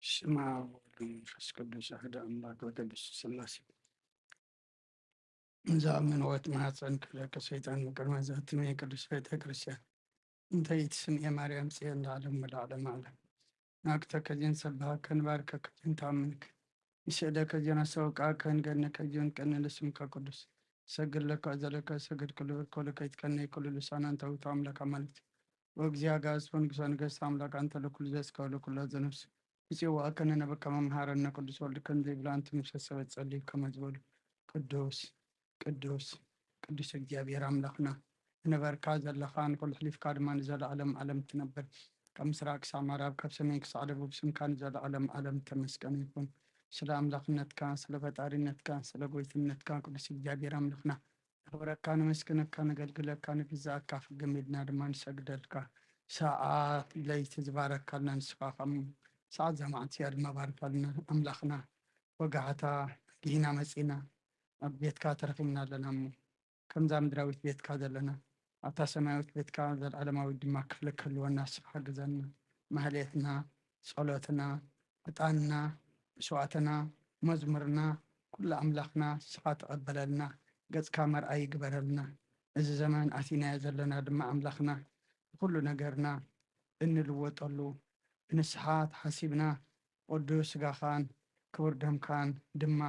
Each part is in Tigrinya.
ስማ ወወልድ ወመንፈስ ቅዱስ ኣሐደ ኣምላክ ወቅድስት ስላሴ። እዛ ኣብ መንወት ማህፀን ከለከ ሰይጣን ምቅድመ ዘትሜ ቅዱስ ቤተ ክርስቲያን እንተ ኢትስምኤ ማርያም ጽዮን ለዓለም ወለዓለም ዓለም። ናቅተከ ዜን ሰብሃከ ንባርከከ ዜን ተኣምንክ ንስእደከ ዜን ኣሰውቃከ ንገነከ ዜን ቀንል ስምከ ቅዱስ። ሰግድ ለከ እዘለከ ሰግድ ክሉ እኮ ለከ ይትቀነይ ኩሉ ልሳን አንተ ውእቱ አምላክ አማልክት ወእግዚአ አጋእዝት ወንጉሰ ነገስት አምላክ አንተ ለኩሉ ዘስከ ወለኩሉ ዘነፍስ ብጽዋእከ ነነበከ መምሃረነ ቅዱስ ወልድከ እንዘይብሉ ኣንቲ ምሰ ሰበት ጸልዩ ከመ ዝበሉ ቅዱስ ቅዱስ ቅዱስ እግዚኣብሔር ኣምላኽና፣ ዝነበርካ ዘለኻን ኩሉ ሕሊፍካ ድማ ንዘለኣለም ዓለም ትነብር። ካብ ምስራቅ ክሳብ ምዕራብ፣ ካብ ሰሜን ክሳዕ ደቡብ ስምካ ንዘለኣለም ዓለም ተመስገነ ይኹን። ስለ ኣምላኽነትካ፣ ስለ ፈጣሪነትካ፣ ስለ ጎይትነትካ ቅዱስ እግዚኣብሔር ኣምላኽና፣ ነኽብረካ፣ ነመስግነካ፣ ነገልግለካ፣ ንግዛእካ፣ ፍግም ኢልና ድማ ንሰግደልካ። ሰዓት ለይቲ ዝባረካልና ንስኻ ከም ሰዓት እዛ መዓልቲ እያ ድማ ባርካልና ኣምላኽና። ወጋሕታ ጊሂና መጺና ኣብ ቤትካ ተረኺብና ኣለና እሞ፣ ከምዛ ምድራዊት ቤትካ ዘለና ኣብታ ሰማያዊት ቤትካ ዘልዓለማዊት ድማ ክፍሊ ክህልወና ንስኻ ሓግዘና። ማህሌትና፣ ጸሎትና፣ ዕጣንና፣ መስዋእትና፣ መዝሙርና፣ ኩሉ ኣምላኽና ንስኻ ተቐበለልና፣ ገጽካ መርኣይ ይግበረልና። እዚ ዘመን ኣቲናዮ ዘለና ድማ ኣምላኽና ብኹሉ ነገርና እንልወጠሉ ብንስሓ ተሓሲብና ቅዱስ ስጋኻን ክቡር ደምካን ድማ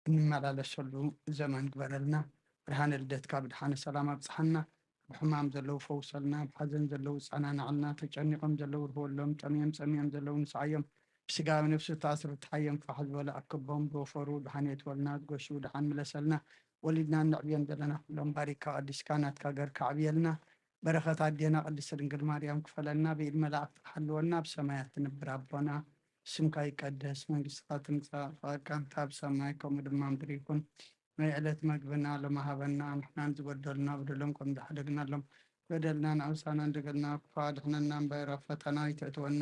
እንመላለሰሉ ዘመን ግበረልና። ብርሃነ ልደትካ ብድሓነ ሰላም ኣብጽሓና። ኣብ ሕማም ዘለዉ ፈውሰልና፣ ኣብ ሓዘን ዘለዉ ጸናናዕልና፣ ተጨኒቖም ዘለዉ ርህወሎም፣ ጠምዮም ጸሚኦም ዘለዉ ንስዓዮም፣ ብስጋ ብነፍሲ ተኣስሩ ተሓዮም ፋሕ ዝበለ ኣክቦም፣ ብወፈሩ ድሓን የእትወልና፣ ዝጎሹ ድሓን ምለሰልና፣ ወሊድና እነዕብዮም ዘለና ኩሎም ባሪካ ቀዲስካ ናትካ ገርካ ኣዕብየልና። በረኸት ኣዴና ቅድስት ድንግል ማርያም ክፈለና፣ ብኢድ መላእክቲ ክሓልወና፣ ኣብ ሰማያት ትነብር ኣቦና ስምካ ይቀደስ፣ መንግስትካ ትምጻእ፣ ፍቃድካ እንተ ኣብ ሰማይ ከምኡ ድማ ምድሪ ይኩን። ናይ ዕለት መግብና ሎሚ ሃበና፣ ንሕናን ዝበደሉና በደሎም ከም ዝሓደግናሎም፣ በደልና ንኣውሳና እንደገልና ክፉእ ኣድሕነና እምበር፣ ኣብ ፈተና ኣይተእትወና፣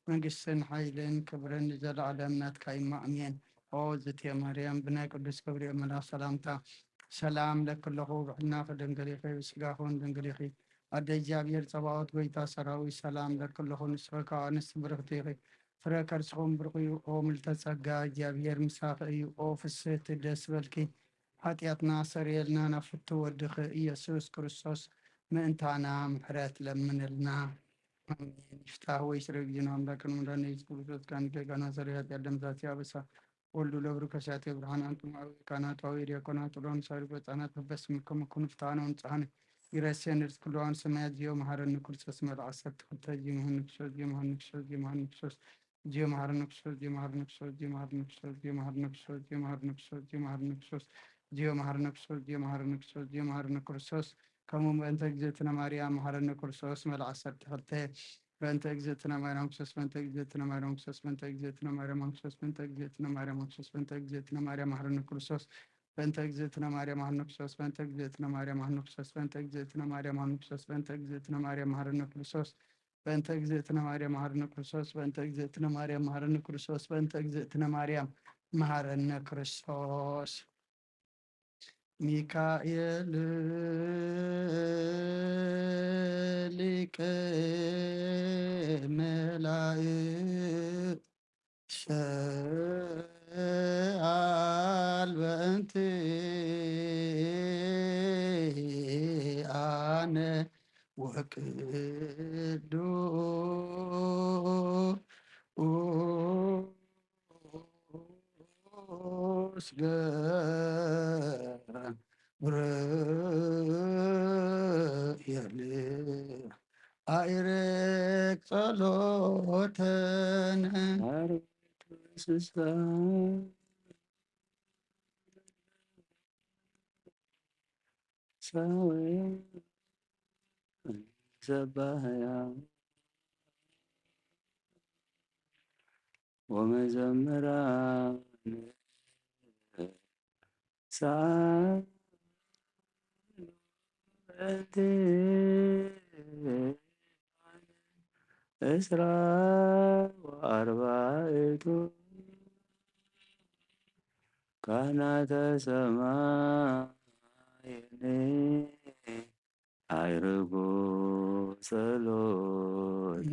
መንግስትን ሓይልን ክብርን ንዘለኣለም ናትካ እዩ፣ ኣሜን። ኦ ዝቴ ማርያም፣ ብናይ ቅዱስ ገብርኤል መልኣክ ሰላምታ ሰላም እለኪ ኣለኹ፣ ብሕልናኺ ድንግል ኢኺ፣ ብስጋኺ እውን ድንግል ኢኺ። ኣደ እግዚኣብሔር ጸባኦት፣ ጎይታ ሰራዊት፣ ሰላም እለኪ ኣለኹ፣ ንስኺ ካብ ኣንስቲ ብርኽቲ ኢኺ፣ ፍረ ከርስኺ እውን ብሩኽ እዩ። ኦ ምልዕተ ጸጋ፣ እግዚኣብሔር ምሳኺ እዩ። ኦ ፍስህቲ፣ ደስ በልኪ፣ ሓጢኣትና ኣስተሰርየልና፣ ናብ ፍቱው ወድኺ ኢየሱስ ክርስቶስ ምእንታና ምሕረት ለምንልና። ኣሜን። ይፍታህ ወይ ስረ ጊዜና ኣምላክን መድኃኒነ ኢየሱስ ክርስቶስ ካን ጌጋና ሰሪ ኃጢአት ደምሳሴ አበሳ ወልዱ ለብሩ ከሳቴ ብርሃን አንቱም አበ ካህናት አበ ዲያቆናት ጥሎን ሳሪ በጻናት በበስምከም ኩኑ ፍትሐነ ወንጽሐነ ይረሴን ርስ ክልዋን ሰማያት ዚዮ መሐረነ ክርስቶስ መልእ ዓሰርተ ክልተ ዚዮ መሐረነ ክርስቶስ ዚዮ መሐረነ ክርስቶስ ዚዮ መሐረነ ክርስቶስ ዚዮ መሐረነ ክርስቶስ ዚዮ መሐረነ ክርስቶስ ዚዮ መሐረነ ክርስቶስ ዚዮ መሐረነ ክርስቶስ ዚዮ መሐረነ ክርስቶስ ዚዮ መሐረነ ክርስቶስ ዚዮ መሐረነ ክርስቶስ ዚዮ መሐረነ ክርስቶስ ዚዮ መሐረነ ክርስቶስ ከምኡ በእንተ እግዝእትነ ማርያም መሐረነ ክርስቶስ መልእ ዓሰርተ ክልተ በእንተ እግዝእትነ ማርያም ክርስቶስ በእንተ እግዝእትነ ማርያም ክርስቶስ በእንተ እግዝእትነ ማርያም ክርስቶስ በእንተ እግዝእትነ ማርያም ክርስቶስ በእንተ እግዝእትነ ማርያም መሐረነ ክርስቶስ በእንተ እግዝእትነ ማርያም መሐረነ ክርስቶስ በእንተ እግዝእትነ ማርያም መሐረነ ክርስቶስ በእንተ እግዝእትነ ማርያም መሐረነ ክርስቶስ በእንተ እግዝእትነ ማርያም መሐረነ ክርስቶስ በእንተ እግዝእትነ ማርያም መሐረነ ክርስቶስ በእንተ እግዝእትነ ማርያም መሐረነ ክርስቶስ በእንተ እግዝእትነ ማርያም መሐረነ ክርስቶስ። ሚካኤል ሊቀ መላእክት ሰአል በእንቲአነ ወቅዱስ ቅዱስ ገብርኤል አዕርግ ጸሎተነ። ሰባህያ ወመዘምራን ሰዓቲ እስራ ወአርባዕቱ ካህናተ ሰማይን አዕርጉ ጸሎተ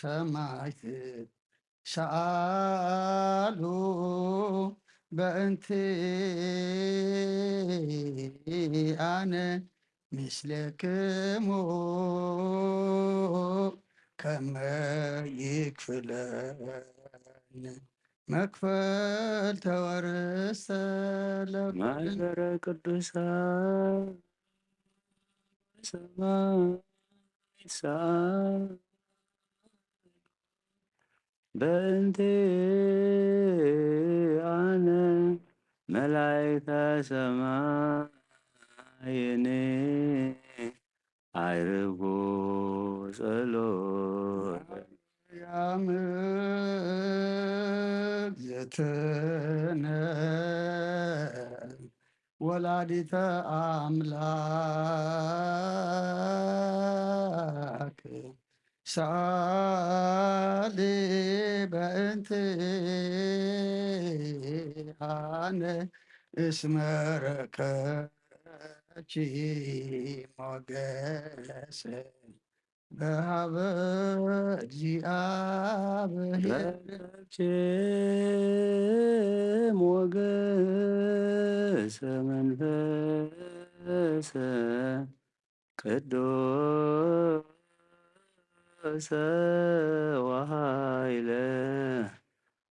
ሰማይት ሰኣሉ በእንቲ ኣነ ምስሌክሙ ከመ ይክፍለኒ መክፈልተ ወርስተ ለኩሉ። ማህበረ ቅዱሳን ሰማዕት ሰኣሉ በእንቲ ኣነ መላእክተ ሰማይኒ ኣይርጉ ጸሎት። ማርያም እግዝእትነ ወላዲተ ኣምላክ ሰኣሊ በእንቲ ኣነ እስመ ረከብኪ ሞገሰ በሃበ እግዚኣብሔር። ረከብኪ ሞገሰ መንፈሰ ቅዱሰ ወሃይለ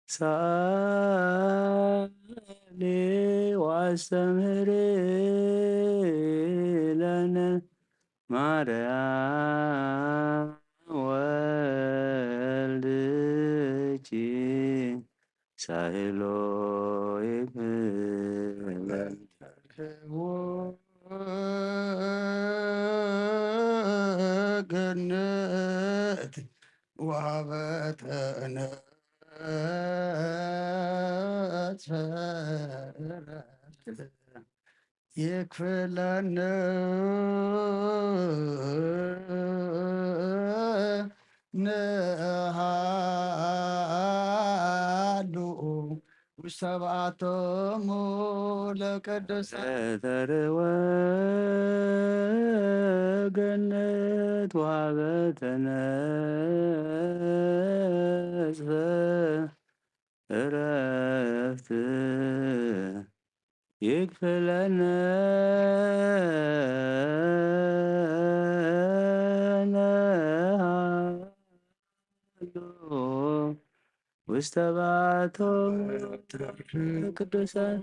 ሰኣሊ ወአስተምህሪ ለነ ማርያም ወልድኪ ሳህሎ ይክፈለን። ገነት ወሀበተነ ዕረፍት ይክፈለነ ንሃሉ ውስተ በዓቶሙ ለቅዱሳን። ተርወ ገነት ወሀበተነ ዕረፍት ይክፈለነ ውስተ በዓቶም ቅዱሳን።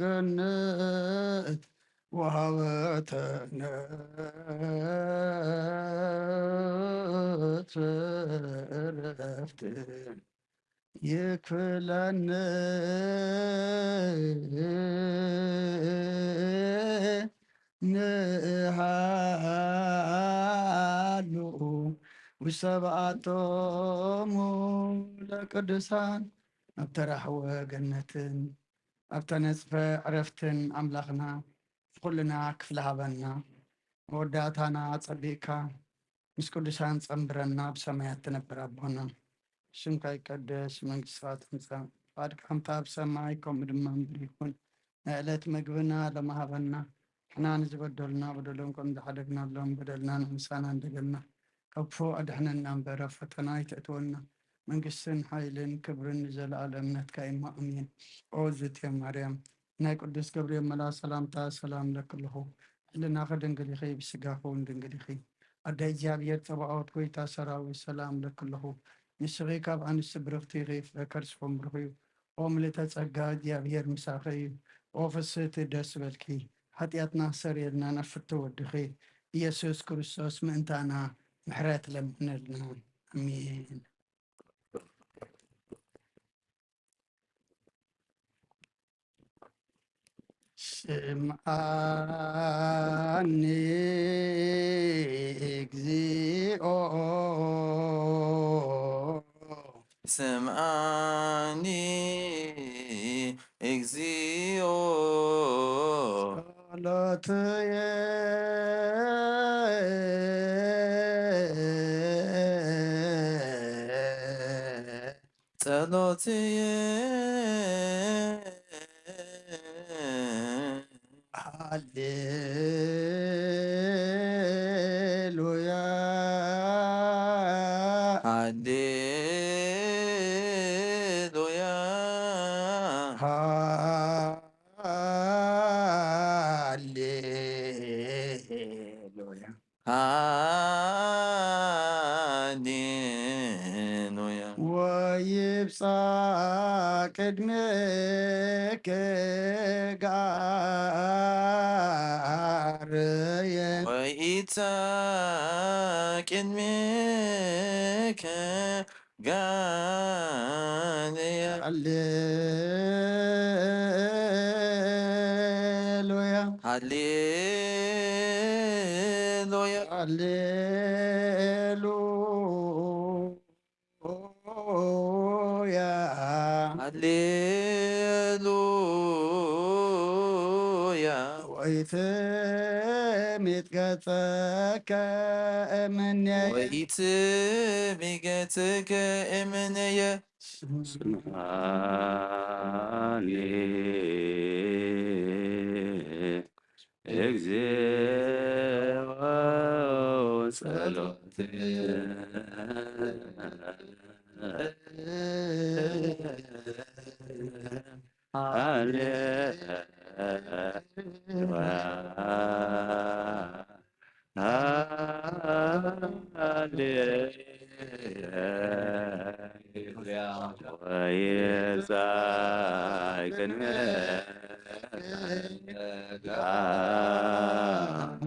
ገነት ወሀበተነ ዕረፍት ይክፈለነ ንሃሉ ውስተ በዓቶሙ ለቅዱሳን። ኣብ ተራህወ ገነትን ኣብ ተነጽፈ ዕረፍትን ኣምላኽና ንኹልና ክፍሊ ሃበና። መወዳእታና ጸቢቕካ ምስ ቅዱሳን ጸንብረና፣ ብሰማያት ትነብር ኣቦና፣ ስምካ ይቀደስ፣ መንግስትኻ ትምጻእ፣ ፍቓድካ ከምታ ኣብ ሰማይ ከምኡ ድማ ምድሪ ይኹን። ናይ ዕለት መግብና ሎሚ ሃበና፣ ንሕና ንዝበደሉና በደሎም ከም ዝሓደግናሎም በደልና ንምሳና እንደገና፣ ካብ ክፉእ ኣድሕነና እምበር ኣብ ፈተና ኣይተእትወና፣ መንግስትን ሓይልን ክብርን ንዘለኣለም ናትካ እዩ እሞ ኣሜን። ኦ ዝቴ ማርያም ናይ ቅዱስ ገብርኤል መልኣክ ሰላምታ ሰላም እለኪ ኣለኹ። ሕልናኺ ድንግል ኢኺ፣ ብስጋኺ እውን ድንግል ኢኺ። ኣደ እግዚኣብሔር ጸባኦት፣ ጎይታ ሰራዊት፣ ሰላም እለኪ ኣለኹ። ንስኺ ካብ ኣንስቲ ብርኽቲ ኢኺ፣ ፍረ ከርስኹም ብሩኽ እዩ። ኦ ምልእተ ጸጋ፣ እግዚኣብሔር ምሳኺ እዩ። ኦ ፍስህቲ፣ ደስ በልኪ፣ ሓጢኣትና ሰሪየልና፣ ናብ ፍትው ወድኺ ኢየሱስ ክርስቶስ ምእንታና ምሕረት ለምነልና። ኣሜን። ስምዓኒ እግዚኦ። ስምዓኒ እግዚኦ። ጸሎትየ። ጸሎትየ። ሃሌሉያ። ሃሌሉያ። ሃሌሉያ። ወይብጻሕ ቅድሜከ ጋርየ። ወይብጻሕ ቅድሜከ ጋርየ። ሃሌሉያ። ሃሌሉያ። ሃሌሉያ። ሃሌሉያ። ወኢትሚጥ ገጸከ እምኔየ። ወኢትሚጥ ገጸከ እምኔየ። ስምዓኒ እግዚኦ ጸሎትየ። ሃሌሉያ። ሃሌሉያ። ወይብጻሕ ቅድሜከ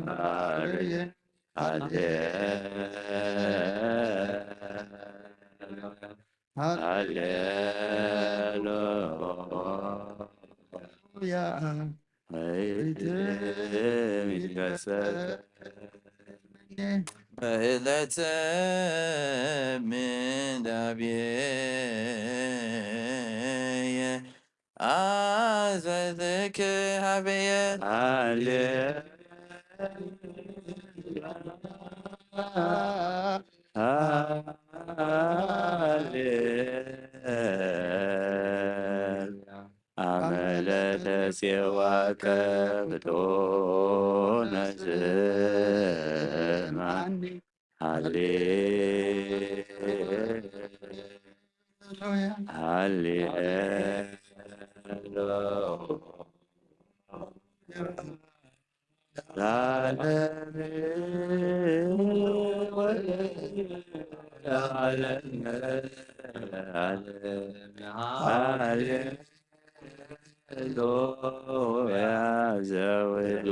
ጋርየ። ሃሌሉያ። ሃሌሉያ። በዕለተ ምንዳቤየ ኣዘዝክ ሀበየ። ሃሌ-፣ ሃሌ-፣ አመ ለተሴዋከ ፍጡነ ስምዓኒ። ሃሌ-፣ ሃሌሉያ። ሃሌ-፣ ለዓለመ ወለዓለመ ዓለም። ሃሌ-፣ ሃሌሉያ ዘውዱ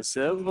ሰብእ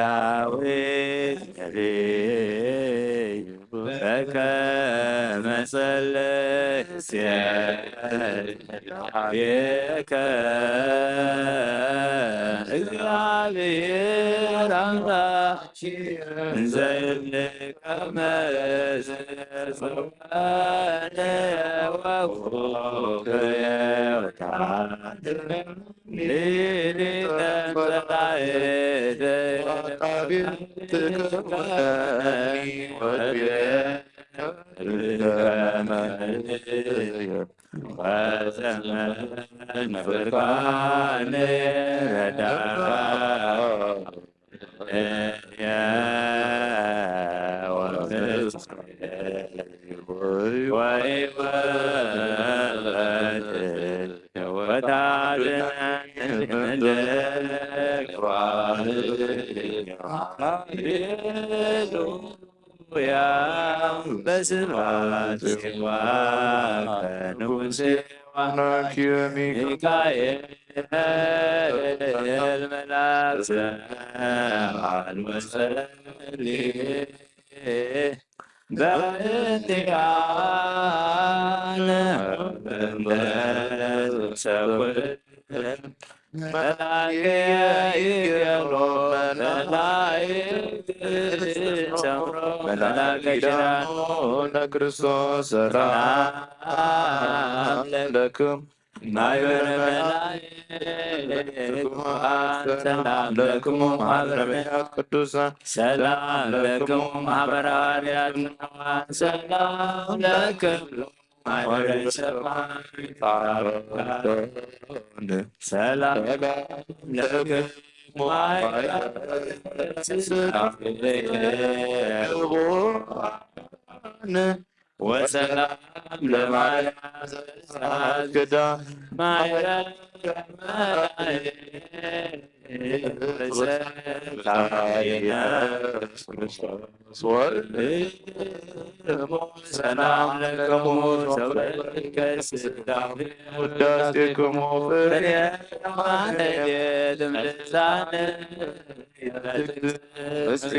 ዳዊት ነቢይ በከመ ጸለየ ሴብሐከ እግዚአብሔር አምላክ እንዘ እብለከ መዘ ጸዋዕነ ወኩክየ ወተሃድነ ሊሊተ ጸላእተ ወዘመን ፍርቃነ ረዳእየ ወምስሌየ ወይወልድ ወታድነኒ እምነ ክፋለ። ሃሌሉያ። በስብሐት ጽዮን ንጉሴ ወአምላክየ ሚካኤል መልአክ ሰላም ወጸልየ በእንቲአነ በእንተ ሰብእ መላእክት ይቤሎ መላእክት ሰምሮ መላእክት ኪዳኑ ለክርስቶስ ሰላም ለክም ማይበረ መላእክት ሰላም ለክሙ ማህበረ ነቢያት ቅዱሳን ሰላም ለክሙ ማህበረ ሐዋርያት ሰላም ለክሙ ማህበረ ሰማዕታት ሰላም ለክሙ ማህበረ ቅዱሳን ወሰላም ለማርያም ዘእስራት ክዳ ማርያም ሰማይ ወሰብካይነ ክርስቶስ ወልድሙ ሰላም ለክሙ ሰብከ ስጋዌ ውዳሴክሙ ፍሬ ማህሌት እምልሳነ ምስሌ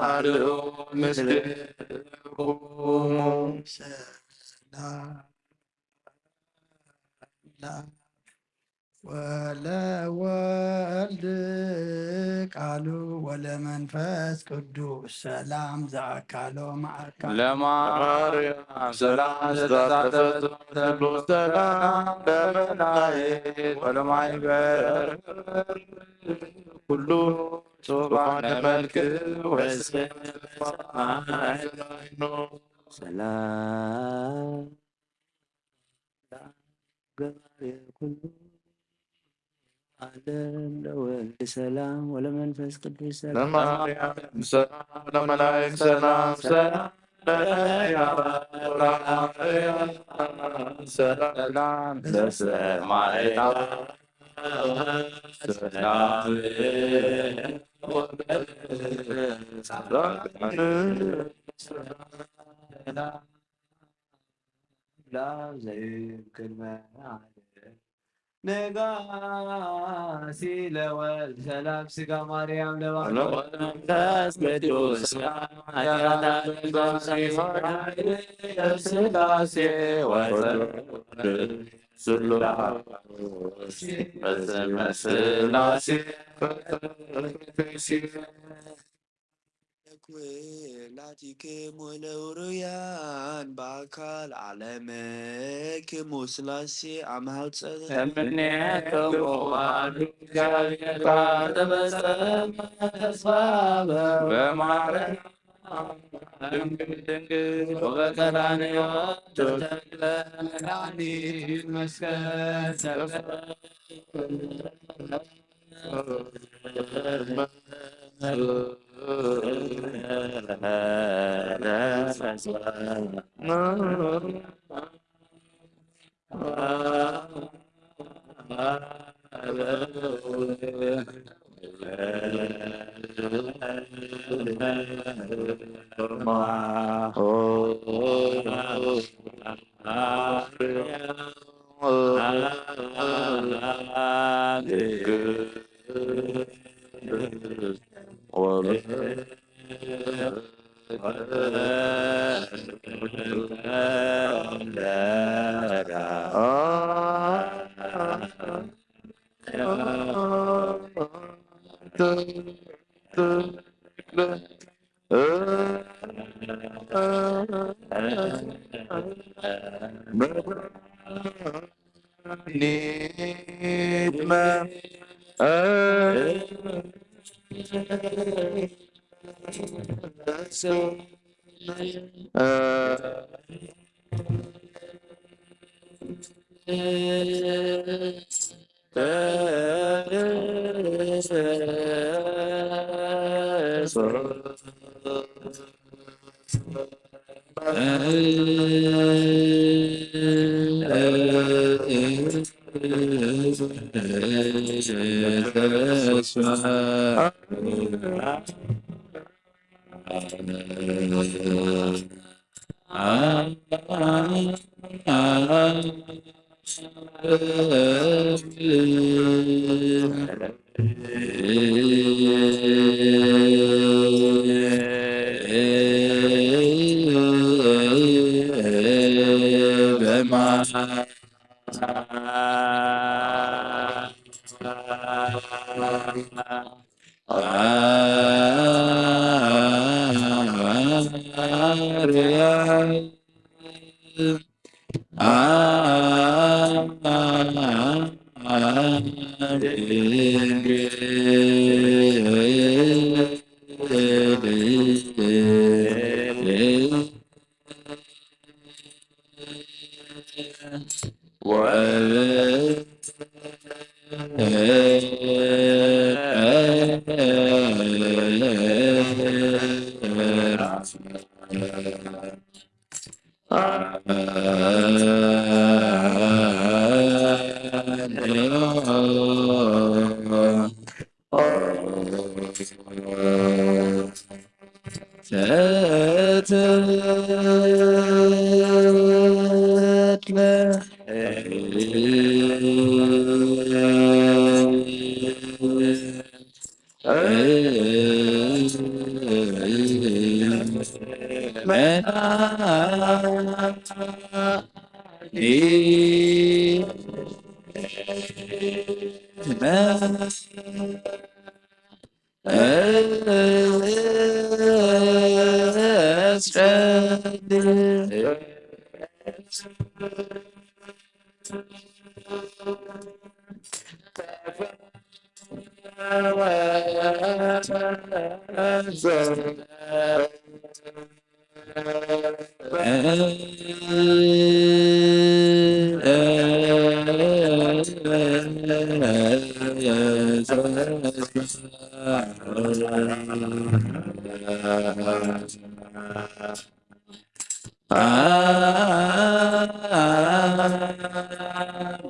አርዑ ምስሌኩሙ። ሰላም ወለወልድ ቃሉ ወለመንፈስ ቅዱስ ሰላም ዘአካሎ መአካል ለማርያም ሰላም ዘተሳተፈት ተሉ ሰላም ለመላእክት ወለማይበር ኩሉ ጽባነ መልክ ወስም ሰማይ ሰላም ገባሬ ኩሉ ዓለም ለወልድ ሰላም ወለመንፈስ ቅዱስ ሰላም። ለማርያም ሰላም ለመላእክት ሰላም ሰላም ለሰማይ ሰላም ለዘይብ ቅድመ ዓለም ነጋሲ ለወልድ ሰላም ስጋ ማርያም ለባህር መንፈስ ቅዱስ ስላሴ ወዘ ስላሴ ኩላቲክሙ ለውሩያን በአካል ዓለምክሙ ስላሴ አምሃውፀ እምኔክሙ ዋህዱ እግዚአብሔር ተበሰመ ተስፋ በማርያም ድንግል ድንግል ወበቀራንዮ ተተክለ መድኃኒት መስቀል ተብለ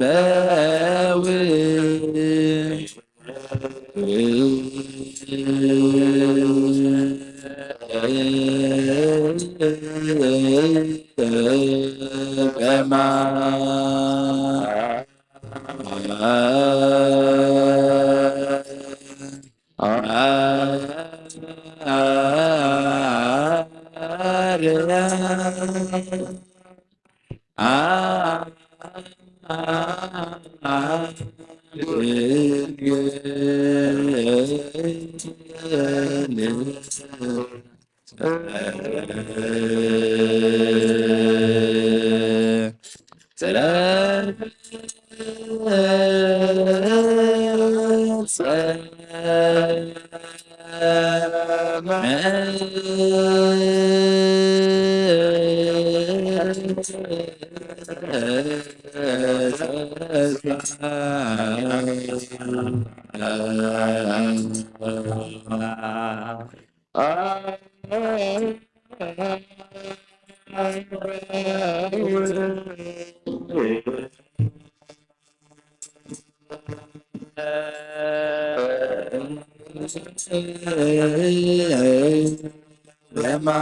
በው በማ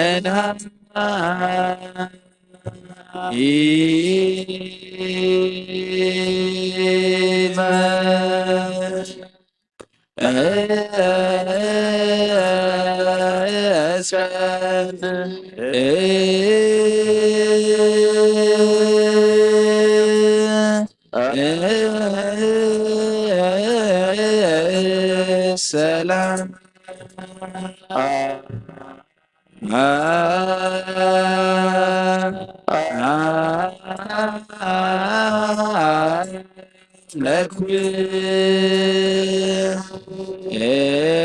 ኣምላክ ኢመ እስከ ሰላም ለኩ እያ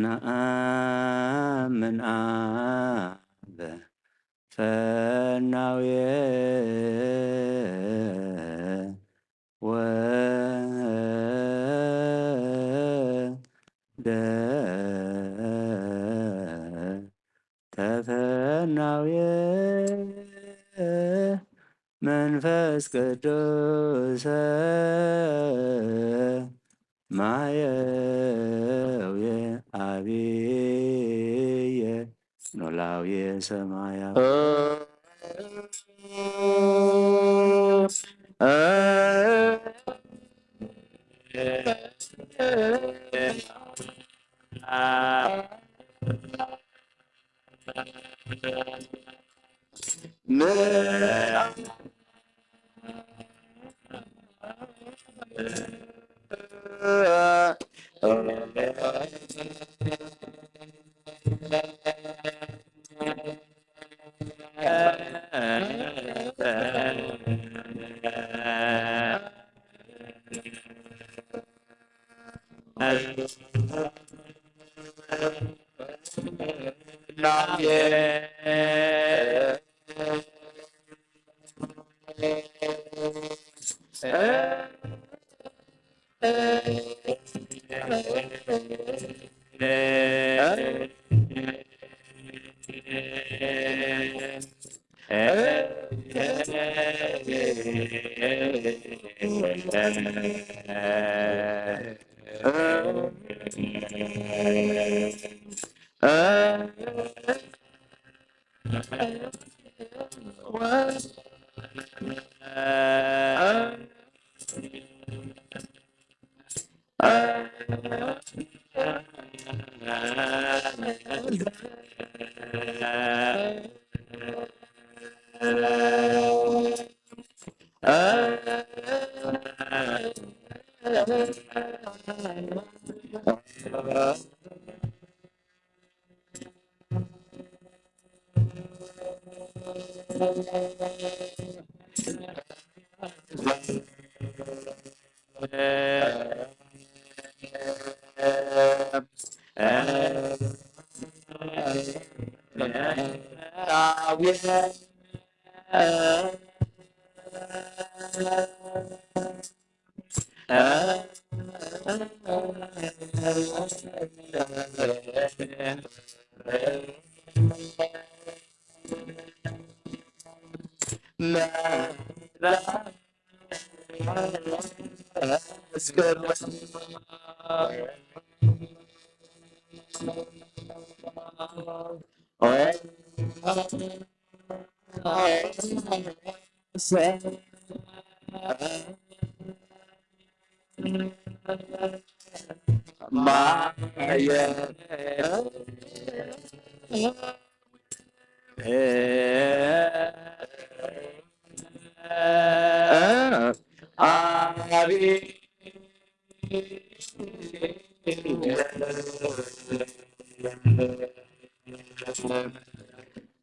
ነኣምን ኣብ ፈናውየ ወደ ተፈናውየ መንፈስ ቅዱስ ማየውየ ኣብየ ኖላውየ ሰማያዊ።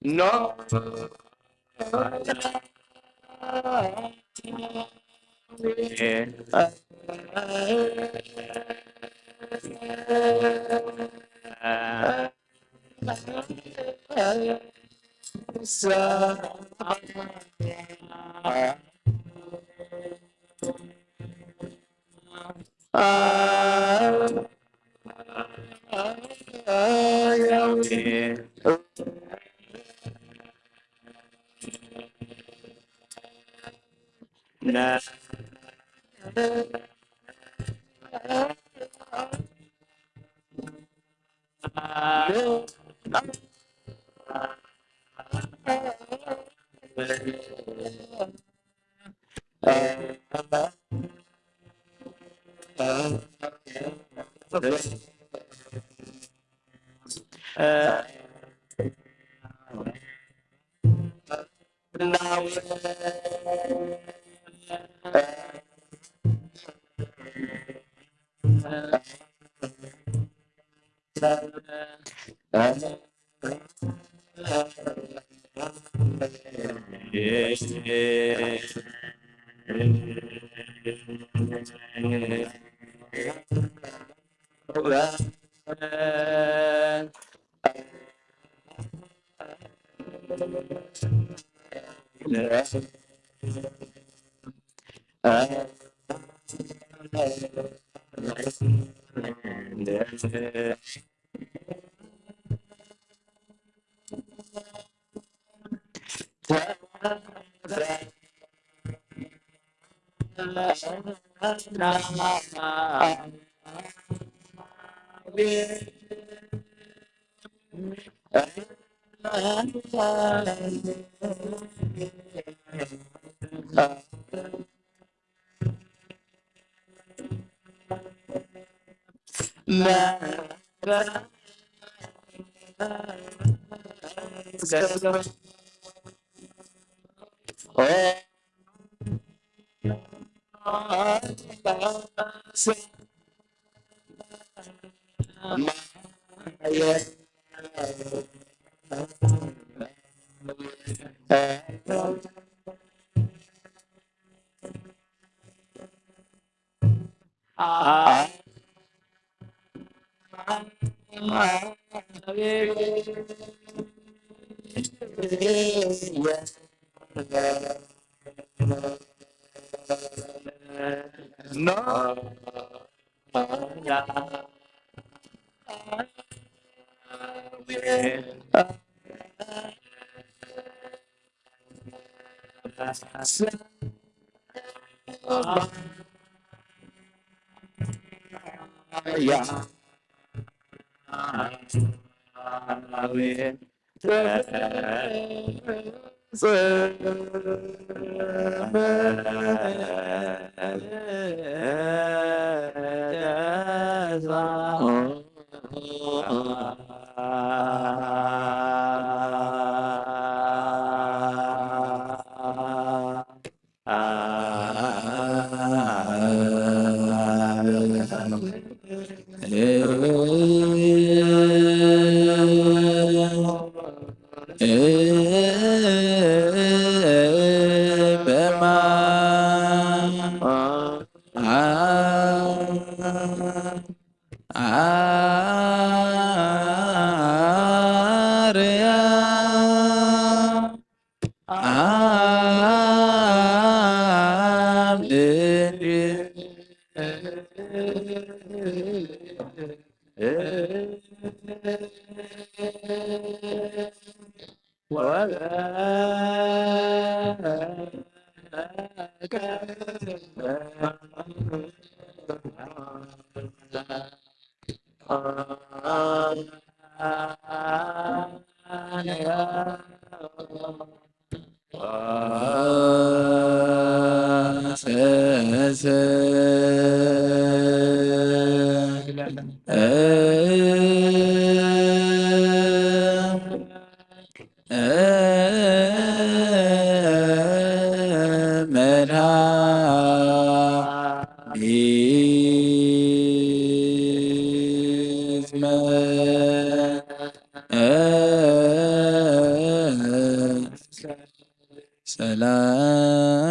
No.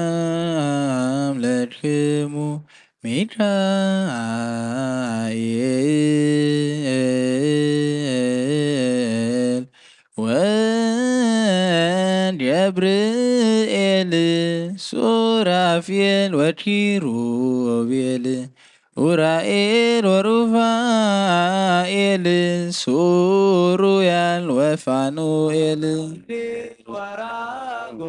ሰላም ለክሙ ሚካኤል ወገብርኤል ሱራፌል ወኪሩቤል ኡራኤል ወሩፋኤል ሱሩያል ወፋኑኤል ወራጉኤል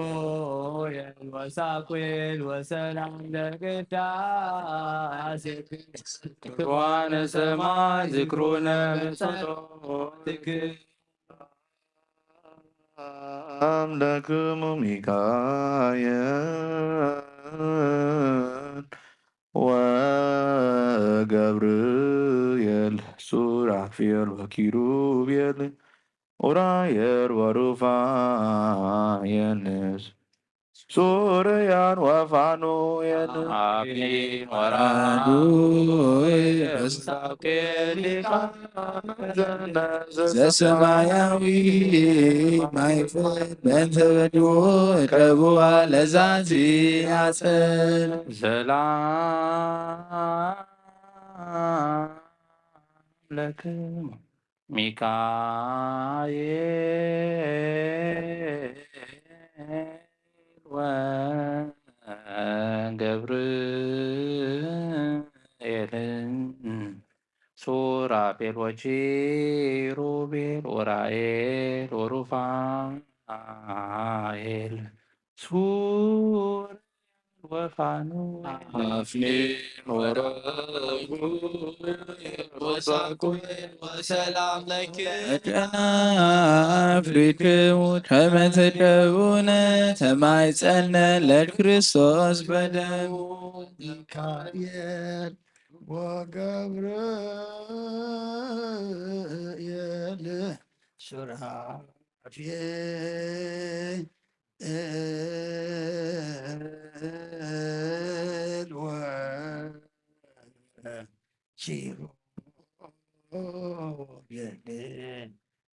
ወሳኩኤል ወሰላም ለቅዳሴ ክዋነ ሰማይ ዝክሩነ በጸሎትክ። አምለክሙ ሚካኤል ወገብርኤል ሱራፌል ወኪሩቤል ኡራኤል ወሩፋኤል ሱርያን ወፋኑኤል አሜን። ወራጉኤል ወሳኩኤል ዘሰማያዊ ማይፈድ በእንተ በድዎ ቀብዋ ለዛቲ አጸል ሰላም ለክሙ ሚካኤል ወገብርኤል ሱራፌል ወኪሩቤል ኡራኤል ወሩፋኤል ሱር ወፋኑ አፍኒን ወረጉ ወሳኩን ወሰላም ለኪ። አፍሪክሙ ከመ ተደቡነ ተማይጸነ ለክርስቶስ በደሙ። ሚካኤል ወገብርኤል ሱራፌል እል ወኪሩቤል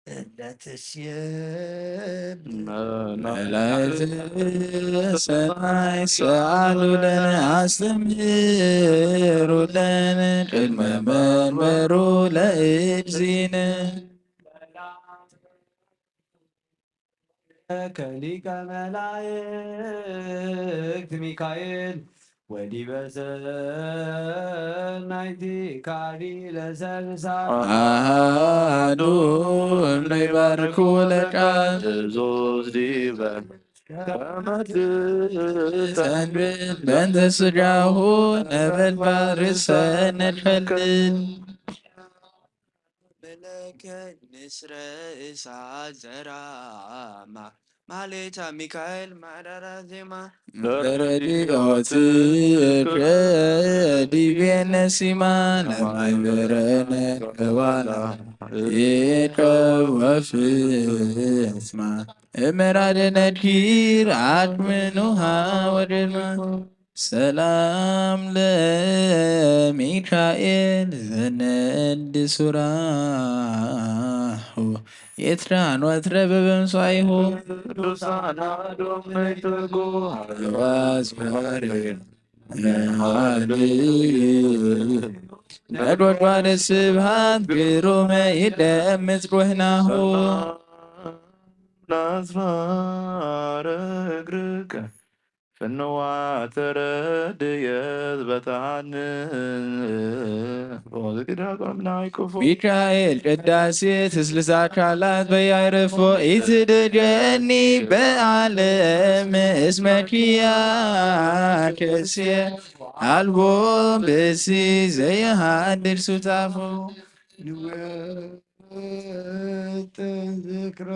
እለ ትሴብ መላእክት ሰማይ ሰአሉ ለነ አስተምህሩ ለነ ቅድመ መንበሩ ለእግዚእነ። ከሊቀ መላእክት ሚካኤል ወዲበ ሰናይቲ ካሊ ለሰልሳ አሃዱ እምነ ይባርኩ ለቃል ዞዝ ዲበ ከመ ትጸንብል በእንተ ስጋሁ ነበልባል ርእሰነ ትፈልል። በለከ ንስረ እሳት ዘራማ ማሌታ ሚካኤል ማዳራ ዜማ በረድኦትከ ዲቤነ ሲማ ለማይበረነ ከባላ ኢከወፍስማ እመራደ ነድኪር አክምኑሃ ወደማ ሰላም ለሚካኤል ዘነድ ሱራሁ የትራን ወትረ በበምሷይሁ ቅዱሳን አዶም ነይተጉ አዝማሪ ነሃሊ ነጎድጓድ ስብሃት ግሩመ ይደምጽ ሩህናሁ ለአዝማረ እግርከ ፍንዋ ተረድየት በታን ሚካኤል ቅዳሴ ትስልስ አካላት በያይረፎ ኢትደገኒ በዓለም እስመ ኪያከ ሴ አልቦ ብእሲ ዘይሃድር ሱታፎ ንወጥን ዝክረ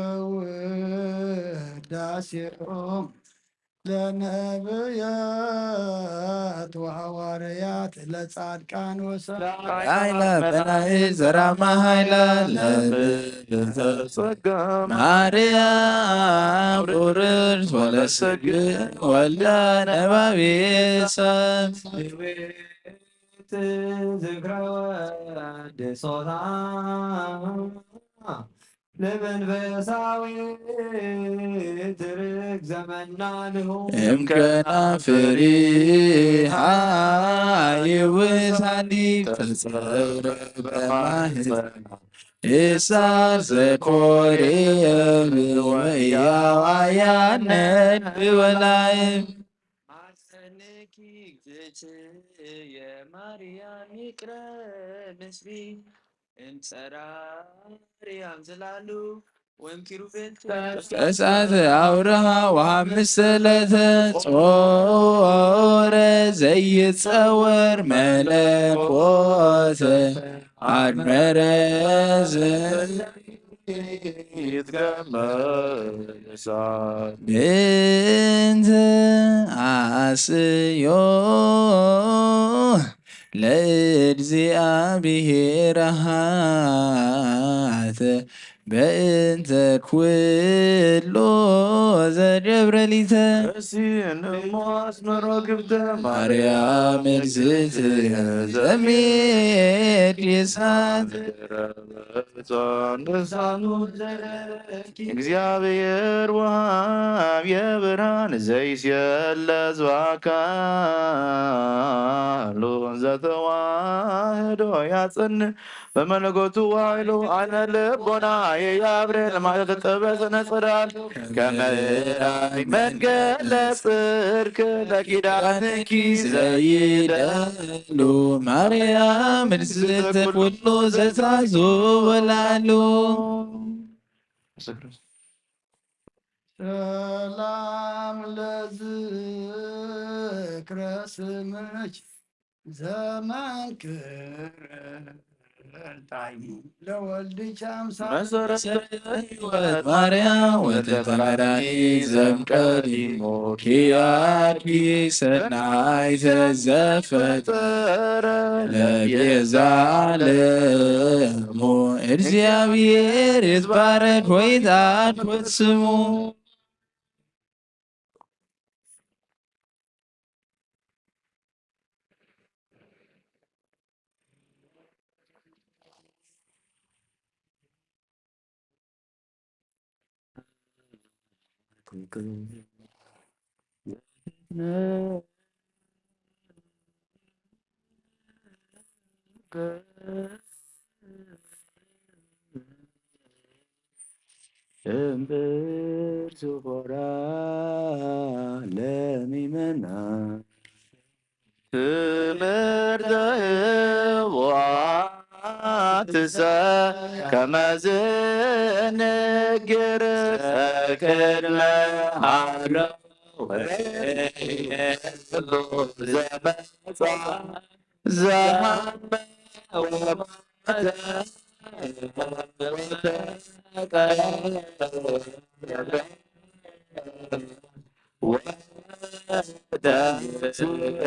ውዳሴኦም ለነብያት ወሐዋርያት ለጻድቃን ወሰ ላይላ በናይ ዘራማ ሃይላ ለብልተ ጸጋ ማርያም ቁርርት ወለሰግ ወልዳ ነባቤ ሰብ ዝክረ ወድሶታ ለመንፈሳዊ ትርክ ዘመናንሁ እምከና ፍሪሃ ይውሳኒ ተጸረ በማህፀና እሳር ዘኮሬ ብወያዋያነት ብወላይም ማሰነኪ ግዝእትየ ማርያም ይቅረ ምስሊ እምጸራሪ ኣምዝላሉ ወም ኪሩቤል ተቀሳተ አውርሃ ወሐምስ ሰለተ ጾረ ዘይጸወር መለኮተ አድመረ ዘይትገመር እሳት ብእንተ አስዮ ለእግዚአብሔር አሃተ በእንተ ኩሎ ዘገብረ ሊተ። እሲ እንሞ አስመሮ ክብተ ማርያም እግዝእትየ ዘሚድ ይሳት። ብፁዓን ልሳኑ ዘረኪ። እግዚአብሔር ወሃብ የብርሃን ዘይስየለ ዝባካሉ ዘተዋህዶ ያጽን በመለኮቱ ኃይሉ አይነ ልቦና የያብሬል ማይክ ጥበብ ስነ ጽዳል ከመራይ መንገድ ለጽድቅ ለኪዳንኪ ዘይደሉ ማርያም እግዝእተ ኩሉ ዘዛዙ ወላሉ። ሰላም ለዝክረ ስምች ዘመንክር ጣዕሙ ለወልድች አምሳል መሰረተ ሕይወት ማርያም ወተፈራኒ ዘምቀዲሞ ኪያኪ ሰናይ ዘዘፈጠረ ለቤዛ ለሞ እግዚአብሔር ይትባረክ ወይትአክብር ስሙ። እምብር ዝኾራ ለሚመና ትምህርተ ህቡኣትሰ ከመዝ ንግር ቅድመ ሃሎ ዘመጻ ዘሃመ ወማተ ወተቀረበ ወተስብሐ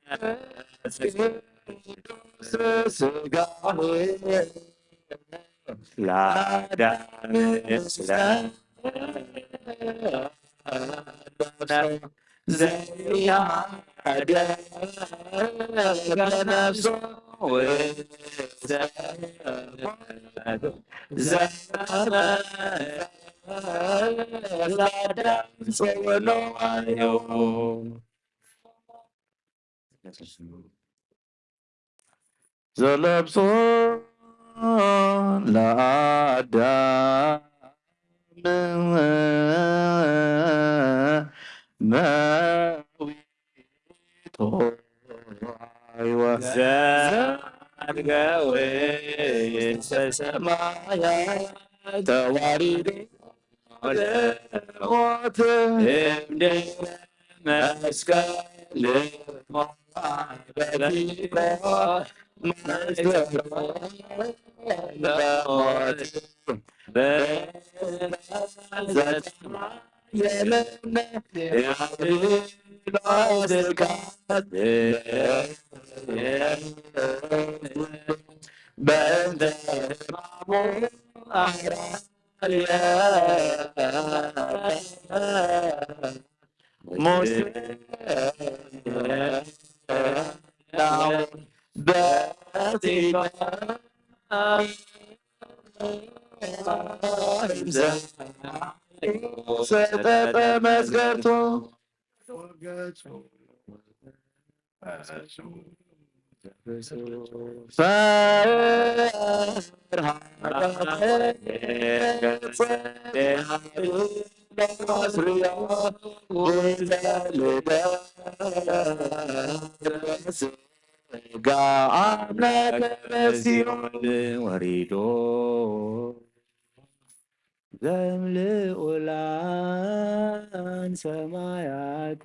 ዘመንፈስ ቅዱስ ሥጋሁ ለአዳም ምስለ ዘይሃደረ በነፍሱ ውስተ ሞት ዘመንፈስ ለአዳም ጸወኖ አዮ። ዘለብሶ ለአዳም መዊቶ አይወ ዘአድገ ውስተ ሰማያት ተዋሪዶ ለሞት እምድረ መስቀል ሞዐ በሊቆ መስቀሎ ለሞት በዘተማ የለነ ያድሎ ስካት በእንተ ሕማሙ ኣርያ ሙሴ በጺሐ ሰጠጠ መስገርቶ ጋ ኣምላክ በሲኦል ወሪዶ ዘምልኡላን ሰማያት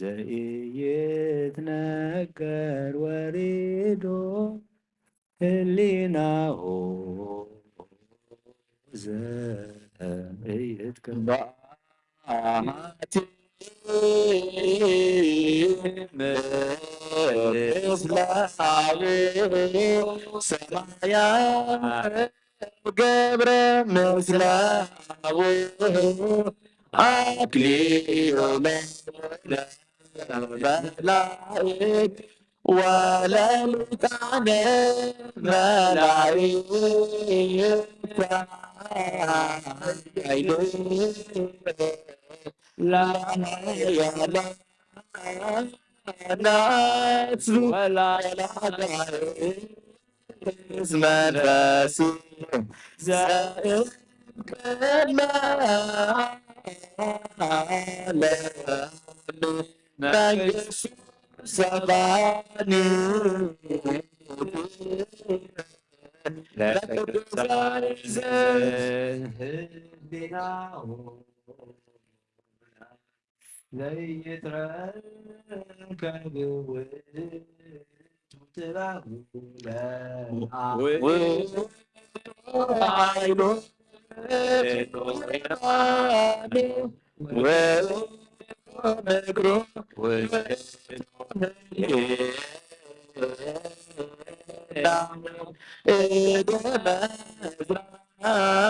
ዘኢይትነገር ወሪዶ ህሊናሁ ዘኢይትቅባእ ኣቲ ምስላዊ ሰማያ ገብረ ምስላዊ ኣክሊሉ ለመላእክት ወለሊቃነ መላእክት ኃይሉ ለኃያላን ናት ወላዲተ መንፈስ ዘእምቅድመ ዓለም መንግስቱ ሰባኒ ለቅዱሳን ዘህሊናሁ ዘይትረከብ ውእቱ ጥበቡ ለአብ ውእቱ ኃይሉ ውእቱ ምክሩ ውእቱ እደ መዝራይ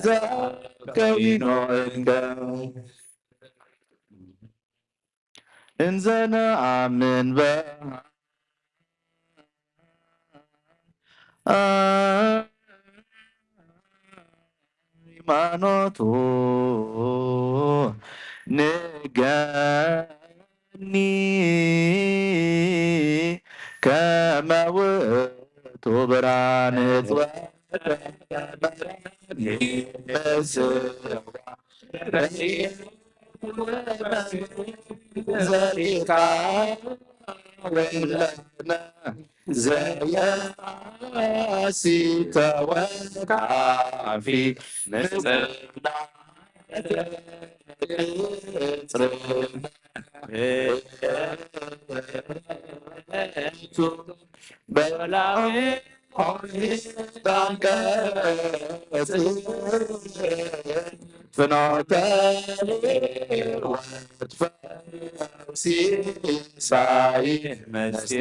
ዘከዊኖ እንከ እንዘ ነአምን በሃይማኖቱ ንገኒ ከመ ውእቱ ብርሃን እጽወ ዘሪካ ወለነ ዘየአሲ ተወካፊ ንጽህና ፍኖተ ሕይወት ፈውሲ ሳይ መስቴ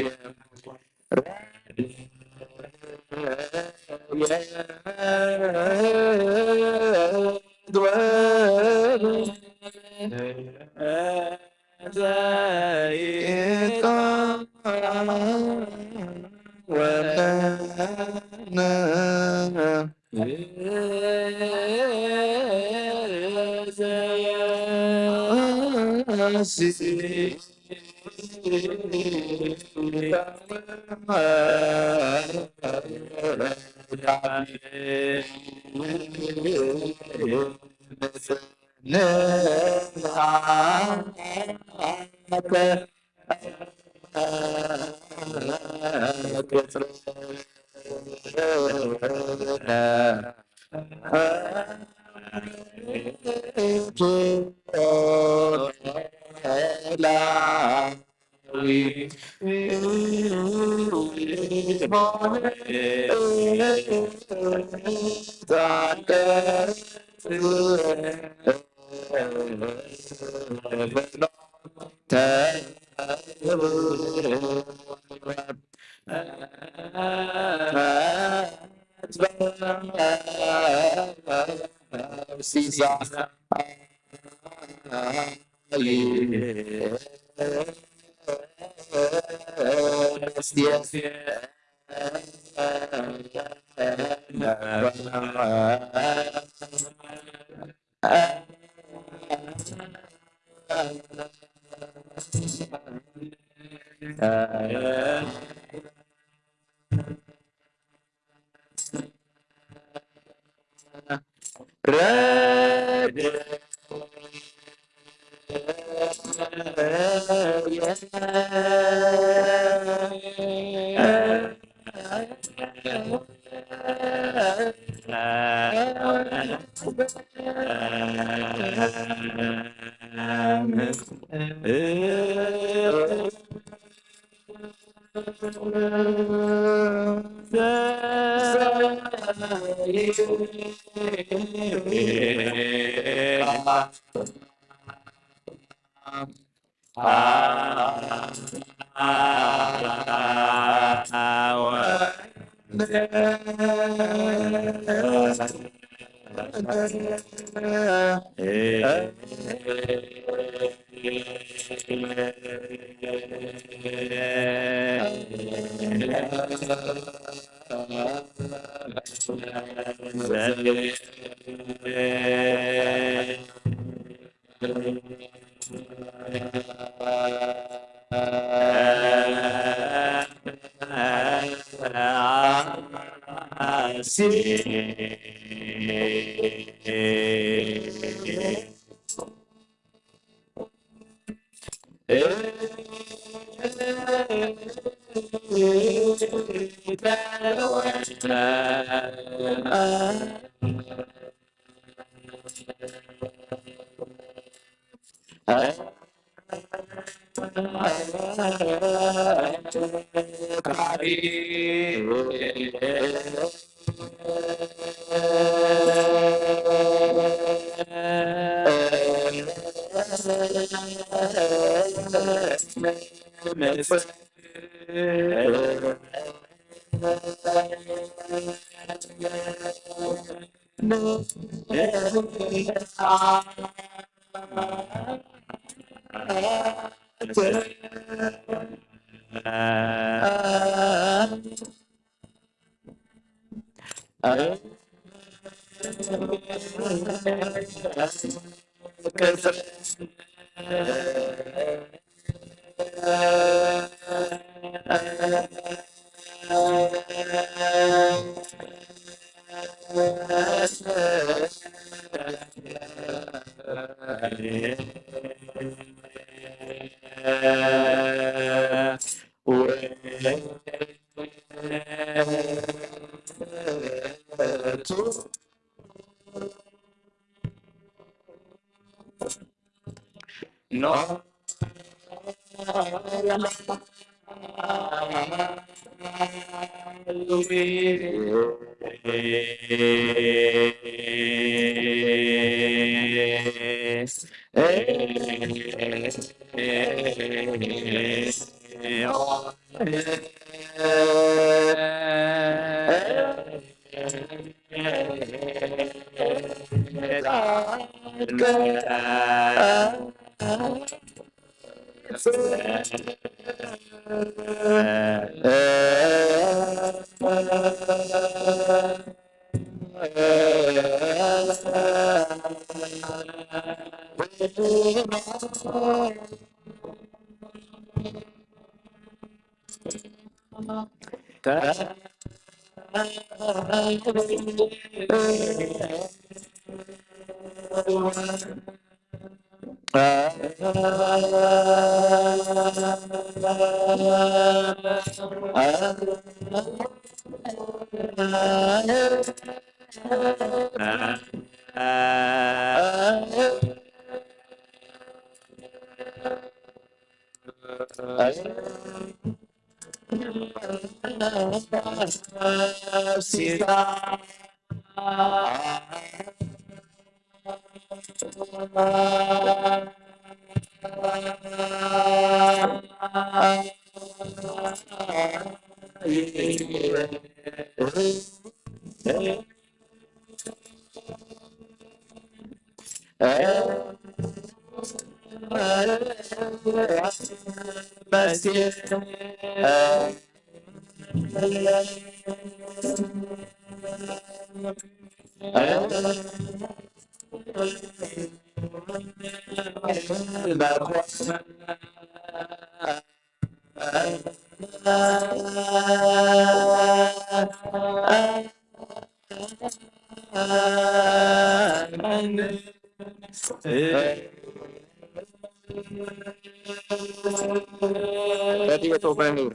ረድኤት ወመንር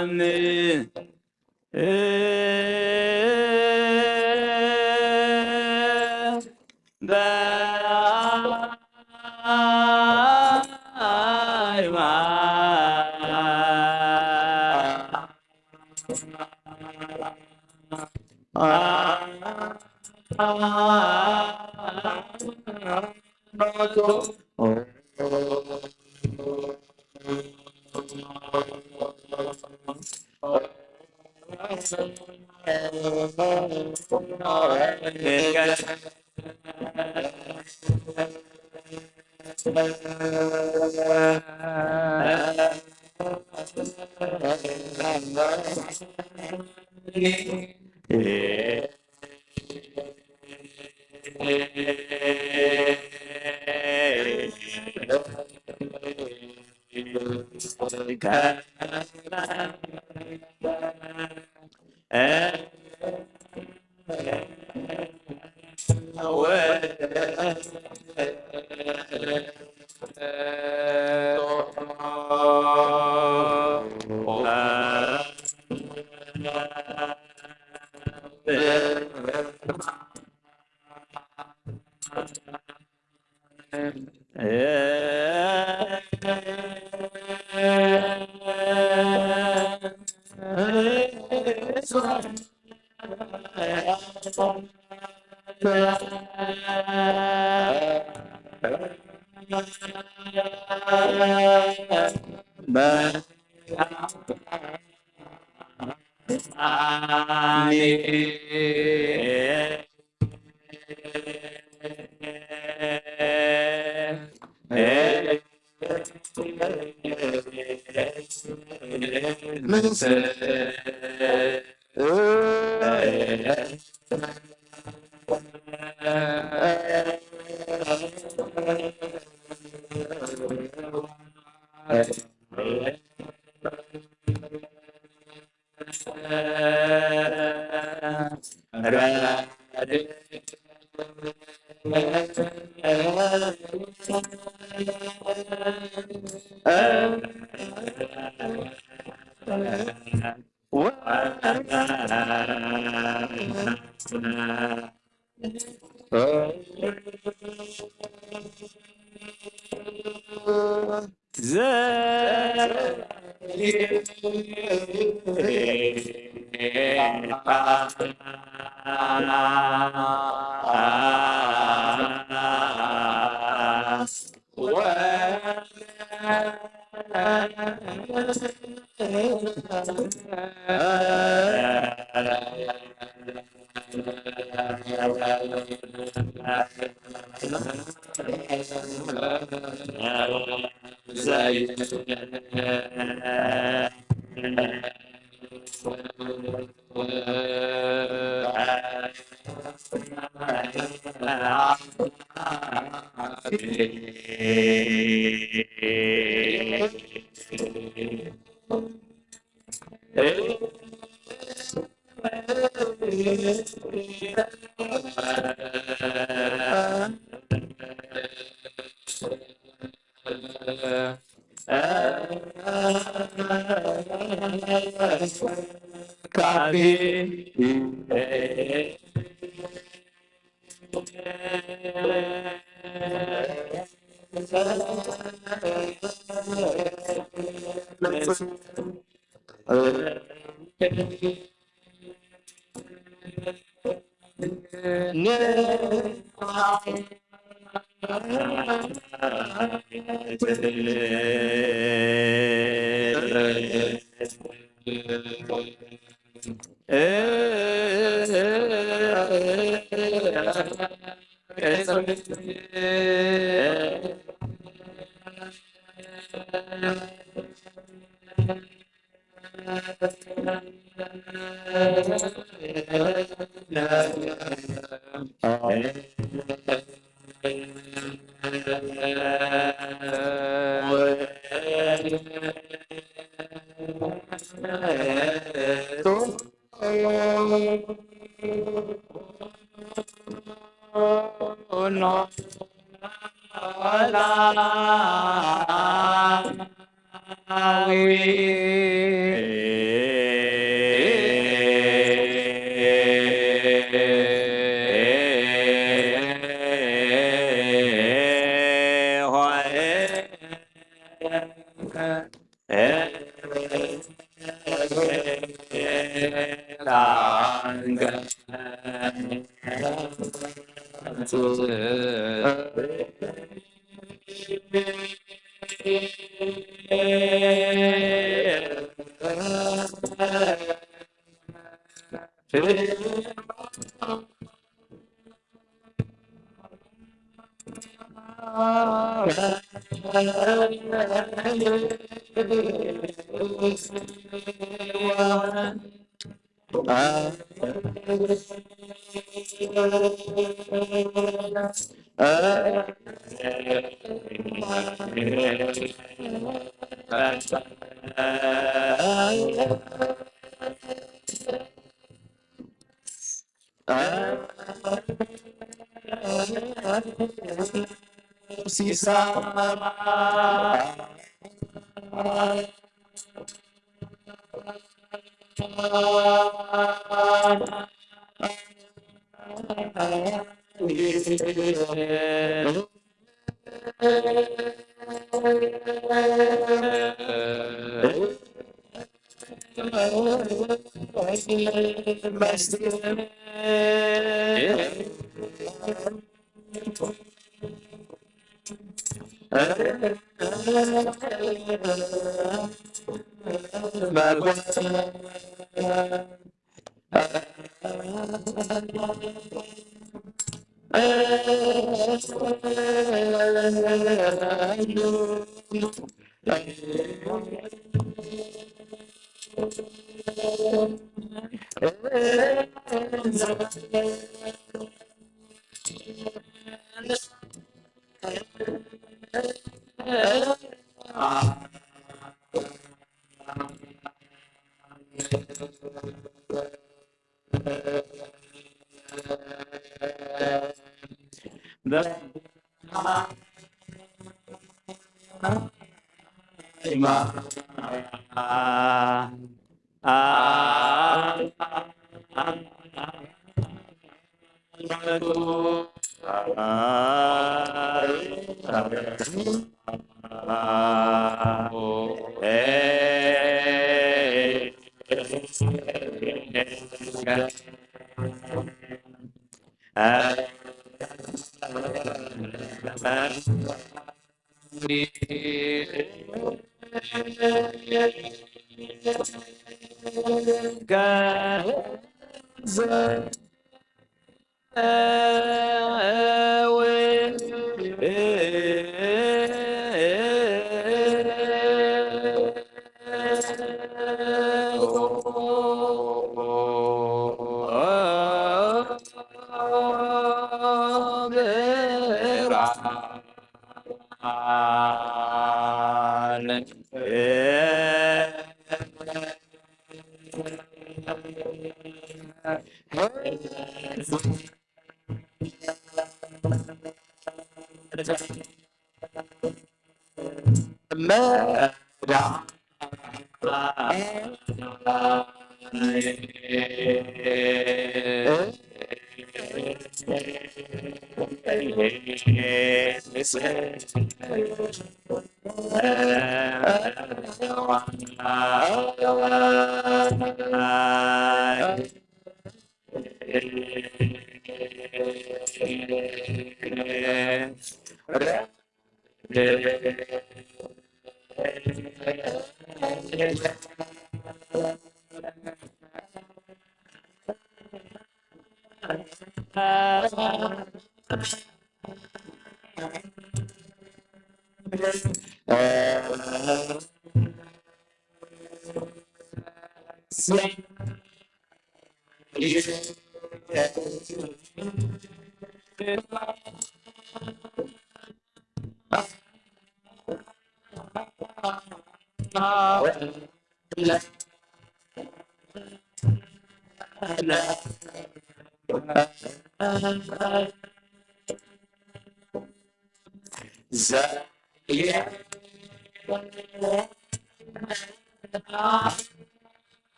ነኣምን።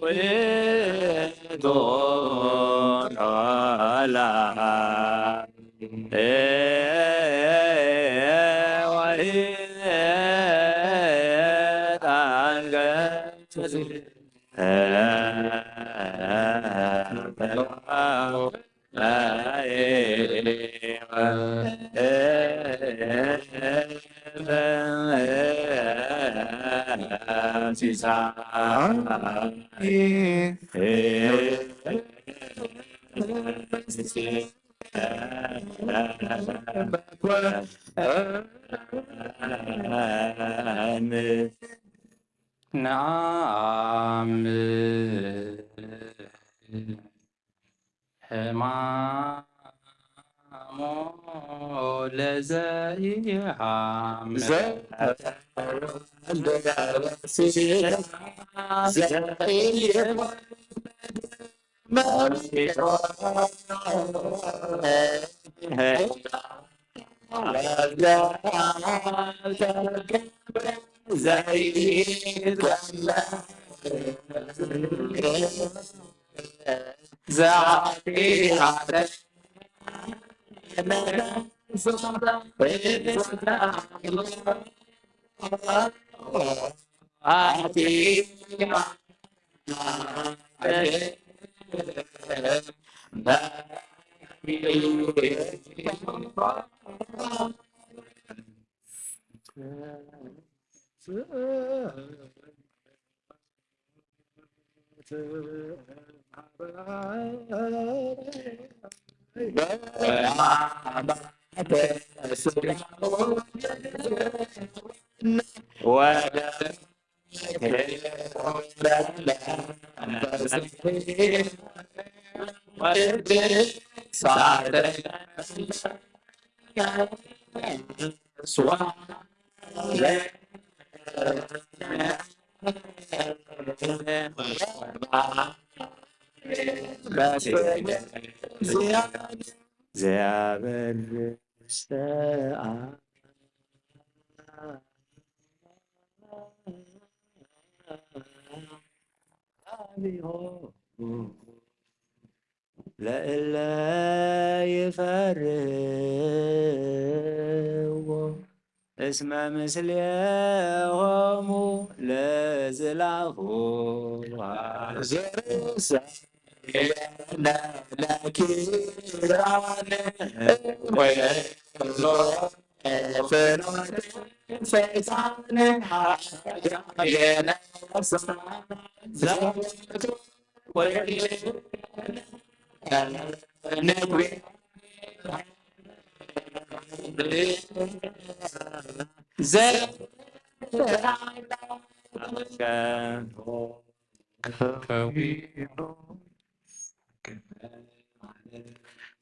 ውእቱ ኖላ ወኢጣን ገጽ ነአምን ሕማሞ ለዘኢሃምር ዘያበል ስተኣ ለእለ ይፈርህዎ እስመ ምስሌሆሙ ለዝላፉ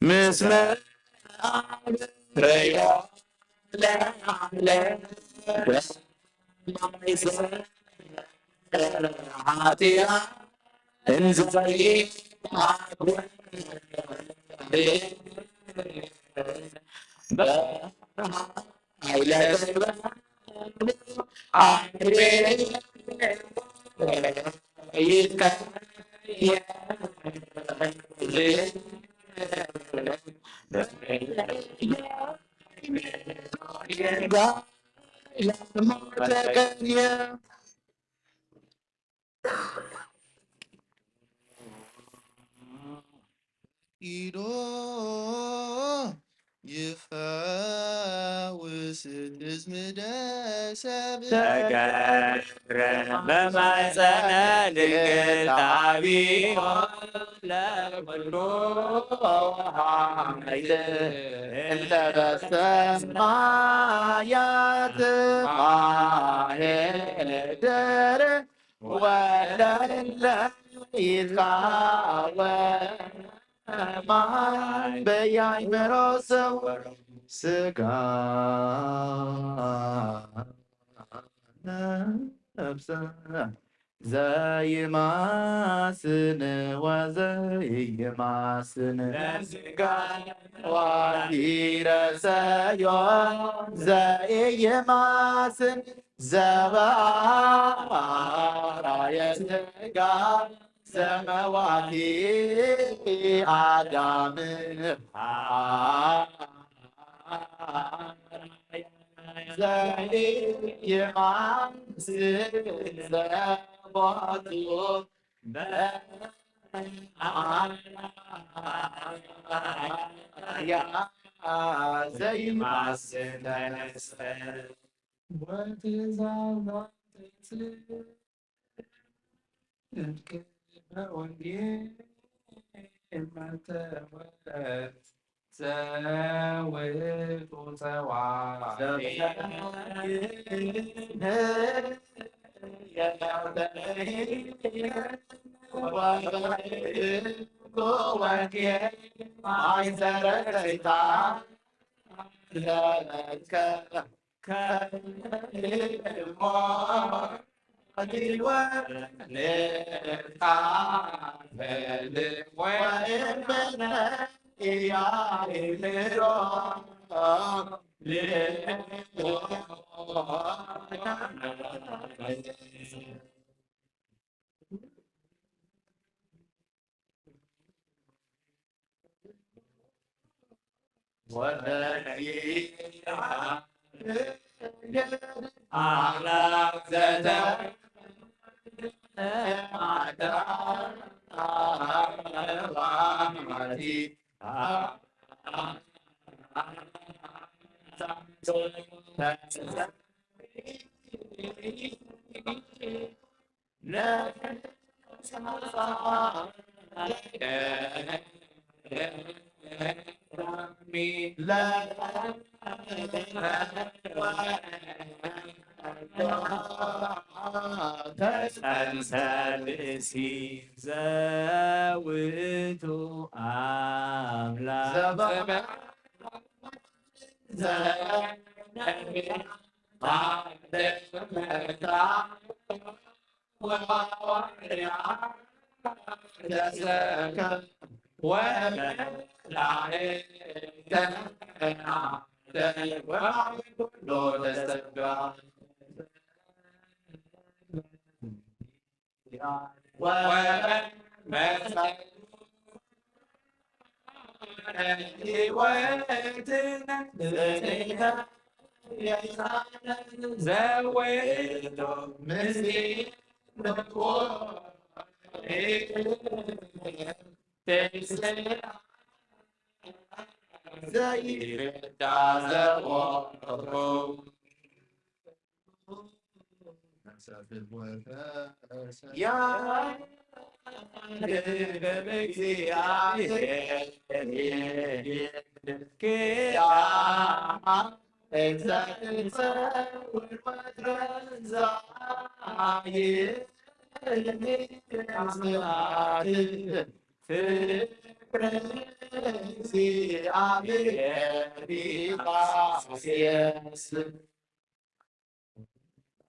ምስለ ኢዶ ይፈውስ ትዝምደ ሰብ ተገብረ በማይፀነ ድንግል ታቢኦ ለኩሉ ኃይል እንተ በሰማያት ማህደር ወለለ ይትቃወም ማይ በያይመሮ ሰው ስጋ ነፍሰ ዘይማስን ወዘይማስን ለስጋ ዋሂረሰዮ ዘይማስን ዘበአራየ ሥጋ ዘመዋቲ አዳም ዘይማንስ ዘቦቱ በአርአያ ዘይማስል ተነስተ። ወትእዛዛት ጽድቅ በወንጌል መተወት ዘውቱ ጸዋዕት ወንጌል ማይሰረተይታ ለከ ተጸንሰ ብእሲ ዘውቱ ኣምላክ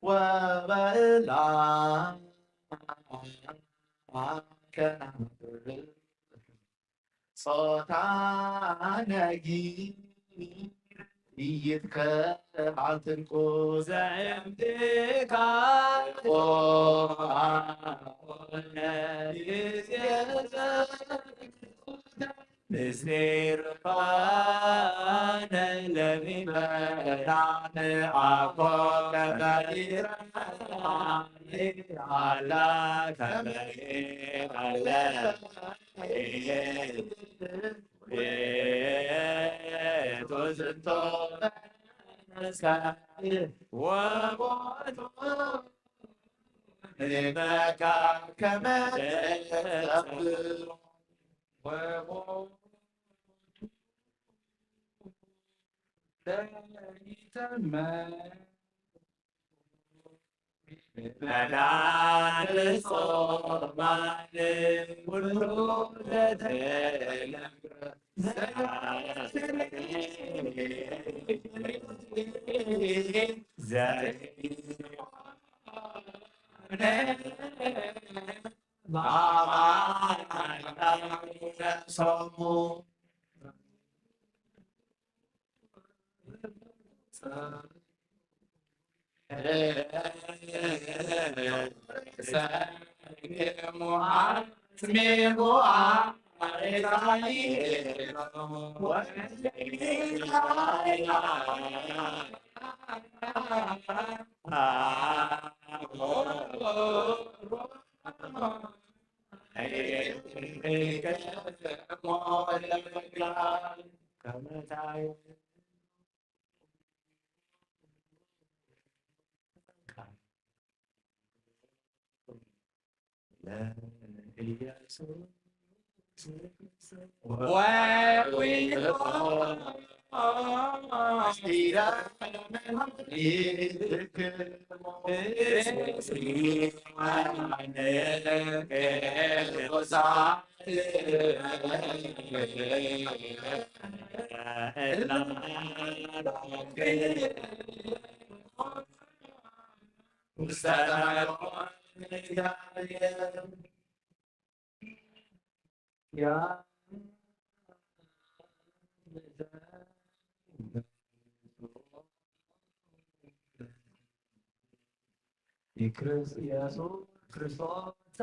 ወበላ ከናብር ጾታ ነጊ ይትከል ዓትልቁ ዘእምድካ ኦነ ምስጢር ፋነ ለሚመናን አኮ ከመይረ አላ ከመይረ አለ ቱዝንቶ መስቀል ወሞቱ ንመካ ከመ ተጸብሮ ወሞቱ ለይተመ መዳን ጾማን ኩሉ ለተነግረ ኢየሱስ ክርስቶስ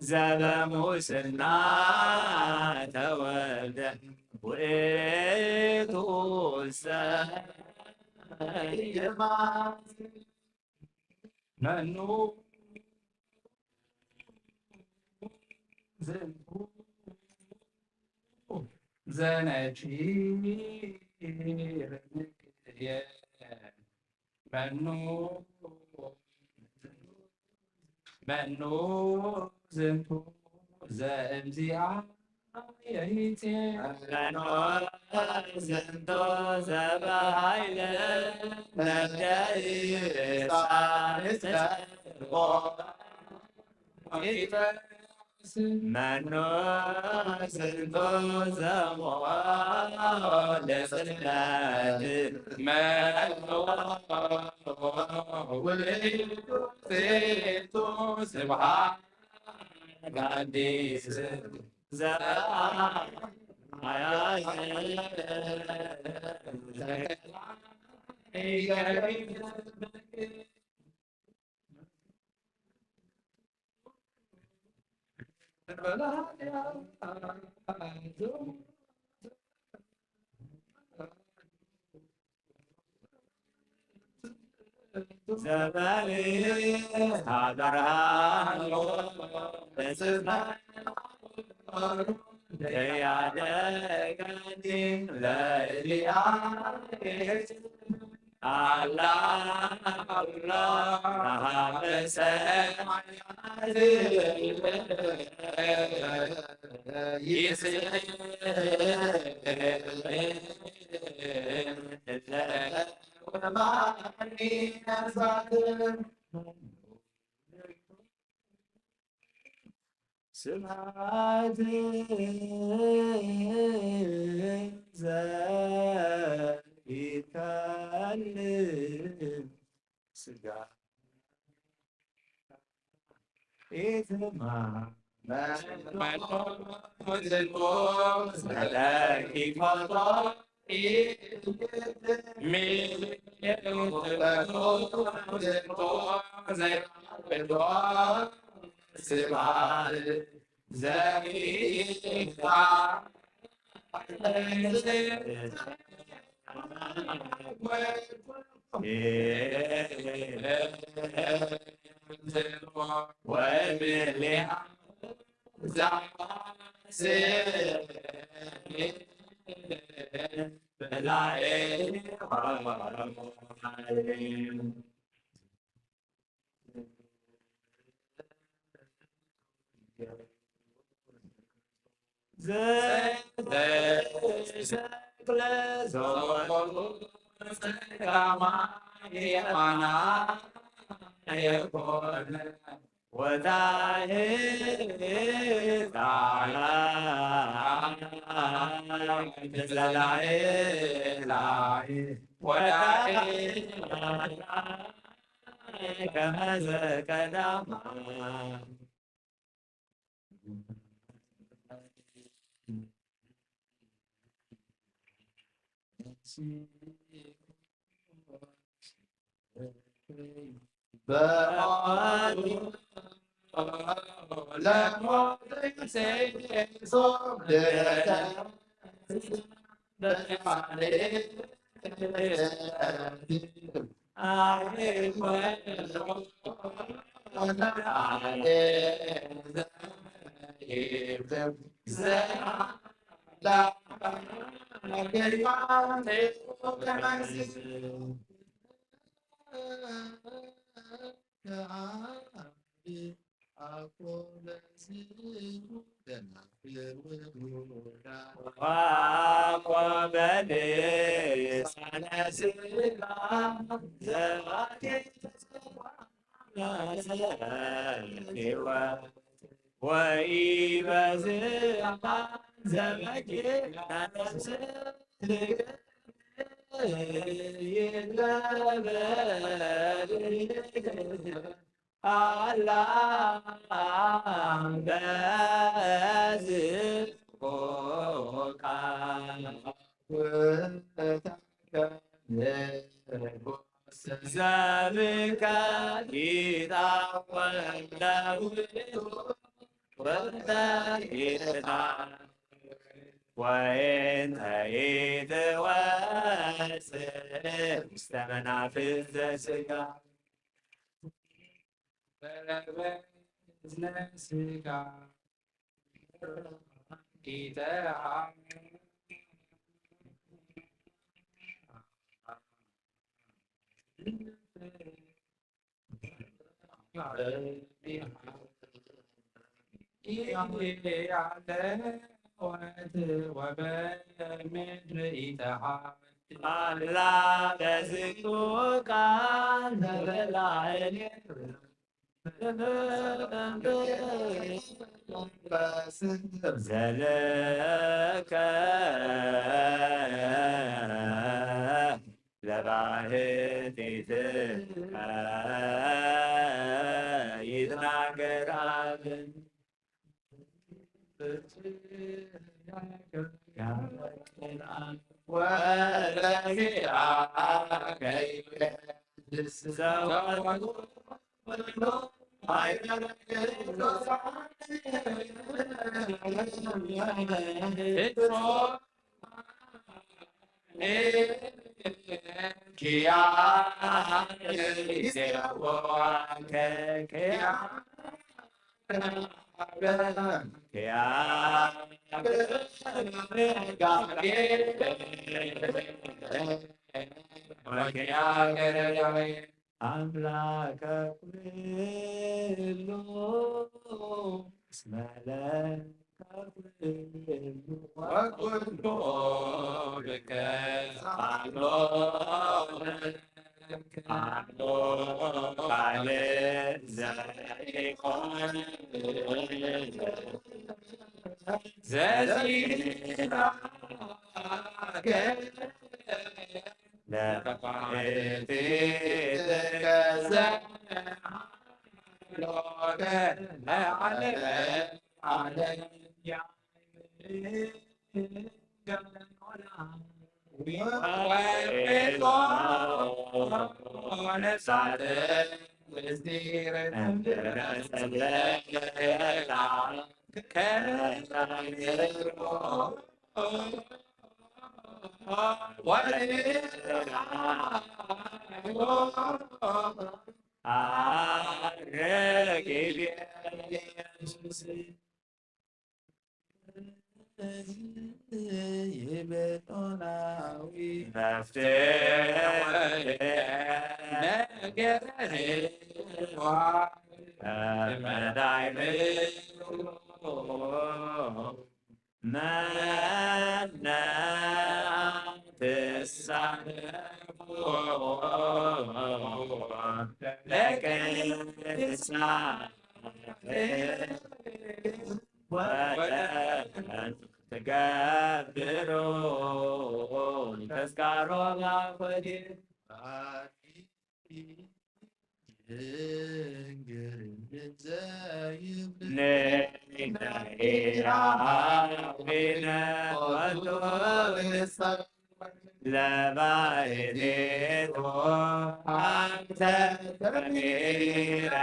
ዘበሙስና ተወልደ ውእቱ ሰይማ መኑ ዝንቱ ዘነኪርየ መኑ መኑ ዝንቱ ዘእግዚኣ የይጼ መኑ ዝንቱ ዘበሃይለ መገይሳ ንጸርቆ መኑ ዝንቱ ዘሞ ለጽልመት መኑ ውእቱ ስብሐት ለአዲስ ዘበሃይለ ዘመን ሃበርሃሎ ተስፋ ደያደጋኒ ለእልያ ኣላ ኣላ በሰማያት ይስል ወማኒ ነሳት ስብሐት ዘኢትከልእ ሥጋ ኢትማ ኪያነ ይሴዋከ ኪያነ ኪያነ ኣምላከ ኩሉ እስመ ለከ ኩሉ ወኩሉ ብከ ጻሎ ቃል ዘይኮን ዘዚራከ ለባሕቲ ተዘ ሎከ ለዓለመ ዓለም ወቤቶ ነሳተ ምስጢር እንድረሰለላ ከናይሮ ወርሃ አረጌ ኢየሱስ ይበጦናዊ መፍትሄ ነገር መዳይነ መነ ትሳነፎ ለቅድስና ወተን ትገብሮ ተስካሮ ላኮቴ ለባህቴቶ አንተ ተሚረነ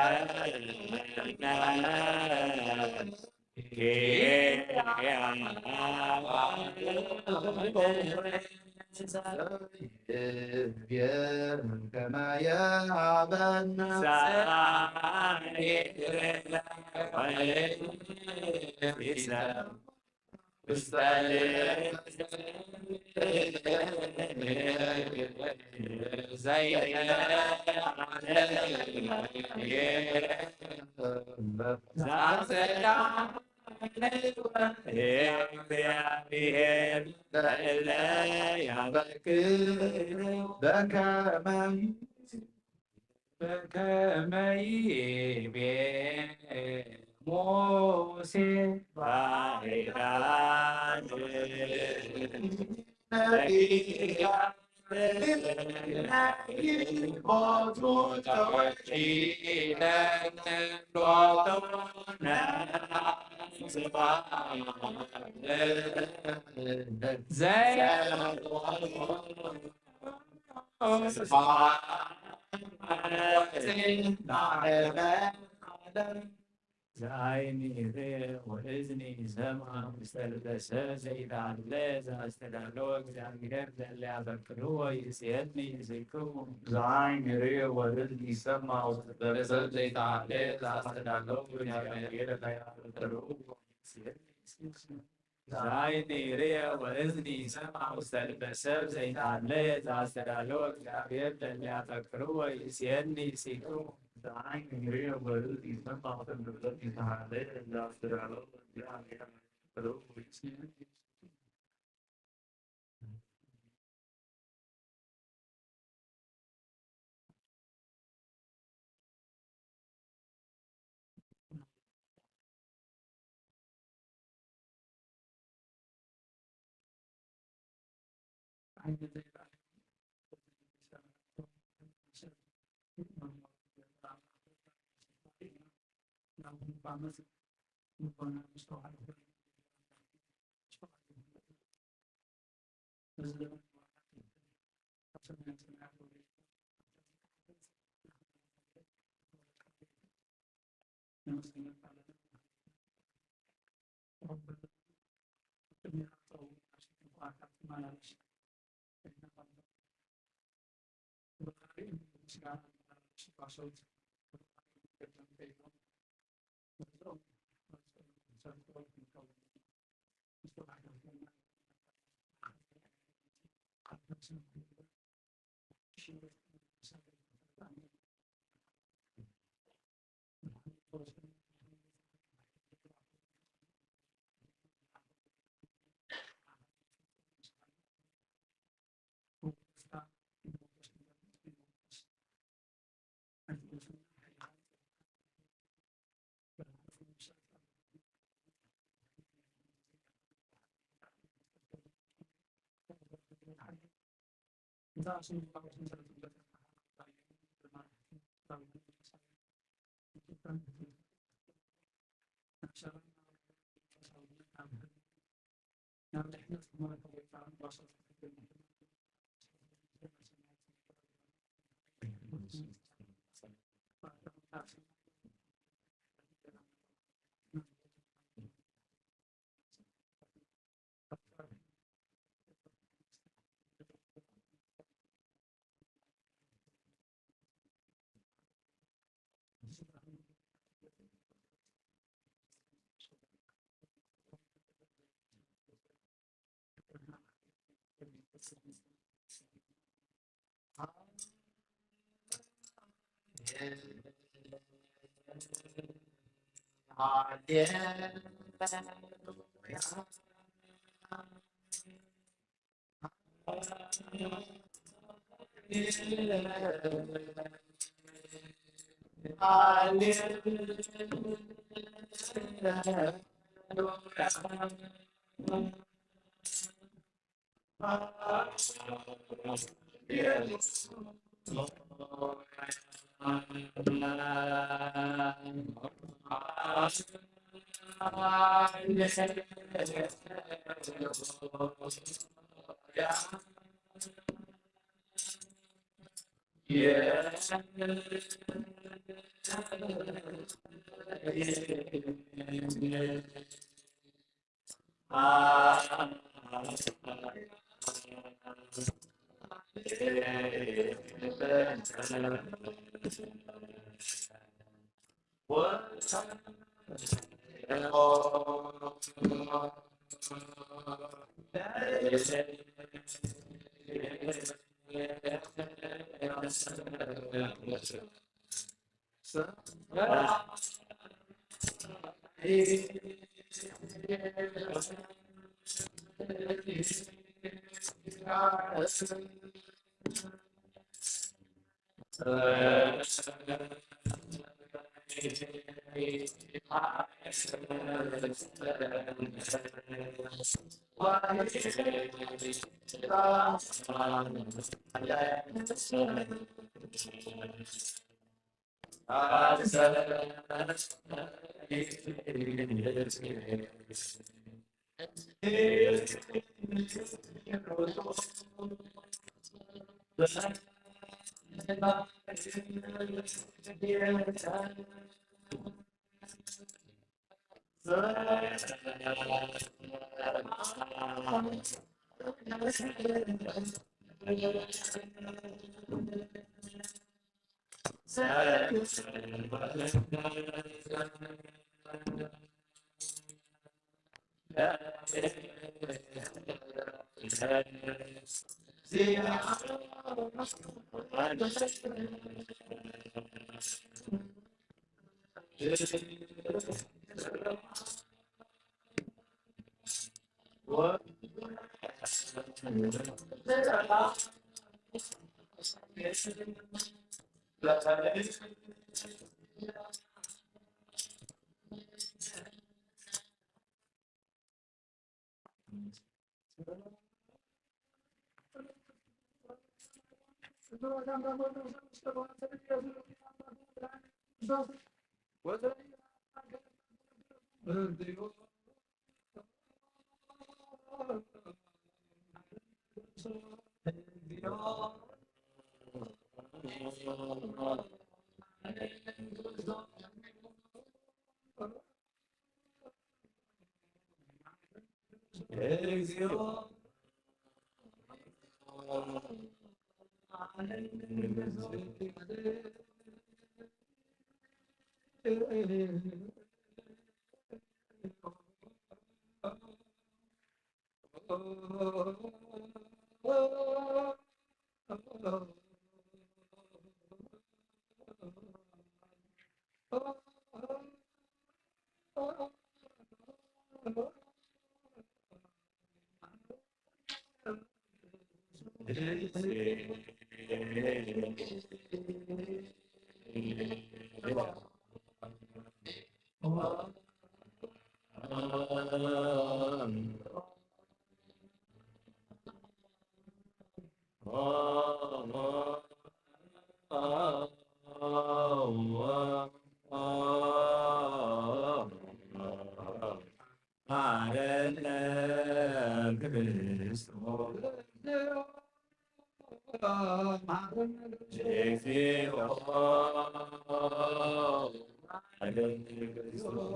እግዚአብሔር ለእለ ያበክር በከመ በከመ ይቤ ሙሴ ባዕዳን ዘአይን ይሬ ወእዝኒ ይሰምዕ ውስተ ልበ ሰብ ዘይተሃለ ዘአስተዳለወ እግዚአብሔር ለእለ ያፈቅርዎ ይእዜኒ ይእዜክሙ። ዘአይን ይሬ ወእዝኒ ይሰምዕ ውስተ ልበ ሰብ ዘይተሃለ ዘአስተዳለወ እግዚአብሔር ለእለ ያፈቅርዎ ይእዜኒ ይእዜክሙ። ዘአይን ይሬ ወእዝኒ ይሰምዕ ውስተ ልበ ሰብ ዘይተሃለ ዘአስተዳለወ እግዚአብሔር ለእለ ያፈቅርዎ ይእዜኒ ይእዜክሙ። ዘአይን ይሬ ወእዝኒ ይሰምዕ ውስተ ልበ ሰብ ዘይተሃለ ዘአስተዳለወ እግዚአብሔር ለእለ ያፈቅርዎ ይእዜኒ ይእዜክሙ። እግዚኦ። ማረነ ክርስቶስ እግዚኦ። ማረነ ክርስቶስ።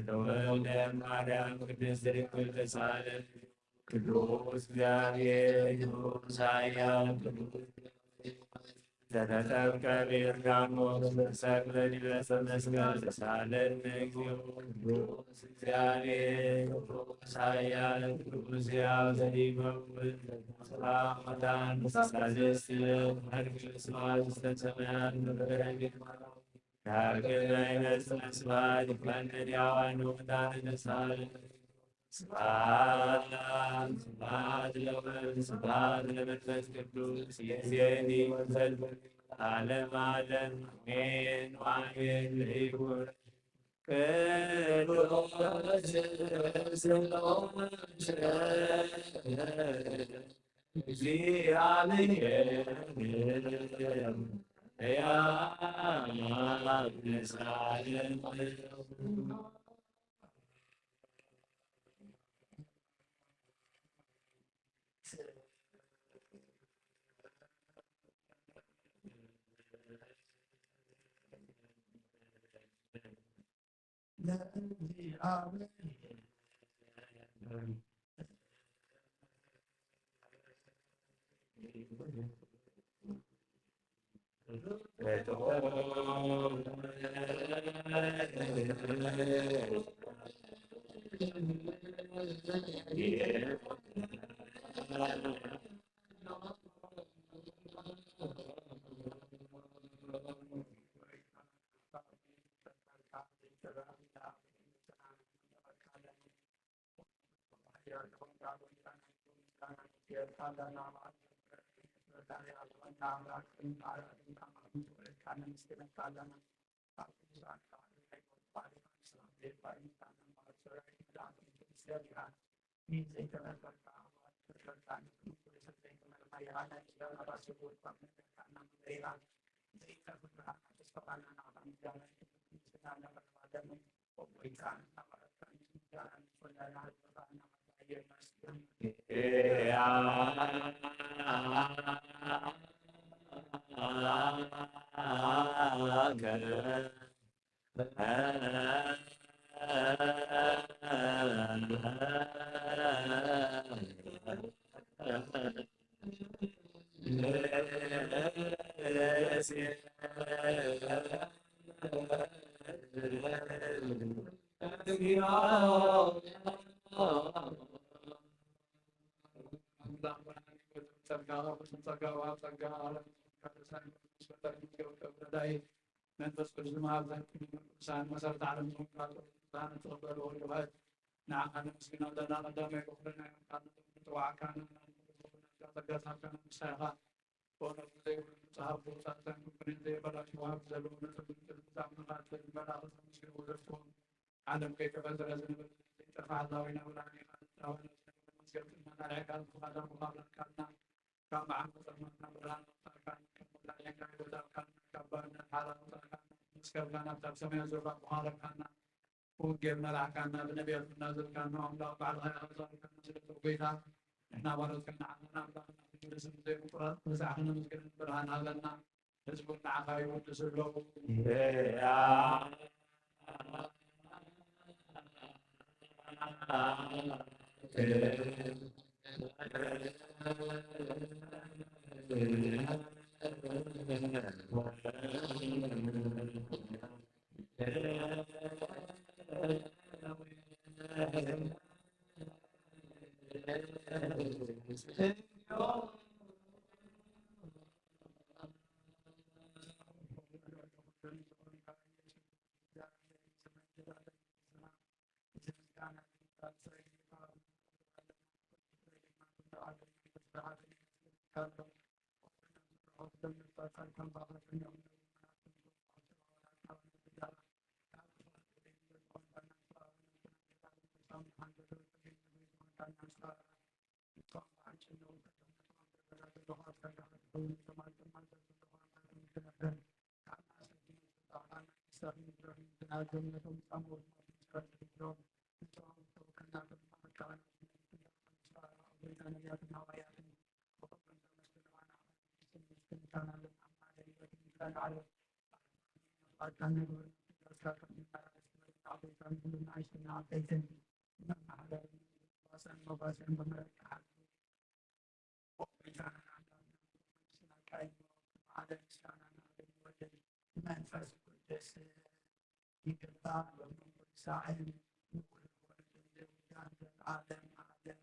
ተወልደ ማርያም ቅድስት ድንግል ተሳለ። ቅዱስ እግዚአብሔር፣ ቅዱስ ኃያል፣ ቅዱስ ዘተጠምቀ በዮርዳኖስ ተሰቅለ ዲበ ዕፀ መስቀል ተሳለነ እግዚኦ። ቅዱስ እግዚአብሔር፣ ቅዱስ ኃያል፣ ቅዱስ ሕያው ዘኢይመውት፣ ተንሥአ እሙታን ተሳልስት፣ ወመንግሥት ሰማያት ውስተ ሰማያት መንበረ ዳግመ ይመጽእ ስብሐት ይኮነ ዲያዋን ወሙታን ተሳለ። ስብሐት ለአብ፣ ስብሐት ለወልድ፣ ስብሐት ለመንፈስ ቅዱስ፣ ይእዜኒ ወዘልዓለመ ዓለም፣ አሜን ወአሜን። ለይኩን ቅዱስ ስምከ እግዚአብሔር ያብ ለዘላለሙ። መንፈስ ቅዱስ መዓልቲ ቅዱሳን መሰረተ ዓለም ዝኾኑ ቅዱሳን እትቕበል ወልድ ዋሕድ ንዓኻ ነመስግን ኣለና። ቀዳማይ በኩርና ኢኻ፣ ንጽዋዕካና፣ ጸጋ ጸጋ ንስኻ ኢኻ። ብእውነት ዘይብሉ ጸሃብ ብሉጻት ኩነን ዘይበላሽ ወሃብ ዘለዎ ነጥብ ምድር ብዛዕባ መቓትል መላእኽት ኣመስግንዎ ዘርክቦም። ዓለም ከይተፈጥረ ዝነበረ ዘይጠፍእ ኣላዊና ብርሃን ኢኻ። ዝታወነ ዝነበረ መስገድና ኣርኣያካ ዝኾነ ኣምላኽና ካብ መዓልቲ ጸልማትና ብርሃን ኣውጻእካና፣ ካብ መላእክት ኣውጻእካና፣ ካብ ባርነት ሓራ ኣውጻእካና፣ መስቀልካ ናብታ ሰማያት ዞባ ኣቦኻ ኣረግካና። ብወንጌል መራሕካና፣ ብነቢያት እናዘዝካና፣ ኣምላኽ ባዕልኻ ኢኻ ዘዛረብካና። ስለዚ ጎይታ፣ ንሕና ባሮትካ ንዓኻን ኣምላኽና ብግብሪ ስም ዘይምቁራጽ ንስኻ ከነመስግን ብርሃን ሃበና። ህዝቡ ንዓኻ ይውድሱ ኣለዉ። መንፈስ ቅዱስ ይግባእ። ሳዕን ንውሉድ ወልድ ለውዳን ዘለዓለም ዓለም።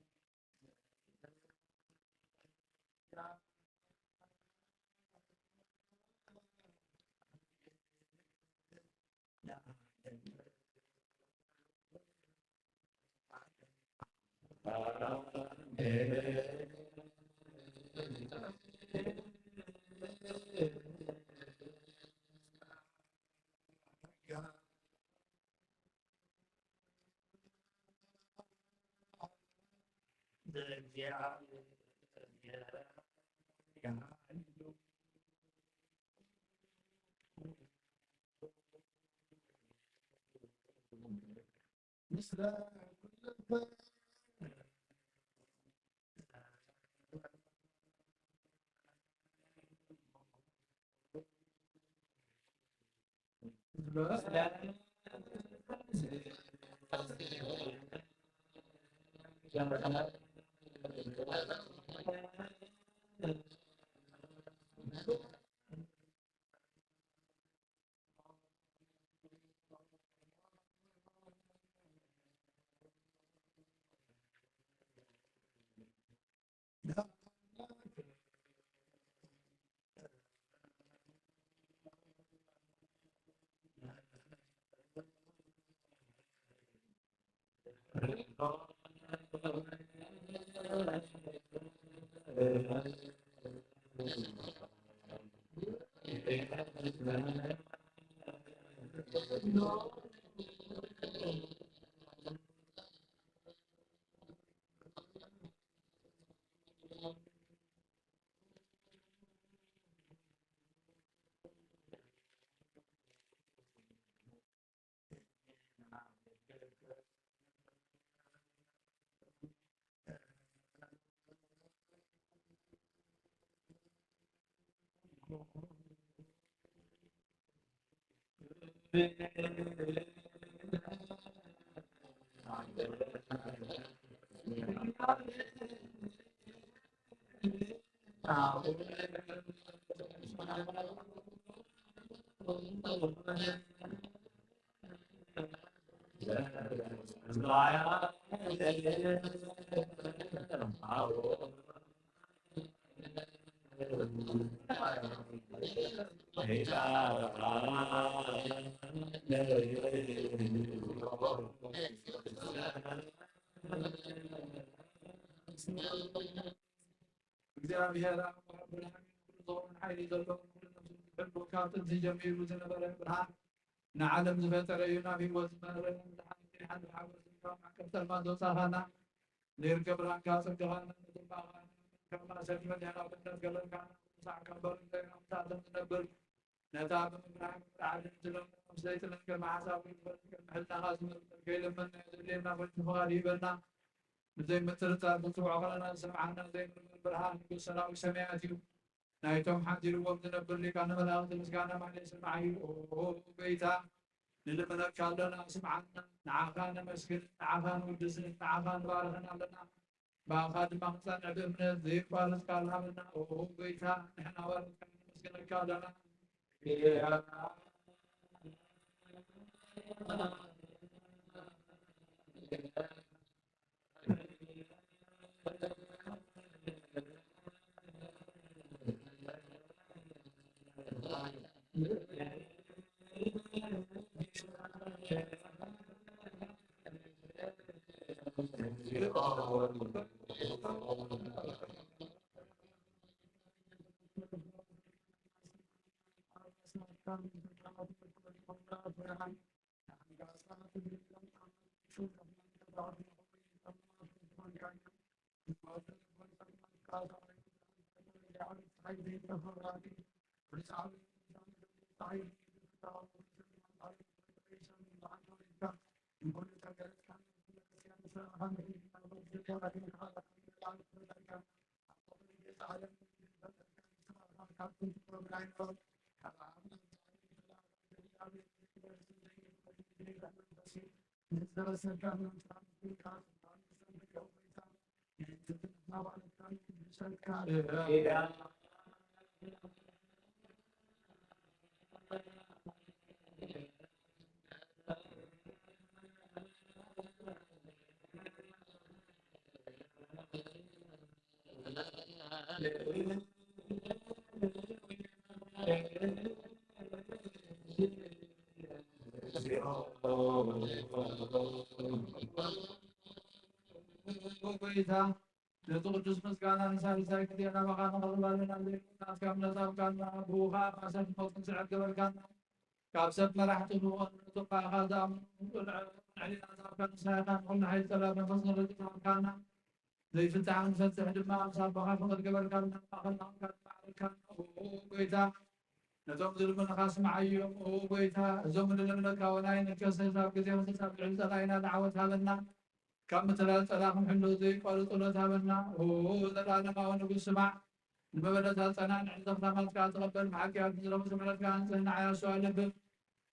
እግዚኣብሔር ኣብ ብርሃን ኩሉ ዝኾነ ሓይሊ ዘለዎ ኩሉ ነፍሱ ዝሕሉ ካብ ጥንቲ ጀሚሩ ዝነበረ ብርሃን ንዓለም ዝፈጠረ እዩ። ናብ ህይወት ዝመረ መድሓኒት ሓንቲ ሓጎስ ካብ መዓቀብ ጸልማት ዘውጻኻና ዘይርከብ ብርሃንካ ጸጋኻን ጽባቐኻን ካብ ማእሰርቲ ፈቲሕና ብእምነት ገለልካና። ምሳዕ ካብ በሩ ዘይና ምሳዕቶም ዝነብር ነታ ብምብራህ ብርዓድን ዝለምኖ ዘይጥልን ቅድሚ ሓሳብ ዝፈልጥ ቅድሚ ሕልናኻ ዝመርምር ከይልመና ዘድልየና ኮይኑ ፍቓድ ይህበና። ብዘይምጥርጣር ክንስምዖ ከለና ዝሰምዓና ዘይምርምር ብርሃን ንጉስ ሰራዊት ሰማያት እዩ። ናይቶም ሓዲርዎም ዝነብር ሊቃነ መላእኽቲ ምስጋና ማለ ይስማዕ እዩ። ኦ ጎይታ ንልምነካ ኣለና ስምዓና። ንዓኻ ነመስግን፣ ንዓኻ ንውድስን፣ ንዓኻ ንባርኽን ኣለና። ብኣኻ ድማ ክንጸንዕ ብእምነት ዘይቋረጽ ቃል ሃበና። ኦ ጎይታ ንሕና ባርኽካ ነመስግነካ ኣለና። ጎይታ ነቲ ቅዱስ ምስጋና ንሳልሳይ ግዜ ናባኻ ነቕርብ ኣለና። ዘይብሉ ናትካ እምነት ኣብ ቃልና ብውኻ ኣባሰት ሞት ክንስዕር ገበርካና። ካብ ሰብ መራሕቲ ንኾን ንጥቃኻ ዝኣምኑ ንሕሊና ዝሃብካ ንስኻ ኢኻ። ንኹሉ ሓይሊ ጸላእቲ መንፈስ ንርግጽ ሃብካና። ዘይፍታሕ ክንፈትሕ ድማ ምስ ኣቦኻ ፍቕሪ ገበርካልና። ማእኸልና ኾንካ ዝመዓረግካና። ኦ ጎይታ ነቶም ዝልምኑኻ ስምዓዮም። ኦ ጎይታ እዞም ንልምነካ ወናይ ንከሰስ ኣብ ግዜ ምሕሳብ ልዕሊ ጸላኢና ንዓወት ሃበና። ካብ ምትላል ጸላእኹም ሕልው ዘይቋርጽ ጸሎት ሃበና። ኦ ዘላለማዊ ንጉስ ስማዕ። ንመበለት ኣጸናንዕ ዘኽታማት ከኣ ተቐበል። ብሓቂ ኣብ ዝረኽቡ ዘመናት ከኣ ንጽህና ዓያሱ ኣለብብ።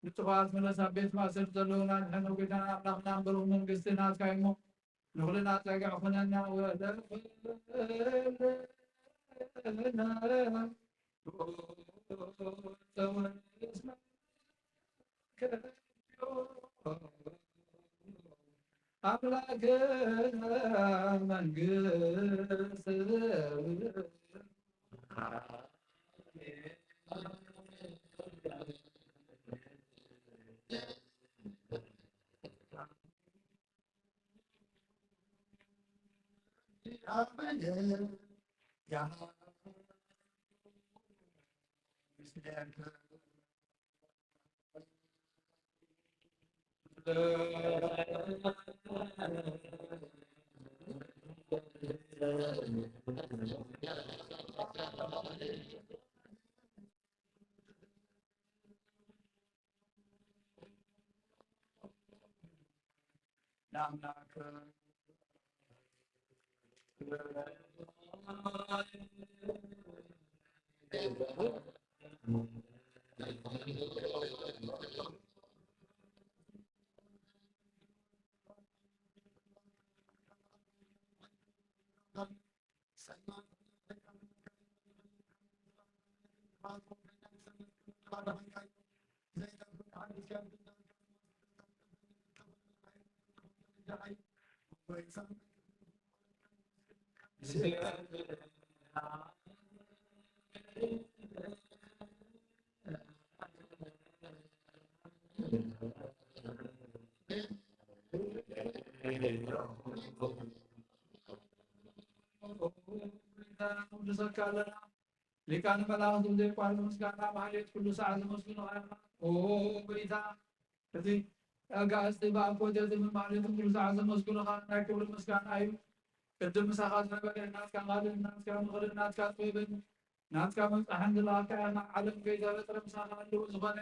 ንጥፋት መለስ ኣብ ቤት ማእሰርቲ ዘለዉና ንሕነ ጎይታና ኣምላኽና እምበሩ መንግስቲ ናትካ እሞ ንኹልና ጸግዒ ኩነና ወደፈለና። ኣምላክ መንግስት ለኣምላክ ሊቃነ መላእክት ብዘይቋርጥ ምስጋና ማህሌት ኩሉ ሰዓት ዘመስግኑኻ። ኦ ጎይታ፣ እቲ ኣጋእዝቲ ብኣኮቴ ዝብል ማህሌት ኩሉ ሰዓት ዘመስግኑኻ ናይ ክብሪ ምስጋና እዩ። ቅድም ምሳኻ ዝነበረ ናትካ ቃልን ናትካ ምኽርን ናትካ ጥበብን ናትካ ምብጻሕን ዝለኣኽካ ኢኻ። ዓለም ከይተፈጥረ ምሳኻ ህልው ዝኾነ፣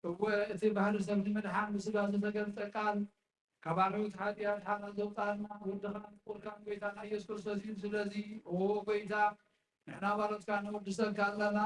እወ፣ እቲ ባህሪ ሰብ ንምድሓን ብስጋ ዝተገልጸ ቃል፣ ካብ ኣዕሩት ሓጢኣት ሓራ ዘውጽኣና ወድኻን ፍቁርካን ጎይታና ኢየሱስ ክርስቶስ እዩ። ስለዚ፣ ኦ ጎይታ፣ ንሕና ባሮትካ ነወድሰካ ኣለና።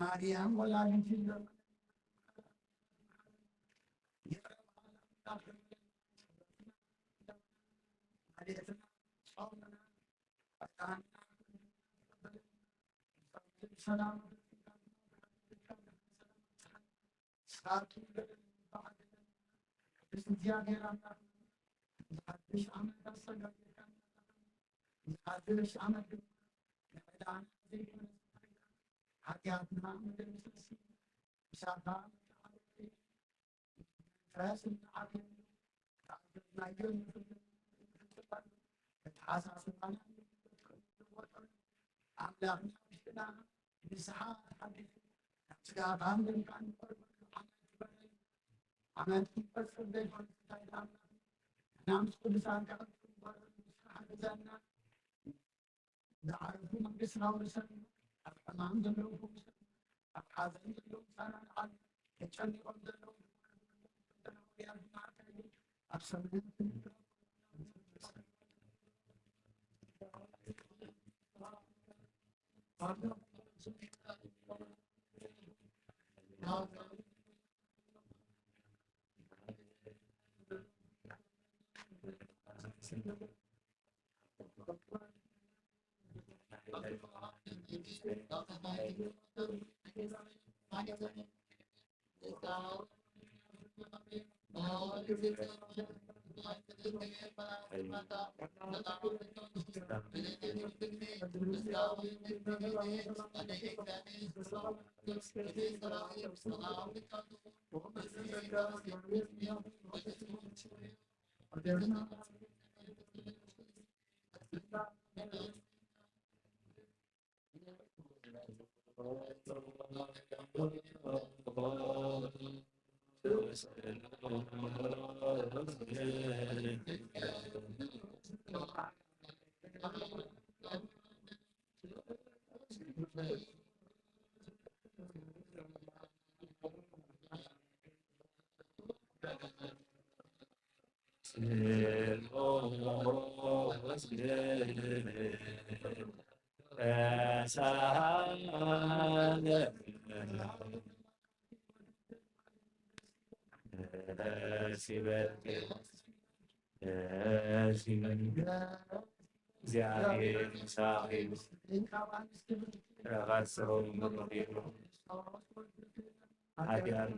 ማርያም ወላዲት ሰላም ስብሐት ለእግዚአብሔር አምላክ። ዝሓድሽ ዓመት ኣሰጋጊርካ ዝሓድሽ ዓመት ድማ ንዕዳና ዘይኮነ ሓጢኣትና መደምሰሲ ምሳኻ መተዓረቂ ፈረስ ንዓብየሉ ተኣዘዝናዮ ንፍጽም ንፍጽመሉ። ኣተሓሳስባና ንለወጠሉ። ኣምላኽና ውሽጥና ንስሓ ተሓዲሱ ናብ ስጋ ኣባን ደምካን ንቐርበሉ ዓመት ይበለን። ዓመት ክንፈጽም ዘይኮነ እንታይ ደኣ ኣምላኽ ንሕና ምስ ቅዱሳን ከኣ ክንባረር ንስኻ ሓግዘና። ዝዓረፉ መንግስቲ ናውርሰን፣ ኣብ ሕማም ዘለዉ ፈውሰን፣ ኣብ ሓዘን ዘለዉ ጻና ንዓል፣ ተጨኒቖም ዘለዉ ወያድ ማዕከል ኣብ ሰማያት እግዚአብሔር ምሳኺ። ረኻት ሰው ምሩር ይሁን። ኃጢአት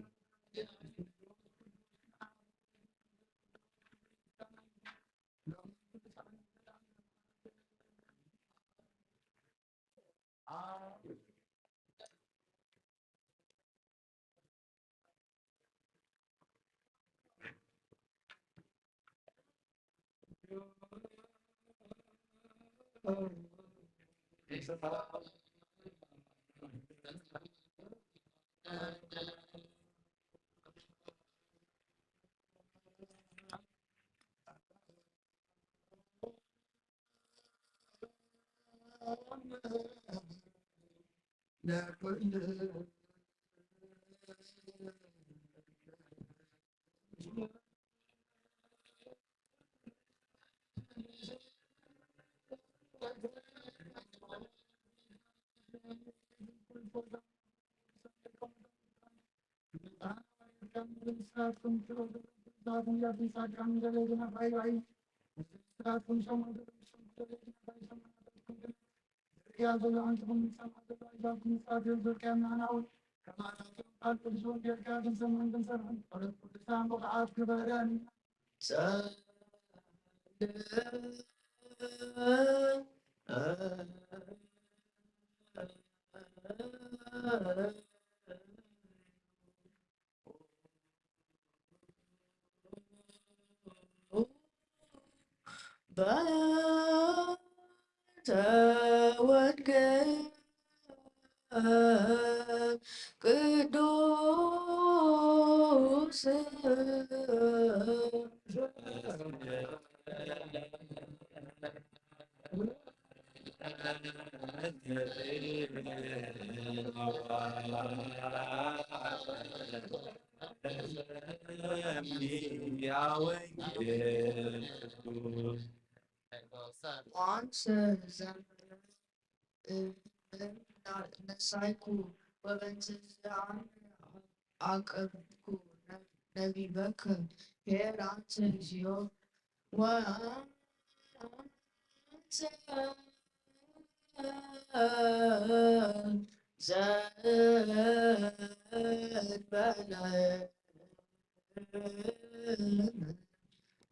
በተወልደ ቅዱስ አንተ ዘመረ ነሳይኩ ወበንትዝኣን አቀብኩ ነቢበከ ኄር አንተ እግዚኦ ወአንተ ዘእንበለ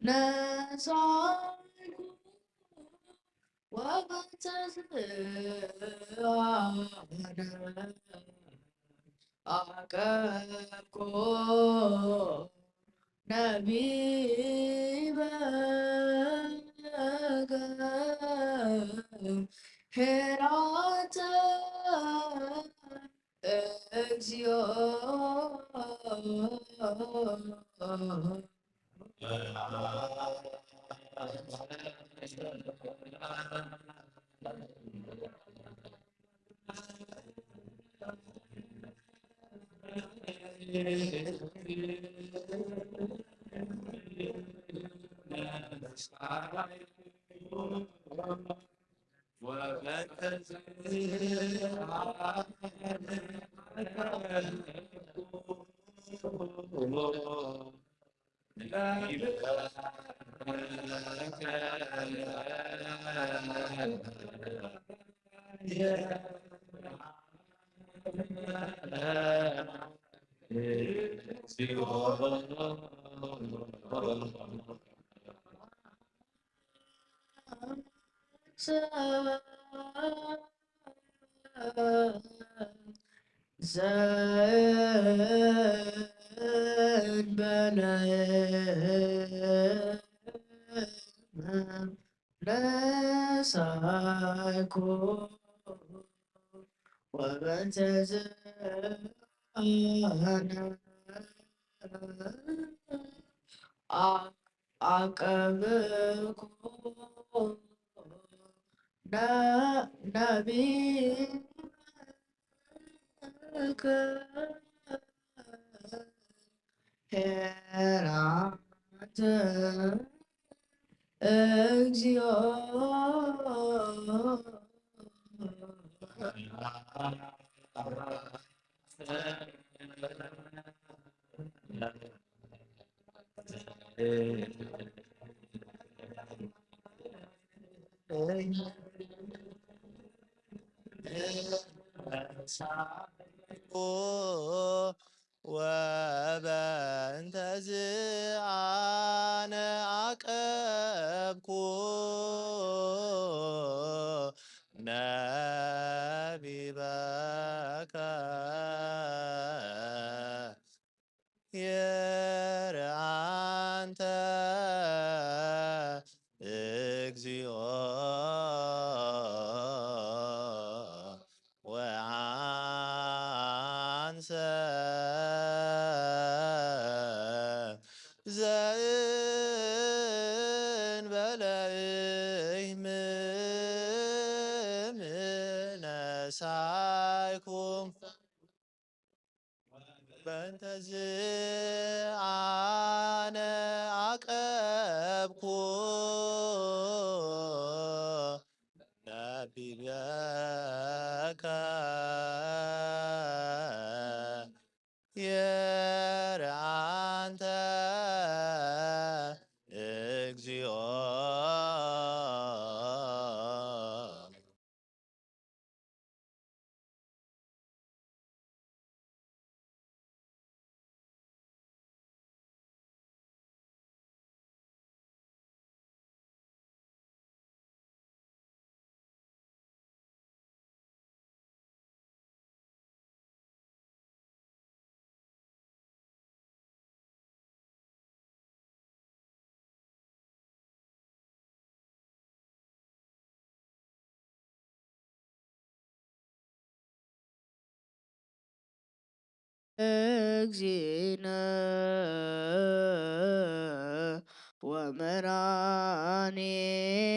ነሳይኩ ወበንተ ዝኣነ አቀብኮ ነቢበከ ኄር አንተ እግዚኦ። ዘእንበለ ነሳይኩ ወበእንተ ዝኣነ አ- ዓቀብኩ ነ- ነቢበከ ኄር አንተ እግዚኦ። ወበእንተዝ ኣነ ዓቀብኩ ነቢበከ ኄር አንተ እግዚኦ። ወአንሰ ዘእንበለ እይምም ነሳይኩም። በእንተዝ አነ ዓቀብኩ ነቢበከ ኄር አንተ እግዚኦ። እግዚእነ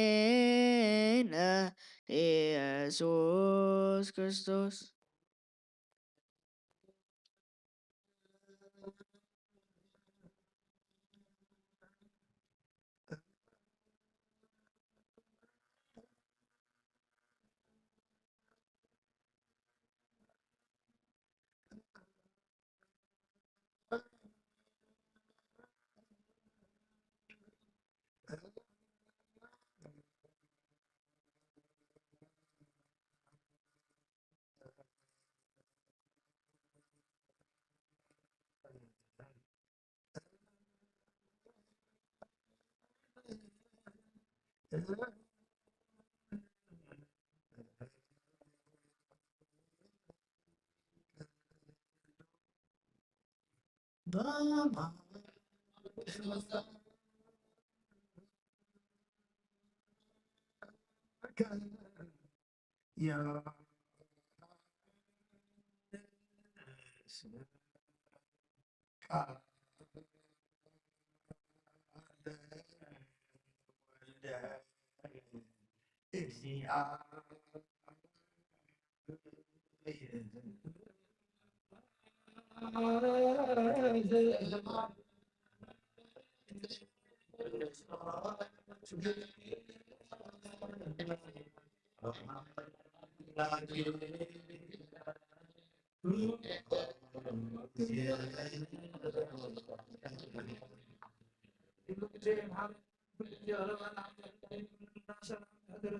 ወመድኃኒነ ኢየሱስ ክርስቶስ።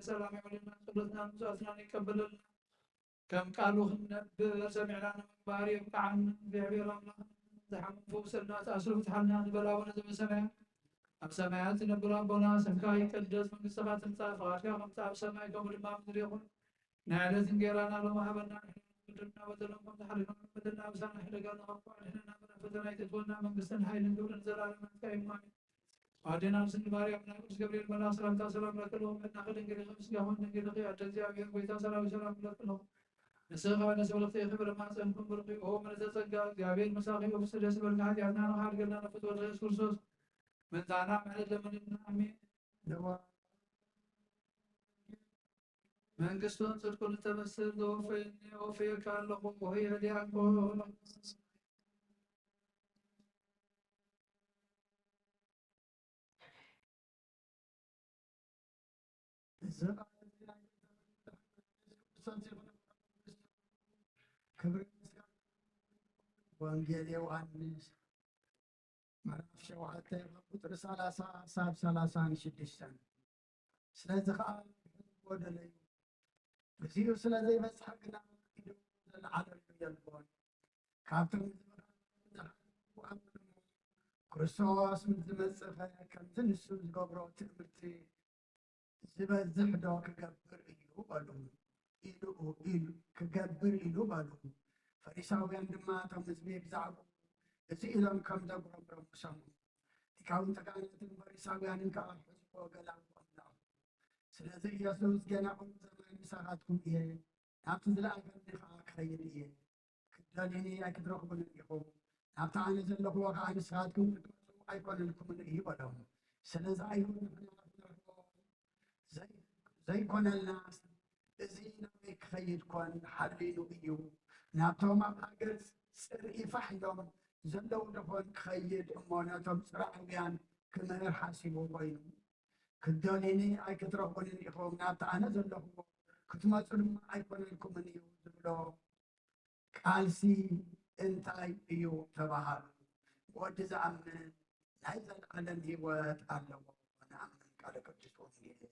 ሰላም ያውልና፣ ጸሎትና ምጽዋትና ይቀበለልና። ከም ቃሉ ክንነብር ሰሚዕና ንምግባር የብቅዓና። እግዚኣብሔር ኣምላኽ ዝሓመሙ ፈውሰልና፣ ተኣስሩ ፍትሓልና ንበል ኣቡነ ዘበሰማያት። ኣብ ሰማያት ዝነብር ኣቦና፣ ስምካ ይቀደስ፣ መንግስትኻ ትምጻእ፣ ፍቓድካ ከምቲ ኣብ ሰማይ ከምኡ ድማ ኣብ ምድሪ ይኹን። ናይ ዕለት እንጌራና ሎሚ ሃበና፣ ንሕና ንበደልና በደሎም ከም ዝሓለፍና ንበደልና፣ ኣሳና ሕደጋ ንኸፉ ኣድሕነና፣ ናብ ፈተና ኣይተእትወና፣ መንግስትን ሓይልን ክብርን ንዘለኣለም ናትካ እዩ። ኣሜን። ኣዴና ምስል ማርያም ናይ ቅዱስ ገብርኤል መልኣክ ሰላምታ ሰላም ለኪ፣ ልዑል ምሕረትኪ ድንግል ኢኺ፣ ምስጋና ድንግል ኢኺ፣ ኣደ እግዚኣብሔር ጎይታ ሰራዊት ሰላም ለኪ። ንስኺ ከበነ ሰብለኽቲ ኢኺ፣ ብረማፀን ኩን ብርኺ ኦ ምልዕተ ጸጋ፣ እግዚኣብሔር ምሳኺ፣ ብፍስህ ደስ ይበልኪ፣ ሓጢኣትና ንኻሕድገልና ንፍትወ ኢየሱስ ክርስቶስ፣ ምንታና ምሕረት ለምንና። ኣሜን። ለዋ-፣ መንግስቱን ጽድቁን እተበስር ዘወፈየኒ፣ ወፈየካ ኣለኹ፣ ሆይ ዲያቆን። እዚ ቃል እዚ ናይ ጎይታ መድሓኒት ቅዱሳን ዜማታት ክብሪ ምስጋና ወንጌል ዮሃንስ ምዕራፍ ሸውዓተ ካብ ቁጽሪ ሰላሳ ክሳብ ሰላሳን ሽዱሽተን። ስለዚ ኸኣ ክሕዝዎ ደለዩ። ግዚኡ ስለ ዘይበጽሐ ግና ኢዱ ዘለዓለሉ የልቦን። ካብቶም ዝሓለፉ ኣመኑ። ክርስቶስ ምስ ዝመጽእ ኸ ከምዚ ንሱ ዝገብሮ ትእምርቲ ዝበዝሕ ዶ ክገብር እዩ በሉ ኢሉ፣ ኢሉ፣ ክገብር ኢሉ በሉ። ፈሪሳውያን ድማ እቶም ህዝቢ ብዛዕባኡ እዚ ኢሎም ከም ዘጉረምረሙ ሰምዑ። ሊቃውንቲ ካህናትን ፈሪሳውያንን ከኣ ሕዝቦ ገላውኦም ለኣኹ። ስለዚ ኢየሱስ ገና ቁሩብ ዘመን ምሳኻትኩም እየ፣ ናብቲ ዝለኣኸኒ ከኣ ክኸይድ እየ። ክትደልዩኒ ኣይክትረኽቡንን ኢኹም፣ ናብቲ ኣነ ዘለኹዎ ከኣ ንስኻትኩም ክትመጹ ኣይኮነልኩምን እዩ በሎም። ስለዚ ኣይሁድ ንሕና ክንረኽቦ ዘይ-፣ ዘይኮነልናስ፣ እዚ ናበይ ክኸይድ ኮን ሓሊኑ እዩ? ናብቶም ኣብ ሃገር ጽርኢ ፋሕ ኢሎም ዘለዉ ደኾን ክኸይድ እሞ ነቶም ጽርዓውያን ክምህር ሓሲቡ ኮይኑ? ክትደልዩኒ ኣይክትረኽቡንን ኢኹም፣ ናብቲ ኣነ ዘለኹዎ ክትመጹ ድማ ኣይኮነልኩምን እዩ ዝብሎ ቃልሲ እንታይ እዩ ተባሃሉ? ወዲ ዝኣምን ናይ ዘለዓለም ህይወት ኣለዎ። ንኣምን። ቃለ ቅዱስ ወንጌል።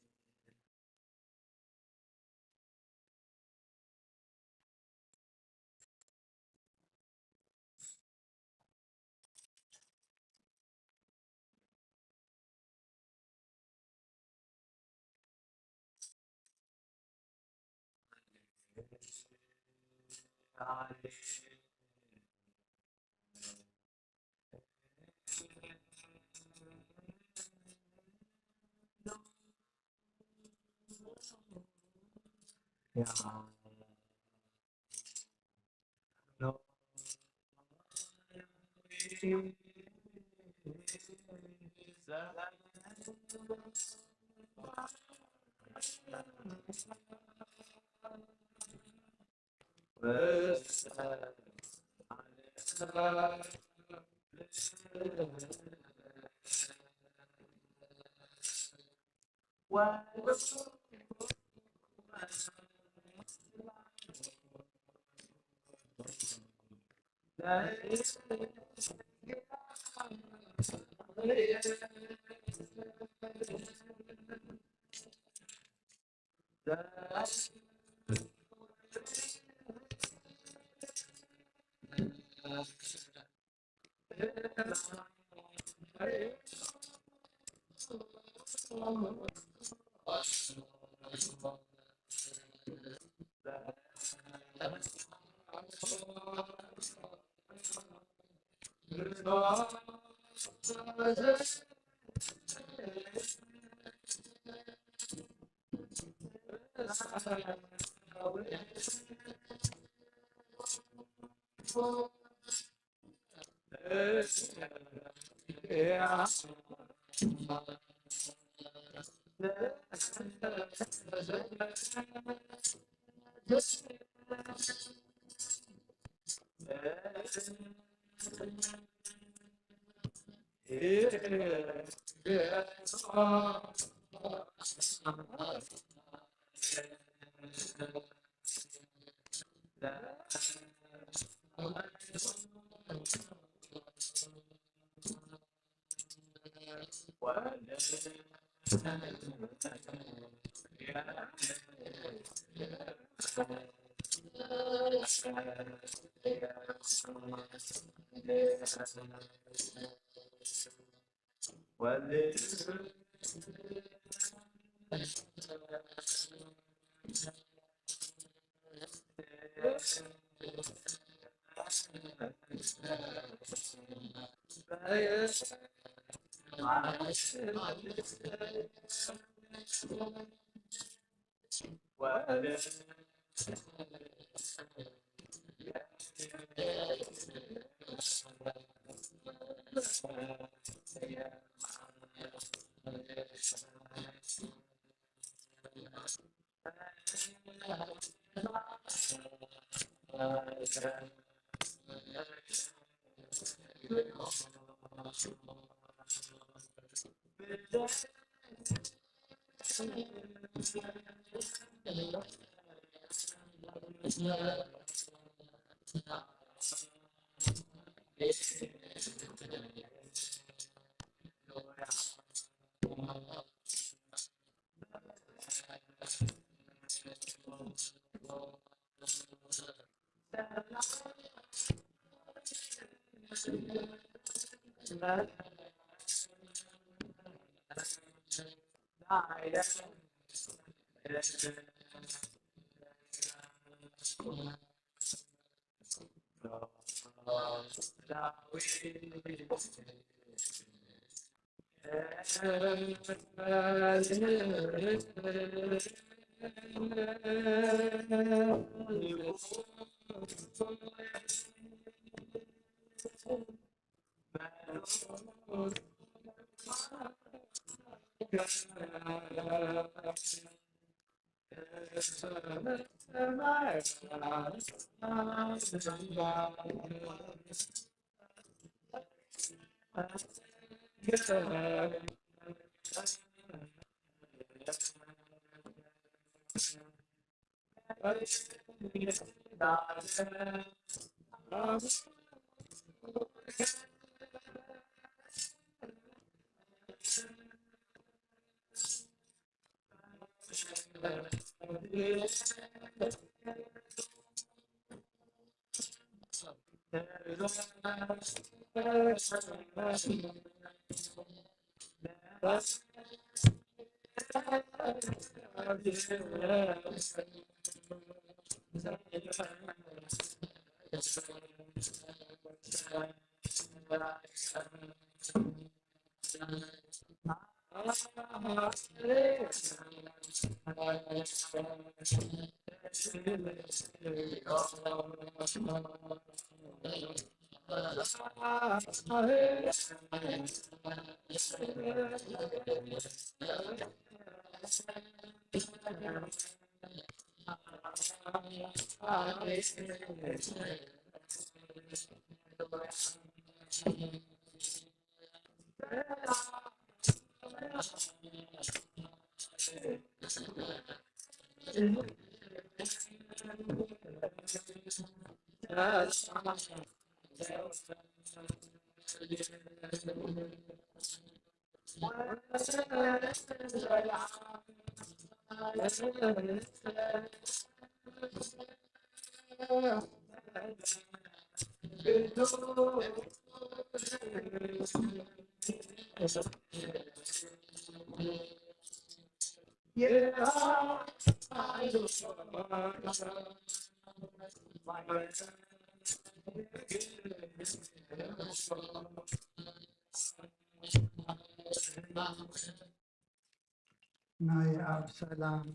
ናይ ኣብ ሰላም፣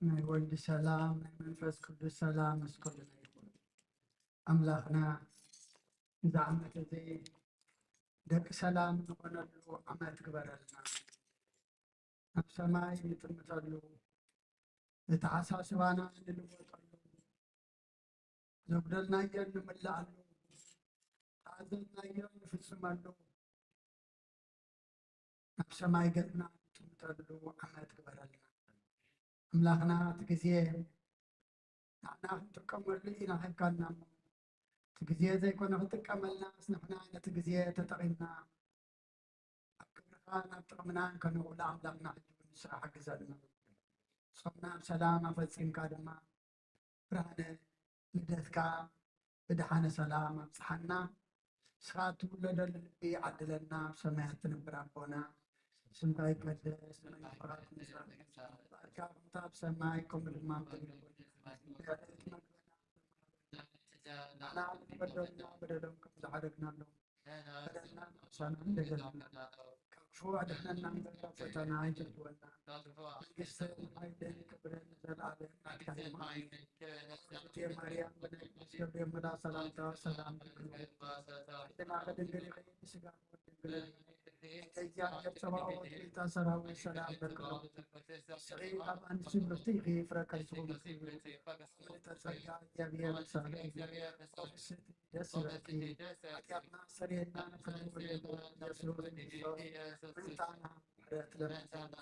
ናይ ወልድ ሰላም፣ ናይ መንፈስ ቅዱስ ሰላም ምስ ኩልና ይኹን። ኣምላኽና እዚ ዓመት እዚ ደቂ ሰላም ንኾነሉ ዓመት ግበረልና። ናብ ሰማይ ንጥምተሉ፣ ዝተሓሳስባና ንልወጠሉ፣ ዘጉደልናዮ ንምላኣሉ፣ ዝኣዘዝናዮ ንፍጽመሉ፣ ናብ ሰማይ ገጽና ንጥምተሉ ዓመት ግበረልና። ኣምላኽና እቲ ግዜ ንሕና ክንጥቀመሉ ኢና ሂብካና እሞ፣ እቲ ግዜ ዘይኮነ ክጥቀመልናስ ንሕና ነቲ ግዜ ተጠቒምና ኣብ ክብርኻን ኣብ ጥቕምናን ከነውዕሎ ኣምላኽና ሕጂ እውን ንስኻ ሓግዘና። ጾምና ብሰላም ኣፈጺምካ ድማ ብርሃነ ልደትካ ብደሓነ ሰላም ኣብጽሓና። ንስኻ እትውለደሉ ልቢ ዓድለና፣ ኣብ ሰማያት ትነብር ኣቦና፣ ስምካ ይቀደስ፣ መንግስትኻ ትምጻእ፣ ፍቃድካ ከምታ ኣብ ሰማይ ከምኡ ድማ ኣብ ምድሪ ትኹን። ንዕለትና ንበደልና በደሎም ከም ዝዓደግናሎም በደልና ንሳና እንደገና ካብ ክፉእ ኣድሕነና እምበር ናብ ፈተና ኣይተእትወና። መንግስትን ሓይልን ክብርን ንዘለኣለም ናትካ እዩ። እመቤቴ ማርያም ብናይ ቅዱስ ገብርኤል መልኣክ ሰላምታ ሰላም ንብለኪ። ሕልናኺ ድንግል ኢኺ፣ ብስጋኺ እውን ድንግል ኢኺ። እመ እግዚኣብሔር ጸባኦት፣ ጌታ ሰራዊት ሰላም ለኪ። ንስኺ ኣብ ኣንስቲ ብርክቲ ኢኺ፣ ፍረ ከርስኺ ብርክቲ እዩ። ምልዕተ ጸጋ እግዚኣብሔር ምሳኺ እዩ። ቅድስቲ ደስ ይበልኪ። ኃጢአትና ሰርየልና ንክንወደድ ኢየሱስ ክርስቶስ ምሕረትና ምሕረት ለምንታና።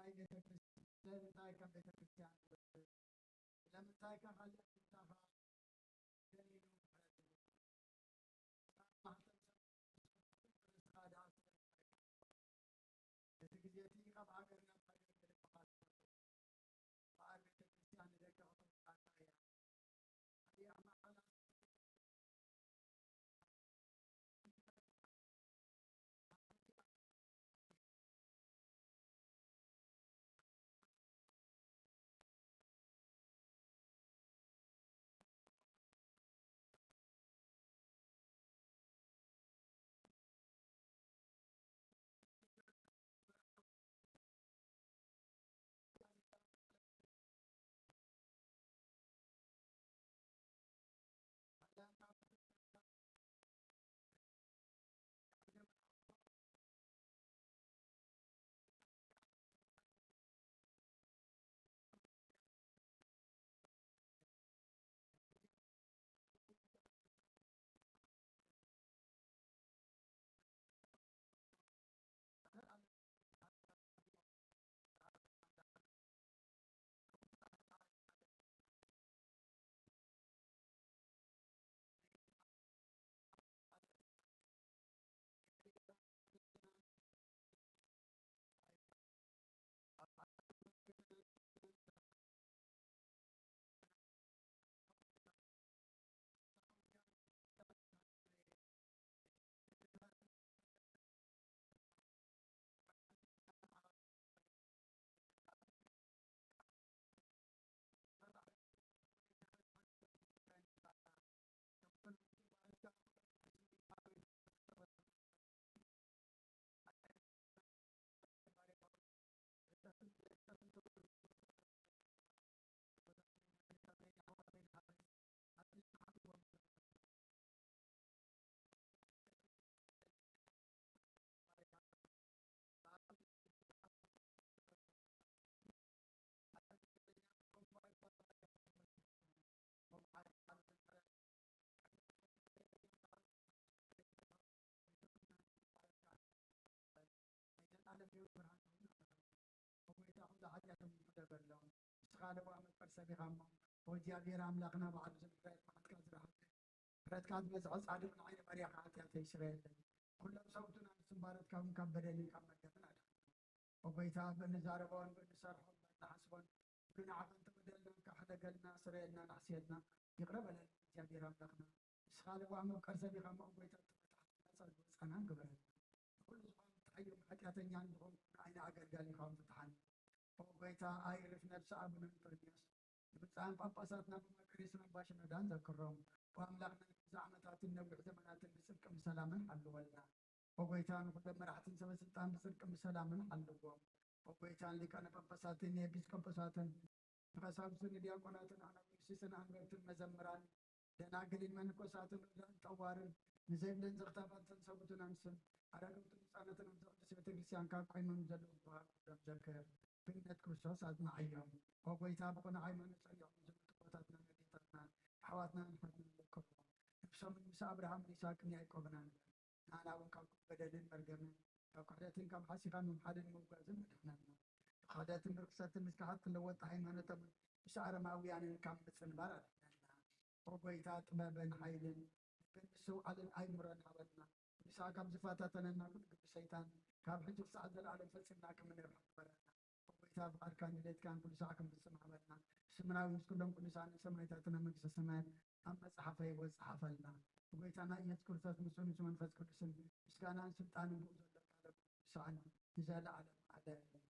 ናይ ቤተ ክርስቲያን ስለምንታይ ከም ቤተ ክርስቲያን ትብል? ስለምንታይ ከ ካልእ ኣፍልጣኻ ደሊሉ ምሕረት ዝብል? ማሕተም ሰብ ንስኻ ደኣ ስለምንታይ? እቲ ግዜ እቲ ካብ ሃገር ናብ ሃገር ምልክኻት ኣሎ። እምበኣር ቤተ ክርስቲያን ንደቃ ከተውጽኣካ እያ። ኣየ ኣማኻላ ናይ ዘላለም ህይወት ብርሃን ትኹን ኣምላኽ፣ ኦ ጐይታ፣ ኵሉ ሓጢኣቶም ይቕረ በሎም። ንስኻ ለዋህ መፍቀር ሰብ ኢኻ እሞ፣ ኦ እግዚኣብሔር ኣምላኽና፣ ባዕሉ እዚ ምሕረት መዓትካ ዝረኸበ፣ ምሕረትካ ዝበዝሖ ጻድቕ ንዓይ ባርያኻ ሓጢኣተይ ስረየለይ። ኩሎም ሰብኡትን ኣንስትን ባሮትካ እውን ካብ በደልን ካብ መርገምን ኣድሕኖም። ኦ ጐይታ፣ ብእንዛረቦን ብእንሰርሖን ብእንሓስቦን ኩሉ ንዓኻ እንተበደልና፣ ካሕደገልና፣ ስረየልና፣ ንሕስየልና፣ ይቕረ በለልና እግዚኣብሔር ኣምላኽና። ንስኻ ለዋህ መፍቀር ሰብ ኢኻ እሞ፣ ኦ ጐይታ፣ ተፈታሕና፣ ናጻ ዝወጻና ግበረና። ንኹሉ ዝኾነ ፍትሓዮም፣ ሓጢኣተኛ ንዝኾንኩ ንዓይኒ ኣገልጋሊኻ እውን ፍትሓኒ። ኦ ጐይታ፣ ኣይርፍ ነብሲ ኣቡነ እንጦንዮስ፣ ንብፁዓን ጳጳሳትና መማክሪስን ኣባ ሽኖዳን ዘክሮም። ኦ ኣምላኽና፣ ነዚ ዓመታትን ነዊሕ ዘመናትን ብጽድቅን ብሰላምን ሓልወልና። ኦ ጐይታ፣ ንኹሎም መራሕትን ሰበ ስልጣን ብጽድቅን ብሰላምን ሓልዎም። ኦ ጐይታ፣ ንሊቃነ ጳጳሳትን ንኤጲስቆጶሳትን ንቐሳውስትን ንዲያቆናትን ኣናጉንስስን ኣንበብትን መዘምራን ደናግልን መነኮሳትን ረዳእን ጠዋርን ንዘይብለን ዘኽታባትን ሰብኡትን ኣንስትን ኣረጋውትን ህጻናትን ኣብዚ ቅድስቲ ቤተ ክርስቲያን ካብ ቆይሞም ዘለዉ ብርሃን ኩሎም ዘክር። ብእምነት ክርስቶስ ኣጽንዓዮም። ኦ ጐይታ፣ ብቕኑዕ ሃይማኖት ጸኒዖም ንዝሞቱ ኣቦታትናን ኣዴታትናን ኣሕዋትናን ኣሕዋትናን ዘክሮም። ነፍሶምን ምስ ኣብርሃምን ይስሐቅን ያዕቆብን ኣንብር። ንዓና እውን ካብ ኩሉ በደልን መርገምን፣ ካብ ክሕደትን ካብ ሓሲኻን ምምሓልን ምውጋዝን ኣድሕነና። ብክሕደትን ብርክሰትን ምስ ከሓድቲ ለወጥቲ ሃይማኖቶምን ምስ ኣረማውያንን ካብ ምጽንባር ኣድሕነና። ኦ ጐይታ፣ ጥበብን ሓይልን ልብን ምስትውዓልን ኣእምሮን ሃበና። ኩሉ ሳዕ ካብ ዝፈታተነና ኩሉ ግብሪ ሰይጣን፣ ካብ ሕጂ ክሳዕ ዘለኣለም ፈጺምና ከም እንርሕቕ ግበረና። ኦ ጐይታ፣ ፍቓድካን ድሌትካን ኩሉ ሳዕ ክንፍጽም ሃበና። ስምና እውን ምስ ኩሎም ቅዱሳንን ሰማዕታትን ኣብ መንግስተ ሰማያት ኣብ መጽሓፈ ህይወት ጸሓፈልና። ብጐይታና ኢየሱስ ክርስቶስ ምስኡ ምስ መንፈስ ቅዱስን ምስጋናን ስልጣንን ብኡ ዘሎ ክሳዕ ንዘለዓለም ዓለም። ኣሜን።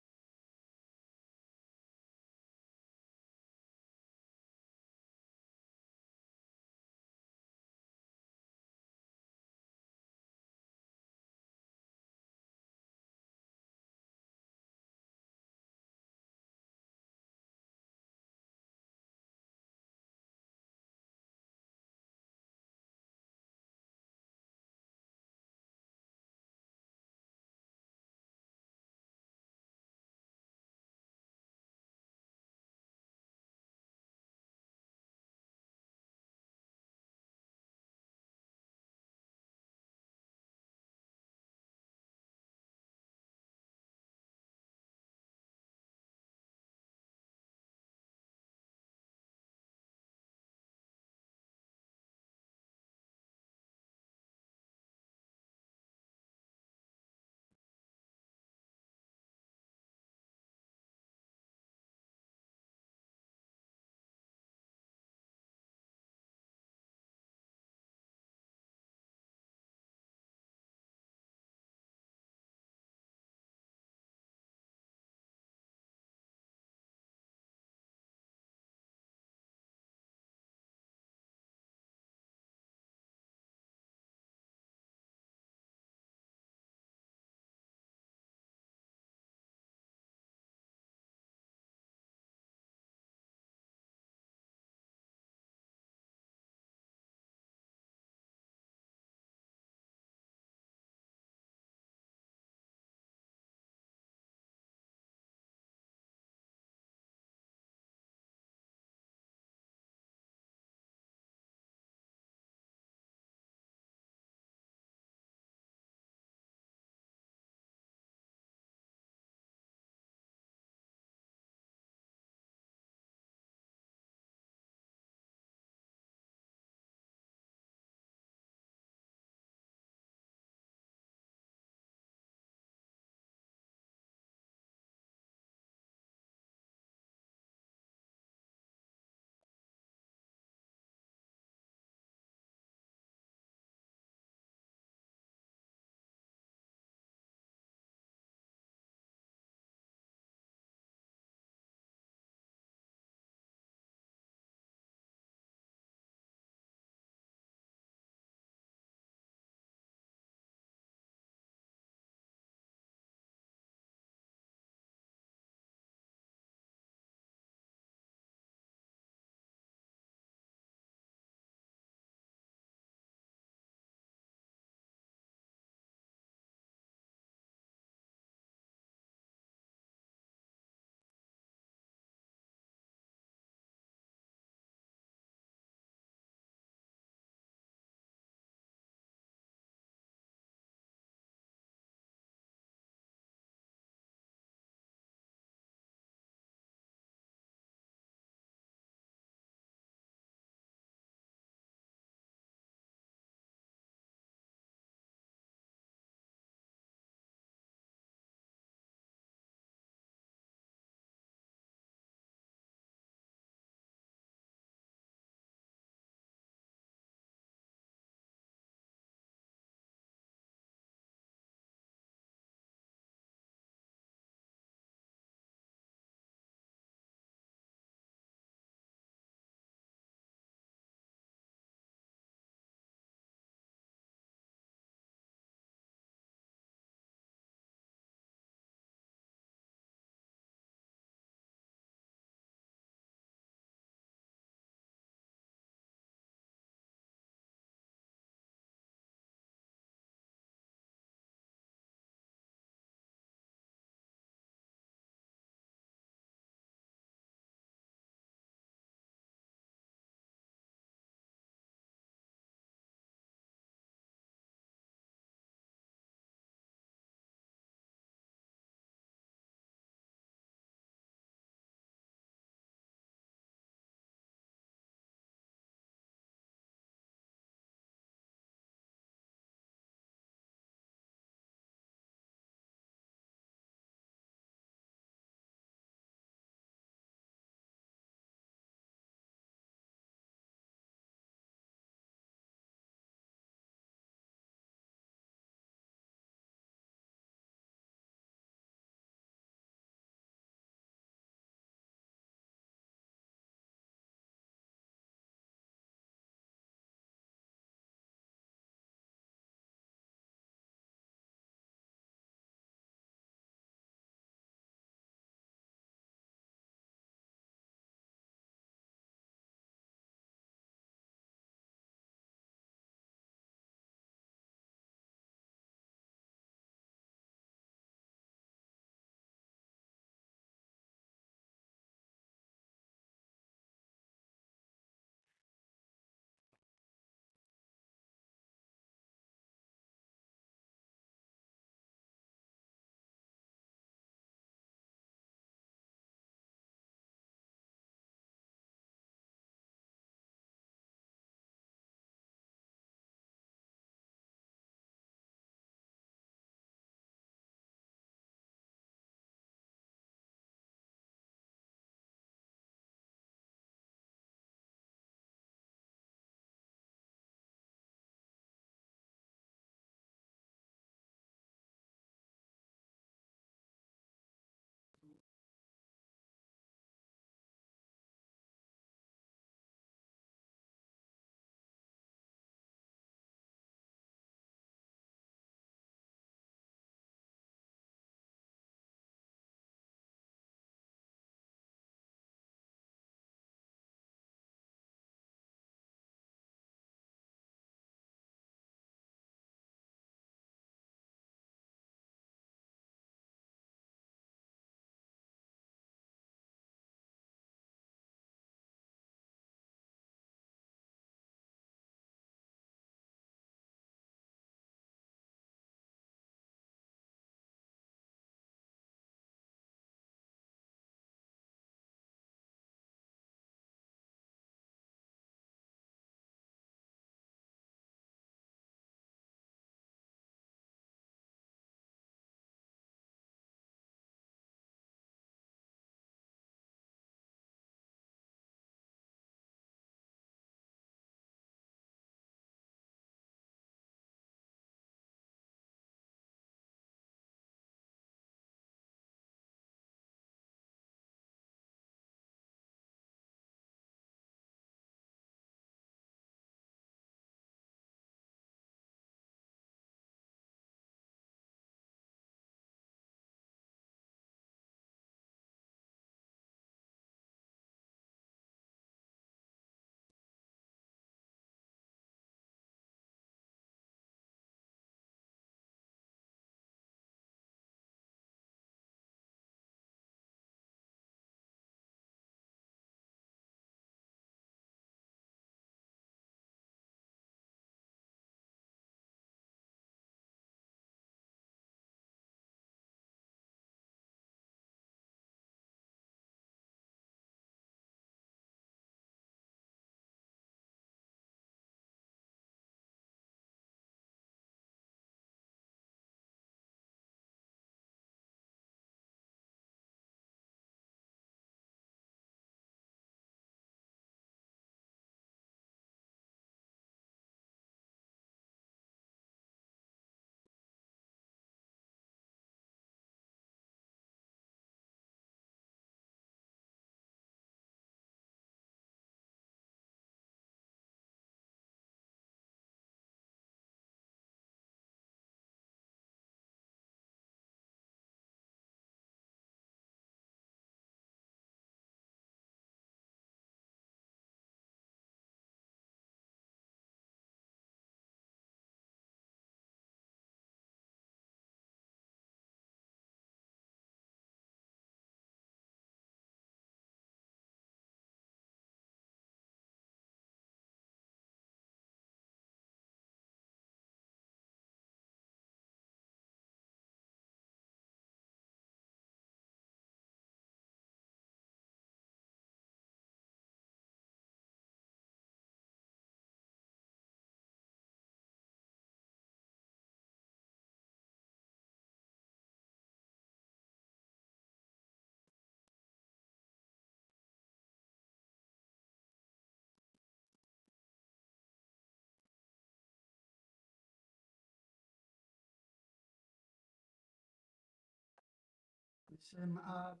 ስም ኣብ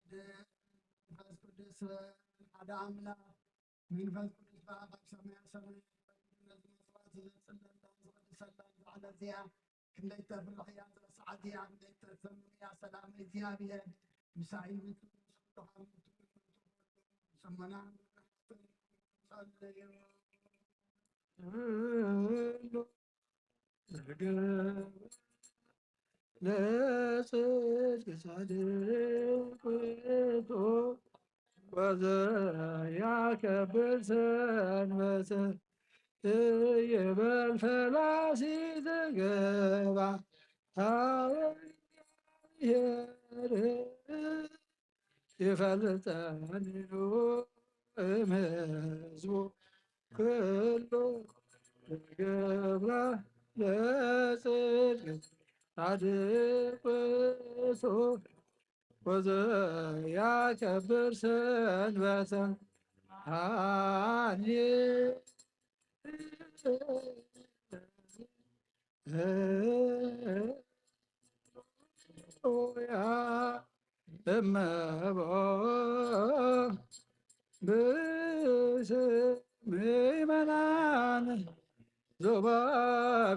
ወልድ መንፈስ ቅዱስ ሓደ ኣምላኽ። መንፈስ ቅዱስ በኣብ ኣብ ሰማያ ሰማይ ነዚ መስዋዕት ዘጽለላ ዝቕድሰላ ዛዕላ እዚኣ ክንደይ ተፍርሕ እያ፣ እዛ ሰዓት እያ፣ ክንደይ ተሰምም እያ። ሰላም እግዚኣብሔር ምሳይ ይኹን። ስሙና ጸለዩ። ለጽድቅ ጻድቅ ውእቱ ወዘያከብር ሰንበተ ይበል ፈላሲ ዘገባ ሀበ እግዚአብሔር ይፈልጠኒ እምሕዝቡ ኩሉ ገብራ ለጽድቅ ጻድቅ ውእቱ ወዘያከብር ሰንበተ ሃሌ ያ እመቦ ብስም ምእመናን ዞባ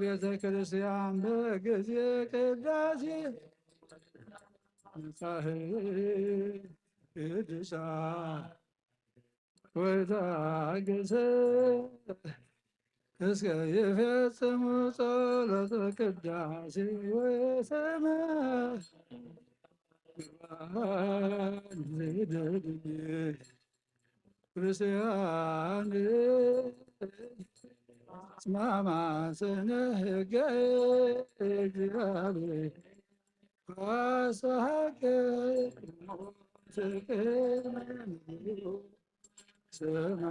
ቤተ ክርስቲያን በጊዜ ቅዳሴ ንጻሕ ቅዱሳን ወታገሰ እስከ ይፈጽሙ ጸሎተ ቅዳሴ ወሰማዕ ቁርባን ዘይደግም ክርስቲያን። እስማማ ስነ ሕገ እግዚአብሔር ዋሳሃከ ስማ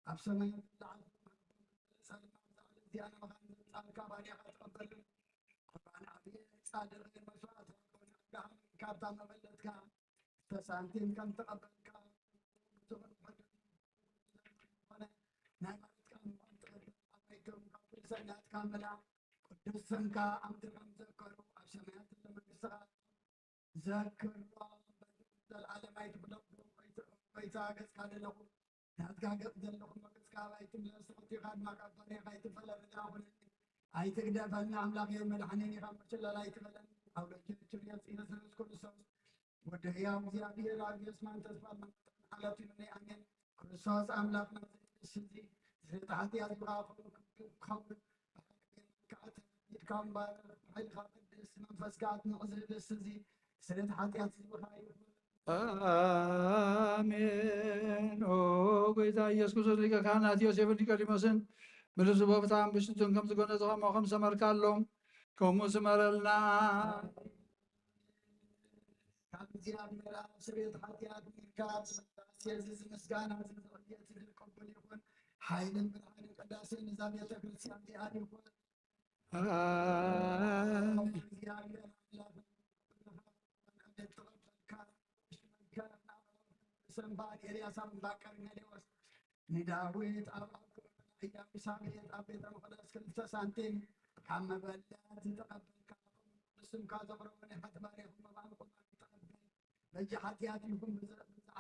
ኣብ ሰማይ ዘለዓል ሰላም ዛዕል እዚኣ ንመኻን ዘምጻልካ ባርያኻ ተቐበልን። ቁርባን ዓብየ ጻድቕ መስዋዕት ኣቦና ኣብርሃም ካብታ መበለትካ ክልተ ሳንቲም ከም ተቐበልካ ዝኾነ ናይ ማለትካ ምዃን ትቐበል ኣባይቶም ካብ ኩሉ ሰናትካ መላ ቅዱስ ስምካ ኣምቲ ከም ዘከሩ ኣብ ሰማያት ዘሎ መንግስትኻ ዘክሮ። በዚ ዘለዓለም ኣይትፍለጡ። ጎይታ ገጽካ ደለኹ ናትካ ገጽ ዘለኹ መገጽካ ኣባይ ትምለስ። ተኸቲኻ ድማ ካብ ባርያኻ ኣይትፈለጥ። ደኣ ኩነኒ ኣይትግደፈኒ ኣምላኽ የመድሓኔን ኢኻ መሸለል ኣይትበለኒ። ኣብ ልጅ ችርየስ ኢየሱስ ክርስቶስ ወዲ ህያው እግዚኣብሔር ኣብ የስማን ተስፋ ሓለት ይሁንኒ። ኣሜን። ክርስቶስ ኣምላኽና እዚ ስዚ ስርየት ሓጢኣት ዝኸውን ክኸውን ኢድካ እምበር ሓይልካ ቅድስ መንፈስካ ኣጽንዕ ዝብል ስዚ ስርየት ሓጢኣት ዝብኻ ይኹን። ኣሜን። ኦ ጎይታ ኢየሱስ ክርስቶስ ሊቀ ካህናት ዮሴፍን ኒቆዲሞስን ብልዝቦ ብጣም ብሽቱን ከም ዝጎነዘ ከምኡ ከም ሰመርካሎም ከምኡ ስመረልና። ካብ እግዚኣብሔር ኣብ ስርየት ሓጢኣት ምርካብ ዝመጣ እዚ ምስጋና እዚ ዝቕየት ድል ቅቡል ይኹን። ሓይልን ብርሃንን ቅዳሴን እዛ ቤተ ክርስቲያን እዚኣ ይኹን። ኣሜን። እግዚኣብሔር ኣምላኽ ተቐበልካ፣ ሰንባድ ኤልያስ ኣብ እምባ ቀርሜሌዎስ ንዳዊት ኣብ ኣብ ኢያቡሳቤት ኣብ ቤተ መቕደስ ክልተ ሳንቲም ካብ መበለት ዝተቐበልካ ስምካ ዘቕረቡ ናይ ሓቲ ባርያኹም መባእኹም ተቐበል። በጃ ሓጢኣት ይኹን ብዚ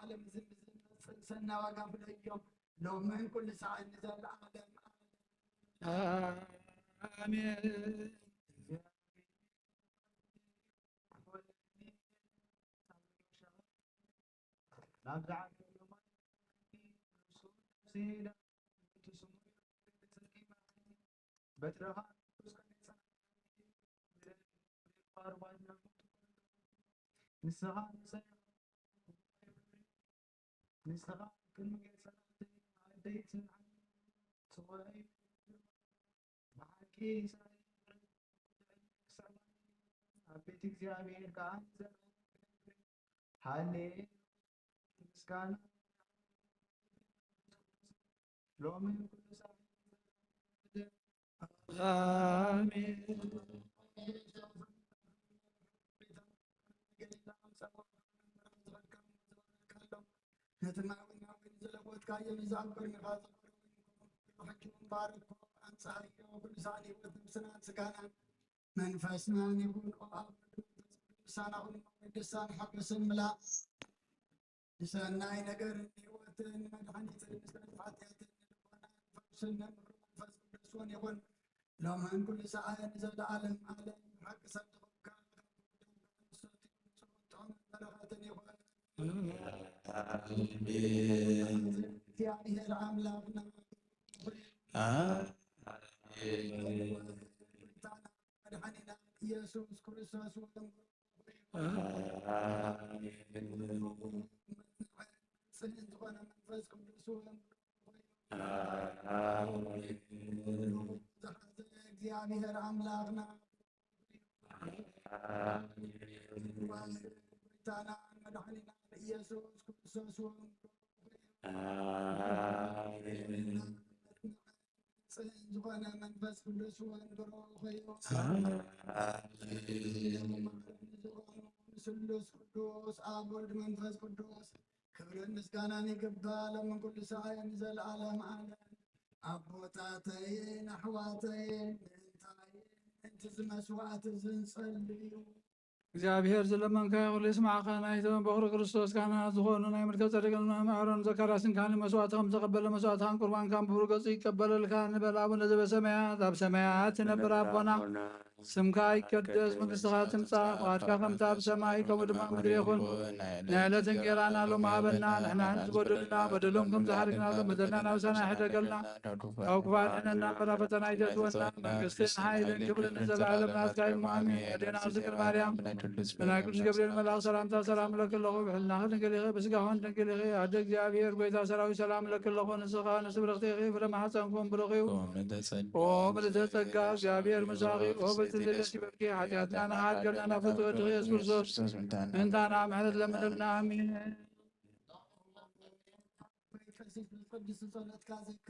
ዓለም እዚ ብዝመጽእ ሰና ዋጋ ፍለዮም ሎምን ኩሉ ሰዓት ንዘለዓለም። ኣሜን። ናብዛ ዓለም በትረኻ ንስኻ ንሰ-፣ ንስኻ ቅድሚ ገጸ ኣደይ ትንዓኒ፣ ትኾይ ብሓቂ ኢሳይ ኣብ ቤት እግዚኣብሔር ከዓ ንዘለዓለም ክነብር። ሃሌ ምስጋና ሎሚ ኩሉ ሰዓት ኣሜን። ነቲ ማይ እውን ናብ ወይኒ ዝለወጥካዮ ነዚ ኣብ ቅድሚኻ ዘሎ ወይኒ ሕጂ እውን ባርኮ፣ ኣንጽሃዮ፣ ቅዱሳን ህይወት ነብስናን ስጋናን መንፈስናን ይኹን። ኦ ኣብ ቅዱሳና ኩሉ ቅዱሳን ሓጎስን ምላእ ንሰናይ ነገርን ህይወትን መድሓኒትን ንስለት ሓጢኣትን ንልቦናን ፈውስን መምህር መንፈስ ቅዱስ እውን ይኹን። ሎምን ኩሉ ሰዓትን ንዘለዓለም ዓለም ሓቂ ሰብ ዝኾንካ ጥዑምን በረኸትን ይኹን። ኣሜን። እግዚኣብሔር ኣምላኽና ኣሜን። መድሓኒና ኢየሱስ ክርስቶስ እውን ኣሜን። ጽን ዝኾነ መንፈስ ቅዱስ እውን ኣሜን። ዝሓዘ እግዚኣብሔር ኣምላኽና ኣሜን። ጎይታና መድሓኒና ኢየሱስ ክርስቶስ እውን ኣሜን። ጽን ዝኾነ መንፈስ ቅዱስ እውን ብሩኽ እዩ። ኣሜን። ዝኾኑ ስሉስ ቅዱስ ኣብ ወልድ መንፈስ ቅዱስ ክብርን ምስጋናን ይግባእ፣ ሎምን ኩሉ ሰዓትን ንዘለዓለም ዓለም። ኣቦታተይን ኣሕዋተይን፣ ምእንታይ ምእንቲ እዚ መስዋዕቲ እዚ ንጸሊ እዩ። እግዚኣብሔር ዝለመንካዮ ኩሉ ይስማዕካ። ናይቶም በኹሪ ክርስቶስ ካህናት ዝኾኑ ናይ መልከ ጸደቅን ምእመ ኣሮን ዘካርያስን ካህን መስዋዕቲ ከም ዝተቐበለ መስዋዕትኻን ቁርባንካን ብብሩህ ገጹ ይቀበለልካ። ንበል ኣቡነ ዘበሰማያት፣ ኣብ ሰማያት ትነብር ኣቦና፣ ስምካ ይቀደስ፣ መንግስትኻ ትምጻእ፣ ፍቓድካ ከምቲ ኣብ ሰማይ ከምኡ ድማ ኣብ ምድሪ ይኹን። ናይ ዕለት እንጌራና ሎሚ ሃበና፣ ንሕና ንዝበደሉና በደሎም ከም ዝሓለና በደልና ናብ ሰማይ ሕደገልና፣ ካብ ክፉእ ኣድሕነና፣ እምበር ናብ ፈተና ኣይተእትወና፣ መንግስትን ሓይልን ክብርን ንዘለዓለም ናትካ እዩ። ኣሜን። ኣዴና ቅድስት ድንግል ማርያም፣ ብናይ ቅዱስ ገብርኤል መልኣክ ሰላምታ ሰላም እለኪ ኣለኹ። ብሕልናኺ ድንግል ኢኺ፣ ብስጋኺ እውን ድንግል ኢኺ። ኣደ እግዚኣብሔር፣ ጎይታ ሰራዊት፣ ሰላም እለኪ ኣለኹ። ንስኻ ንስብርኽቲ ኢኺ፣ ፍረ ማሕፀንኩም ብሩኽ እዩ። ኦ ምልዕተ ጸጋ፣ እግዚኣብሔር ምሳኺ። ኦ ብልጽቲ ዘለሽ በኪ፣ ሓጢኣትና ንሓድገልና ናብ ፍትወ ድኺ የሱስ ክርስቶስ ምእንታና ምሕረት ለምንልና። ኣሜን።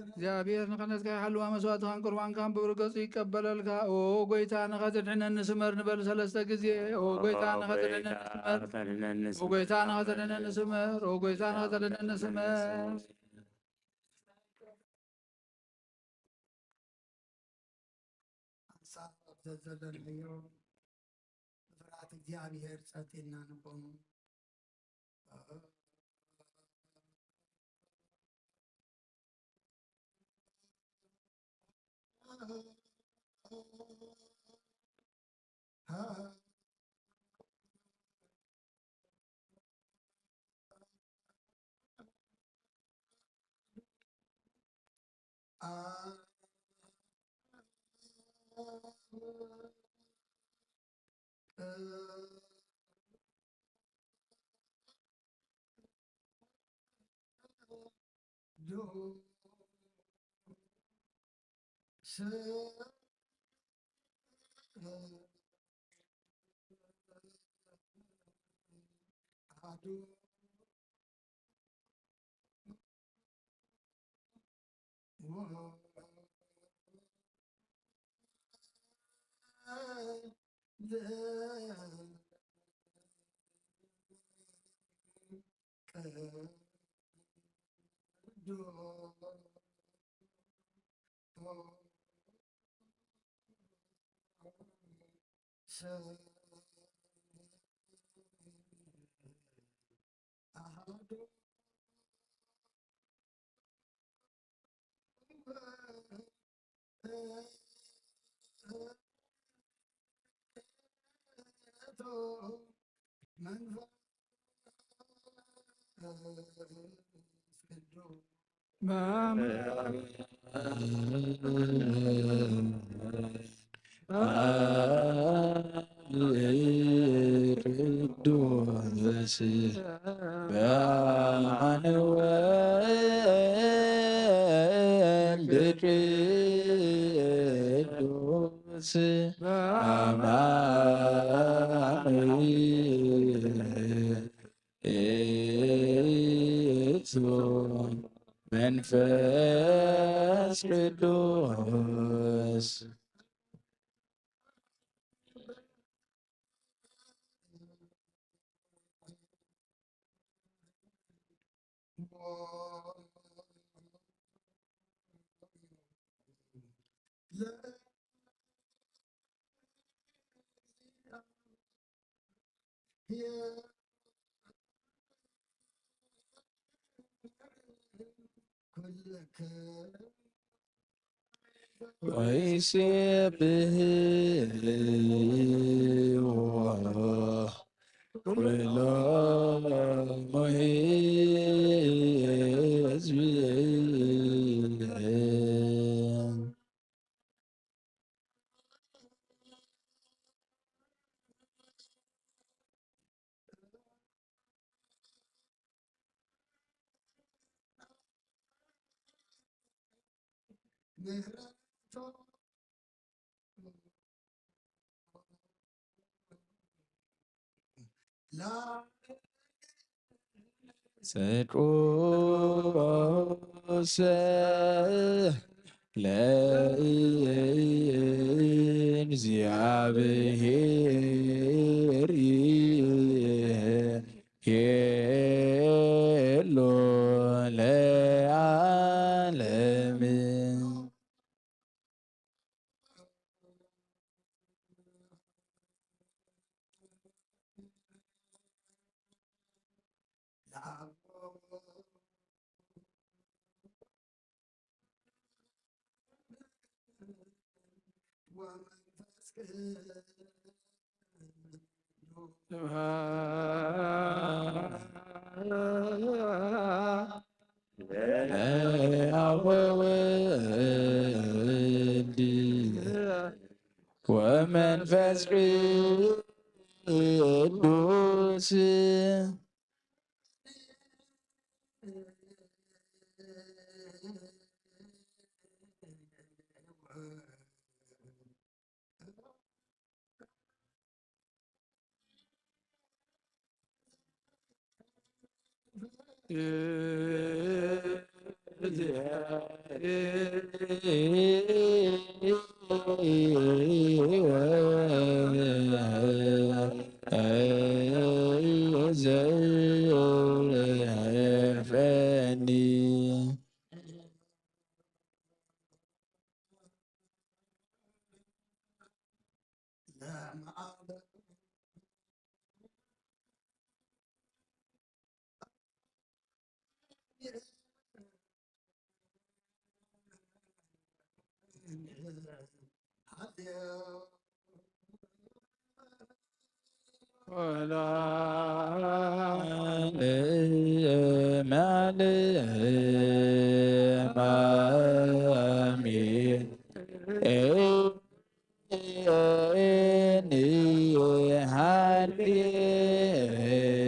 እግዚኣብሔር ንኽነትካ ይሓልዋ፣ መስዋዕትኻን ቁርባንካን ብብሩህ ገጹ ይቀበለልካ። ኦ ጎይታ ንኸትድሕነኒ ስመር ንበል ሰለስተ ግዜ። ኦ ጎይታ ንኸትድሕነኒ ስመር። ኦ ጎይታ ንኸትድሕነኒ ስመር። ኦ ጎይታ ንኸትድሕነኒ ስመር። ሓንሳብ ኣብ ዘዘለናዮ ብፍርሃት እግዚኣብሔር ጸጥ ኢልና ንቆም። በአማነ ወልድ ቅዱስ በአማኑኤል መንፈስ ቅዱስ። ወይሴብሕዎ ኩሎሙ ሕዝብ። ጽድቁሰ ለእግዚአብሔር ይሄሉ ለዓለም። ወወልድ ወመንፈስ ቅዱስ።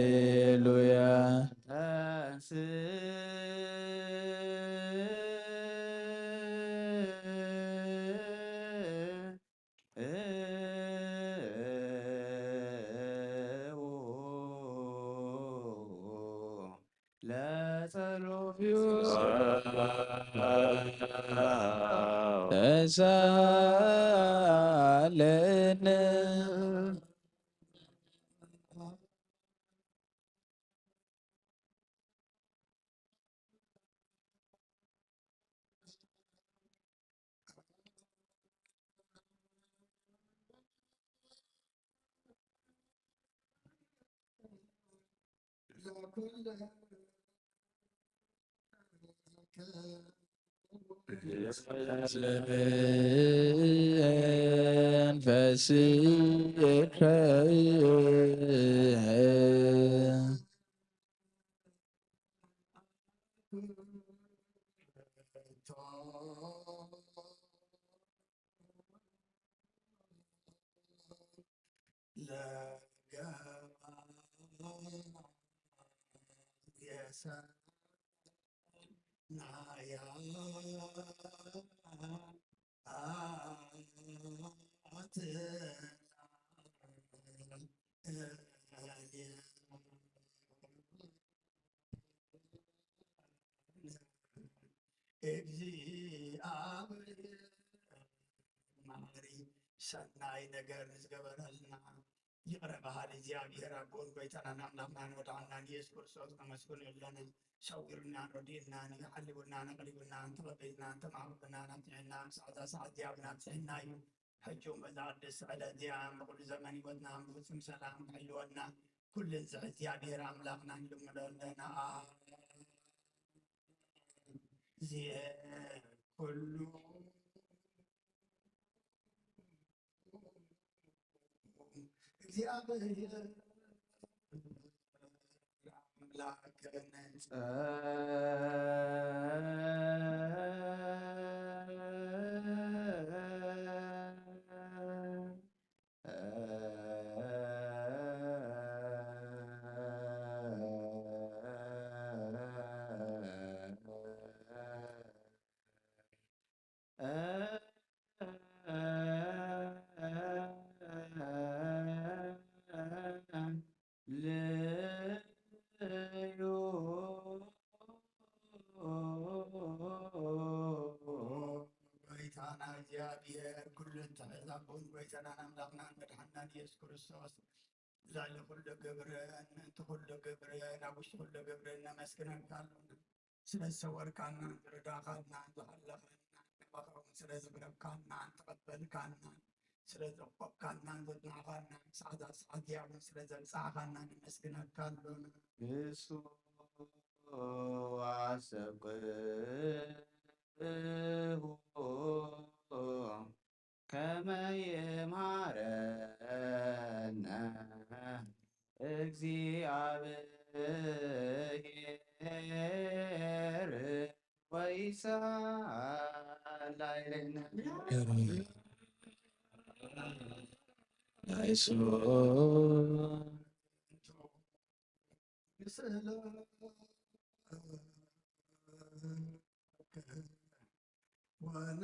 ሃሌሉያ። ተሳለን። መንፈስከ ሰናያ ኣትና እግዚኣብሔር መሓሪ ሰናይ ነገር ንዝገበረልና ይቕረ በሃሊ እግዚኣብሔር ኣቦን ጎይታናን ኣምላኽናን ወድሓንናን ኢየሱስ ክርስቶስ ነመስግኖ ኣለና። ሰዊሩናን ረዲኡናን እዩ፣ ሓሊውናን ኣቕሪቡናን ተቐቢልናን ተማዕቢሉናን ኣብፅሑናን ሰዓታ ሰዓት እግዚኣብሔር ኣብፅሑና እዩ። ሕጂ እውን በዛ ቅድስቲ ዕለት እዚኣ ብኩሉ ዘመን ህይወትና ብፍጹም ሰላም ክሕልወና ኩሉ ዝሕዝ እግዚኣብሔር ኣምላኽና ንልምኖ ኣለና። እዚአ ኩሉ እግዚኣብሔር ኣምላክ ልዩ ጎይታና እግዚኣብሔር ኩሉ እትሕዝ ኣቦን ጎይታናን ኣምላኽናን መድሓንናን ኢየሱስ ክርስቶስ ልዕሊ ኩሉ ግብርን ምእንቲ ኩሉ ግብርን ኣብ ውሽጢ ኩሉ ግብርን ነመስግነካ ኣለና። ስለ ዝሰወርካናን ዝረዳእካናን ዝሃለኻናን ንባኻ እውን ስለ ዘቕረብካናን ተቐበልካናን ስለ ዘቆምካናን ዘጽናዕካናን ሰዓታት ሰዓት እዚኣ እውን ስለ ዘብጻሕካና ነመስግነካ ኣሎና። ንሱ ኣሰብቅሁ ከመ ይምሃረነ እግዚአብሔር ወይሳላይነ ወና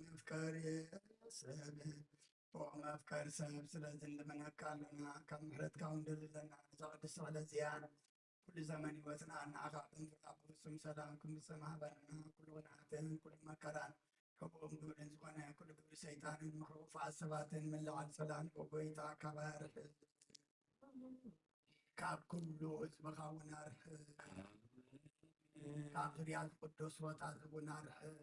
መፍቀሪ ሰብ ኦም ኣፍቃሪ ሰብ፣ ስለዚ ንልምነካ ኣለና፣ ካብ ምሕረትካ እውን ደልለና፣ ነዛ ቅድስቲ ዕለት እዚኣን ኩሉ ዘመን ህይወትና ንዓኻ ብምፍቃር ብፍጹም ሰላም ክንፍጽም ሃበና። ኩሉ ቕንኣትን ኩሉ መከራን፣ ሕቡእን ግብርን ዝኾነ ኩሉ ግብሪ ሰይጣንን ምኽሪ ክፉኣት ሰባትን ምልዓል ጸላእን ብጎይታ ካባና ርሕቕ። ካብ ኩሉ ህዝብኻ እውን ኣርሕቕ። ካብ ዙርያ ዝቕዱስ ቦታታት እውን ኣርሕቕ።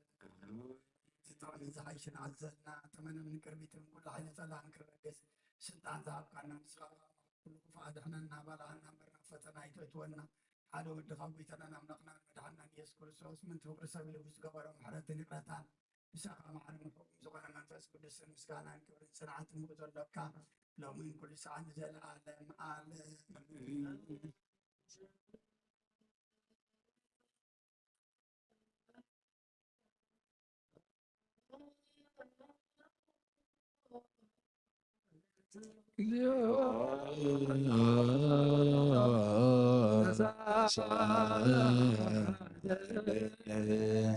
ዝጥዕምን ዝሓይሽን ኣዘልና፣ ተመነን ቅርቢትን ኩሉ ሓይሊ ጸላእን ክረግስ ስልጣን ዝሃብካና ንስኻ ኩሉ ክፉእ ኣድሕነና፣ ባልዓና እምበር ናብ ፈተና ኣይተእትወና። ሓደ ወድኻ ጎይታናን ኣምላኽናን መድሓንናን ኢየሱስ ክርስቶስ ምእንቲ ፍቕሪ ሰብ ኢሉ ብዝገበሮ ምሕረትን ይቕረታን ምሳኻ መሓሪ ምሕረት ዝኾነ መንፈስ ቅዱስን ምስጋናን ክብርን ጽንዓትን ምእንቲ ዘለካ ሎምን ኩሉ ሰዓት ንዘለኣለም ዓለም።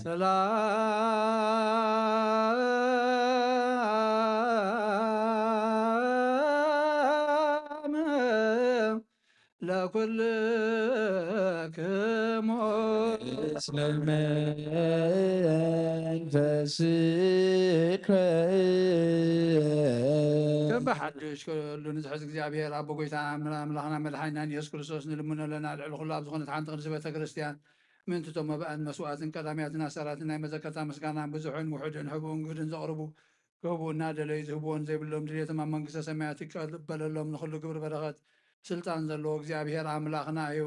ሰላም ለኩልክሙ። እስመ መንፈስከ ከም ብሓድሽ ኩሉ ንዝሕዝ እግዚኣብሔር ኣቦ ጎይታ ኣምላኽና መድሓኒናን ኢየሱስ ክርስቶስ ንልምኖ ኣለና። ልዕሊ ኩሉ ኣብ ዝኾነት ሓንቲ ቅድስቲ ቤተ ክርስቲያን ምእንቲ እቶም መባእን መስዋእትን ቀዳሚያትን ኣሰራትን ናይ መዘከርታ ምስጋና ብዙሕን ውሑድን ህቡእን ግህድን ዘቕርቡ ክህቡ እናደለዩ ዝህብዎን ዘይብሎም ድሌቶም ኣብ መንግስተ ሰማያት ይቀበለሎም። ንኹሉ ግብሪ በረኸት ስልጣን ዘለዎ እግዚኣብሔር ኣምላኽና እዩ።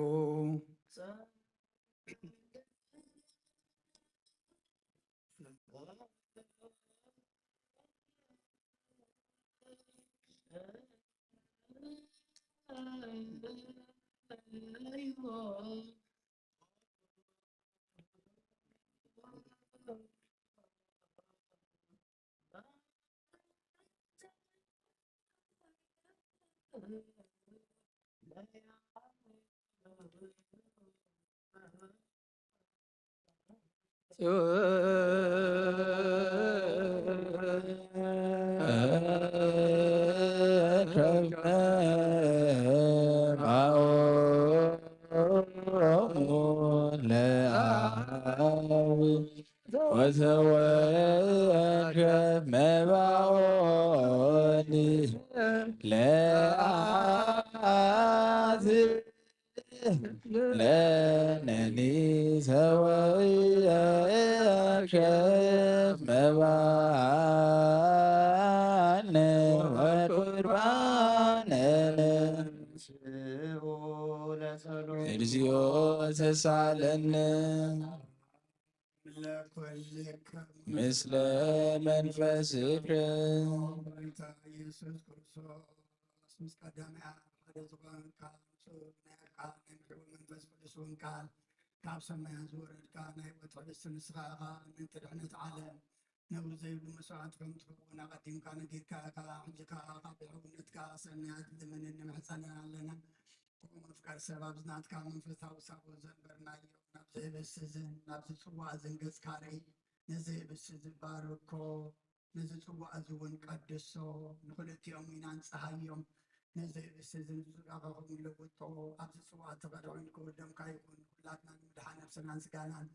ወተወከፍ መባኦኒ ለአብ ለነኒ ሰወእከ መባነ ወቁርባነ ለስኡ ለጸሎት። እግዚኦ ተሳለነ ለኩልክም ምስለ መንፈስከ። ጎይታ ኢየሱስ ክርስቶስ ምስ ቀዳማይ ኣብ ሓደ ዝኾንካ፣ ምስኡ ናይ ኣብ ናይ ምሕው መንፈስ ቅዱስ እውን ቃል ካብ ሰማያት ዝወረድካ ናይ ህይወት ሕብስቲ ንስኻ ኢኻ። ምእንቲ ድሕነት ዓለም ነውሪ ዘይብሉ መስዋዕቲ ከም ትኸውን ኣቐዲምካ ነጊርካ ኢኻ። ሕጂ ከኣ ካብ ብሕውነትካ ሰናያት ልምንን ንምሕጸንን ኣለና። ከምኡ መፍቀር ሰብ ኣብዚ ናትካ መንፈሳዊ ሳቦ ዘንበርናዮ ናብዚ ህብስቲ እዝን ናብዚ ጽዋእ እዝን ገጽካ ርኢ። ነዚ ህብስቲ እዚ ባርኮ፣ ነዚ ጽዋእ እዚ እውን ቀድሶ፣ ንኽልቲኦም ኢና ንጸሃዮም። ነዚ ህብስቲ እዚ ንስጋኻ ኸም ለውጦ፣ ኣብዚ ጽዋእ እቲ ኸደዑን ክወደምካ ይኹን። ኩላትና ንምድሓን ነብስናን ስጋናን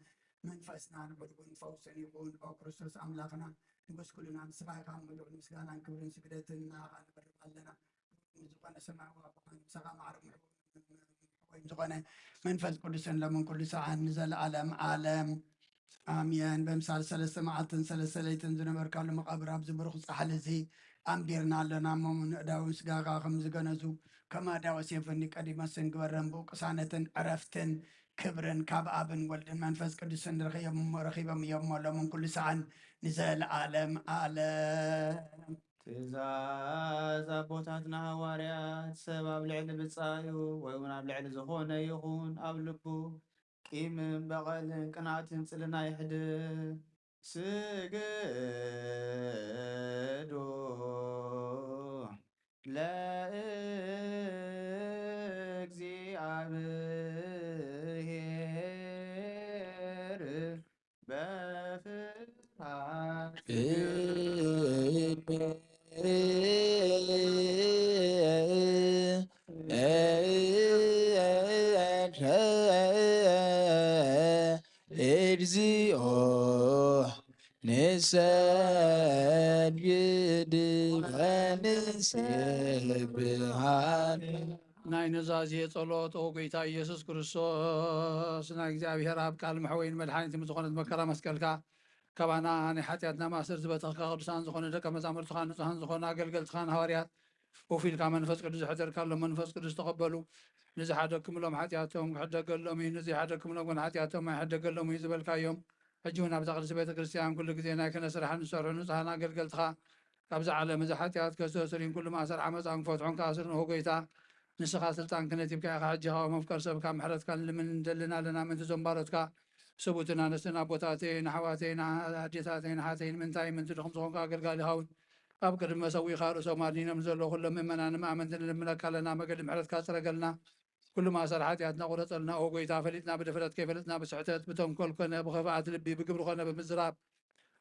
መንፈስናን ዕድጉን ፈውስን ይኹን። ኦ ክርስቶስ ኣምላኽና፣ ንጉስ ኩልና ንስኻ ኢኻ። ምሉእ ምስጋናን ክብርን ስግደትን ንኣኻ ንቕርብ ኣለና። ዝኾነ ሰማያዊ ኣቦኻን ምሳኻ ማዕረ ምሕቡን ዝኾነ መንፈስ ቅዱስን ሎምን ኩሉ ሰዓን ንዘለዓለም ዓለም ኣሜን። በምሳል ሰለስተ መዓልትን ሰለስተ ለይትን ዝነበርካሉ መቓብር ኣብዚ ብሩኽ ጻሕሊ እዚ ኣንቢርና ኣለና እሞ፣ ንእዳውን ስጋኻ ከም ዝገነዙ፣ ከም ኣእዳወ ሴፍኒ ቀዲመ ስንግበረን ብኡ ቅሳነትን ዕረፍትን ክብርን ካብ ኣብን ወልድን መንፈስ ቅዱስን ረኺቦም፣ ረኺቦም እዮም እሞ፣ ሎምን ኩሉ ሰዓን ንዘለዓለም ዓለም። ትእዛዝ ኣቦታትና ሃዋርያት፣ ሰብ ኣብ ልዕሊ ብጻዩ ወይ እውን ኣብ ልዕሊ ዝኾነ ይኹን ኣብ ልቡ ቂምን በቐልን ቅንኣትን ጽልና ይሕድር። ስግዱ ለእግዚአብሔር በፍርሃት እግዚኦ ንሰግድ ወንሰብሐ። ናይ ኑዛዜ ጸሎት። ኦ ጎይታ ኢየሱስ ክርስቶስ፣ ናይ እግዚኣብሔር ኣብ ቃል መሕወይን መድሓኒትን ብዝኾነት መከራ መስቀልካ፣ ካባና ናይ ሓጢኣትና ማእሰር ዝበተኽካ፣ ቅዱሳን ዝኾነ ደቀ መዛሙርትኻን ንጹሃን ዝኾነ ኣገልገልትኻን ሃዋርያት፣ ኮፍ ኢልካ መንፈስ ቅዱስ ዘሕደርካሎም፣ መንፈስ ቅዱስ ተቐበሉ። ንዝሓደግኩምሎም ሓጢኣቶም ክሕደገሎም እዩ፣ ንዘይሓደግኩምሎም ግን ሓጢኣቶም ኣይሕደገሎም እዩ ዝበልካዮም፣ ሕጂ እውን ኣብዛ ቅድስቲ ቤተ ክርስቲያን ኩሉ ግዜ ናይ ክህነት ስራሕ ንሰርሑ ንጹሃን ኣገልገልትኻ፣ ካብዚ ዓለም እዚ ሓጢኣት ከስተስርዩን ኩሉ ማእሰር ዓመፃን ክፈትሑን ከኣስሩን፣ ኦ ጎይታ፣ ንስኻ ስልጣን ክህነት ሂብካ ኢኻ። ሕጂ ኸኣ መፍቀር ሰብካ ምሕረትካ ንልምን ንደልን ኣለና፣ ምእንቲ እዞም ባሮትካ፣ ሰቡትን ኣንስትን ኣቦታተይን ኣሕዋተይን ኣዴታተይን ኣሓተይን፣ ምንታይ ምእንቲ ድኹም ዝኾንካ ኣገልጋሊ ይኸውን። ኣብ ቅድሚ መሰዊእኻ ርእሶም ኣድኒኖም ንዘለዉ ኩሎም ምእመናን ኣመንቲ ንልምነካ ኣለና፣ መገዲ ምሕረትካ ጽረገልና። ኩሉ ማእሰር ሓጢኣትና ቁረጸልና። ኦ ጎይታ፣ ፈሊጥና ብድፍረት፣ ከይፈለጥና ብስሕተት፣ ብተንኮል ኮነ ብኽፍኣት ልቢ፣ ብግብሪ ኮነ ብምዝራብ፣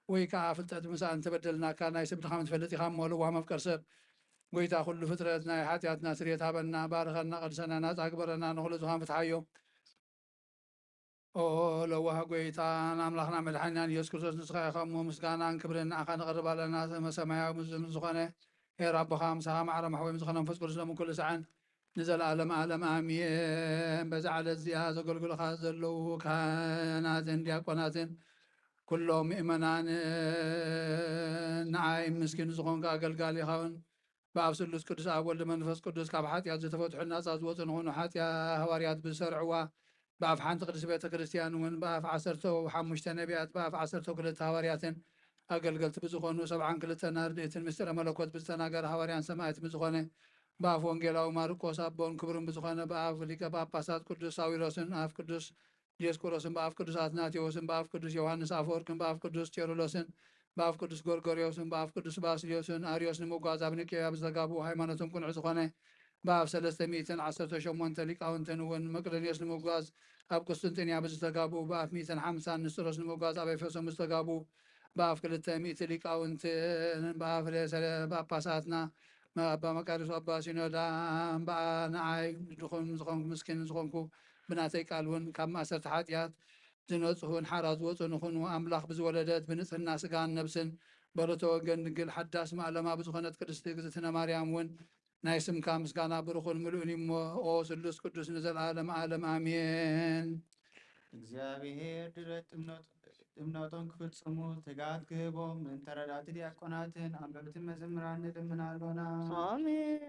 ወይ ከኣ ፍልጠት ምሳእ እንተበደልናካ፣ ናይ ሰብ ድኻም ትፈልጥ ኢኻ እሞ፣ ለዋህ መፍቀር ሰብ፣ ጎይታ ኩሉ ፍጥረት፣ ናይ ሓጢኣትና ስርየት ሃበና፣ ባርኸና፣ ቀድሰና፣ ናጻ ግበረና፣ ንኹሉ ዝኻን ፍትሓዮ። ኦ ለዋህ ጎይታን ኣምላኽና መድሓኒናን ኢየሱስ ክርስቶስ፣ ንስኻ ኢኻ እሞ፣ ምስጋናን ክብርን ንዓኻ ነቕርብ ኣለና። ሰማያዊ ምስ ዝኾነ ሄር ኣቦኻ፣ ምሳኻ ማዕረ ማሕወይ ምስ ዝኾነ መንፈስ ቅዱስ፣ ሎምን ኩሉ ሰዓን ንዘለኣለም ዓለም ኣሜን። በዛ ዕለት እዚኣ ዘገልግሉኻ ዘለዉ ካህናትን ዲያቆናትን ኩሎም ምእመናን ንዓይ ምስኪን ዝኾንካ ኣገልጋሊኻውን ብኣብ ስሉስ ቅዱስ ኣብ ወልድ መንፈስ ቅዱስ ካብ ሓጢኣት ዝተፈትሑ ናጻ ዝወጹ ንኾኑ ሓጢኣ ሃዋርያት ብዝሰርዕዋ ብኣፍ ሓንቲ ቅድስቲ ቤተ ክርስቲያን እውን ብኣፍ ዓሰርተ ሓሙሽተ ነቢያት ብኣፍ ዓሰርተ ክልተ ሃዋርያትን ኣገልገልቲ ብዝኾኑ ሰብዓን ክልተን ኣርድእትን ምስጢረ መለኮት ብዝተናገረ ሃዋርያን ሰማዕት ብዝኾነ ብኣፍ ወንጌላዊ ማርቆስ ኣቦን ክብርን ብዝኾነ ብኣፍ ሊቀ ጳጳሳት ቅዱስ ሳዊሮስን ኣፍ ቅዱስ ዲዮስቆሮስን ብኣፍ ቅዱስ ኣትናቴዎስን ብኣፍ ቅዱስ ዮሃንስ ኣፈወርቅን ብኣፍ ቅዱስ ቴዎድሎስን ብኣፍ ቅዱስ ጎርጎርዮስን ብኣፍ ቅዱስ ባስልዮስን ኣርዮስ ንምጓዝ ኣብ ኒቄያ ብዝተጋብኡ ሃይማኖቶም ቅኑዕ ዝኾነ ብኣፍ ሰለስተ ሚእትን ዓሰርተ ሸሞንተ ሊቃውንትን እውን መቅደንዮስ ንምጓዝ ኣብ ቁስጥንጥንያ ብዝተጋብኡ ብኣፍ ሚእትን ሓምሳን ንስጥሮስ ንምጓዝ ኣብ ኤፌሶን ብዝተጋብኡ ብኣፍ ክልተ ሚእቲ ሊቃውንትን ብኣፍ ርእሰ ጳጳሳትና ኣባ መቃርዮስ ኣባ ሲኖዳ እምበኣ ንዓይ ድኹም ዝኾንኩ ምስኪን ዝኾንኩ ብናተይ ቃል እውን ካብ ማእሰርቲ ሓጢኣት ዝነጽሁን ሓራ ዝወጹ ንኹኑ ኣምላኽ ብዝወለደት ብንጽህና ስጋን ነብስን በለቶ ወገን ድንግል ሓዳስ ማእለማ ብዝኾነት ቅድስቲ እግዝእትነ ማርያም እውን ናይ ስምካ ምስጋና ብሩኹን ምሉእን እዩ እሞ ኦ ስሉስ ቅዱስ ንዘለዓለም ዓለም ኣሜን። እግዚኣብሔር ድረት እምነቱ እምነቶም ክፍጽሙ ትጋት ክህቦም ምእንተ ረዳእቲ ዲያቆናትን ኣንበብቲ መዘምራን ንልምን ኣሎና። ኣሜን።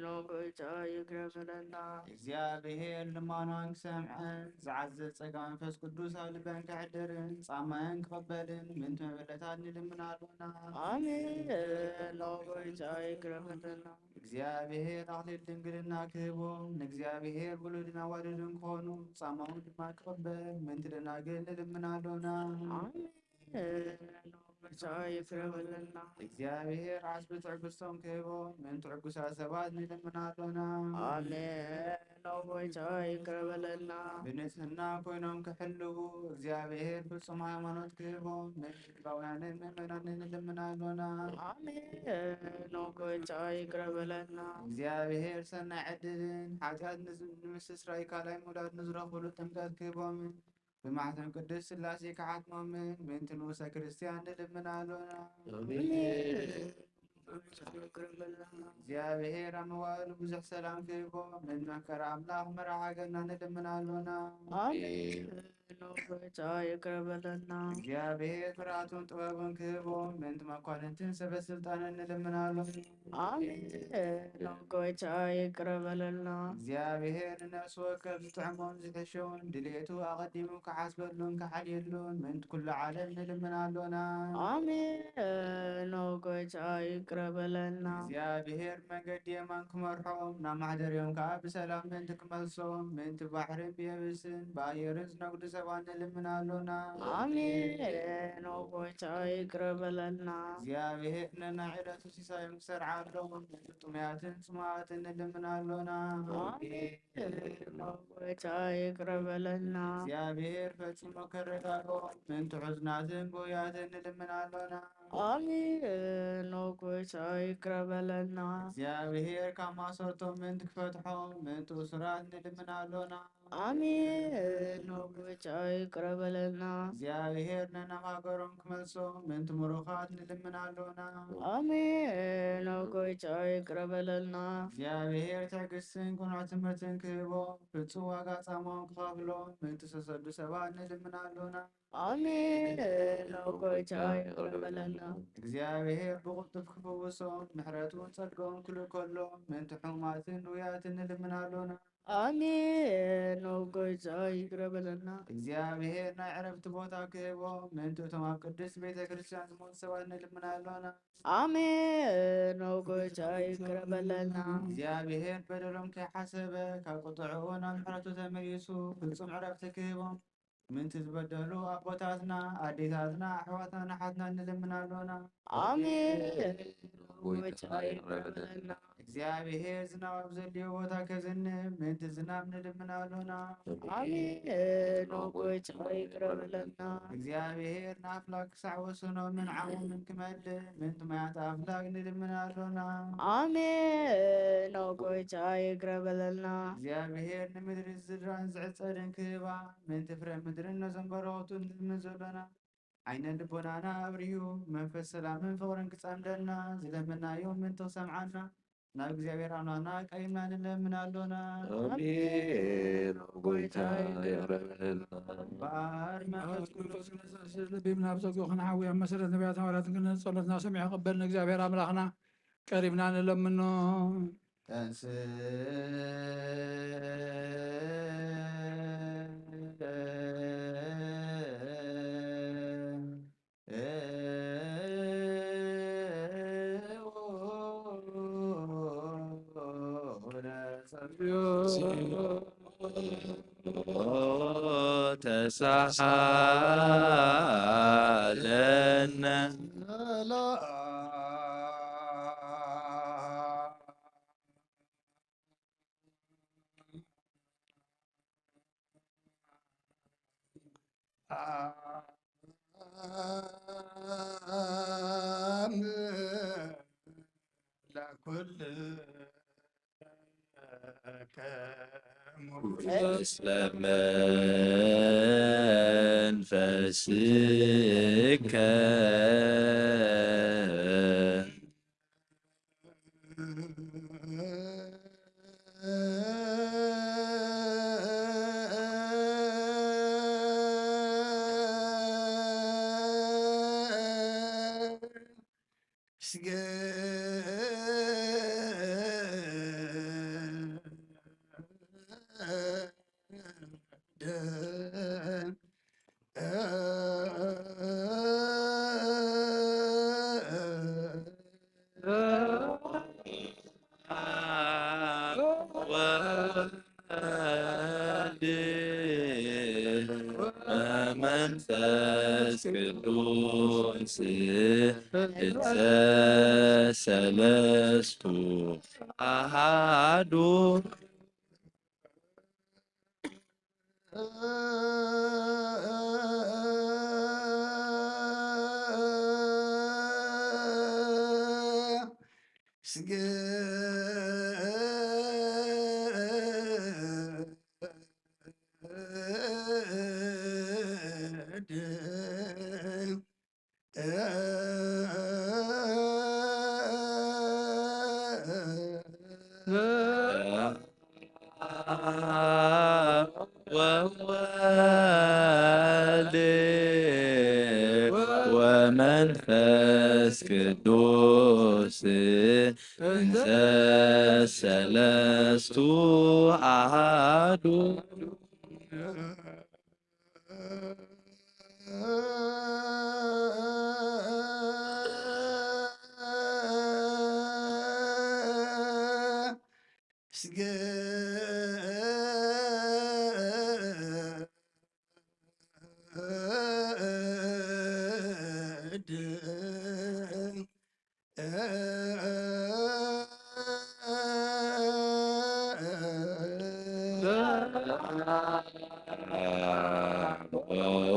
ኦ ጎይታ ይግረመለና። እግዚኣብሔር ልማናን ክሰምዐን ዝዓዘዘ ጸጋ መንፈስ ቅዱስ ኣብ ልበን ከሕድርን ጻማየን ክቐበልን ምእንቲ መበለታት ንልምን ኣሎና። ኣሜን። ኦ ጎይታ ይግረመለና። እግዚኣብሔር ኣኽሊል ድንግልና ክህቦም ንእግዚኣብሔር ውሉድን ኣዋልድን ክኾኑ ጻማውን ድማ ክቕበል ምእንቲ ደናግል ንልምን ኣሎና። ኣሜን። ኦ ጎይታ ይግረመለና። እግዚኣብሔር ዓስቢ ትዕግስቶም ክህቦም ምእንቲ ዕጉሳት ሰባት ንልምን ኣሎና። ኣሜን። ኦ ጎይታ ይግረመለና። ብንጽህና ኮይኖም ክሕልዉ እግዚኣብሔር ፍጹም ሃይማኖት ክህቦም ምእንቲ ስጋውያንን ምእመናንን ንልምን ኣሎና። ኣሜን። ኦ ጎይታ ይግረመለና። እግዚኣብሔር ሰናይ ዕድልን ሓጢኣት ንዝ- ንምስስራይ ካልኣይ ምውላድ ንዝረኽብሉ ጥምቀት ክህቦምን ብማሕተም ቅድስት ስላሴ ክሓትሞምን ምእንቲ ንኡሰ ክርስቲያን ንልምን ኣሎና። ኣሜን። እግዚኣብሔር ኣብ መዋእሉ ብዙሕ ሰላም ክህቦ ምእንቲ መፍቀሪ ኣምላኽ መራሕ ሃገርና ንልምን ኣሎና። ኣሜን። ኦ ጎይታ ይግረመለና። እግዚኣብሔር ፍርሃቱን ጥበቡን ክህቦ ምእንቲ መኳንንትን ሰበ ስልጣንን ንልምን ኣሎና። ኣሜን። ኦ ጎይታ ይግረመለና። እግዚኣብሔር ንነፍሲ ወከፍ ዝጥዕሞን ዝሕሾን ድሌቱ ኣቐዲሙ ክሓስበሉን ክሓልየሉን ምእንቲ ኩሉ ዓለም ንልምን ኣሎና። ኣሜን። ኦ ጎይታ ይግረመለና። እግዚኣብሔር መንገዲ የማን ክመርሖም ናብ ማሕደርዮም ከኣ ብሰላም ምእንቲ ክመልሶም ምእንቲ ባሕርን ብየብስን ብኣየርን ዝነግዱ ሰባት ንልምን ኣሎና። ኣሜን። ኦ ጎይታ ይግረመለና። እግዚኣብሔር ነናይ ዕለቱ ሲሳዮም ክሰርዓሎም ምእንቲ ጥሙያትን ጽሙኣትን ንልምን ኣሎና። ኣሜን። ኦ ጎይታ ይግረመለና። እግዚኣብሔር ፈጺሙ ከረጋግኦም ምእንቲ ሕዙናትን ጎያትን ንልምን ኣሎና። ኣሜን። ኦ ጎይታ ይግረመለና። እግዚኣብሔር ካብ ማእሰርቶም ምእንቲ ክፈትሖም ምእንቲ እሱራት ንልምን ኣሎና። ኣሜን። ኦ ጎይታ ይግረመለና። እግዚኣብሔር ነናብ ሃገሮም ክመልሶም ምእንቲ ምሩኻት ንልምን ኣሎና። ኣሜን። ኦ ጎይታ ይግረመለና። እግዚኣብሔር ትዕግስትን ቅኑዕ ትምህርትን ክህቦም ፍጹም ዋጋ ጻማኦም ክኸፍሎም ምእንቲ ዝተሰዱ ሰባት ንልምን ኣሎና። ኣሜን። ኦ ጎይታ ይግረመለና። እግዚኣብሔር ብቕልጡፍ ክፍውሶም ምሕረቱ እውን ጸድቅኦም ክልእከሎ ምእንቲ ሕሙማትን ንውያትን ንልምን ኣሎና። ኣሜን። ኦ ጎይታ ይግረመለና። እግዚኣብሔር ናይ ዕረፍቲ ቦታ ክህቦም ምእንቲ እቶም ኣብ ቅድስት ቤተ ክርስቲያን ዝሞቱ ሰባት ንልምን ኣሎና። ኣሜን። ኦ ጎይታ ይግረመለና። እግዚኣብሔር በደሎም ከይሓሰበ ካብ ቁጥዕኡ ናብ ምሕረቱ ተመሊሱ ፍጹም ዕረፍቲ ክህቦም ምእንቲ ዝበደሉ ኣቦታትና ኣዴታትና ኣሕዋትና ኣሓትና ንልምን ኣሎና። ኣሜን። ኦ ጎይታ ይግረመለና። እግዚኣብሔር ዝናብ ኣብ ዘድልዮ ቦታ ከዝንብ ምእንቲ ዝናብ ንልምን ኣሎና። ኣሜን። ኦ ጎይታ ይግረመለና። እግዚኣብሔር ንኣፍላክ ክሳዕ ወሰኖምን ዓቕሞምን ክመልእ ምእንቲ ማያት ኣፍላክ ንልምን ኣሎና። ኣሜን። ኦ ጎይታ ይግረመለና። እግዚኣብሔር ንምድሪ ዝዝራእን ዝዕጸድን ክህባ ምእንቲ ፍረ ምድርን ነዞም በረኸቱ ንልምን ዘሎና ዓይነ ልቦናና ኣብሪሁ መንፈስ ሰላምን ፍቕርን ክጸምደልና ዝለመናዮ ምእንቲ ክሰምዓና ናብ እግዚኣብሔር ኣምላኽና ቀሪብና ንለምን ኣሎና። ኣሜን። ኦ ጎይታ ይቕረ በለልና። እምበኣር መንፈስ ቅዱስ ነሳሲ ልቢም ናብ ጸግኡ ክንሓዊ ኣብ መሰረት ነቢያት ሃዋርያትን ክንህነጽ ጸሎትና ሰሚዑ ክቕበል ንእግዚኣብሔር ኣምላኽና ቀሪብና ንለምኖ። ተንስ ተሳሃለነ። ምስለ መንፈስከ። ወመንፈስ ቅዱስ እንተ ሰለስቱ አሃዱ። ወወልድ ወመንፈስ ቅዱስ እንተ ሰለስቱ አሃዱ።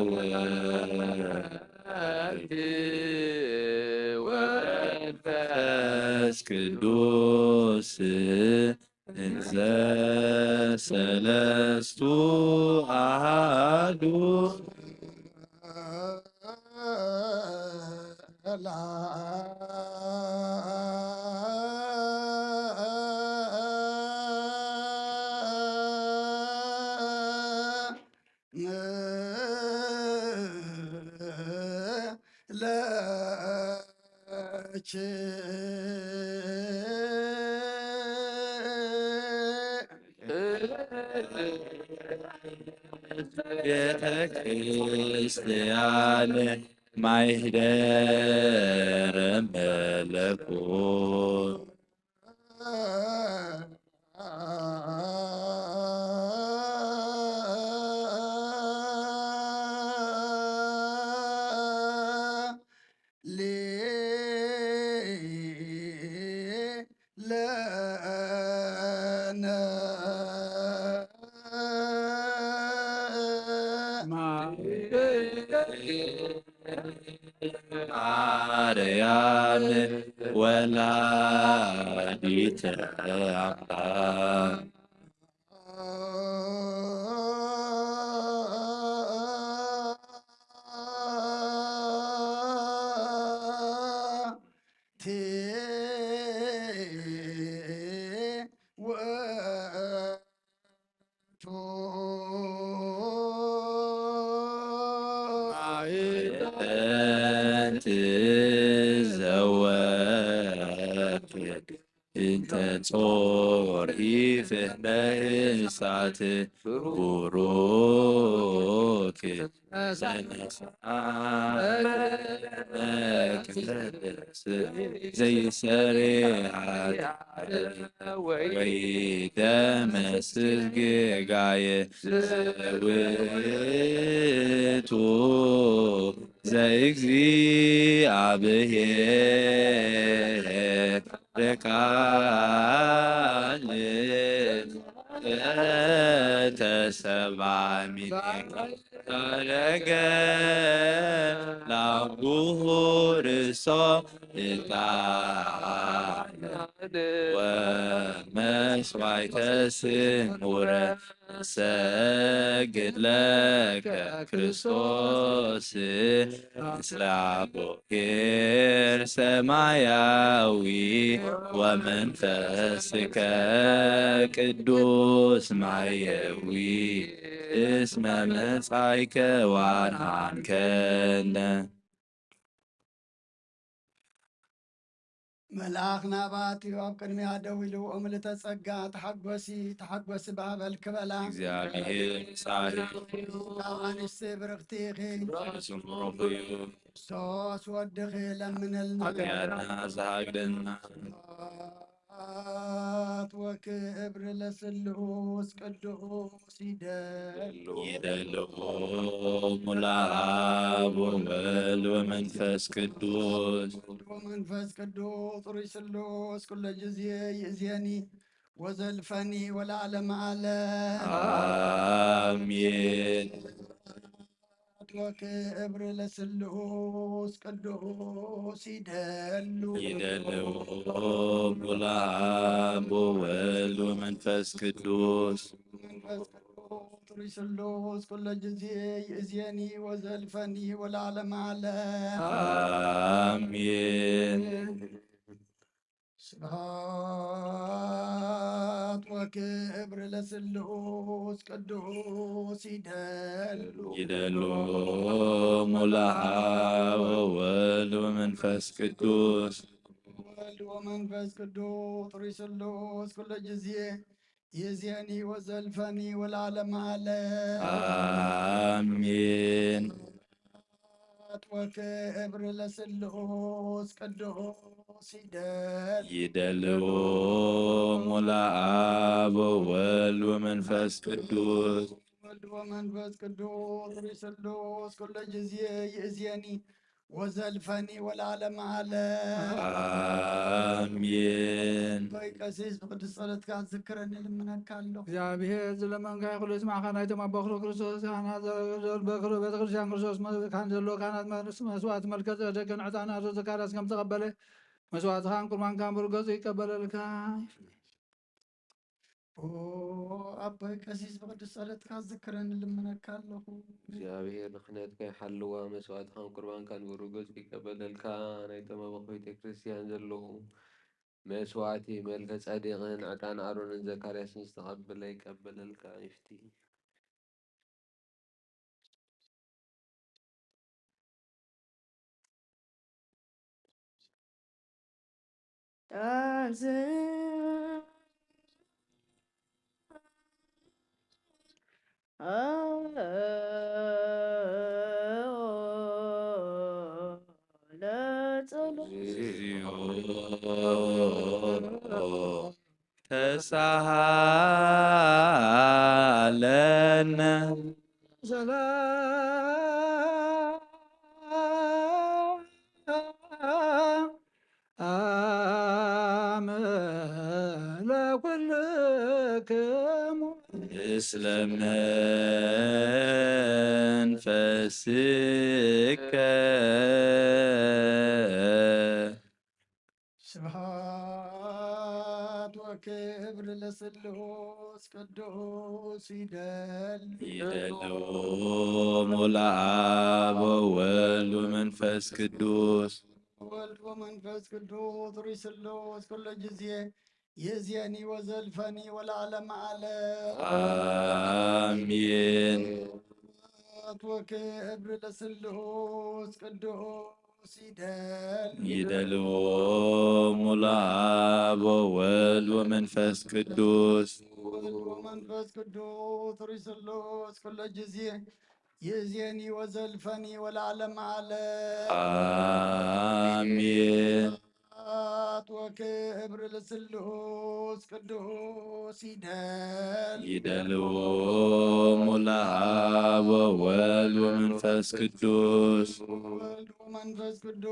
ወወልድ ወመንፈስ ቅዱስ እንተ ሰለስቱ አሃዱ። ለኪ ቤተ ክርስቲያን ማይደረ መለኮት። ለነ ማርያም ወላዲተ አምላክ። እንተ ጾር ኢፍህመ እሳት ቡሩክ ዘይሰሪ ኃጢአት ወይ ደመስስ ጌጋየ ውእቱ ዘእግዚአብሔር ቃል ተሰብአ እምኔሁ ዐረገ ላቡሁ ርእሶ ዕጣን ወመስዋዕተ ስሙረ። እሰግድ ለከ ክርስቶስ ምስለ አቡሔር ሰማያዊ ወመንፈስከ ቅዱስ ማየዊ እስመ መጻእከ ወአድኃንከነ። መልኣኽ ናባቲ ኣብ ቅድሚያ ደው ኢሉ፣ "እምልእተ ጸጋ ተሓጎሲ፣ ተሓጎሲ በሃበልኪ" በላ። እግዚኣብሔር ምሳኺ። ካብ ኣንስቲ ብርኽቲ ኢኺ። ስሙ ብሩኽ እዩ። ክርስቶስ ወድኺ ለምነልና። ኃጢኣትና ዝሃግደና። ስብሐት ወክብር ለስሉስ ቅዱስ ይደሉ። ይደሉ ሙላ አብ ወወልድ ወመንፈስ ቅዱስ። ወመንፈስ ቅዱስ ሩይ ስሉስ ኩሎ ጊዜ ይእዜኒ ወዘልፈኒ ወለዓለመ ዓለም። አሜን። ወክብር ለስሉስ ቅዱስ ይደሉ። ይደሉ ሙላ አብ ወወልድ ወመንፈስ ቅዱስ። መንፈስ ቅዱስ ሩይ ስሉስ ኩሎ ጊዜ ይእዜኒ ወዘልፈኒ ወለዓለመ ዓለም። አሜን። ስብሐት ወክብር ለስሉስ ቅዱስ ይደሉ። ይደሉ ሙላ አብ ወወልድ ወመንፈስ ቅዱስ። ወልድ ወመንፈስ ቅዱስ ሩይ ስሉስ ኩሎ ጊዜ ይእዜኒ ወዘልፈኒ ወለዓለመ ዓለም። አሜን። ወክብር ለስሉስ ቅዱስ ይደል። ይደልዎ ሙላ አብ ወወልድ ወመንፈስ ቅዱስ። ወልድ ወመንፈስ ቅዱስ ሩይ ስሉስ ኩሎ ጊዜ ይእዜኒ ወዘልፈኒ ወለዓለመ ዓለም። አሜን። ወይ ቀሲስ ብቅዱስ ጸሎትካ ዝክረኒ ልምነካ ኣለኹ። እግዚኣብሔር ዝለመንካዮ ኩሉ ይስማዕካ። ናይቶም ኣቦ ክብሩ ክርስቶስ ካህናት ዘገልገሉ በክብሪ ቤተ ክርስቲያን ክርስቶስ መ-፣ ካህን ዘለዉ ካህናት መስ-፣ መስዋዕቲ መልከ ጸደቅን ዕጣን ኣሮን ዘካርያስ ከም ተቐበለ መስዋዕትኻን ቁርባንካን ብርገጹ ይቀበለልካ። ኦ ኣቦይ ቀሲስ ብቅዱስ ጸሎትካ ዝክረኒ ልምነካ ኣለኹ። እግዚኣብሔር ንክህነትካ ይሓልዋ፣ መስዋዕትኻን ቁርባንካን ብርገጹ ይቀበለልካ። ናይቶም ኣበው ቤተ ክርስቲያን ዘለዉ መስዋዕቲ መልከ ጸዴቅን ዕጣን ኣሮንን ዘካርያስን ዝተቐበለ ይቀበለልካ። ይፍቲ። ተሳሃለነ። ሰላም ለኩልክሙ። ምስለ መንፈስከ። ስብሐት ወክብር ለስሉስ ቅዱስ ይደል። ይደልዎ ሙላ አብ ወወልድ ወመንፈስ ቅዱስ። ወልድ ወመንፈስ ቅዱስ ሩይ ስሉስ ኩሎ ጊዜ ይእዜኒ ወዘልፈኒ ወለዓለመ ዓለም። አሜን። ስብሐት ወክብር ለስሉስ ቅዱስ ይደል። ይደልዎ ሙላ አብ ወወልድ ወመንፈስ ቅዱስ። ወወልድ ወመንፈስ ቅዱስ ሩይ ስሉስ ኩሎ ጊዜ ይእዜኒ ወዘልፈኒ ወለዓለመ ዓለም። ኣሜን። ስብሐት ወክብር ለስሉስ ቅዱስ ይደል። ይደልዎ ሙላ ወወልድ ወመንፈስ ቅዱስ። ወወልድ ወመንፈስ ቅዱስ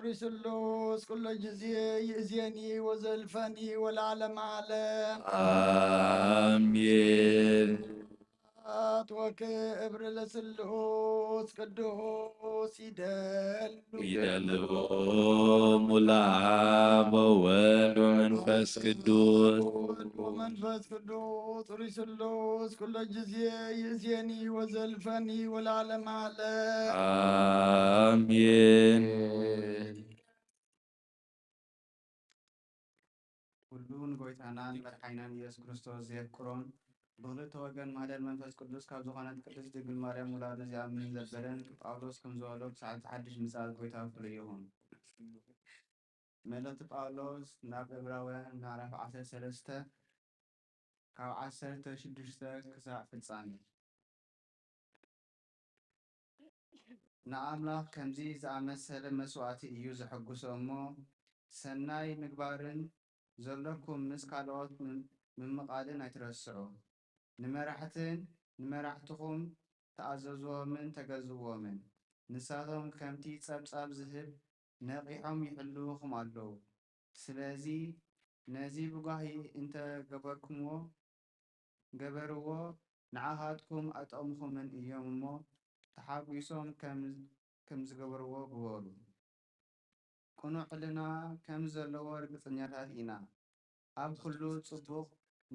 ሩይ ስሉስ ኩሎ ጊዜ ይእዜኒ ወዘልፈኒ ወለዓለመ ዓለም። ኣሜን። ስብሐት ወክብር ለስሉስ ቅዱስ ይደሉ። ይደልዎ ሙላ ወወልድ ወመንፈስ ቅዱስ። ወወልድ ወመንፈስ ቅዱስ ሩይ ስሉስ ኩሎ ጊዜ ይእዜኒ ወዘልፈኒ ወለዓለመ ዓለም። ኣሜን። ኩሉ ንጎይታናን መድሓኒናን ኢየሱስ ክርስቶስ ዘየፍቅሮን ብኽልተ ወገን ማህደር መንፈስ ቅዱስ ካብ ዝኾነት ቅድስት ድንግል ማርያም ውላዱ ዝኣምን ዘበለን ጳውሎስ ከም ዝበሎ ብሰዓት ሓድሽ ምጽኣት ጎይታ ፍሉይ ይኹን። መልእኽቲ ጳውሎስ ናብ ዕብራውያን ምዕራፍ ዓሰርተ ሰለስተ ካብ ዓሰርተ ሽዱሽተ ክሳዕ ፍጻሜ። ንኣምላኽ ከምዚ ዝኣመሰለ መስዋእቲ እዩ ዘሐጉሶ እሞ፣ ሰናይ ምግባርን ዘለኩም ምስ ካልኦት ምም-፣ ምምቓልን ኣይትረስዑ። ንመራሕትን ንመራሕትኹም ተኣዘዝዎምን ተገዝእዎምን። ንሳቶም ከምቲ ጸብጻብ ዝህብ ነቒሖም ይሕልዉኹም ኣለዉ። ስለዚ ነዚ ብጓሂ እንተ ገበርኩምዎ፣ ገበርዎ፣ ንዓኻትኩም ኣይጠቕምኹምን እዮም እሞ፣ ተሓጒሶም ከም፣ ከም ዝገበርዎ ግበሩ። ቅኑዕ ሕልና ከም ዘለዎ ርግጸኛታት ኢና። ኣብ ኩሉ ጽቡቕ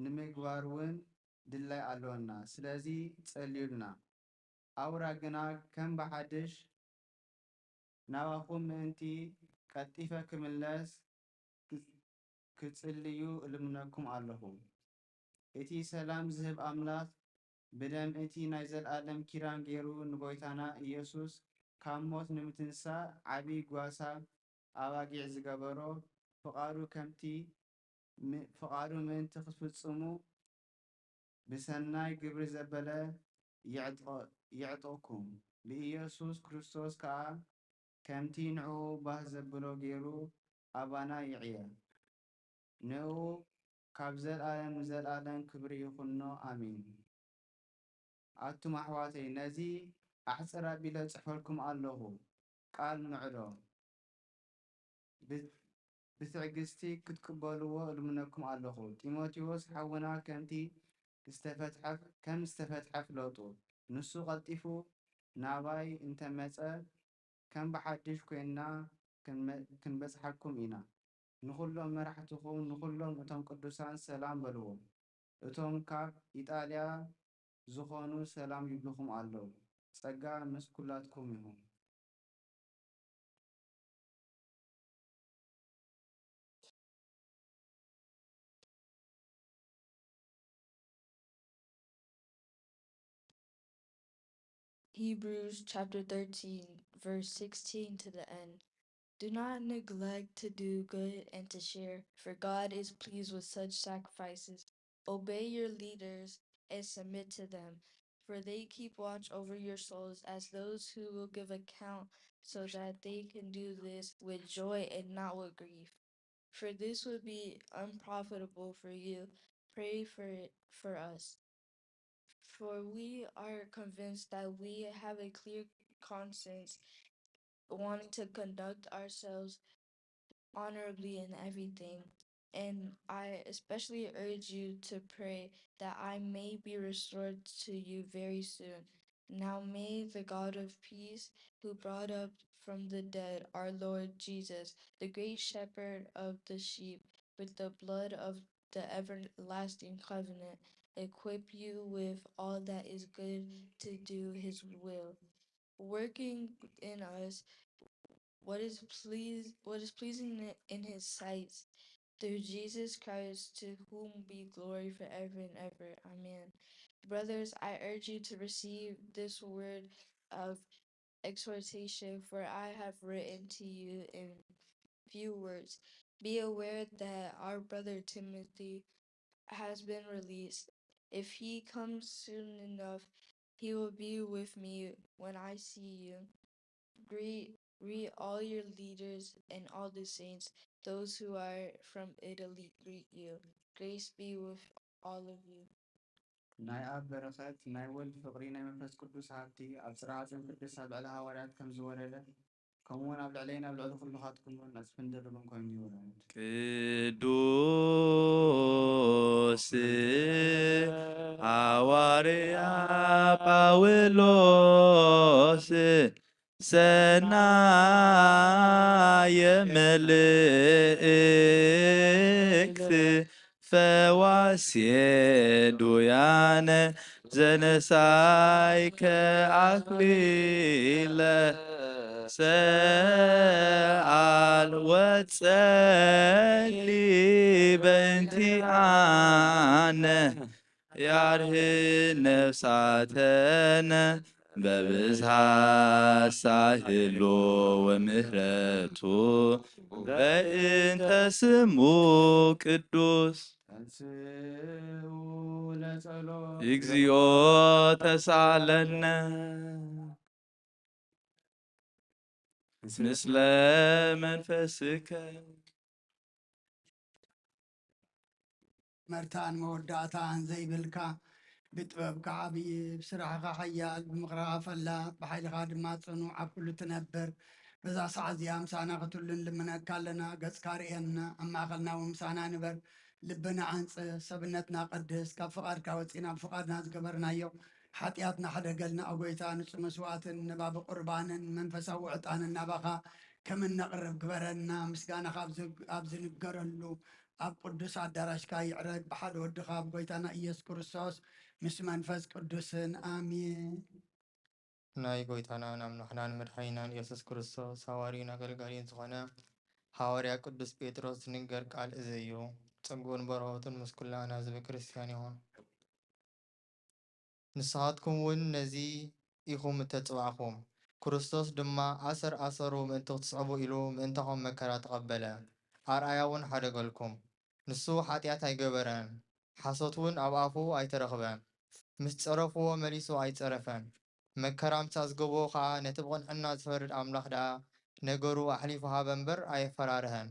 ንምግባር እውን ድላይ ኣሎና። ስለዚ ጸልዩልና። ኣውራ ግና ከም ብሓድሽ ናባኹም ምእንቲ ቀልጢፈ ክምለስ ክ-፣ ክጽልዩ እልምነኩም ኣለኹ። እቲ ሰላም ዝህብ ኣምላኽ ብደም እቲ ናይ ዘለኣለም ኪዳን ገይሩ ንጎይታና ኢየሱስ ካብ ሞት ንምትንሳእ ዓቢ ጓሳ ኣባጊዕ ዝገበሮ ፍቓዱ ከምቲ ም-፣ ፍቓዱ ምእንቲ ክትፍጽሙ ብሰናይ ግብሪ ዘበለ የዕጥቐ-፣ የዕጥቐኩም። ብኢየሱስ ክርስቶስ ከኣ ከምቲ ንዕኡ ባህ ዘብሎ ገይሩ ኣባና ይዕየ። ንዕኡ ካብ ዘለኣለም ንዘለኣለም ክብሪ ይኹኖ። ኣሜን። ኣቱም ኣሕዋተይ፣ ነዚ ኣሕጽር ኣቢለ ጽሕፈልኩም ኣለኹ። ቃል ምዕዶ ብ-፣ ብትዕግስቲ ክትቅበልዎ እልምነኩም ኣለኹ። ጢሞቴዎስ ሓውና ከምቲ ዝተፈትሐ፣ ከም ዝተፈትሐ ፍለጡ። ንሱ ቀልጢፉ ናባይ እንተመጸ፣ ከም ብሓድሽ ኮይንና ክንመ-፣ ክንበጽሓኩም ኢና። ንኹሎም መራሕትኹም፣ ንኹሎም እቶም ቅዱሳን ሰላም በልዎም። እቶም ካብ ኢጣልያ ዝኾኑ ሰላም ይብልኹም ኣለዉ። ጸጋ ምስ ኩላትኩም ይኹን። Hebrews chapter thirteen, verse sixteen to the end. Do not neglect to do good and to share, for God is pleased with such sacrifices. Obey your leaders and submit to them, for they keep watch over your souls as those who will give account, so that they can do this with joy and not with grief. For this would be unprofitable for you. Pray for it, for us. For we are convinced that we have a clear conscience, wanting to conduct ourselves honorably in everything. And I especially urge you to pray that I may be restored to you very soon. Now may the God of peace, who brought up from the dead our Lord Jesus, the great shepherd of the sheep, with the blood of the everlasting covenant, equip you with all that is good to do his will, working in us what is please-, what is pleasing in his sight, through Jesus Christ, to whom be glory forever and ever. Amen. Brothers, I urge you to receive this word of exhortation, for I have written to you in few words. Be aware that our brother Timothy has been released. If he comes soon enough, He will be with me when I see you. Greet, greet all your leaders and all the saints. Those who are from Italy greet you. Grace be with all of you. ናይ ኣብ በረኸት፣ ናይ ወልድ ፍቕሪ፣ ናይ መንፈስ ቅዱስ ሃብቲ ኣብ ጽርዓትን ቅድስት ኣብ ልዕሊ ሃዋርያት ከም ዝወረደ፣ ከምኡ እውን ኣብ ልዕለይን ኣብ ልዕሊ ኩልኻትኩም እውን ነጽፍን ድርብን ኮይኑ ይውረድ። ቅዱስ ሃዋርያ ጳውሎስ ሰናየ መልእክት ፈዋሴ ዱያነ ዘነሳይከ ኣክሊለ ሰኣል ወጸሊ በእንቲኣነ ያርህ ነፍሳተነ በብዝሃ ሳህሎ ወምህረቱ በእንተ ስሙ ቅዱስ። ተንሥኡ ለጸሎት። እግዚኦ ተሳለነ ምስለ መንፈስከ። መርታን መወዳእታን ዘይብልካ፣ ብጥበብካ ዓብዪ፣ ብስራሕኻ ሓያል፣ ብምኽርኻ ፈላጥ፣ ብሓይልኻ ድማ ጽኑዕ፣ ኣብ ኩሉ ትነብር። በዛ ሰዓት እዚኣ ምሳና ክትህሉ ንልምነካ ኣለና። ገጽካ ርእየና፣ ኣብ ማእከልና እውን ምሳና ንበር። ልብና ኣንጽህ፣ ሰብነትና ቀድስ፣ ካብ ፍቓድካ ወጺና ብፍቓድና ዝገበርናዮ ሓጢኣትና ሕደገልና። ኦ ጎይታ፣ ንጹህ መስዋእትን ነባቢ ቁርባንን መንፈሳዊ ዕጣንን ናባኻ ከም እነቕርብ ግበረና። ምስጋናኻ ኣብ ዝ-፣ ኣብ ዝንገረሉ ኣብ ቅዱስ ኣዳራሽካ ይዕረግ፣ ብሓደ ወድኻ ብጎይታና ኢየሱስ ክርስቶስ ምስ መንፈስ ቅዱስን። ኣሜን። ናይ ጎይታናን ኣምላኽናን መድሓኒናን ኢየሱስ ክርስቶስ ሃዋርዩን ኣገልጋሊን ዝኾነ ሃዋርያ ቅዱስ ጴጥሮስ ዝንገር ቃል እዚ እዩ። ጸግኡን በረኸቱን ምስ ኩላና ህዝበ ክርስቲያን ይኹን። ንስኻትኩም እውን ነዚ ኢኹም እተጽዋዕኹም። ክርስቶስ ድማ ኣሰር ኣሰሩ ምእንቲ ክትስዕቡ ኢሉ ምእንታኹም መከራ ተቐበለ። ኣርኣያ እውን ሓደገልኩም። ንሱ ሓጢኣት ኣይገበረን፣ ሓሶት እውን ኣብ ኣፉ ኣይተረኽበን። ምስ ጸረፍዎ መሊሱ ኣይጸረፈን። መከራ ምስ ኣዝገብዎ ኸኣ ነቲ ብቕንዕና ዝፈርድ ኣምላኽ ደኣ ነገሩ ኣሕሊፉ ሃበ እምበር ኣየፈራርሀን።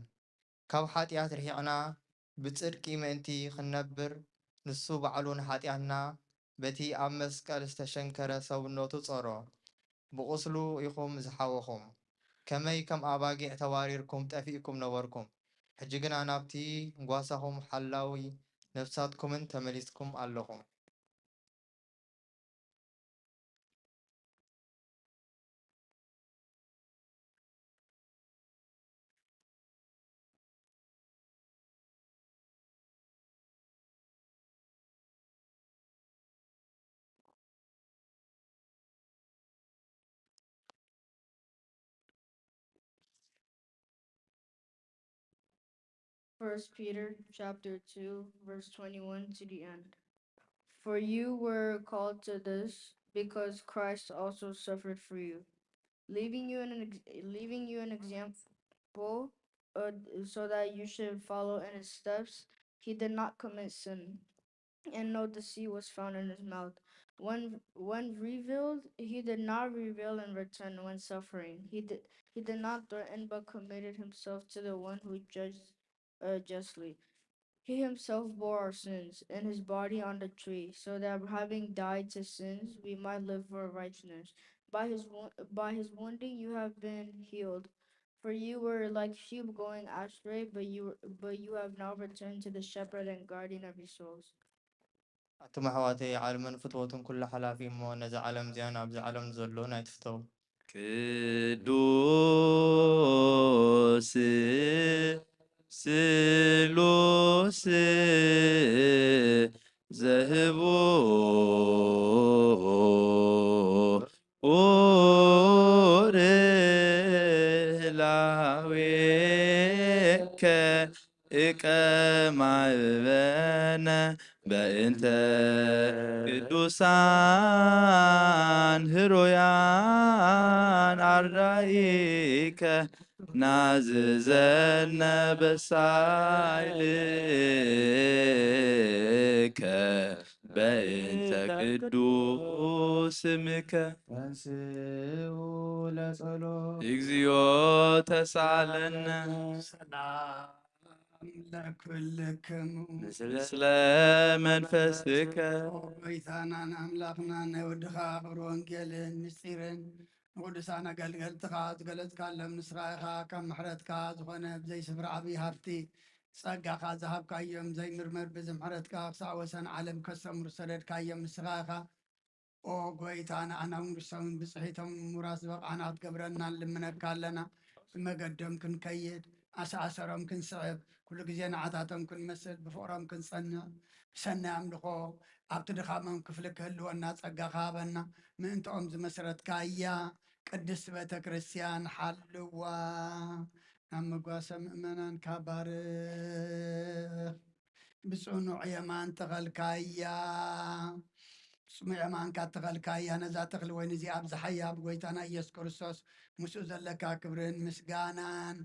ካብ ሓጢኣት ርሒቕና ብጽድቂ ምእንቲ ክንነብር ንሱ ባዕሉ ንሓጢኣትና በቲ ኣብ መስቀል ዝተሸንከረ ሰውነቱ ጾሮ። ብቑስሉ ኢኹም ዝሓወኹም። ከመይ ከም ኣባጊዕ ተዋሪርኩም ጠፊእኩም ነበርኩም። ሕጂ ግና ናብቲ ጓሳኹም ሓላዊ ነፍሳትኩምን ተመሊስኩም ኣለኹም። First Peter chapter two, verse twenty-one to the end. For you were called to this because Christ also suffered for you, leaving you an ex-, leaving you an example, uh, so that you should follow in his steps. He did not commit sin, and no deceit was found in his mouth. When, when reviled, he did not revile in return. When suffering, he did, he did not threaten, but committed himself to the one who judges, uh, justly. He himself bore our sins in his body on the tree, so that having died to sins, we might live for righteousness. By his wo-, by his wounding you have been healed. For you were like sheep going astray, but you, but you have now returned to the shepherd and guardian of your souls. ኣቱም ኣሕዋተይ፣ ዓለምን ፍትወቱን ኩሉ ሓላፊ እሞ፣ ነዛ ዓለም እዚኣን ኣብዚ ዓለም ዘሎን ኣይትፍተው። ቅዱስ ስሉስ ዘህቡ ኡር ህላዌከ እቀማበነ በእንተ ቅዱሳን ህሩያን ኣራኢከ ናዝዘነ በሳይልከ በእንተ ቅዱስ ስምከ። ተንስኡ ለጸሎት። እግዚኦ ተሳለነ። ሰላም ለኩልክሙ። ምስለ መንፈስከ። ጎይታናን ኣምላኽናን ናይ ወድኻ ክብሪ ወንጌልን ምስጢርን ንቅዱሳን ኣገልገልትኻ ዝገለጽካሎም ንስኻ ኢኻ። ካብ ምሕረትካ ዝኾነ ብዘይ ስፍራ ዓብዪ ሃብቲ ጸጋኻ ዝሃብካዮም ዘይምርመር ብዚ ምሕረትካ ክሳዕ ወሰን ዓለም ከስተምሩ ዝሰደድካዮም ንስኻ ኢኻ። ኦ ጎይታ፣ ንኣና መንግስቶምን ብጽሒቶም ምውራስ ዝበቕዓና ክትገብረና ንልምነካ ኣለና። ብመገዶም ክንከይድ፣ ኣሰኣሰሮም ክንስዕብ፣ ኩሉ ግዜ ንዓታቶም ክንመስል፣ ብፍቕሮም ክንጸንዕ፣ ብሰናይ ኣምልኾ ኣብቲ ድኻሞም ክፍሊ ክህልወና ጸጋኻ ሃበና። ምእንትኦም ዝመስረትካያ ቅድስቲ ቤተ ክርስቲያን ሓልዋ። ናብ መጓሰ ምእመናንካ ባርኽ። ብጽኑዕ የማን ተኸልካያ። ብጽኑዕ የማንካ ተኸልካያ። ነዛ ተኽሊ ወይኒ እዚኣ ኣብዝሓያ ብጎይታና ኢየሱስ ክርስቶስ ምስኡ ዘለካ ክብርን ምስጋናን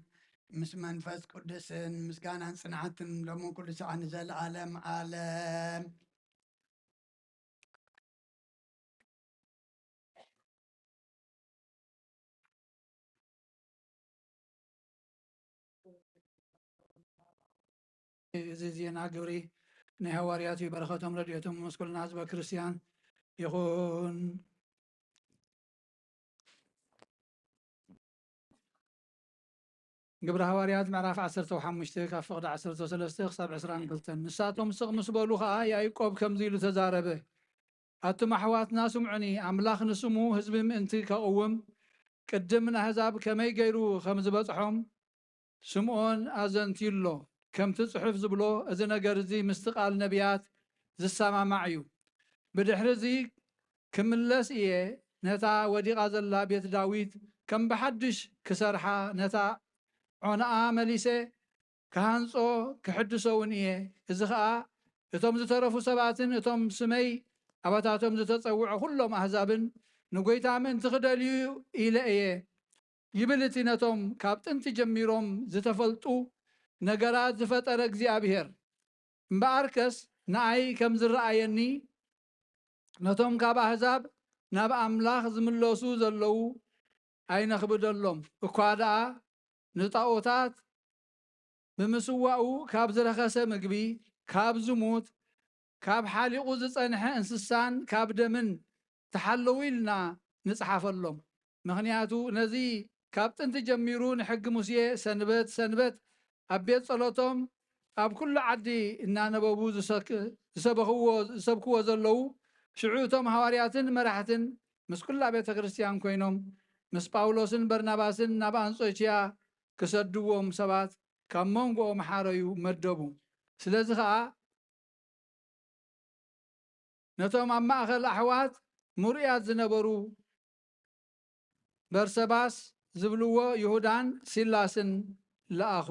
ምስ መንፈስ ቅዱስን ምስጋናን ጽንዓትን ሎምን ኩሉ ሰዓ ንዘለኣለም ዓለም። እዚ ዜና ግብሪ ናይ ሃዋርያት እዩ። በረኸቶም ረድኤቶም ምስ ኩልና ህዝበ ክርስቲያን ይኹን። ግብሪ ሃዋርያት ምዕራፍ ዓሰርተ ሓሙሽተ ካብ ፍቕዲ ዓሰርተ ሰለስተ ክሳብ ዕስራን ክልተን። ንሳቶም ስቕ ምስ በሉ ኸኣ ያዕቆብ ከምዚ ኢሉ ተዛረበ። ኣቱም ኣሕዋትና ስምዑኒ፣ ኣምላኽ ንስሙ ህዝቢ ምእንቲ ከቕውም ቅድም ንኣህዛብ ከመይ ገይሩ ከም ዝበጽሖም ስምዖን ኣዘንትዩ ኣሎ። ከምቲ ጽሑፍ ዝብሎ እዚ ነገር እዚ ምስቲ ቃል ነቢያት ዝሰማማዕ እዩ። ብድሕሪ እዚ ክምለስ እየ፣ ነታ ወዲቓ ዘላ ቤት ዳዊት ከም ብሓድሽ ክሰርሓ፣ ነታ ዖንኣ መሊሰ ክሃንጾ ክሕድሶ እውን እየ። እዚ ኸኣ እቶም ዝተረፉ ሰባትን እቶም ስመይ ኣባታቶም ዝተጸውዑ ኩሎም ኣህዛብን ንጎይታ ምእንቲ ክደልዩ ኢለ እየ ይብል እቲ ነቶም ካብ ጥንቲ ጀሚሮም ዝተፈልጡ ነገራት ዝፈጠረ እግዚኣብሔር። እምበኣርከስ ንኣይ ከም ዝረኣየኒ ነቶም ካብ ኣህዛብ ናብ ኣምላኽ ዝምለሱ ዘለዉ ኣይነኽብደሎም። እኳ ደኣ ንጣኦታት ብምስዋኡ ካብ ዝረኸሰ ምግቢ፣ ካብ ዝሙት፣ ካብ ሓሊቑ ዝጸንሐ እንስሳን ካብ ደምን ተሓለዉ ኢልና ንጽሓፈሎም። ምኽንያቱ ነዚ ካብ ጥንቲ ጀሚሩ ንሕጊ ሙሴ ሰንበት ሰንበት ኣብ ቤት ጸሎቶም ኣብ ኩሉ ዓዲ እናነበቡ ዝሰክ- ዝሰበኽዎ ዝሰብክዎ ዘለዉ ሽዑ እቶም ሃዋርያትን መራሕትን ምስ ኩላ ቤተ ክርስቲያን ኮይኖም ምስ ጳውሎስን በርናባስን ናብ ኣንጾኪያ ክሰድዎም ሰባት ካብ መንጎኦም ሓረዩ መደቡ። ስለዚ ኸኣ ነቶም ኣብ ማእኸል ኣሕዋት ምሩያት ዝነበሩ በርሰባስ ዝብልዎ ይሁዳን ሲላስን ለኣኹ።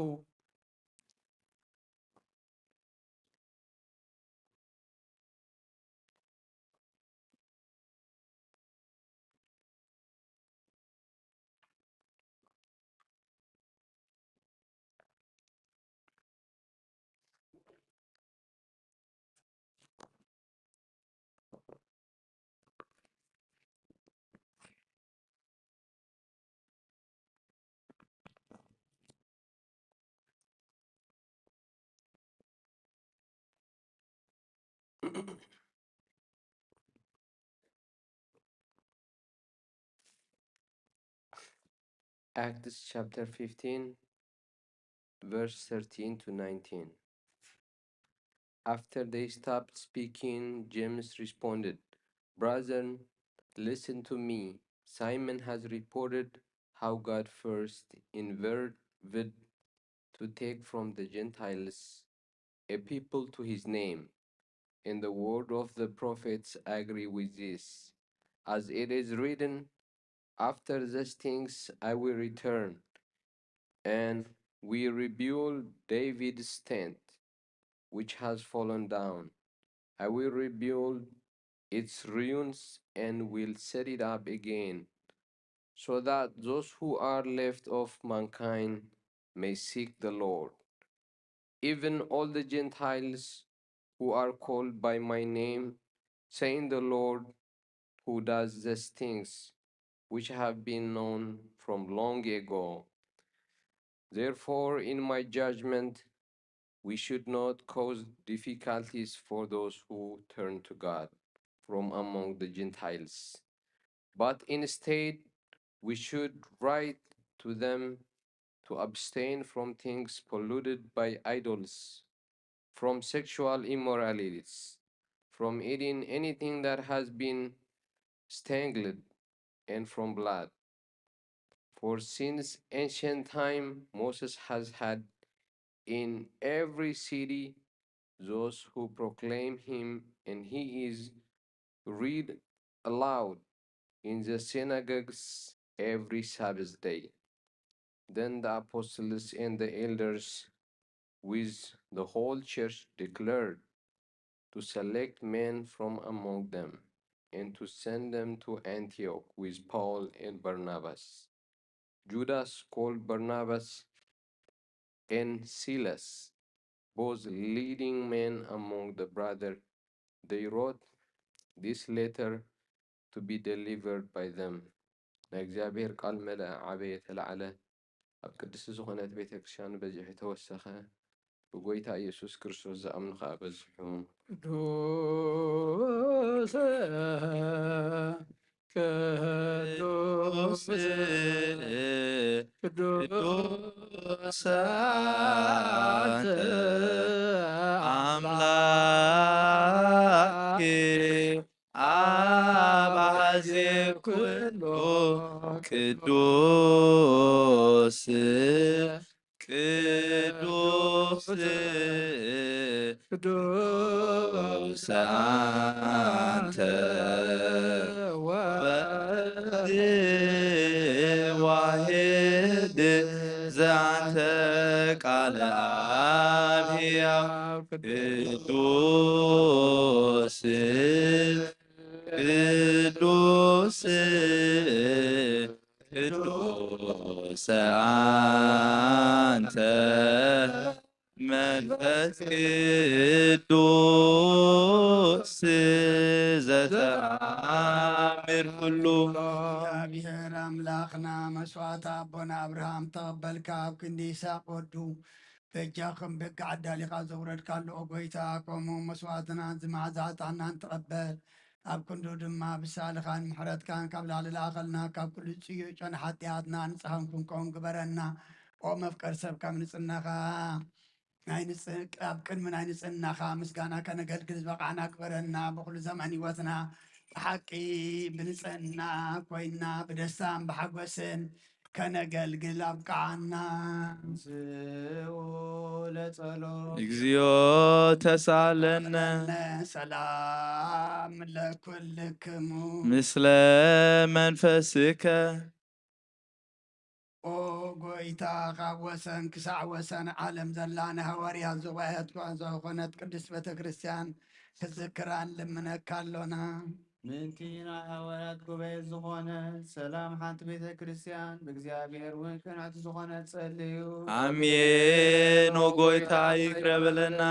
Acts chapter fifteen, verse thirteen to nineteen. After they stopped speaking, James responded, "Brethren, listen to me. Simon has reported how God first endeavored to take from the Gentiles a people to his name, and the word of the prophets agree with this. As it is written, after these things I will return, and will rebuild David's tent, which has fallen down. I will rebuild its ruins and will set it up again, so that those who are left of mankind may seek the Lord, even all the Gentiles who are called by my name, saying, 'The Lord who does these things, which have been known from long ago. Therefore, in my judgment, we should not cause difficulties for those who turn to God from among the Gentiles, but instead we should write to them to abstain from things polluted by idols, from sexual immoralities, from eating anything that has been strangled, and from blood. For since ancient time Moses has had in every city those who proclaim him, and he is read aloud in the synagogues every Sabbath day. Then the apostles and the elders with the whole church declared to select men from among them and to send them to Antioch with Paul and Barnabas. Judas, called Barnabas, and Silas, both leading men among the brother, they wrote this letter to be delivered by them. ናይ እግዚኣብሔር ቃል መለኣ ዓበየ ተላዕለ፣ ኣብ ቅድስቲ ዝኾነት ቤተ ክርስቲያን በዚሑ ተወሰኸ። ብጎይታ ኢየሱስ ክርስቶስ ዝኣምኑ ኸኣ በዝሑ። ቅዱስ ቅዱስ ቅዱስ አንተ አምላክ አባዜ ኩሎ ቅዱስ ቅዱስ ቅዱስ አንተ ወዋህድ ዘአንተ ቃለ አብ ሕያው ቅዱስ ቅዱስ ቅዱስ አንተ መንፈስ ቅዱስ ዘተአምር ኩሉ። እግዚኣብሔር ኣምላኽና መስዋዕቲ ኣቦና ኣብርሃም ተቐበልካ፣ ኣብ ክንዲ ይስሐቅ ወዱ በጃ ከም በግ ዓዳሊኻ ዘውረድካሉ፣ ኦ ጎይታ፣ ከምኡ መስዋዕትና እዚ መዓዛ ዕጣንናን ተቐበል። ኣብ ክንዱ ድማ ብሳልኻን ምሕረትካን ካብ ላዕሊ ለኣኸልና፣ ካብ ኩሉ ጽዩዕ ጨና ሓጢኣትና ንጽሃን ክንከውን ግበረና። ኦ መፍቀር ሰብ ካብ ንጽህናኻ ናይ ንጽ-፣ ኣብ ቅድሚ ናይ ንጽህናኻ ምስጋና ከነገልግል ዝበቓዕና ግበረና። ብኹሉ ዘመን ህይወትና ብሓቂ ብንጽህና ኮይና ብደስታን ብሓጎስን ከነገልግል ኣብቅዓና። ዝኡ ለጸሎት። እግዚኦ ተሳለነ። ሰላም ለኩልክሙ። ምስለ መንፈስከ። ኦ ጎይታ፣ ካብ ወሰን ክሳዕ ወሰን ዓለም ዘላ ንሃዋርያት ዙባኤ ዝኾነት ቅድስት ቤተ ክርስቲያን ክትዝክራ ንልምነካ ኣሎና። ምእንቲ ናይ ሃዋርያት ጉባኤ ዝኾነ ሰላም ሓንቲ ቤተ ክርስቲያን ብእግዚኣብሔር እውን ቅንዕቲ ዝኾነ ጸልዩ። ኣሜን። ኦ ጎይታ ይቅረ በለና።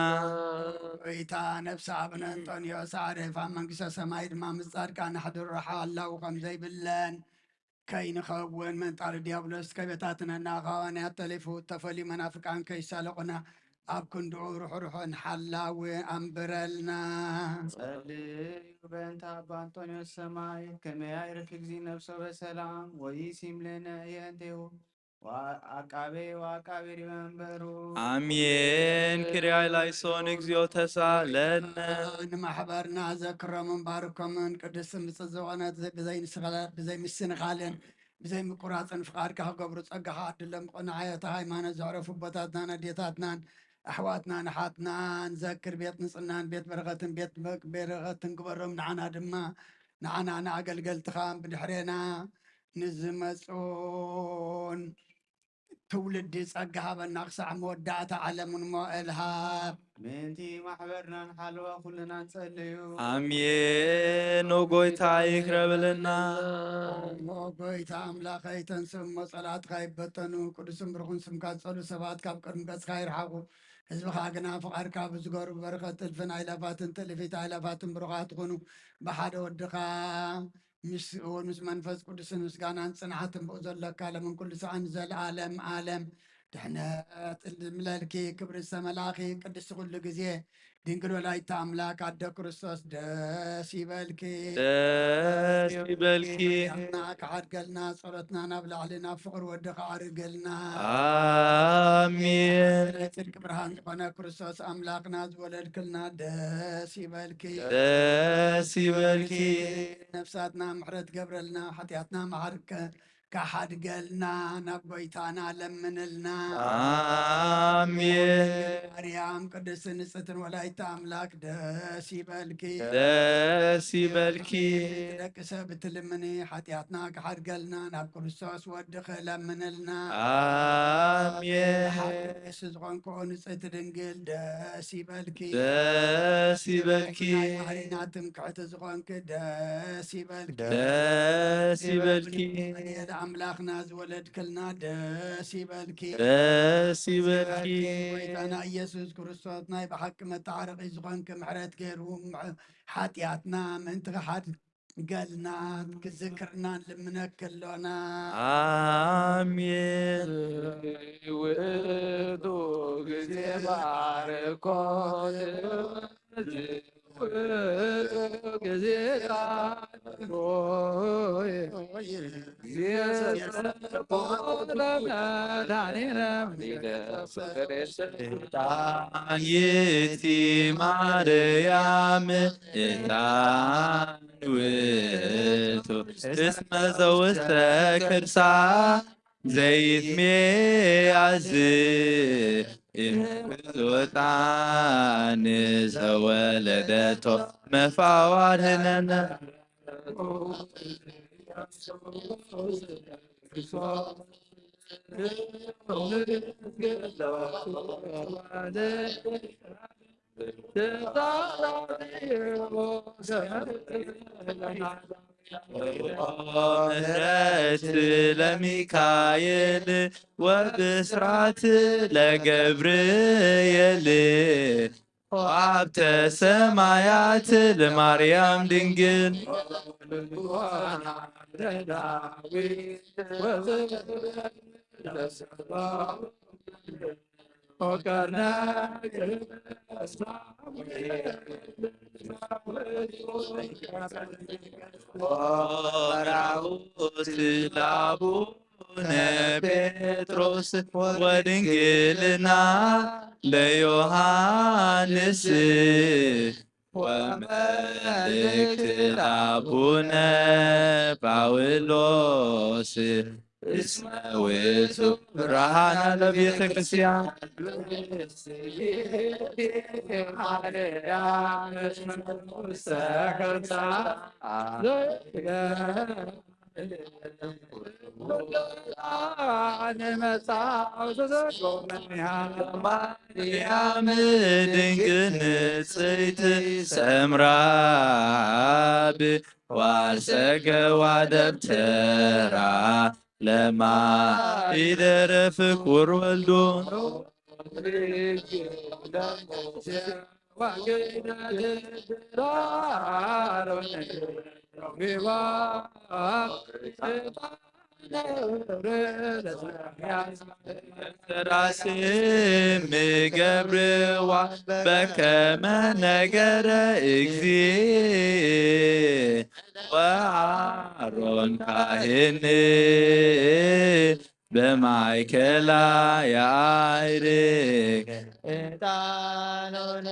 ጎይታ ነፍሲ ኣቡነ እንጦንዮስ ዓሪፋ መንግስተ ሰማይ ድማ ምስ ጻድቃን ኣሕድሮ ሓላው ከም ዘይብለን ከይንኸውን መንጣሪ ዲያብሎስ ከይበታትነና፣ ካብ ሃዋርያት ተሊፉ ተፈልዩ መናፍቃን ከይሳለቑና፣ ኣብ ክንድኡ ርሑሩሕን ሓላዊ ኣንብረልና። ጸልዩ በእንተ ኣባ እንጦንዮስ ሰማይ፣ ከመ ያዕርፍ እግዚእ ነፍሶ በሰላም ወኢሲም ለነ የእንቴሁ ወአቃቤ ወአቃቤ ዲበ መንበሩ። ኣሜን። ኪርያ ላይሶን እግዚኦ ተሳለነ። ንማሕበርና ዘክሮምን ባርኮምን ቅድስት ምጽ ዝኾነት ብዘይንስኻለ-፣ ብዘይምስንኻልን ብዘይምቁራጽን ፍቓድካ ክገብሩ ጸጋኻ ኣድሎም። ብቕንዓት ሃይማኖት ዘዕረፉ ኣቦታትናን ኣዴታትናን ኣሕዋትናን ኣሓትናን ዘክር። ቤት ንጽህናን ቤት በረኸትን ቤት በ-፣ በረኸትን ግበሮም። ንዓና ድማ፣ ንዓና ንኣገልገልትኻን ብድሕሬና ንዝመጹን ትውልዲ ጸጋ ሃበና። ክሳዕ መወዳእታ ዓለም እውን ሞባይል ሃብ። ምእንቲ ማሕበርናን ሓለዋ ኩልና ንጸልዩ። ኣሜን። ኦ ጎይታ ይቅረ በለና። ኦ ጎይታ ኣምላኸይ፣ ተንስእ እሞ ጸላእትኻ ይበተኑ፣ ቅዱስን ብሩኽን ስምካ ዝጸልኡ ሰባት ካብ ቅድሚ ገጽካ ይርሓቑ። ህዝብኻ ግና ፍቓድካ ብዝገሩ ብበረኸት እልፍን ኣእላፋትን ትእልፊት ኣእላፋትን ብሩኻት ይኹኑ። ብሓደ ወድኻ ምስ ወ-፣ ምስ መንፈስ ቅዱስን ምስጋናን ጽንዓትን ብኡ ዘለካ ለምን ኩሉ ሰዓን ዘለዓለም ዓለም ድሕነት እልምለልኪ ክብሪ ዝተመልኣኺ ቅድስቲ ኩሉ ግዜ ድንግል ወላዲተ ኣምላክ ኣደ ክርስቶስ ደስ ይበልኪ። ደስ ይበልኪ። ና ክዓድገልና ጸሎትና ናብ ላዕሊ ናብ ፍቕሪ ወዲ ክዓርገልና። ኣሜን። ናይ ጽድቂ ብርሃን ዝኾነ ክርስቶስ ኣምላኽና ዝወለድክልና ደስ ይበልኪ። ደስ ይበልኪ። ነፍሳትና ምሕረት ገብረልና ሓጢኣትና መሓርከ ካሓድገልና ናብ ጎይታና ለምንልና። ኣሜን። ማርያም ቅድስት ንጽሕትን ወላዲተ ኣምላክ ደስ ይበልኪ። ደስ ይበልኪ። ደቂ ሰብ እትልምኒ ሓጢኣትና ክሓድገልና ናብ ክርስቶስ ወድኺ ለምንልና። ኣሜን። ንሱ ዝኾንክኦ ንጽሕቲ ድንግል ደስ ይበልኪ። ደስ ይበልኪ። ናይ ማህሪና ትምክሕቲ ዝኾንኪ ደስ ይበልኪ። ደስ ይበልኪ። ኣምላኽና ዝወለድክልና ደስ ይበልኪ። ደስ ይበልኪ። ጎይታና ኢየሱስ ክርስቶስ ናይ ብሓቂ መታረቂ ዝኾንኪ ምሕረት ገይሩ ሓጢኣትና ምእንቲ ክሓድገልና ክዝክርና ንልምነኪ ኣሎና። ኣሜን። ውእቱ ግዜ ባርኮት ጊዜ ሆይ ጣይቲ ማርያም ዕጣን ውእቱ እስመ ዘውስተ ከርሳ ዘይትሜያዝ እምብዙ ዕጣን ዘወለደቶ መፋዋርህነነ ምሕረት ለሚካኤል ወብስራት ለገብርኤል ሀብተ ሰማያት ለማርያም ድንግል ወራሁስ ለአቡነ ጴጥሮስ ወድንግልና ለዮሐንስ ወመልእክት ለአቡነ ጳውሎስ እስመ ውእቱ ብርሃነ ለቤተ ክርስቲያን። ማርያም ድንግል ንጽሕት ሰምራ ብዋል ሰገዋ ደብተራ ለማይደረ ፍቁር ወልዶ ራስም ገብርዋ በከመ ነገረ እግዚእ ወአሮን ካህን በማእከላ ያዕርግ ዕጣኖነ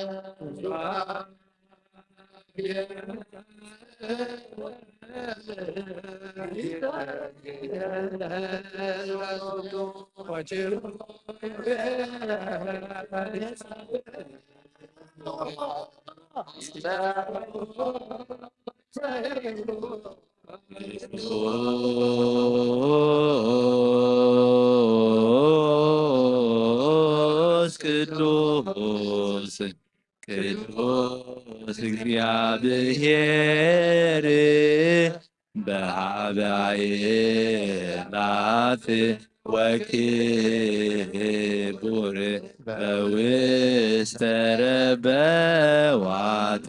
ቅዱስ ቅዱስ ቅዱስ እግዚአብሔር በሀበ አእላፍ ወክቡር በውስተ ረበዋተ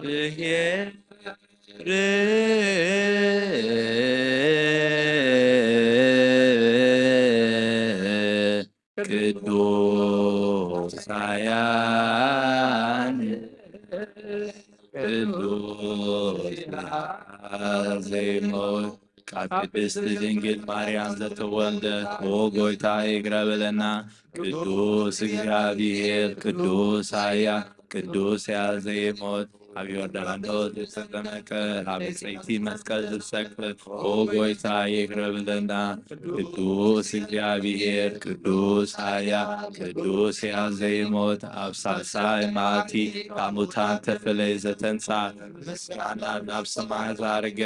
እግዚአብሔር ቅዱስ ሳያን ቅዱስ ዘይመውት ካብ ቅድስት ድንግል ማርያም ዘተወልደ፣ ኦ ጎይታ ይቅረ በለና። ቅዱስ እግዚአብሔር፣ ቅዱስ ኃያል፣ ቅዱስ ያ ዘይሞት፣ ኣብ ዮርዳኖስ ዝተጠመቀ፣ ኣብ ብፅዕቲ መስቀል ዝሰቀለ፣ ኦ ጎይታ ይቅረ በለና። ቅዱስ እግዚአብሔር፣ ቅዱስ ኃያል፣ ቅዱስ ያ ዘይሞት፣ ኣብ ሳልሳይ መዓልቲ ካብ ሙታን ተፈለየ ዘተንሳ፣ ምስጋና ናብ ሰማይ ዛረገ፣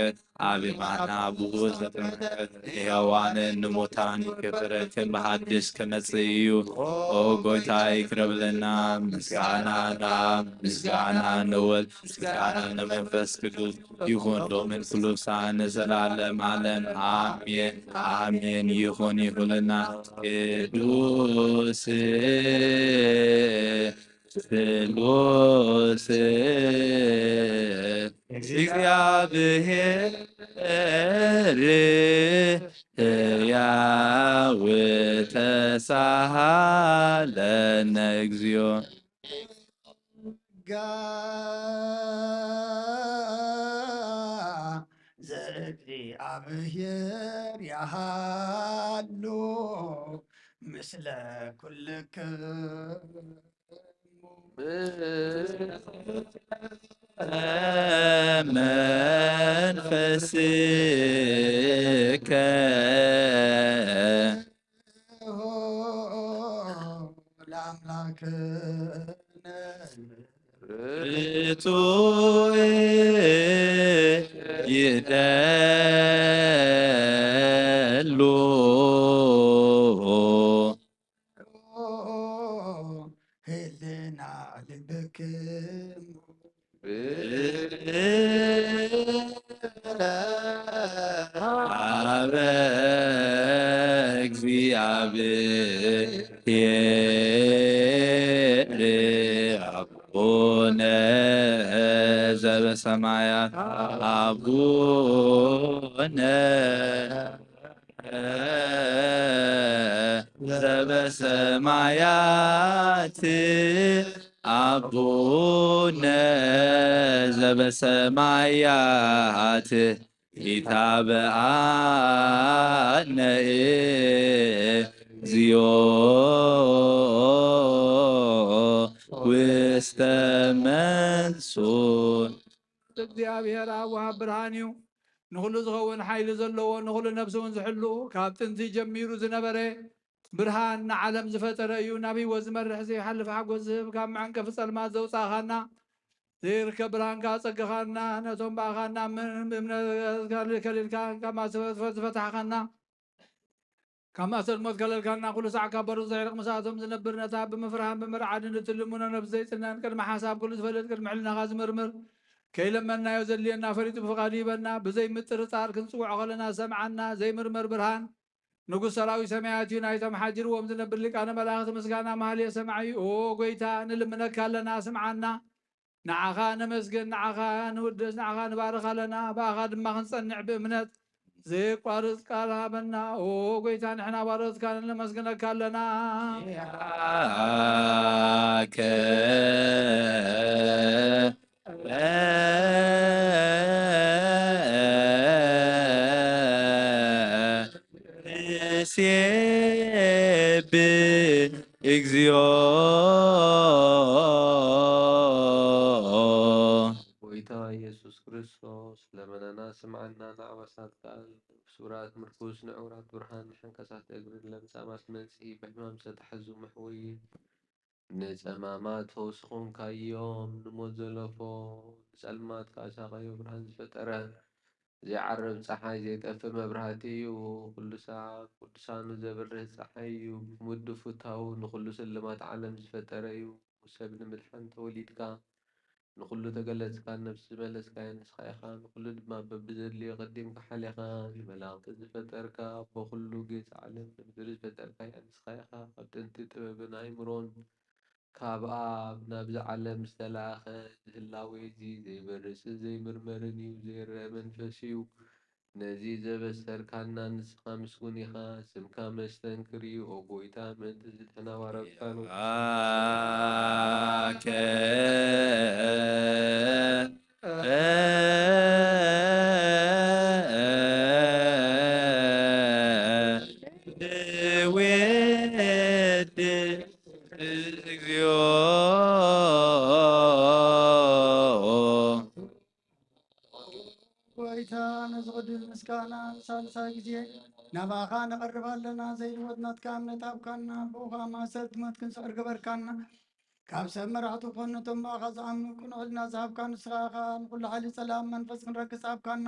ኣብ የማነ ኣቡኡ ዘተመልከት፣ ንሕያዋንን ንሙታን ይገብረክን ብሓድሽ ክመጽእ እዩ። ኦ ጎይታ ይቅረ በለና። ምስጋና ናብ ምስጋና ንወልድ፣ ምስጋና ንመንፈስ ቅዱስ ይኹን ሎምን ኩሉ ሳዕ ንዘላለም ዓለም። ኣሜን፣ ኣሜን። ይኹን ይኹንልና። ቅዱስ ስሉስ እግዚአብሔር ሕያው ተሳሃለነ እግዚኦ። ጋ ዘእግዚኣብሔር ያሃሉ ምስለ ኩልክሙ። መንፈስከ ለአምላክነ ርቱዕ ይደሉ። ህልና ልብክሙ። አበ እግዚአብሔር አቡነ ዘበሰማያት፣ አቡነ ዘበሰማያት፣ አቡነ ዘበሰማያት፣ ኢታብአነ እግዚኦ ውስተ መንሱት። እግዚኣብሔር ኣብ ወሃብ ብርሃን እዩ። ንኹሉ ዝኸውን ሓይሊ ዘለዎ፣ ንኹሉ ነፍሲ እውን ዝሕሉ፣ ካብ ጥንቲ ጀሚሩ ዝነበረ ብርሃን፣ ንዓለም ዝፈጠረ እዩ። ናብ ህይወት ዝመርሕ ዘይሓልፍ ሓጎስ ዝህብ፣ ካብ መዐንቀፊ ጸልማት ዘውጻእኻና፣ ዘይርከብ ብርሃንካ ኣጸገኻና፣ ነቶም ብኣኻ እናኣመንን ብእምነት ከሊልካ ካብ ማእሰርቲ ዝፈታሕኻና፣ ካብ ማእሰርቲ ሞት ከለልካና፣ ኩሉ ሳዕ ካብ በሩ ዘዕርቕ፣ ምስኣቶም ዝነብር፣ ነታ ብምፍርሃን ብምርዓድን እትልምኖ ነብሲ ዘይጽነን፣ ቅድሚ ሓሳብ ኩሉ ዝፈልጥ፣ ቅድሚ ሕልናኻ ዝምርምር፣ ከይለመንናዮ ዘድልየና ፈሊጡ ብፍቓዱ ይህበና። ብዘይ ምጥርጣር ክንጽውዖ ከለና ዝሰምዓና ዘይምርመር ብርሃን፣ ንጉስ ሰራዊት ሰማያት እዩ። ናይቶም ሓዲርዎም ዝነብር ሊቃነ መላእኽቲ ምስጋና ማህሌ ሰማዒ፣ ኦ ጎይታ፣ ንልምነካ ኣለና፣ ስምዓና። ንዓኻ ነመስግን፣ ንዓኻ ንውድስ፣ ንዓኻ ንባርኽ ኣለና። ብኣኻ ድማ ክንጸንዕ ብእምነት ዘየቋርጽ ቃል ሃበና። ኦ ጎይታ፣ ንሕና ባሮትካ ነመስግነካ ኣለና። ያከ ንሴብህ እግዚኦ። ጎይታ ኢየሱስ ክርስቶስ ለመናና ስምዓና፣ ንዓበሳት ቃል ስውራት ምርኩስ፣ ንዕውራት ብርሃን፣ ንሓንካሳት እግሪ፣ ንለምጻማት መንጽሂ፣ ብሕማም ዝተታሕዙ መሕወዪ፣ ንጸማማት ፈውሲ ኾንካዮም፣ ንሞት ዘለፎ ንጸልማት ከኣ ሳቐዮ፣ ብርሃን ዝፈጠረ ዘይዓርብ ጸሓይ ዘይጠፍእ መብራህቲ እዩ። ኩሉ ሳዕ ቅዱሳኑ ዘብርህ ጸሓይ እዩ። ብምውዱ ፍታዉ ንኹሉ ስልማት ዓለም ዝፈጠረ እዩ። ሰብ ንምድሓን ተወሊድካ፣ ንኹሉ ተገለጽካ፣ ነፍሲ ዝመለስካያ ንስኻ ኢኻ። ንኹሉ ድማ በብዘድልዮ ቀዲምካ ሓሊኻ፣ ንመላእኽቲ ዝፈጠርካ፣ ኣቦ ኩሉ ጌጽ ዓለም ንምድሪ ዝፈጠርካያ ንስኻ ኢኻ። ካብ ጥንቲ ጥበብን ኣእምሮን ካብ ኣብ ናብዚ ዓለም ዝተላእኸ፣ እዚ ህላዌ እዚ ዘይበርስን ዘይምርመርን እዩ፣ ዘይረአ መንፈስ እዩ። ነዚ ዘበሰርካና ንስኻ ምስጉን ኢኻ፣ ስምካ መስተንክር እዩ፣ ኦ ጎይታ፣ ምእንቲ ዝድሕና ዋረብካኑ። ጎይታ፣ ነዚ ቅዱስ ምስጋና ንሳልሳይ ግዜ ናባኻ ነቐርብ ኣለና። ዘይልወጥ ናትካ እምነት ሃብካና፣ ብኡ ኸኣ ማእሰርቲ ሞት ክንስዕር ገበርካና። ካብ ሰብ መራሕቲ ኮኑ ነቶም ብኣኻ ዝኣምኑ ቅኑዕ ሕልና ዝሃብካ ንስኻ ኢኻ። ንኹሉ ሓይሊ ጸላም መንፈስ ክንረግጽ ሃብካና።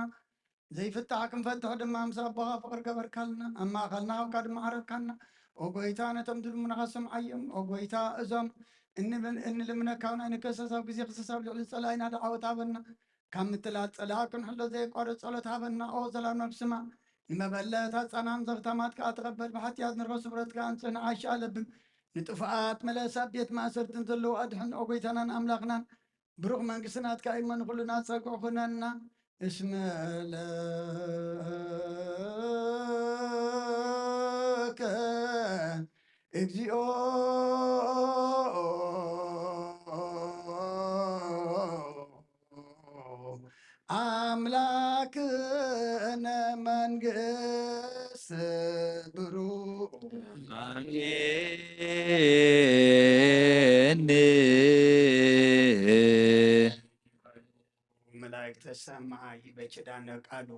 ዘይፍታሕ ክንፈትሕ ድማ ምስ ኣቦኻ ፍቕሪ ገበርካልና። ኣብ ማእከልና ሃብካ ድማ ዓረብካና። ኦ ጎይታ፣ ነቶም ዝልምኑኻ ስምዓዮም። ኦ ጎይታ፣ እዞም እንብል-፣ እንልምነካ ናይ ንከሰስ ኣብ ግዜ ክሰስ ኣብ ልዕሊ ጸላኢና ደዓወት ሃበና። ካብ ምትላል ጸላኢ ክንሕሎ ዘየቋርጽ ጸሎት ሃበና። ኦ ዘላለም ስማ፣ ንመበለት ኣጻናን ዘኽታማት ከኣ ተቐበል። ብሓጥያት ንርኸ ስፍረት ከኣ ኣንጽህ ንዓሻ ኣለብም። ንጥፉኣት መለስ ኣብ ቤት ማእሰርትን ዘለዉ ኣድሕን። ኦ ጎይታናን ኣምላኽናን፣ ብሩኽ መንግስቲ ናትካ እዩ እሞ ንኹልና ጸግዑ ኩነና። እስመ ለከ እግዚኦ ኣምላክነ መንግስት ብሩክ። ኣሜን። መላእክተ ሰማይ በኪዳነ ቃሉ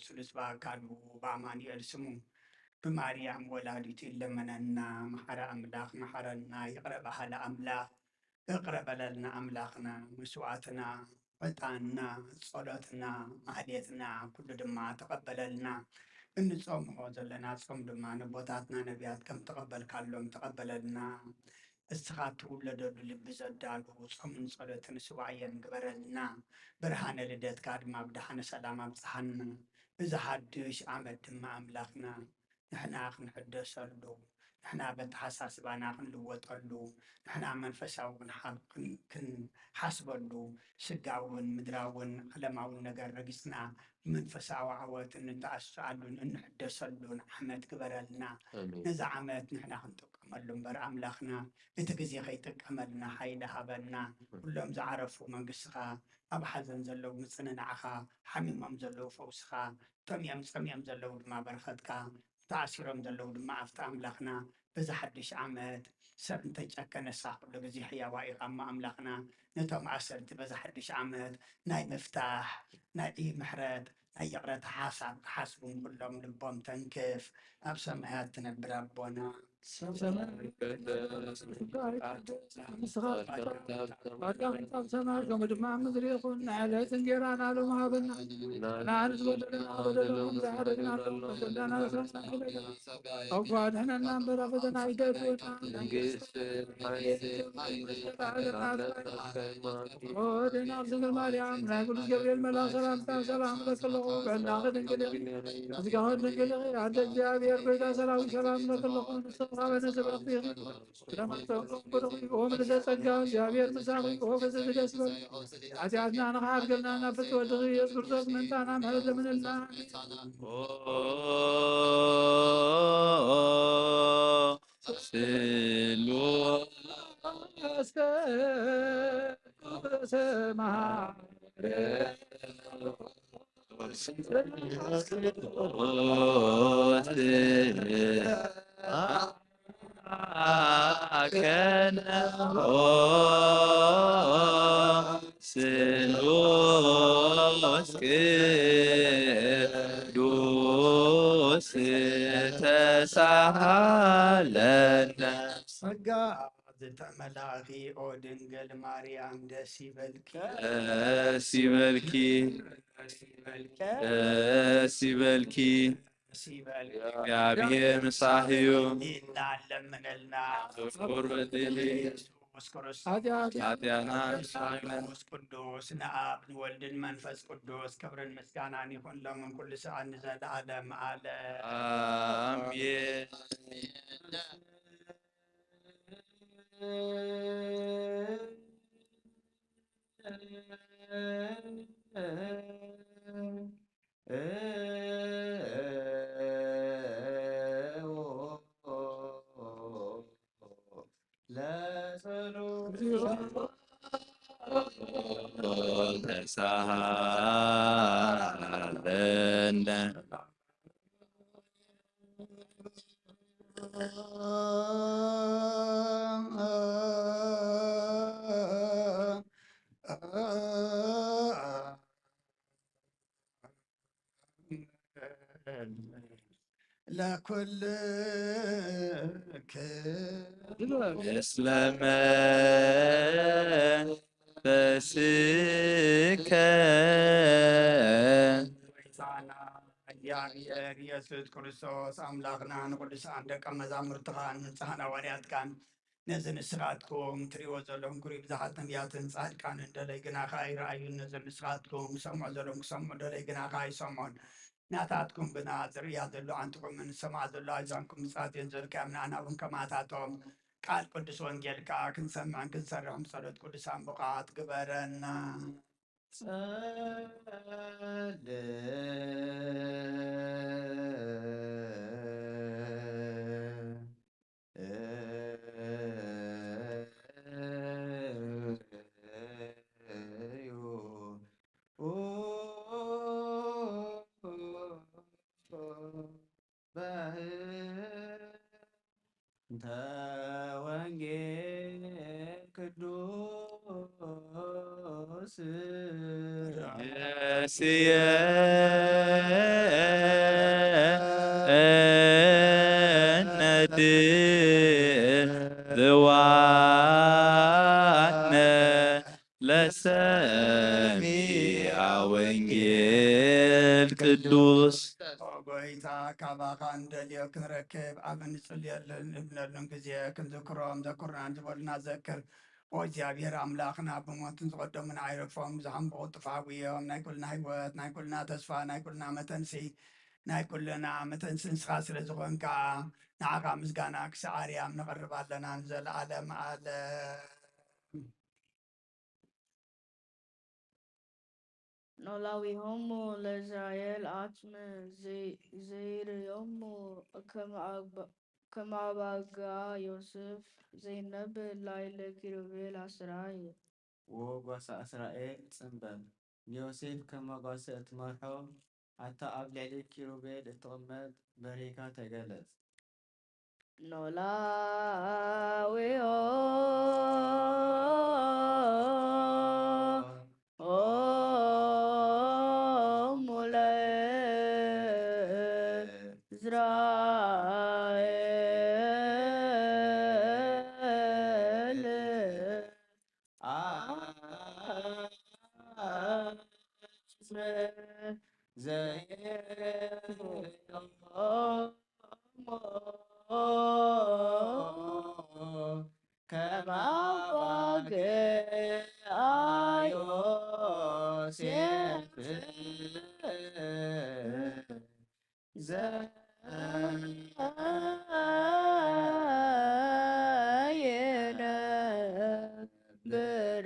ስሉስ በአካሉ በአማኑኤል ስሙ ብማርያም ወላዲቱ ይለመነና። መሐረ አምላክ መሐረና፣ ይቅረ በሃለ አምላክ እቅረ በለልና አምላክና። መስዋዕትና፣ ዕጣንና፣ ጸሎትና፣ ማህሌትና ኩሉ ድማ ተቀበለልና። እንጾምዎ ዘለና ጾም ድማ ነቦታትና ነቢያት ከም ተቀበልካሎም ተቀበለልና። እስኻ ትውለደሉ ልቢ ዘዳሉ ጾምን ጸሎትን ስዋዕየን ግበረልና። ብርሃነ ልደትካ ድማ ብደሓነ ሰላም ኣብጽሓና። እዚ ሓድሽ ዓመት ድማ ኣምላኽና ንሕና ክንሕደሰሉ፣ ንሕና በተሓሳስባና ክንልወጠሉ፣ ንሕና መንፈሳዊ ክንሓ-፣ ክን-፣ ክንሓስበሉ፣ ስጋውን ምድራውን ዓለማውን ነገር ረጊጽና ብመንፈሳዊ ዓወት እንተኣስኣሉን እንሕደሰሉን ዓመት ግበረልና። ኣሜን። ነዚ ዓመት ንሕና ክንጥቀመሉ እምበር ኣምላኽና እቲ ግዜ ከይጥቀመልና ሓይሊ ሃበና። ኩሎም ዝዓረፉ መንግስትኻ፣ ኣብ ሓዘን ዘለዉ ምጽንናዕኻ፣ ሓሚሞም ዘለዉ ፈውስኻ፣ ጠምዮም ጸምዮም ዘለዉ ድማ በረኸትካ፣ ተኣሲሮም ዘለዉ ድማ ኣብቲ ኣምላኽና በዚ ሓድሽ ዓመት ሰብ እንተይጨከነሳ ኩሉ ግዜ ሕያዋ ኢኻ እሞ ኣምላኽና ነቶም ኣሰርቲ በዚ ሓድሽ ዓመት ናይ ምፍታሕ ናይ ምሕረት ናይ ይቕረታ ሓሳብ ክሓስቡ ንኹሎም ልቦም ተንክፍ። ኣብ ሰማያት ትነብር ኣቦና። ኣብ ሰማይ ከምኡ ድማ ኣብ ምድሪ ይኹን። ናይ ዕለት እንጌራና ሎም ሃበና። ንዓና ዝበደለና በደሎም ዝሓረግና በደልና ንስሕና። ኣጓድሕነና እምበር ኣብ ፈተና ኣይተእትወና። መንግስትን ሓይልን ክብርን ዘለዓለም ናትካ እዩ። ኦ ድንግል ማርያም ናይ ቅዱስ ገብርኤል መልኣኽ ሰላምታ ሰላም እብለኪ ኣለኹ። ብዕላኺ ድንግል ኢኺ፣ ብስጋኺ ድንግል ኢኺ። ኣደ እግዚኣብሔር ጎይታ ሰራዊት ሰላም እብለኪ ኣለኹ። ንስኺ ካብ ኣነ ዝበለኽቲ ኢኺ። ብደማት ተወልዶ ብሩኽ እዩ። ኦ ምልዕተ ጸጋ፣ እግዚኣብሔር ምሳኺ። ኦ ፍጽምቲ ደስ ይበልኪ። ሓጢኣትና ንኽሓድገልና ናብ ፍትሒ ወድኺ ኢየሱስ ክርስቶስ ምእንታና ምሕረት ለምንልና። ስሉስ በሰማይ ቅዱስ ተሳሃለነ። ጸጋ ዝተመላእኪ ኦ ድንግል ማርያም ደስ ይበልኪ። ደስ ይበልኪ። ደስ ይበልኪ። ደስ ይበልኪ። ደስ ይበልኪ። እግዚኣብሔር ምሳሕዩ። ኢና ለምነልና። ፍቁር በደሊ ኢየሱስ ክርስቶስ ኃጢአትና መንፈስ ቅዱስ ንአብ ንወልድን መንፈስ ቅዱስ ክብርን ምስጋናን ይኹን ሎምን ኩሉ ሰዓት ንዘለዓለም ዓለም። ኣሜን። ተሳሃለነ። ለኩልክ ምስለ መንፈስከ። ጎይታና እግዚኣብሔር ኢየሱስ ክርስቶስ ኣምላኽና ንቅዱሳን ደቀ መዛሙርትኻን ንንጹሃን ሃዋርያትካን ነዚ ንስኻትኩም ትሪእዎ ዘለኹም ክሪኡ ብዙሓት ነቢያትን ጻድቃንን ደለይ ግናኻ ኣይረኣዩን። ነዚ ንስኻትኩም ሰምዖ ዘለኹም ክሰምዑ ደለይ ግናኻ ኣይሰምዑን። ናታትኩም ግና ዝርእያ ዘሎ ኣንትኹምን ዝሰምዓ ዘሎ ኣእዛንኩም ምጽኣት እየን ዘልካዮም። ንኣና እውን ከማታቶም ቃል ቅዱስ ወንጌል ከኣ ክንሰምዕን ክንሰርሕን ብጸሎት ቅዱሳን ብቑዓት ግበረና። ጸለ በእንተ ወንጌል ቅዱስ የስየነድዋነ ለሰሚዐ ወንጌል ቅዱስ። ኦ ጎይታ፣ ካባኻ እንደልዮ ክንረክብ ኣብ እንጽልየሉን እንብለሉን ግዜ ክንዝክሮም ዘኩርናን ዝበሉና ዘክር። ኦ እግዚኣብሔር ኣምላኽና፣ ብሞትን ዝቐደሙን ኣይረፎም፣ ብዙሓን ብቕልጡፍ ሓጉዮም። ናይ ኩልና ህይወት፣ ናይ ኩልና ተስፋ፣ ናይ ኩልና መተንሲ፣ ናይ ኩልና መተንሲ ንስኻ ስለ ዝኾንካ፣ ንዓኻ ምስጋና ክሳዕ ኣርያም ነቕርብ ኣለና ንዘለዓለም ዓለም። ኖላዊሆሙ ለእስራኤል ኣጽም ዘይ-፣ ዘይርእዮሙ ከመ ኣባ-፣ ከመ ኣባግዓ ዮሴፍ ዘይነብር ላዕለ ኪሩቤል ኣስራየ። ወጓሳ እስራኤል ጽምበል ንዮሴፍ ከመ ጓሰ እትመርሖ፣ ኣታ ኣብ ልዕሊ ኪሩቤል እትቕመጥ በሪካ ተገለጽ። ኖላዊሆሙ ለእስራኤል አጽም ዘይርእዮሙ ከመ አባግዓ ዮሴፍ ዘይነብር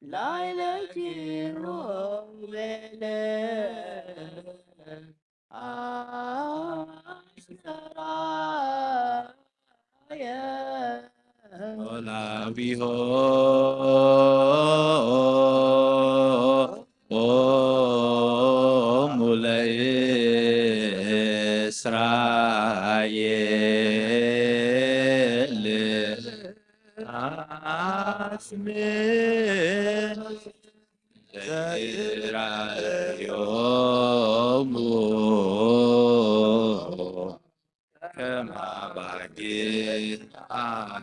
ላዕለ ኪሩቤል አስራየ። ኖላዊሆሙ ለእስራኤል አጽም ዘይራእዮሙ ከማባጊ ኣዮሴፍ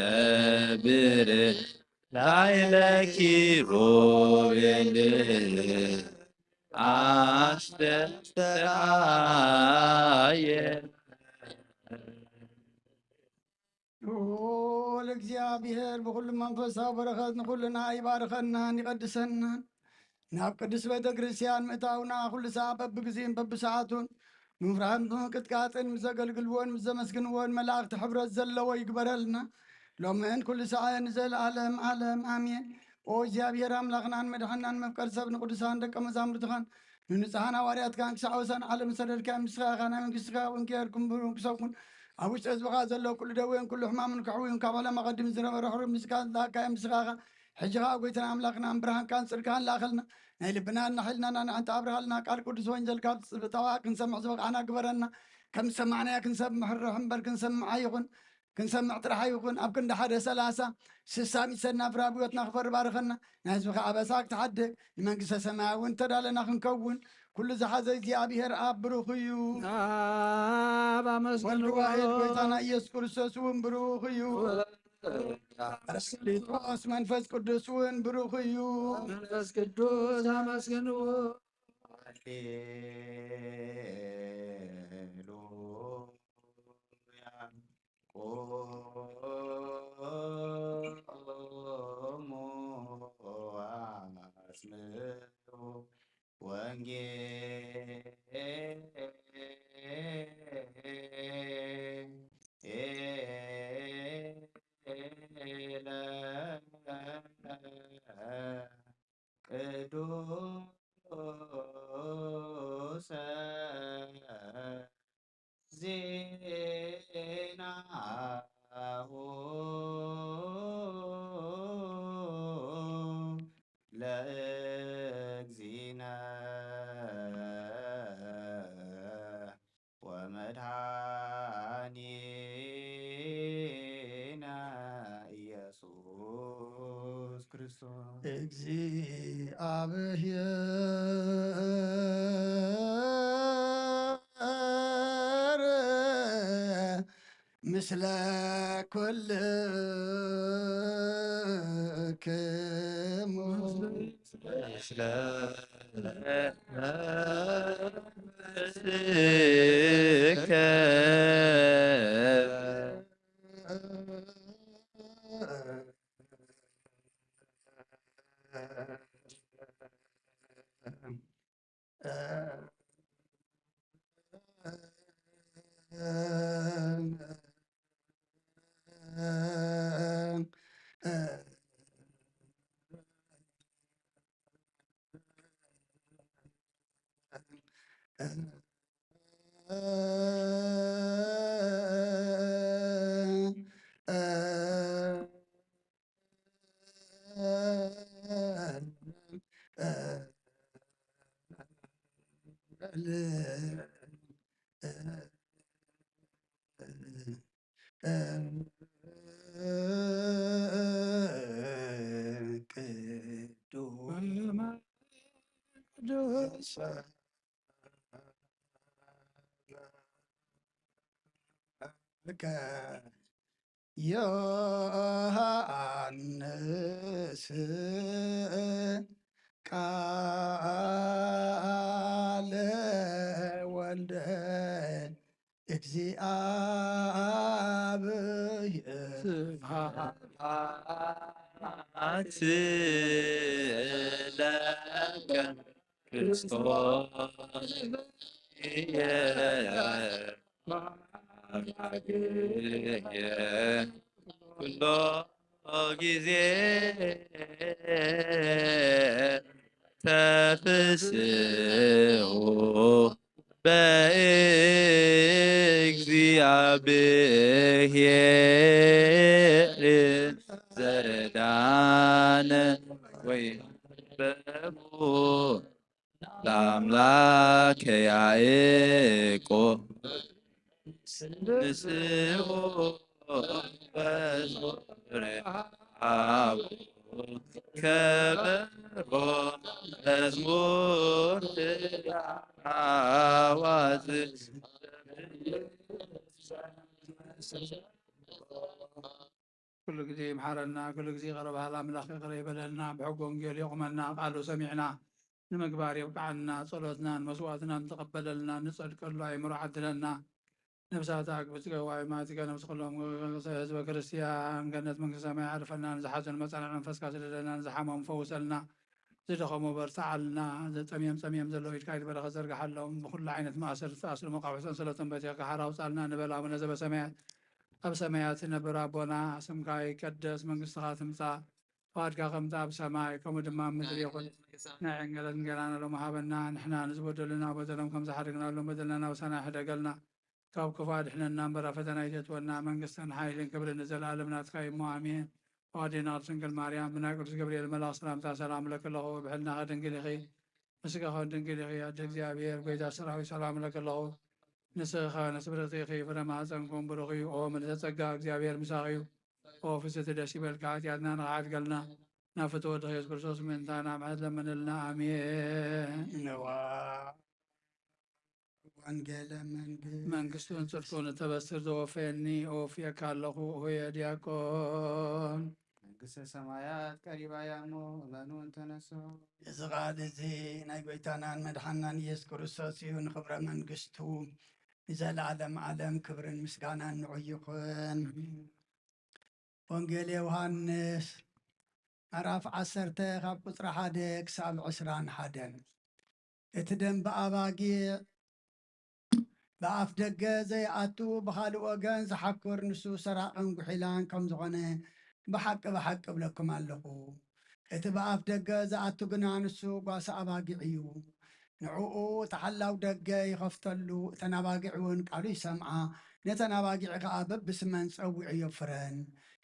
ዘይነብር ላዕለ ኪሩቤል ኣስተርኣየ። ልዑል እግዚኣብሔር ብኹሉ መንፈሳዊ በረኸት ንኹልና ይባርኸናን ይቐድሰናን። ናብ ቅድስት ቤተ ክርስቲያን ምእታውና ኩሉ ሰዓት በብግዜን በብሰዓቱን ምፍራህን ብምቅጥቃጥን ምስ ዘገልግልዎን ምስ ዘመስግንዎን መላእኽቲ ሕብረት ዘለዎ ይግበረልና። ሎምን ኩሉ ሰዓት ንዘለዓለም ዓለም ኣሜን። ኦ እግዚኣብሔር ኣምላኽናን መድሓናን መፍቀር ሰብ ንቅዱሳን ደቀ መዛሙርትኻን ንንጹሓን ሃዋርያትካን ክሳዕ ወሰን ዓለም ዝሰደድካዮም ንስኻ ኢኻ። ናይ መንግስትኻ ወንጌል ክምብሩን ክሰብኩን ኣብ ውሽጢ ህዝብኻ ዘሎ ኩሉ ደዌን ኩሉ ሕማምን ክሕውዩን ካብ ዓለም ኣቐዲሙ ዝነበረ ሕሩይ ምስጋና ዝለኣካዮም ንስኻ ኢኻ። ሕጂ ኸዓ ጎይታና ኣምላኽናን ብርሃንካን ጽድቅካን ለኣኸልና። ናይ ልብናን ናይ ሕልናን ኣዕንታ ኣብርሃልና። ቃል ቅዱስ ወንጀል ካብ ጽብጣዋ ክንሰምዕ ዝበቕዓና ግበረና። ከም ዝሰማዕናዮ ክንሰምዕ ሕርሕ እምበር ክንሰምዕ ኣይኹን። ክንሰምዕ ጥራሕ ኣይኹን። ኣብ ክንዲ ሓደ ሰላሳ ስሳ ሚሰና ፍረ ኣብ ህይወትና ክፈሪ ባርኸና። ናይ ህዝብኻ ኣበሳ ክትሓድግ ንመንግስተ ሰማይ እውን እተዳለና ክንከውን ኩሉ ዝሓዘ እግዚኣብሔር ኣብ ብሩኽ እዩ። ኣብ ኣመስግንዎ። ወልድ ዋሕድ ጎይታና ኢየሱስ ክርስቶስ እውን ብሩኽ እዩ። ሮስ መንፈስ ቅዱስ እውን ብሩኽ እዩ። መንፈስ ቅዱስ ኣመስግንዎ። ለእግዚእነ ወመድኃኒነ ኢየሱስ ክርስቶስ። እግዚአብሔር ምስለ ኩልክሙ። ምስለ ቅዱስ ዮሐንስ ቃለ ወልደ እግዚአብሔር። ስብሐት ለከ ክርስቶስ ኩሎ ጊዜ ተፍስሑ በእግዚአብሔር ዘዳነ ወይ በቡ ለአምላከ ያዕቆብ ንስኡ መዝሙረ አቡ ከበሮ መዝሙር አዋዝ ኩሉ ግዜ ይምሓረና፣ ኩሉ ግዜ ይቕረ በሃል ኣምላኽ ይቕረ ይበለልና፣ ብሕጊ ወንጌል የቑመና፣ ቃሉ ሰሚዕና ንምግባር የብቅዓና፣ ጸሎትናን መስዋዕትናን ተቐበለልና፣ ንጸድቀሉ ኣእምሮ ዓድለና። ነፍሳት ኣግብጽ ገዋይ ማቲከ ነፍስ ኩሎም ህዝበ ክርስቲያን ገነት መንግስቲ ሰማይ ኣዕርፈልና፣ ንዝሓዘኑ መጻንዕ መንፈስካ ስደደልና፣ ንዝሓመሙ ፈውሰልና፣ ዝደኸሙ በርትዓልና፣ ዘጸምየም ጸምየም ዘለዉ ኢድካ ኢድ በረኸት ዘርግሓሎም፣ ብኹሉ ዓይነት ማእሰር ዝተኣስሩ መቃብሖ ሰንሰለቶም በቲኽካ ሓራ ኣውጻልና ንበል። ኣቡነ ዘበሰማያት ኣብ ሰማያት ትነብር ኣቦና፣ ስምካ ይቀደስ፣ መንግስትኻ ትምጻእ፣ ፈቓድካ ከምቲ ኣብ ሰማይ ከምኡ ድማ ኣብ ምድሪ ይኹን። ናይ ዕንገለን እንጌራና ሎሚ ሃበና፣ ንሕና ንዝበደሉና በደሎም ከም ዝሓደግናሎም በደልና ናብሳና ይሕደገልና፣ ካብ ክፉእ ኣድሕነና እምበር ኣብ ፈተና ኣይተእትወና፣ መንግስትን ሓይልን ክብርን ንዘለኣለም ናትካ እዩ እሞ ኣሜን። ኣዴና ቅድስት ድንግል ማርያም ብናይ ቅዱስ ገብርኤል መልኣኽ ሰላምታ ሰላም እለኪ ኣለኹ፣ ብሕልናኺ ድንግል ኢኺ፣ ብስጋኺ ድንግል ኢኺ፣ ኣደ እግዚኣብሔር ጐይታ ሰራዊት ሰላም እለኪ ኣለኹ። ንስኺ ከ ንስብርኽቲ ኢኺ፣ ፍረ ማህፀንኩም ብሩኽ እዩ። ኦ ምልዕተ ጸጋ እግዚኣብሔር ምሳኺ እዩ። ኦ ፍስሕቲ ደስ ይበልኪ፣ ሓጢኣትና ንኽሓድገልና ናብ ፍትወ ወድኺ ኢየሱስ ክርስቶስ ምእንታና ምሕረት ለምንልና። ኣሜን። ነዋ ወንጌለ መንግስት መንግስቱን ጽድቁን እተበስር ዘወፈየኒ እወፍየካ ኣለኹ፣ ሆየ ዲያቆን። መንግስተ ሰማያት ቀሪባ እያ እሞ እመኑ እንተነስሑ። እዚ ቃል እዚ ናይ ጐይታናን መድሓናን ኢየሱስ ክርስቶስ እዩ። ንኽብረ መንግስቱ ንዘለዓለም ዓለም ክብርን ምስጋናን ንዑ ይኹን። ወንጌል ዮሃንስ ምዕራፍ ዓሰርተ ካብ ቁጽሪ ሓደ ክሳብ ዕስራን ሓደን። እቲ ደንበ ኣባጊዕ ብኣፍ ደገ ዘይኣቱ፣ ብኻልእ ወገን ዝሓኩር፣ ንሱ ሰራቕን ጉሒላን ከም ዝኾነ ብሓቂ ብሓቂ እብለኩም ኣለኹ። እቲ ብኣፍ ደገ ዝኣቱ ግና ንሱ ጓሳ ኣባጊዕ እዩ። ንዕኡ እቲ ሓላው ደገ ይኸፍተሉ፣ እተን ኣባጊዕ እውን ቃሉ ይሰምዓ፣ ነተን ኣባጊዕ ከኣ በብስመን ጸዊዑ የውፍረን።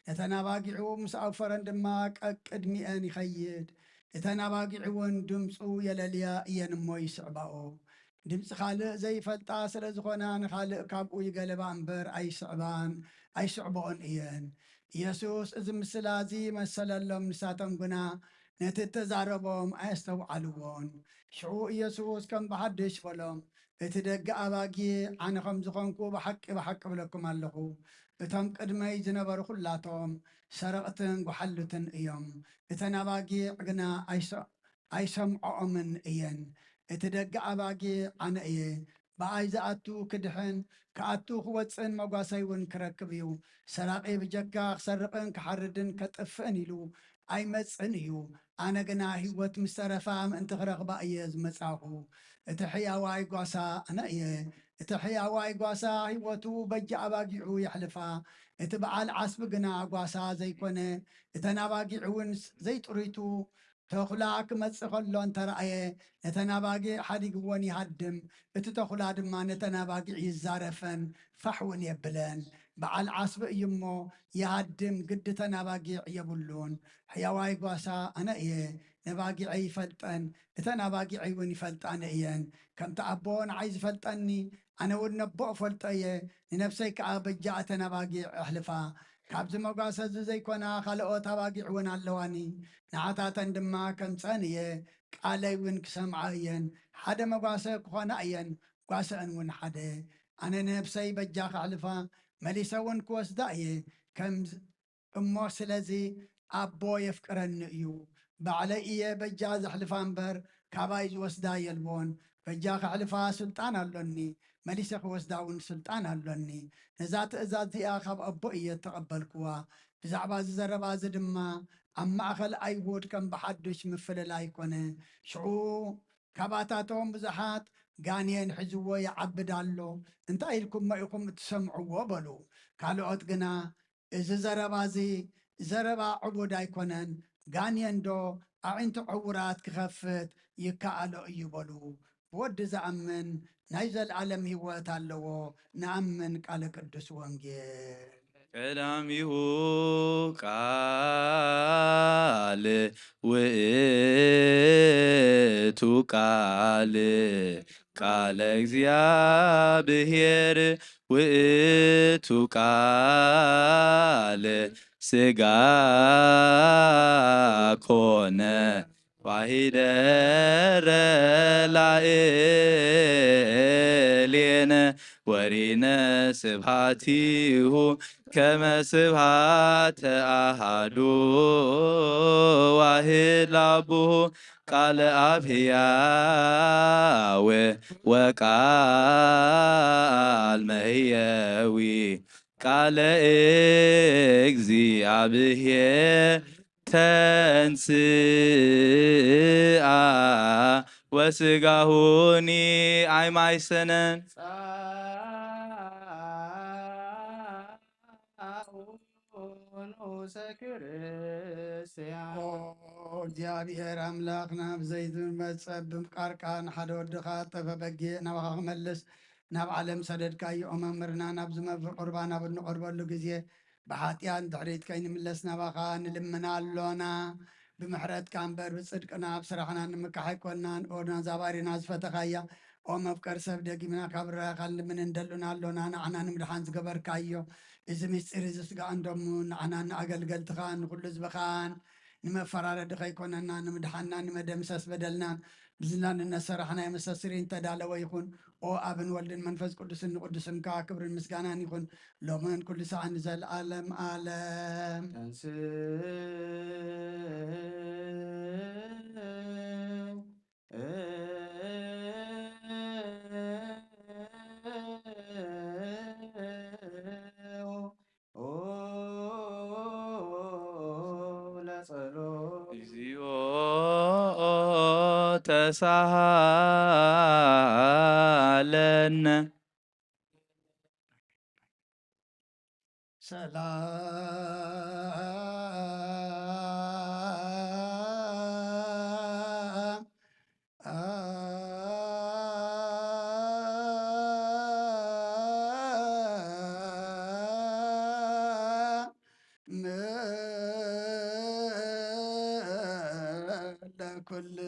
ነተን ኣባጊዑ ምስ ኣውፈረን ድማ ቀቅድሚኤን ይኸይድ። እተን ኣባጊዕ እውን ድምፁ የለልያ እየን እሞ ይስዕባኦ። ድምፂ ካልእ ዘይፈልጣ ስለ ዝኾና ንኻልእ ካብኡ ይገለባ እምበር ኣይስዕባን ኣይስዕብኦን እየን። ኢየሱስ እዚ ምስላ እዚ መሰለሎም፣ ንሳቶም ግና ነቲ እተዛረቦም ኣየስተውዓልዎን። ሽዑ ኢየሱስ ከም ብሓድሽ በሎም፣ እቲ ደገ ኣባጊዕ ኣነ ከም ዝኾንኩ ብሓቂ ብሓቂ እብለኩም ኣለኹ፣ እቶም ቅድመይ ዝነበሩ ኩላቶም ሰረቕትን ጓሓሉትን እዮም፣ እተን ኣባጊዕ ግና ኣይሰ ኣይሰምዖኦምን እየን። እቲ ደገ ኣባጊዕ ኣነ እየ። ብኣይ ዝኣቱ ክድሕን፣ ክኣቱ ክወጽእን መጓሰይ እውን ክረክብ እዩ። ሰራቒ ብጀካ ክሰርቕን ክሓርድን ከጥፍእን ኢሉ ኣይመጽእን እዩ። ኣነ ግና ህይወት ምስ ተረፋ ምእንቲ ክረኽባ እየ ዝመጻኹ። እቲ ሕያዋይ ጓሳ ኣነ እየ። እቲ ሕያዋይ ጓሳ ህይወቱ በጃ ኣባጊዑ የሕልፋ። እቲ በዓል ዓስቢ ግና ጓሳ ዘይኮነ፣ እተን ኣባጊዕ እውን ዘይጥሪቱ ተኹላ ክመጽእ ከሎ እንተረኣየ፣ ነተን ኣባጊዕ ሓዲግወን ይሃድም፣ እቲ ተኹላ ድማ ነተን ኣባጊዕ ይዛረፈን ፋሕ እውን የብለን። በዓል ዓስቢ እዩ እሞ ይሃድም፣ ግዲ እተን ኣባጊዕ የብሉን። ሕያዋይ ጓሳ ኣነ እየ፣ ነባጊዐይ ይፈልጠን፣ እተን ኣባጊዐይ እውን ይፈልጣኒ እየን። ከምቲ ኣቦ ንዓይ ዝፈልጠኒ፣ ኣነ እውን ነቦ እፈልጦ እየ፣ ንነፍሰይ ከኣ በጃ እተን ኣባጊዕ እሕልፋ። ካብዚ መጓሰ እዚ ዘይኮና ካልኦት ኣባጊዕ እውን ኣለዋኒ፣ ንዓታተን ድማ ከምጸን እየ፣ ቃለይ እውን ክሰምዓ እየን፣ ሓደ መጓሰ ክኾና እየን፣ ጓሰአን እውን ሓደ። ኣነ ንነፍሰይ በጃ ከሕልፋ፣ መሊሰ እውን ክወስዳ እየ። ከም እሞ ስለዚ ኣቦ የፍቅረኒ እዩ። ባዕለይ እየ በጃ ዘሕልፋ እምበር፣ ካባይ ዝወስዳ የልቦን። በጃ ከሕልፋ ስልጣን ኣሎኒ፣ መሊሰ ክወስዳ እውን ስልጣን ኣሎኒ። ነዛ ትእዛዝ እዚኣ ካብ ኣቦ እየ እተቐበልክዋ። ብዛዕባ እዚ ዘረባ እዚ ድማ ኣብ ማእከል ኣይሁድ ከም ብሓድሽ ምፍልላይ ኮነ። ሽዑ ካባታቶም ብዙሓት፣ ጋኔን ሒዝዎ ይዓብድ ኣሎ፣ እንታይ ኢልኩሞ ኢኹም እትሰምዕዎ? በሉ። ካልኦት ግና፣ እዚ ዘረባ እዚ ዘረባ ዕቡድ ኣይኮነን፣ ጋኔን ዶ ኣዒንቲ ዕዉራት ክኸፍት ይከኣሎ እዩ? በሉ። ብወዲ ዝኣምን ናይ ዘለኣለም ህይወት ኣለዎ። ንኣምን ቃለ ቅዱስ ወንጌል። ቀዳሚሁ ቃል ውእቱ ቃል፣ ቃለ እግዚኣብሔር ውእቱ ቃል ሥጋ ኮነ ዋሂደረ ላዕሌነ ወሪነ ስብሐቲሁ ከመ ስብሐተ አሐዱ ዋሕድ ላቡሁ ቃለ አብ ሕያው ወቃል መሕየዊ ቃለ እግዚኣብሔር ተንስአ ወስጋሁኒ ኣይማይሰነን። ንዑሰ ክርስቲያን። ኦ እግዚኣብሔር ኣምላኽና፣ ብዘይትመጸ ብቃርቃ ንሓደ ወድኻ ጠፈ በጊዕ ናባኻ ክመልስ ናብ ዓለም ሰደድካዮ። ኦ መምህርና፣ ናብ ዝመብር ቁርባን ኣብ እንቐርበሉ ግዜ ብሓጢኣት ድሕሪት ከይንምለስ ናባኻ ንልምና ኣሎና። ብምሕረትካ እምበር ብጽድቅና ኣብ ስራሕና ንምካሕ ኣይኮንናን። ኦ ናዛ ባሪና ዝፈተኻያ፣ ኦ መፍቀር ሰብ፣ ደጊምና ካብ ርኣኻ ንልምን እንደሉና ኣሎና። ንዓና ንምድሓን ዝገበርካዮ እዚ ምስጢር እዚ ስጋን ደሙን ንዓና ንኣገልገልትኻን ንኹሉ ህዝብኻን ንመፈራረዲ ከይኮነና ንምድሓንና ንመደምሰስ በደልናን ብዝናንነት ሰራሕናዮ መስተስሪ እንተዳለወ ይኹን። ኦ ኣብን ወልድን መንፈስ ቅዱስን ንቅዱስ ስምካ ክብርን ምስጋናን ይኹን ሎምን ኩሉ ሰዓን ንዘለዓለም ዓለም። ተንስ ለጸሎት። እግዚኦ ተሳሃለነ። ሰላም ኩልክሙ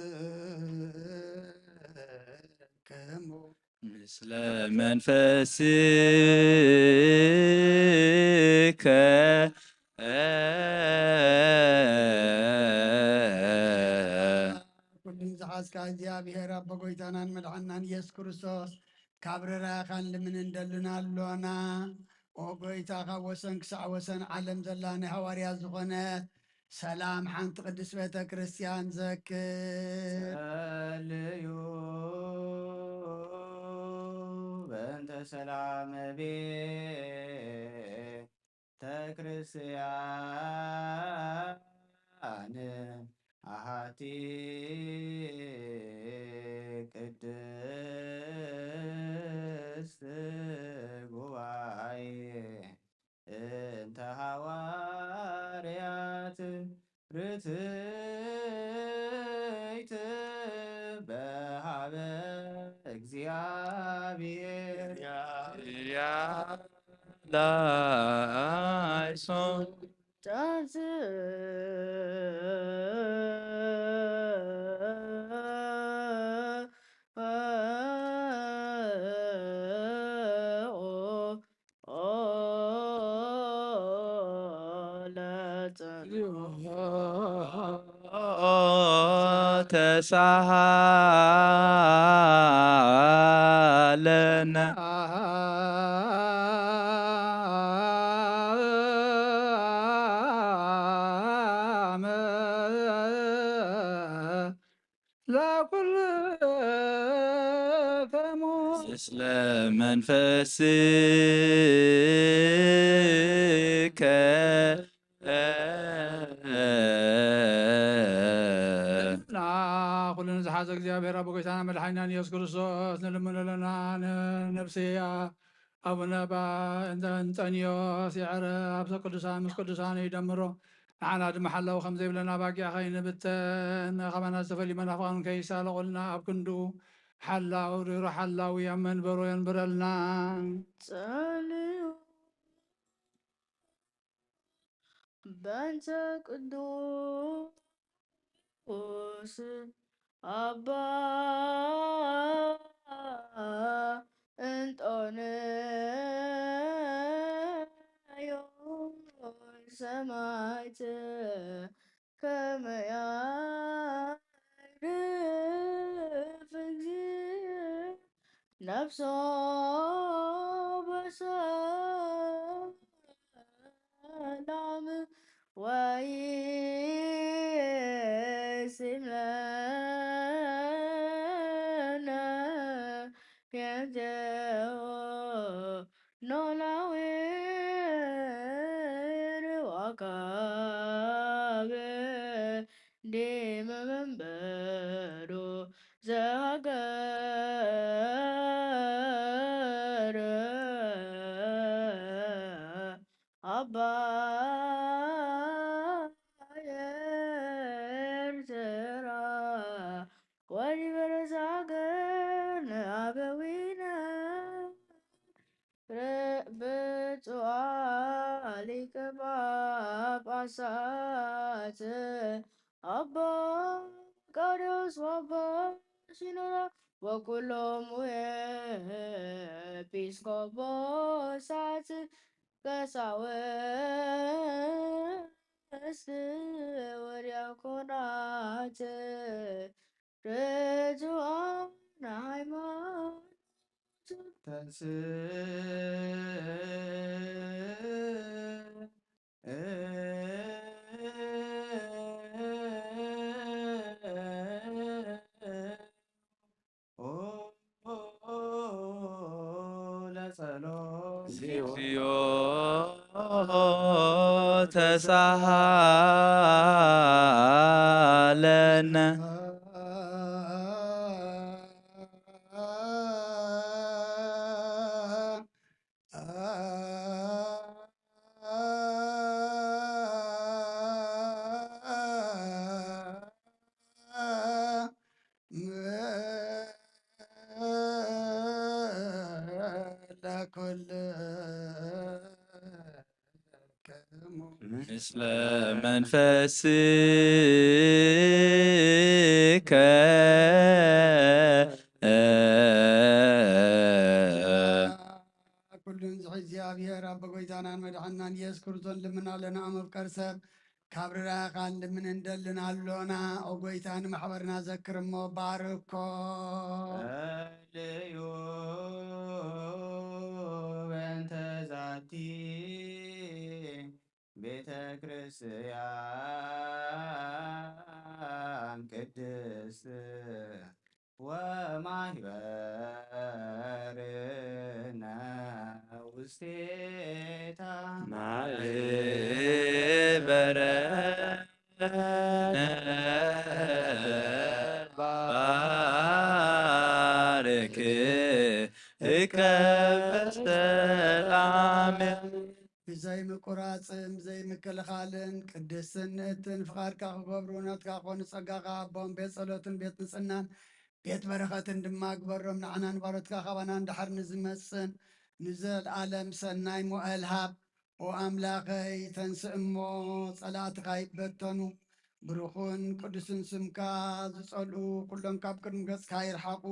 ምስለ መንፈስከ። ኩሉን ዝሓዝካ እግዚኣብሔር ኣቦ ጎይታናን መድሓናን ኢየሱስ ክርስቶስ ካብ ርራኻን ልምን እንደልን ኣሎና። ኦ ጎይታ ካብ ወሰን ክሳዕ ወሰን ዓለም ዘላ ናይ ሃዋርያ ዝኾነት ሰላም ሓንቲ ቅድስት ቤተ ክርስቲያን ዘክር። ጸልዩ በእንተ ሰላም ቤተ ክርስቲያን ኣሃቲ ቅድስት ጉባኤ እንተ ሃዋርያት ርትዕት በሃበ እግዚኣብሔር ላይሶን ተሳሃለነ። ለኩልክሙ ምስለ መንፈስከ። ኩሉ ንዝሓዘ እግዚኣብሔር ኣቦ ጎይታና መድሓኒናን ኢየሱስ ክርስቶስ ንልምን ኣለና። ንነብሲ ኣቡነ ኣባ እንጠንዮስ የዕረ ኣብዘ ቅዱሳን ምስ ቅዱሳን ይደምሮ። ንዓና ድማ ሓላው ከም ዘይብለና ባጊዕ ከይንብተን፣ ካባና ዝተፈልዩ መናፍቓን ከይሳለቑልና፣ ኣብ ክንዱ ሓላው ርህሩህ ሓላው ኣብ መንበሩ የንብረልና። ጸልዩ በእንተ ቅዱስ ኣባ እንጦንዮስ ሰማዕት ከመ ያዕርፍ እግዚእ ነፍሶ በሰላም ወይሲም ለነ ፔንቴዎ ኖላዊ ዋካብ ዲመ መንበሩ ዘሃገር ኣባ ኤርትራ ወዲበ ርእሰ ሃገር ንኣበዊነ ር-፣ ብፁዓ ሊቀ ጳጳሳት ኣባ መቃርዮስ ወኣባ ሲኖዳ ወኩሎም ኤጲስቆጶሳት ቀሳውስት ወዲያቆናት ርቱዓን ሃይማኖት ተንስ ለጸሎት እግዚኦ ተሳሃለነ። ምስለ መንፈስከ። ኩሉን ዝሕዝ እግዚኣብሔር ኣቦ ጎይታናን መድሓንናን ኢየሱስ ክርስቶስ ልምና ኣለና። መፍቀር ሰብ ካብ ርራኻን ልምን እንደልን ኣሎና። ኦ ጎይታ ንማሕበርና ዘክር እሞ ባርኮ። ጸልዩ በእንተ ዛቲ ቤተ ክርስቲያን ቅድስት ወማህበርነ ውስቴታ ማህበረ ባርክ እከ በሰላም። ብዘይ ምቁራጽን ብዘይ ምክልኻልን ቅድስትን ንእትን ፍቓድካ ክገብሩ ናትካ ክኾኑ ጸጋኻ ኣቦም ቤት ጸሎትን ቤት ንጽህናን ቤት በረኸትን ድማ ግበሮም። ንዓናን ባሮትካ ካባና እንድሕር ንዝመጽን ንዘለኣለም ሰናይ ሞኤል ሃብ። ኦ ኣምላኸይ ተንስእ እሞ ጸላእትኻ ይበተኑ። ብሩኽን ቅዱስን ስምካ ዝጸልኡ ኩሎም ካብ ቅድሚ ገጽካ ይርሓቑ።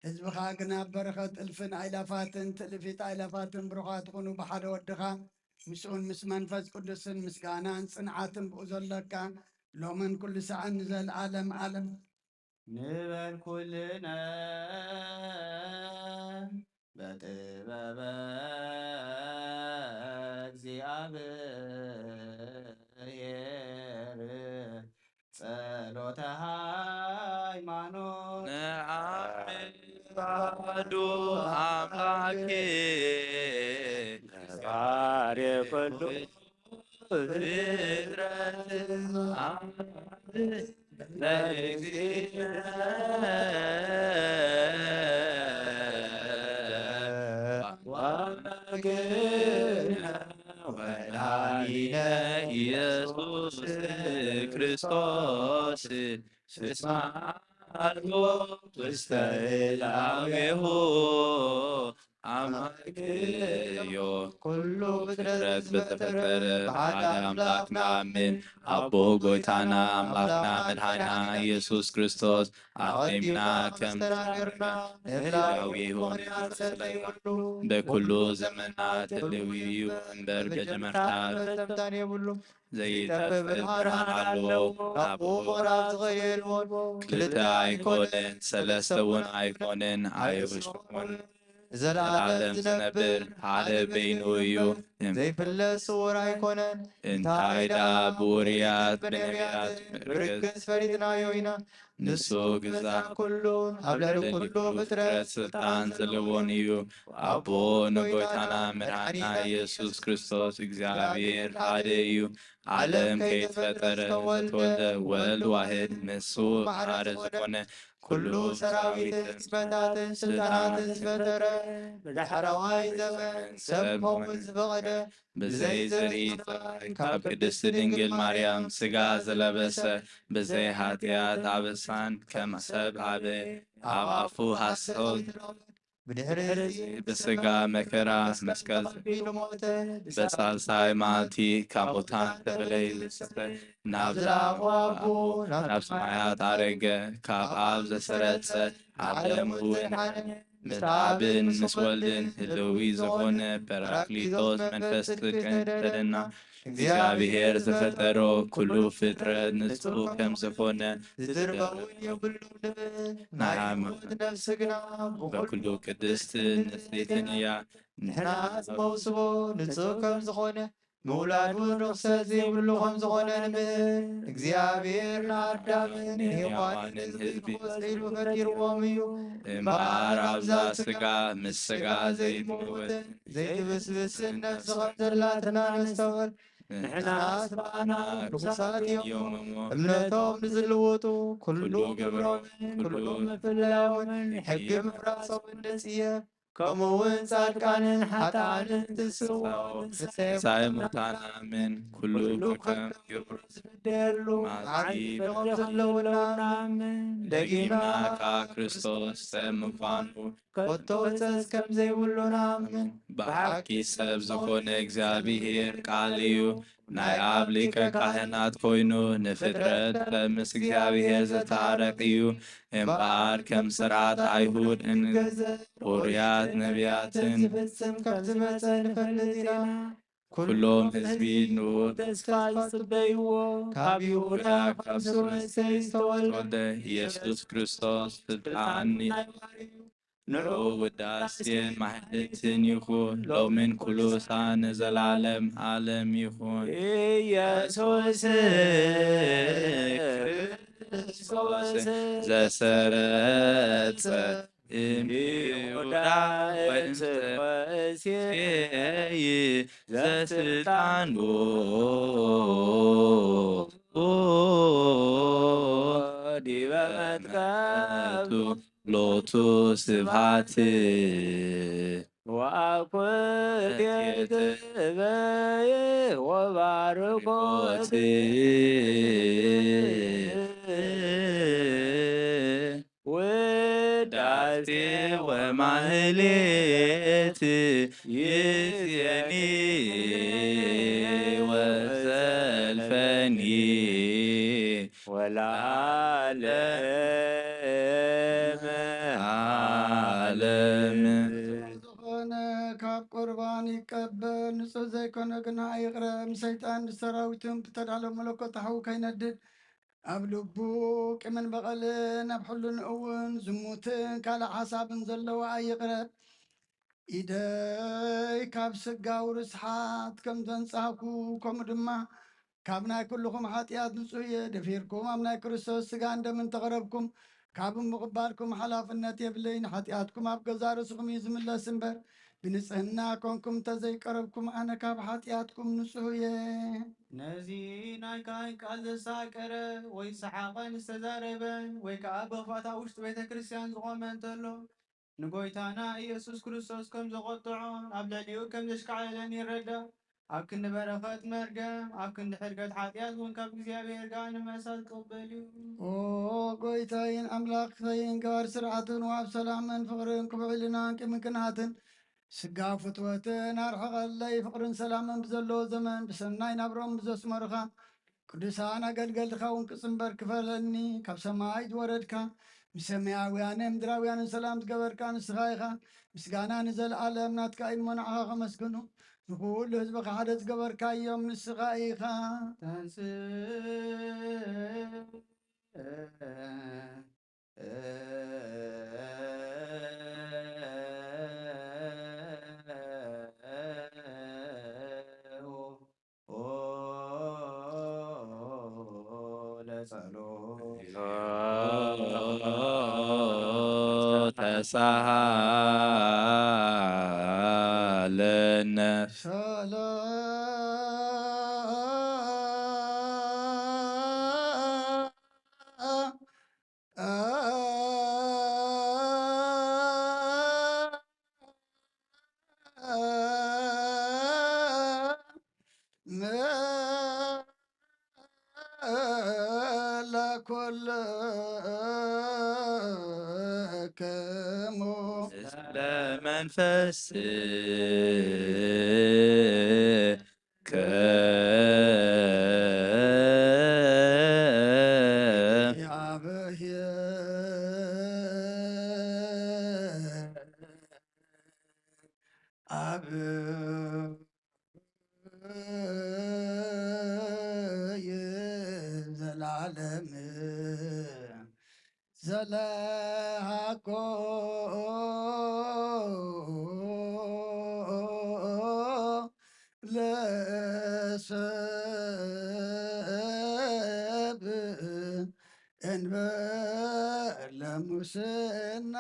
ህዝብኻ ግና በረኸት እልፍን ኣይላፋትን ትእልፊት ኣይላፋትን ብሩኻት ይኹኑ። ብሓደ ወድኻ ምስኡን ምስ መንፈስ ቅዱስን ምስጋናን ጽንዓትን ብኡ ዘለካ ሎምን ኩሉ ሳዕን ንዘለኣለም ኣለም። ንበል ኩልነ በጥበበ እግዚኣብሔር ጸሎተ ሃይማኖት። ነአምን ባዱ ኣምላኬ ነባሬ ኩሉ ፍጥረት ለእግዚእነ ወመድኃኒነ ኢየሱስ ክርስቶስ እስመ አልቦ ውስተ እላዌሁ አማልክዮ። ኩሉ ፍጥረት በተፈጠረ በአሐደ አምላክ ነአምን። አቦ ጎይታና አምላክና መድኃኒና ኢየሱስ ክርስቶስ አስቀድመና ከም ዝተናገርና ንህላዌሁ ንሕጸን ዘይብሉ በኩሉ ዘመናት ህልው እዩ እምበር መጀመርታ መፈጸምታን የብሉ። ዘይጠፍእ ብርሃን ኣለዎ። ናብኡ ምቕራብ ዝኽእል የልቦን። ክልተ ኣይኮነን፣ ሰለስተ እውን ኣይኮነን፣ ኣይውሽሙን። ንዘለዓለም ዝነብር ሓደ በይኑ እዩ። ዘይፍለጥ ስውር ኣይኮነን። እንታይ ደኣ ብውርያት ብነቢያት ብርግጽ ፈሊጥናዮ ኢና። ንሱ ግዛእ ኩሉ ኣብ ልዕሊ ኩሉ ፍጥረት ስልጣን ዘለዎን እዩ። ኣቦ ንጎይታና መድሓኒና ኢየሱስ ክርስቶስ እግዚኣብሔር ሓደ እዩ። ዓለም ከይተፈጠረ ዝተወልደ ወልድ ዋሕድ ንሱ ማዕረ ዝኾነ ኩሉ ሰራዊትን ስመታትን ስልጣናትን ዝፈጠረ ብዳሕረዋይ ዘመን ሰብ ክኸውን ዝፈቐደ ብዘይ ዘርኢ ካብ ቅድስቲ ድንግል ማርያም ስጋ ዝለበሰ ብዘይ ኃጢኣት ኣበሳን ከም ሰብ ኣበ ኣብ ኣፉ ሃሰው ብድሕሪ እዚ ብስጋ መከራ መስቀል ተቐቢሉ ሞተ። ብሳልሳይ መዓልቲ ካብ ሙታን ተለይሰ ናብ ዝለኣኹ ኣቡ ናብ ሰማያት ኣረገ። ካብ ኣብ ዘሰረጸ ዓለም እውን ምስ ኣብን ምስ ወልድን ህልዊ ዝኾነ ጳራክሊጦስ መንፈስ ጽድቅን ተደና። እግዚኣብሔር ዝፈጠሮ ኩሉ ፍጥረት ንሱ ከም ዝኾነ ዝድርበውን የብሉን። ናይ ሃይማኖት ነፍሲ ግና ብኩሉ ቅድስትን ንጽሕትን እያ። ንሕናስ መውስቦ ንጹህ ከም ዝኾነ ምውላድ እውን ርኽሰት ዘይብሉ ከም ዝኾነ ንምህር። እግዚኣብሔር ንኣዳምን ንሔዋንን ህዝቢ ክወስድ ኢሉ ፈጢርዎም እዩ። እምበኣር ኣብዛ ስጋ ምስ ስጋ ዘይትመውትን ዘይትብስብስን ነፍሲ ከም ዘላትና ነስተውዕል። ንሕናስ ብኣና ርኹሳት እዮም እሞ እምነቶም ንዝልውጡ ኩሉ ግብሮምን ኩሉ ምፍላዮምን ሕጊ ምፍራሶምን ንጽየፍ። ከምኡ እውን ጻድቃንን ሓጥኣንን ትስዎ ትንሳኤ ሙታን ኣምን። ኩሉ ከም ግብሩ ዝፍደየሉ መዓልቲ ፍርዲ ከም ዘለውና ኣምን። ደጊምና ከኣ ክርስቶስ ሰብ ምዃኑ ኮቶ ሕጸጽ ከም ዘይብሉ ንኣምን። ብሓቂ ሰብ ዝኾነ እግዚኣብሔር ቃል እዩ። ናይ ኣብ ሊቀ ካህናት ኮይኑ ንፍጥረት ምስ እግዚኣብሔር ዘታረቅ እዩ። እምበኣር ከም ስርዓት ኣይሁድ እንገዘ ውሩያት ነቢያትን ዝፍጽም ከም ዝመጸ ንፈልጥ ኢና። ኩሎም ህዝቢ ንኡ ተስፋ ይጽበይዎ። ካብ ይሁዳ ካብ ሱር እሴይ ዝተወልደ ተወልደ ኢየሱስ ክርስቶስ ስልጣን ናይ ባሕርዩ ንዑ ውዳሴን ማሕሌትን ይኹን ሎምን ኩሉ ሳዕ ንዘላለም ዓለም ይኹን። ኢየሱስ ክርስቶስ ዘሰረጸ እምይሁዳ ወእምሰ ወእሴይ ዘስልጣን ዲበ መትከብቱ ሎቱ ስብሐት ወአኩቴት በይ ወባርኮት ውዳሴ ወማህሌት ይዜኒ ወዘልፈኒ ወለዓለመ ዓለም። ዝኾነ ካብ ቁርባን ይቀበል፣ ንጹህ ዘይኮነ ግና ይቕረ። ምሰይጣን ብሰራዊቱን ብተዳሎ መለኮት ሓዊ ከይነድድ፣ ኣብ ልቡ ቂምን በቐልን ኣብ ሕልንኡ እውን ዝሙትን ካልእ ሓሳብን ዘለዎ ኣይቕረብ። ኢደይ ካብ ስጋዊ ርስሓት ከም ዘንጻህኩ፣ ከምኡ ድማ ካብ ናይ ኩልኹም ሓጢኣት ንጹህ እየ። ደፊርኩም ኣብ ናይ ክርስቶስ ስጋን ደምን ተቐረብኩም፣ ካብ ምቕባልኩም ሓላፍነት የብለይ። ንሓጢኣትኩም ኣብ ገዛ ርእስኹም እዩ ዝምለስ እምበር፣ ብንጽህና ኮንኩም እንተዘይቀረብኩም፣ ኣነ ካብ ሓጢኣትኩም ንጹህ እየ። ነዚ ናይ ካህን ቃል ዘሳቀረ ወይ ሰሓቐን ዝተዛረበን ወይ ከኣ በፋታ ውሽጢ ቤተ ክርስቲያን ዝቖመ እንተሎ፣ ንጎይታና ኢየሱስ ክርስቶስ ከም ዘቖጥዖን ኣብ ልዕሊኡ ከም ዘሽካዕለለን ይረዳእ። ኣብ ክንዲ በረኸት መርገም፣ ኣብ ክንዲ ሕድገት ሓጢኣት እውን ካብ እግዚኣብሔር ጋር ንመሳል ክቕበል እዩ። ኦ ጎይታይን ኣምላኽይን፣ ገባር ስርዓትን ወሃብ ሰላምን ፍቕርን ክብዕልናን ቅምቅናትን ስጋ ፍትወትን ኣርሕቐለይ። ፍቕርን ሰላምን ብዘለዎ ዘመን ብሰናይ ናብሮም ብዘስመሩኻ ቅዱሳን ኣገልገልትኻ እውን ክጽንበር ክፈለኒ። ካብ ሰማይ ዝወረድካ፣ ምስ ሰማያውያንን ምድራውያንን ሰላም ዝገበርካ ንስኻ ኢኻ። ምስጋና ንዘለኣለም ናትካ እዩ እሞ ንዓኻ ከመስግኑ። ንኹሉ ህዝብኻ ሓደ ዝገበርካዮም ንስኻ ኢኻ። ተንስእ ተሳሃለነ። ሰላም ለኩልክሙ። ለመንፈስ አብ ዘላለም ዘለሃኮ ለሰብ እንበለ ሙስና።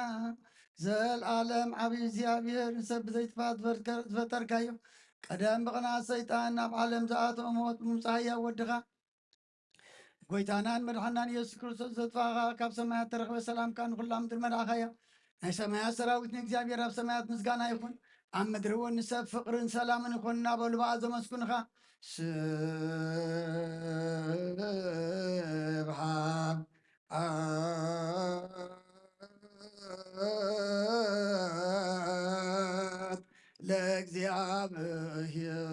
ዘልኣለም ዓብዪ እግዚኣብሔር ንሰብ ብዘይጥፋእ ዝፈርከ-፣ ዝፈጠርካዮ፣ ቀደም ብቕንዓት ሰይጣን ናብ ዓለም ዝኣተወ ሞት ብምምጻእ ህያው ወድኻ፣ ጎይታናን መድሓናን ኢየሱስ ክርስቶስ ዘጥፋእኻ፣ ካብ ሰማያት ተረኽበ ሰላምካ ንኹላ ምድሪ መላእኻያ። ናይ ሰማያት ሰራዊት ንእግዚኣብሔር ኣብ ሰማያት ምስጋና ይኹን፣ ኣብ ምድሪ እውን ንሰብ ፍቕርን ሰላምን ይኹን እናበሉ ብኣ ዘመስግኑኻ። ስብሓት ለእግዚኣብሔር።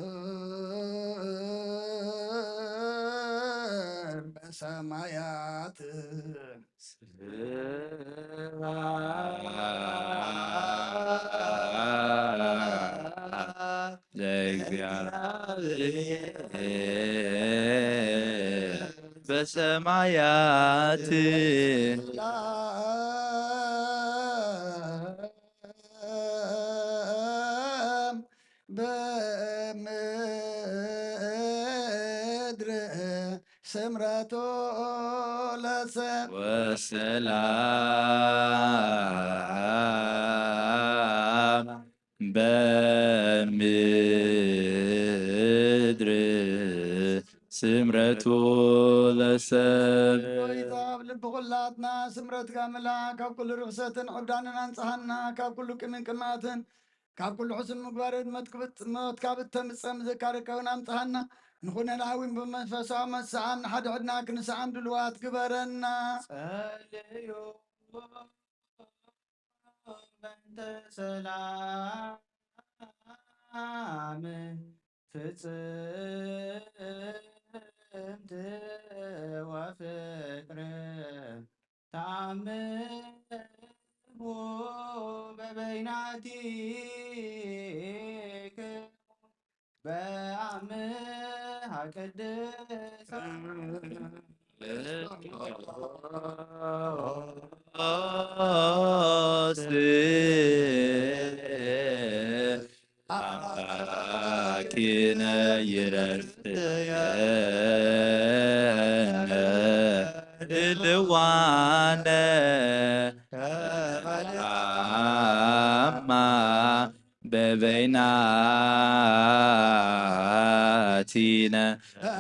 በሰማያት ስብሐት ለእግዚአብሔር በሰማያት ሰላም በምድር ስምረቱ ለሰብ ወሰላም በምድር ስምረቱ ለሰብ ጎይታ ኣብ ልቢ ኩላትና ስምረትካ ምላ ካብ ኩሉ ርኽሰትን ዕብዳንን ኣንጽሃና ካብ ኩሉ ቅምን ቅማትን ካብ ኩሉ ሕሱም ምግባርን መትክብት ሞትካ ብተምጸም ዘካረከውን ኣምጽሃና ንኹነ ላዊን ብመንፈሳዊ መሰዓም ንሓድሕድና ክንሰዓም ድልዋት ግበረና። ጸልዩ በእንተ ሰላም ፍጽምት ወፍቅር ተአምቡ በበይናቲክሙ በአምሃ ቅድስት አምላኪነ ይረስየነ ድልዋነ አማ በበይናቲነ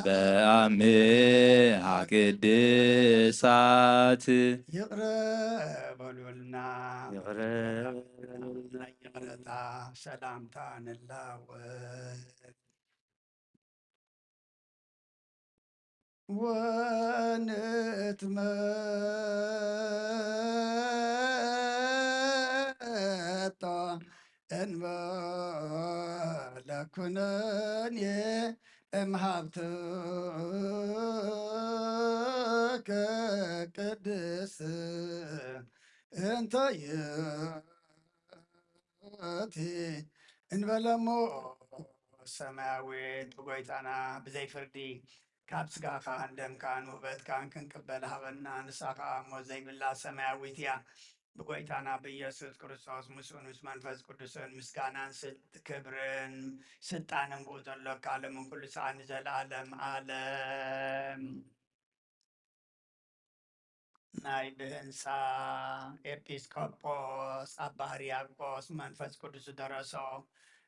በአምሃ ቅድሳት ይቕረ በሉልና። ይቕረ ይቕረታ ሰላምታ ንላወጥ። ወንትመጦ እንበለ ኩነኔ እምሃብትከ ቅድስት እንተ ይእቲ እንበለሞ ሰማያዊት ብጎይታና ብዘይ ፍርዲ ካብ ስጋኻን ደምካን ውህበትካን ክንቅበል ሃበና። ንሳ ኸዓ ሞት ዘይብላ ሰማያዊት እያ። ብጎይታና ብኢየሱስ ክርስቶስ ምስኡን ምስ መንፈስ ቅዱስን ምስጋናን ስል- ክብርን ስልጣንን ብኡ ዘሎ ካብ ዓለምን ኩሉ ሰዓን ንዘለዓለም ዓለም። ናይ ብህንሳ ኤጲስቆጶስ ኣባ ሕርያቆስ መንፈስ ቅዱስ ዝደረሶ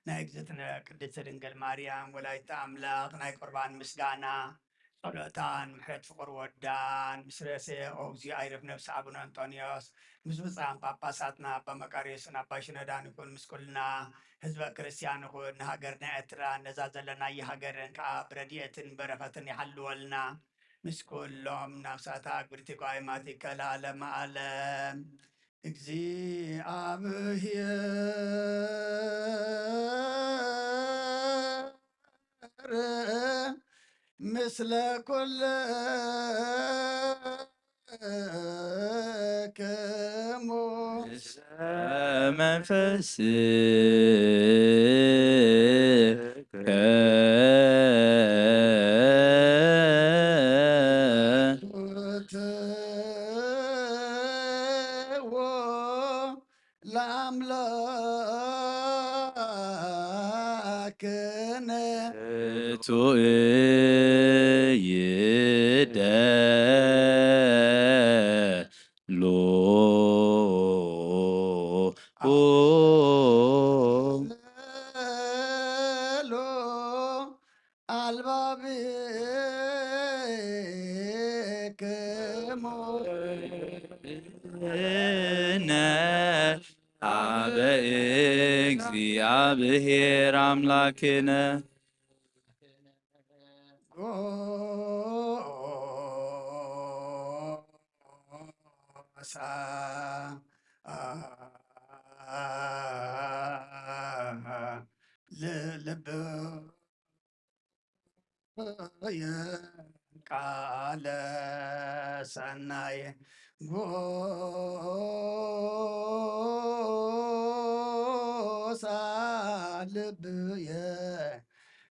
ናይ እግዝእትነ ቅድስት ድንግል ማርያም ወላዲተ ኣምላኽ ናይ ቁርባን ምስጋና ጸሎታን ምሕረት ፍቕር ወዳን ምስ ርእሰ ኦ እግዚኦ ኣይረፍ ነፍሲ ኣቡነ እንጦንዮስ ምስ ብፁዓን ጳጳሳትና ኣባ መቃርዮስን ኣባ ሽኖዳን ይኹን ምስ ኩልና ህዝበ ክርስቲያን ይኹን ንሃገርና ኤርትራ ነዛ ዘለናያ ሃገርን ከዓ ብረድኤትን በረኸትን ይሓልወልና። ምስ ኩሎም ናፍሳታ ኣግብርቲ ጓይማቲከ ለዓለመ ዓለም። እግዚኣብሔር ምስለ ኩልክሙ መንፈስከ ትዎ ለአምላክነ ቱእይደሉ ሎ አልባቢክሙ ነ አበ እግዚአብሔር አምላክነ ጎሳ ልልብ ቃለ ሰናየ ጎሳ ልብየ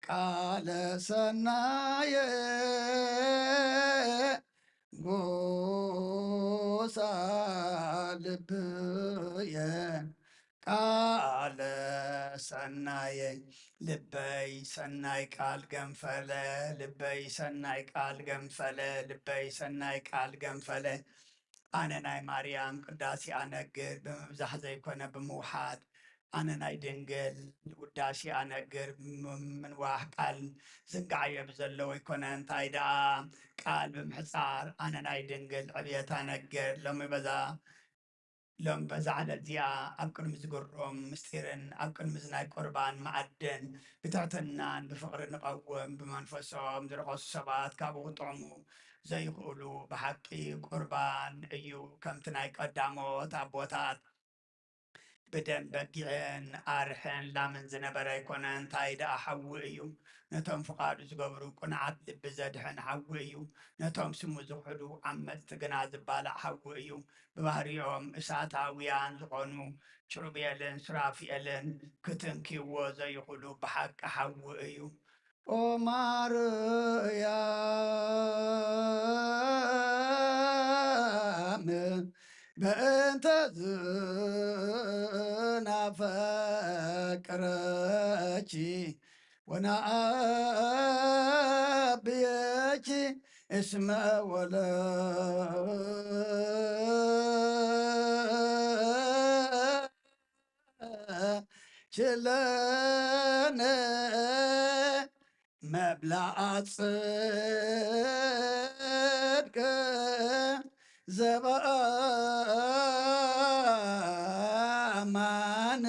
ቃለ ሰናየ ጎሳ ልብየ ቃለ ሰናየ ልበይ ሰናይ ቃል ገንፈለ ልበይ ሰናይ ቃል ገንፈለ ልበይ ሰናይ ቃል ገንፈለ ኣነ ናይ ማርያም ቅዳሴ ኣነግር ብምብዛሕ ዘይኮነ ብምውሓድ ኣነ ናይ ድንግል ውዳሴ ኣነግር ምንዋሕ ቃል ዝንጋዓዮ ብዘለዎ ኣይኮነ እንታይ ደኣ ቃል ብምሕፃር ኣነ ናይ ድንግል ዕብየት ኣነግር ሎሚ በዛ ሎም በዛ ዕለት እዚኣ ኣብ ቅድሚ ዝግርም ምስጢርን ኣብ ቅድሚ ዝናይ ቁርባን መኣድን ብትሕትናን ብፍቕሪ ንቐውም ብመንፈሶም ዝረኸሱ ሰባት ካብኡ ክጥዕሙ ዘይኽእሉ ብሓቂ ቁርባን እዩ ከምቲ ናይ ቀዳሞት ኣቦታት ብደም በጊዕን ኣርሕን ላምን ዝነበረ ኣይኮነ እንታይ ደኣ ሓዊ እዩ ነቶም ፍቓዱ ዝገብሩ ቁንዓት ልቢ ዘድሕን ሓዊ እዩ ነቶም ስሙ ዝኽሕዱ ዓመፅቲ ግና ዝባላዕ ሓዊ እዩ ብባህሪኦም እሳታውያን ዝኾኑ ኪሩቤልን ሱራፊኤልን ክትንክይዎ ዘይኽእሉ ብሓቂ ሓዊ እዩ። ኦ ማርያም በእንተ ዝናፈቅረኪ ወነአብየኪ እስመ ወለድኪ ለነ መብልዓ ጽድቅ ዘበአማን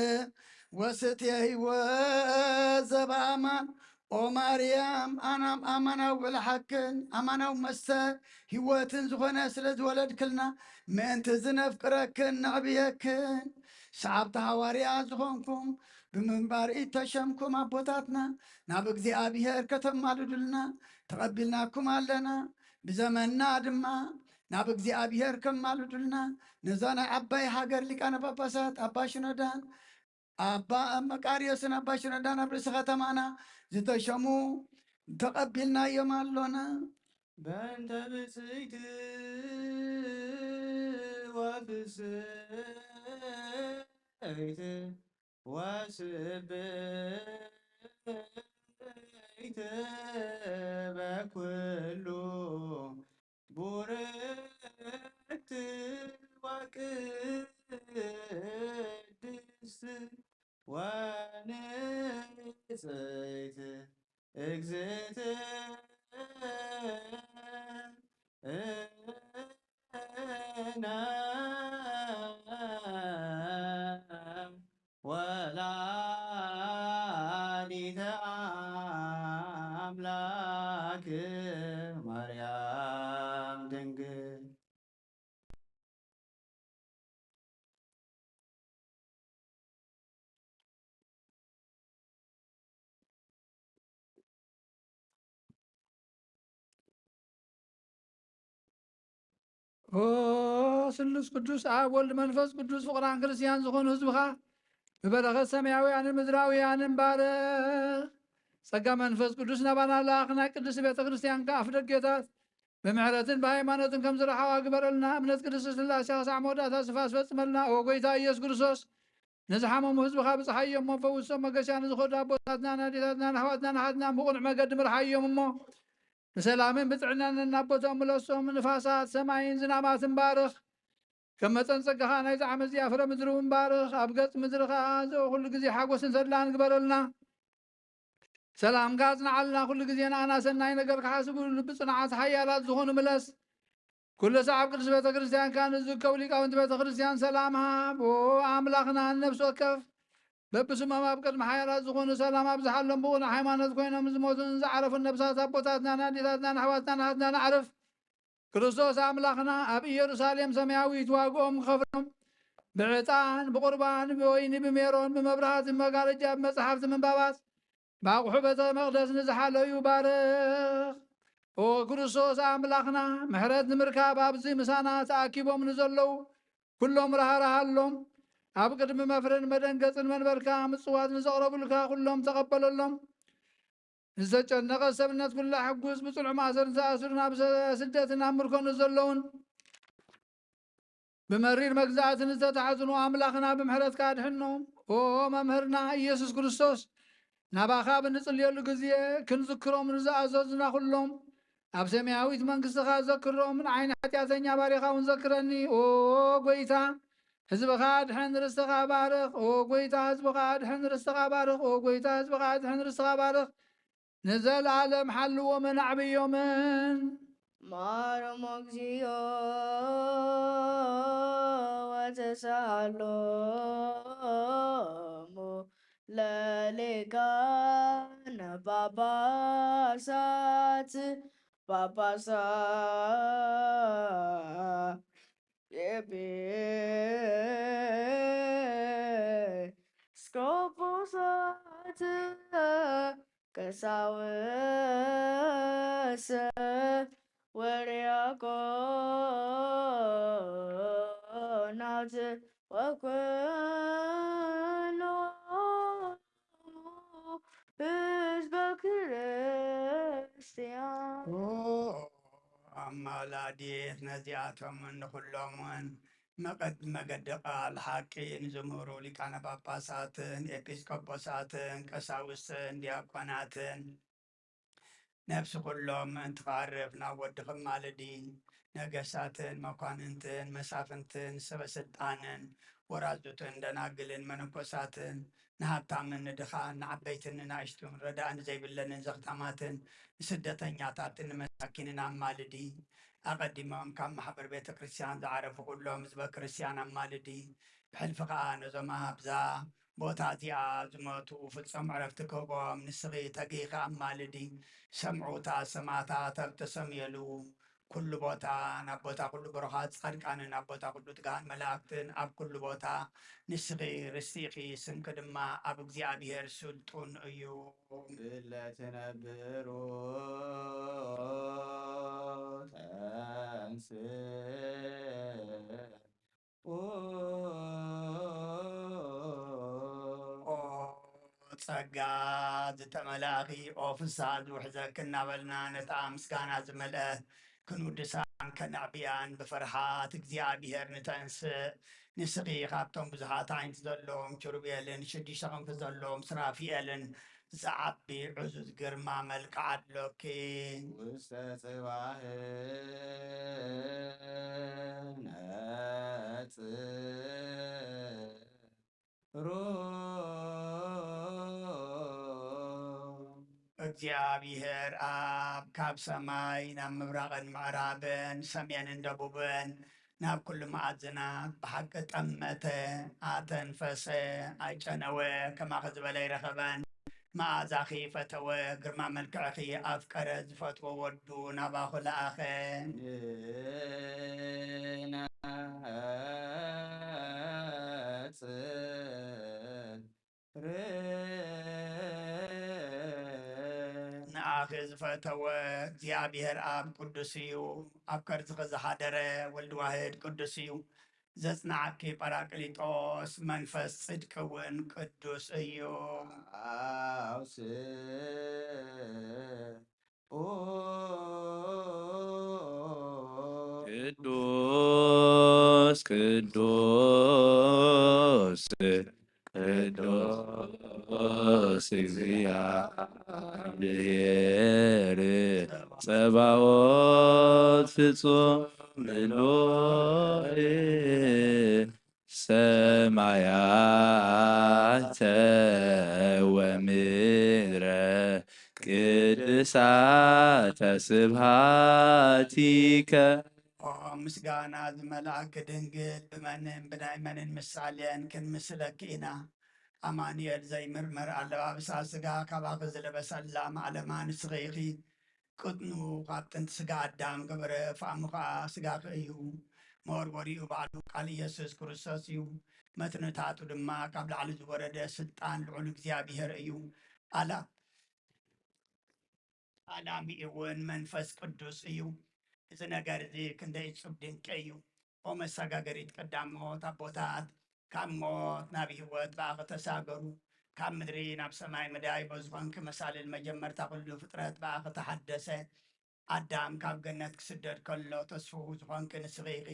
ወስትየ ህይወት ዘበአማን ኦ ማርያም ኣናም ኣማናዊ ብልሓክን ኣማናዊ መስተ ህይወትን ዝኾነ ስለ ዝወለድክልና ምእንቲ ዝነፍቅረክን ነዕብየክን ሰዓብቲ ሃዋርያ ዝኾንኩም ብምንባር እተሸምኩም ኣቦታትና ናብ እግዚኣብሔር ከተማልዱልና ተቐቢልናኩም ኣለና። ብዘመንና ድማ ናብ እግዚኣብሔር ከማልዱልና ነዛ ናይ ዓባይ ሃገር ሊቃነ ጳጳሳት ኣባ ሽኖዳን ኣባ መቃርዮስን ኣባ ሽኖዳን ኣብ ርእሲ ከተማና ዝተሸሙ ተቐቢልናዮም ኣሎና። በእንተ ብፅይቲ ወፍስሕቲ ወስብእቲ በኩሉ ቡርክቲ ወቅድስቲ ወንጽሕቲ እግዝእትነ ወላዲተ ኣምላክ ማርያም ድንግል። ኦ ስሉስ ቅዱስ ኣብ ወልድ መንፈስ ቅዱስ ፍቕራን ክርስቲያን ዝኾኑ ህዝብኻ ብበረኸት ሰማያውያንን ምድራውያንን ባርኽ። ጸጋ መንፈስ ቅዱስ ናባና ላኽ። ናይ ቅድስቲ ቤተ ክርስቲያን ከኣ ኣፍ ደጌታት ብምሕረትን ብሃይማኖትን ከም ዝረሓዋ ግበረልና። እምነት ቅድስቲ ስላሴ ክሳዕ መወዳእታ ስፋስ ፈጽመልና። ኦ ጎይታ ኢየሱስ ክርስቶስ ንዝሓመሙ ህዝብኻ ብጽሓዮም እሞ ፈውሶም። መገሻ ንዝኸዱ ኣቦታትናን ኣዴታትናን ኣሕዋትናን ኣሓትናን ብቕኑዕ መገዲ ምርሓዮም እሞ ንሰላምን ብጥዕናን ናብ ቦታኦም ምለሶም። ንፋሳት ሰማይን ዝናማትን ባርኽ። ከም መጠን ጸጋኻ ናይዚ ዓመት እዚኣ ፍረ ምድሪ እውን ባርኽ። ኣብ ገጽ ምድሪ ኸኣ ኩሉ ግዜ ሓጎስን ተድላን ግበረልና። ሰላምካ ኣጽንዓልና። ኩሉ ግዜ ንኣና ሰናይ ነገር ክሓስቡ ልቢ ጽኑዓት ሓያላት ዝኾኑ ምለስ። ኩሉ ሰዓብ ቅድስት ቤተ ክርስቲያን ከኣ ንዝርከቡ ሊቃውንቲ ቤተ ክርስቲያን ሰላም ሃብ። ኦ ኣምላኽና ንነፍሲ ወከፍ በብስሞም ኣብ ቅድሚ ሓያላት ዝኾኑ ሰላም ኣብዝሓሎም። ብቕኑዕ ሃይማኖት ኮይኖም ዝሞቱን ዝዓረፉን ነብሳት ኣቦታትናን ኣዴታትናን ኣሕዋትናን ኣሓትናን ኣዕርፍ። ክርስቶስ ኣምላኽና ኣብ ኢየሩሳሌም ሰማያዊት ዋግኦም ክኸፍሎም ብዕጣን ብቑርባን ብወይኒ ብሜሮን ብመብራህቲ ብመጋረጃ ብመጽሓፍቲ ምንባባት ብኣቑሑ ቤተ መቕደስ ንዝሓለዩ ባርኽ። ኦ ክርስቶስ ኣምላኽና፣ ምሕረት ንምርካብ ኣብዚ ምሳና ተኣኪቦም ንዘለዉ ኩሎም ራህራሃሎም። ኣብ ቅድሚ መፍረን መደንገጽን መንበርካ ምጽዋት ንዘቕረቡልካ ኩሎም ተቐበለሎም። ንዘጨነቐ ሰብነት ኩላ ሕጉስ፣ ብጽኑዕ ማእሰር ዝተኣስሩ፣ ናብ ሰ-፣ ስደትን ኣብ ምርኮ ንዘለውን ብመሪር መግዛእትን ዝተታሕዙ ኣምላኽና ብምሕረትካ ኣድሕኖም። ኦ መምህርና ኢየሱስ ክርስቶስ፣ ናባኻ ብንጽልየሉ ግዜ ክንዝክሮም ንዝኣዘዙና ኩሎም ኣብ ሰማያዊት መንግስትኻ ዘክሮም። ንዓይ ንሓጢኣተኛ ባሪኻ እውን ዘክረኒ። ኦ ጎይታ፣ ህዝብኻ ኣድሕን፣ ርስትኻ ባርኽ። ኦ ጎይታ፣ ህዝብኻ ኣድሕን፣ ርስትኻ ባርኽ። ኦ ጎይታ፣ ህዝብኻ ኣድሕን፣ ርስትኻ ባርኽ። ንዘለዓለም ሓልዎምን ኣዕብዮምን። ማረሞ እግዚኦ ወተሳሃሎሙ ለሊቃነ ጳጳሳት ጳጳሳት ኤጲስቆጶሳት ቀሳውስት ወዲያቆናት ወኩሎሙ ህዝበ ክርስቲያን። ኦ ኣማላዲት ነዚኣቶምን ንኹሎምን መቐድ-፣ መገዲ ቃል ሓቂ ንዝምህሩ ሊቃነ ጳጳሳትን ኤጲስቆጶሳትን ቀሳውስትን ዲያቆናትን ነፍሲ ኩሎም ምእንቲ ክዓርፍ ናብ ወድኺ ኣማልዲ። ነገስታትን መኳንንትን መሳፍንትን ሰበ ስልጣንን ወራዙትን ደናግልን መነኮሳትን ንሃብታምን ንድኻን ንዓበይትን ንናእሽቱን ረዳእ ንዘይብለንን ዘኽታማትን ንስደተኛታትን ንመሳኪንን ኣማልዲ። ኣቐዲሞም ካብ ማሕበር ቤተ ክርስቲያን ዝዓረፉ ኩሎም ህዝበ ክርስቲያን ኣማልዲ። ብሕልፊ ኸኣ ነዞም ኣብዛ ቦታ እዚኣ ዝሞቱ ፍጹም ዕረፍቲ ክህቦም ንስኺ ተጊኺ ኣማልዲ። ሰምዑ እታ ሰማዕታት ኣብ ተሰምየሉ ኩሉ ቦታ፣ ናብ ቦታ ኩሉ ብሩኻት ጻድቃንን ኣብ ቦታ ኩሉ ትግሃን መላእክትን ኣብ ኩሉ ቦታ ንስኺ ርስቲ ኢኺ፣ ስምኪ ድማ ኣብ እግዚኣብሔር ስልጡን እዩ። እለ ትነብሩ ተንስ ኦ ጸጋ ዝተመላእኺ፣ ኦ ፍስሃ ዝውሕዘኪ እናበልና ነታ ምስጋና ዝመልአት ክንውድሳን ከነዕብያን ብፍርሃት እግዚኣብሔር ንተንስእ። ንስኺ ካብቶም ብዙሓት ዓይንቲ ዘለዎም ኪሩቤልን ሽዱሽተ ክንፊ ዘለዎም ስራፊኤልን ዝዓቢ ዕዙዝ ግርማ መልክዕ ኣሎኪ። ውስተ ጽባሕ ነጽሩ። እግዚኣብሔር ኣብ ካብ ሰማይ ናብ ምብራቕን ምዕራብን ሰሜንን ደቡብን ናብ ኩሉ መኣዝናት ብሓቂ ጠመተ፣ ኣተንፈሰ፣ ኣጨነወ፣ ከማኺ ዝበለ ኣይረኸበን። መኣዛኺ ፈተወ፣ ግርማ መልክዕኺ ኣፍቀረ፣ ዝፈትዎ ወዱ ናባኹ ለኣኸ። ንነጽር ንኣኺ ዝፈተወ እግዚኣብሔር ኣብ ቅዱስ እዩ። ኣብ ከርዝኺ ዝሓደረ ወልድ ዋህድ ቅዱስ እዩ። ዘጽንዓኪ ጳራቅሊጦስ መንፈስ ጽድቂ እውን ቅዱስ እዩ። ኣውስኡ ቅዱስ ቅዱስ ቅዱስ እግዚኣብሔር ጸባኦት ፍጹም ምሉእ ሰማያተ ወምድረ ቅድሳተ ስብሃቲከ። ኦ ምስጋና ዝመልኣኪ ድንግል፣ ብመንን ብናይ መንን ምሳሌን ክንምስለኪ ኢና? ኣማኑኤል ዘይምርመር ኣለባብሳ ስጋ ካባኺ ዝለበሰላ ማዕለማ ንስኺ ኢኺ። ቅጥኑ ካብ ጥንቲ ስጋ ኣዳም ገበረ፣ ፋእሙ ኸዓ ስጋኺ እዩ። መወርወሪኡ ባዕሉ ቃል ኢየሱስ ክርስቶስ እዩ። መትንታቱ ድማ ካብ ላዕሊ ዝወረደ ስልጣን ልዑል እግዚኣብሔር እዩ። ኣላ ኣላሚኡ እውን መንፈስ ቅዱስ እዩ። እዚ ነገር እዚ ክንደይ እጹብ ድንቂ እዩ! ኦ መሰጋገሪት ቀዳሞት ኣቦታት፣ ካብ ሞት ናብ ህይወት ብኣኺ ተሳገሩ፣ ካብ ምድሪ ናብ ሰማይ መዳይቦ ዝኾንኪ መሳልል መጀመርታ ኩሉ ፍጥረት ብኣኺ ተሓደሰ። ኣዳም ካብ ገነት ክስደድ ከሎ ተስፍኡ ዝኾንኪ ንስኺ ኢኺ።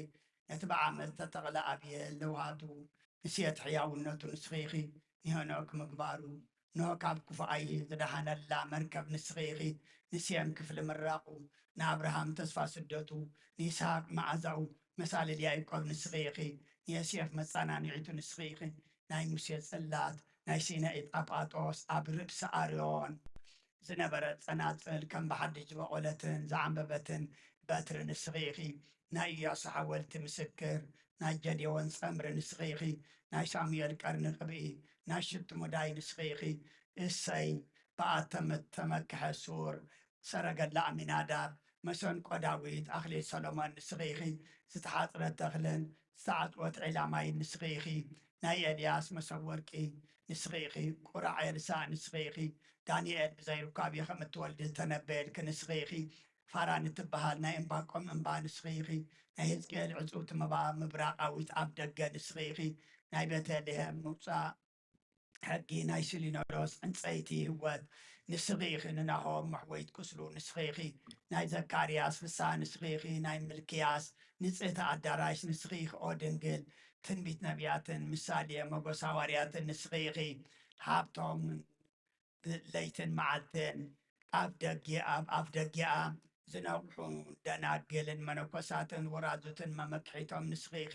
ነቲ ብዓመት ዝተጠቕለ ኣብየ ለውሃቱ ንስየት ሕያውነቱ ንስኺ ኢኺ። ንሄኖክ ምግባሩ ኖህ ካብ ክፉኣይ ዝደሓነላ መርከብ ንስኺ ኢኺ። ንሴም ክፍሊ ምራቑ፣ ንኣብርሃም ተስፋ ስደቱ፣ ንይስሃቅ መዓዛኡ፣ መሳልል ያዕቆብ ንስኺ ኢኺ። ንዮሴፍ መጸናንዒቱ ንስኺ ኢኺ። ናይ ሙሴ ጽላት፣ ናይ ሲና ኢጳጳጦስ ኣብ ርእሲ ኣርዮን ዝነበረት ጸናጽል፣ ከም ብሓድሽ ዝበቖለትን ዝዓምበበትን በትሪ ንስኺ ኢኺ። ናይ ኢያሱ ሓወልቲ ምስክር፣ ናይ ጀዴዎን ጸምሪ ንስኺ ኢኺ። ናይ ሳሙኤል ቀርኒ ቅብኢ፣ ናይ ሽቱ ሙዳይ ንስኺ ኢኺ። እሰይ ብኣተመ-፣ ተመክሐ ሱር፣ ሰረገላ ኣሚናዳብ፣ መሰንቆ ዳዊት፣ ኣኽሊል ሰሎሞን ንስኺ ኢኺ። ዝተሓጽረት ተኽልን ዝተዓጽወት ዒላ ማይን ንስኺ ኢኺ። ናይ ኤልያስ መሶብ ወርቂ ንስኺ ኢኺ። ቁራዕ ኤልሳዕ ንስኺ ኢኺ። ዳንኤል ብዘይ ሩካቤ ከም እትወልዲ ዝተነበየልኪ ንስኺ ኢኺ። ፋራን እትበሃል ናይ እምባቆም እምባ ንስኺ ኢኺ። ናይ ህዝቅኤል ዕጽውቲ ምባ-፣ ምብራቓዊት ኣፍ ደገ ንስኺ ኢኺ። ናይ ቤተልሔም ምውጻእ ሕጊ፣ ናይ ሲኖዶስ ዕንጸይቲ ህይወት ንስኺ ኢኺ። ንናሆም መሕወይት ቁስሉ ንስኺ ኢኺ። ናይ ዘካርያስ ፍስሃ ንስኺ ኢኺ። ናይ ምልክያስ ንጽህቲ ኣዳራሽ ንስኺ ኢኺ። ኦ ድንግል፣ ትንቢት ነቢያትን ምሳሌ ሞገስ ሃዋርያትን ንስኺ ኢኺ። ሃብቶም ለይትን መዓልትን ኣብ ደጊኣ፣ ኣብ ኣፍ ደጊኣ ዝነቕሑ ደናግልን መነኮሳትን ወራዙትን መመክሒቶም ንስኺ ኢኺ።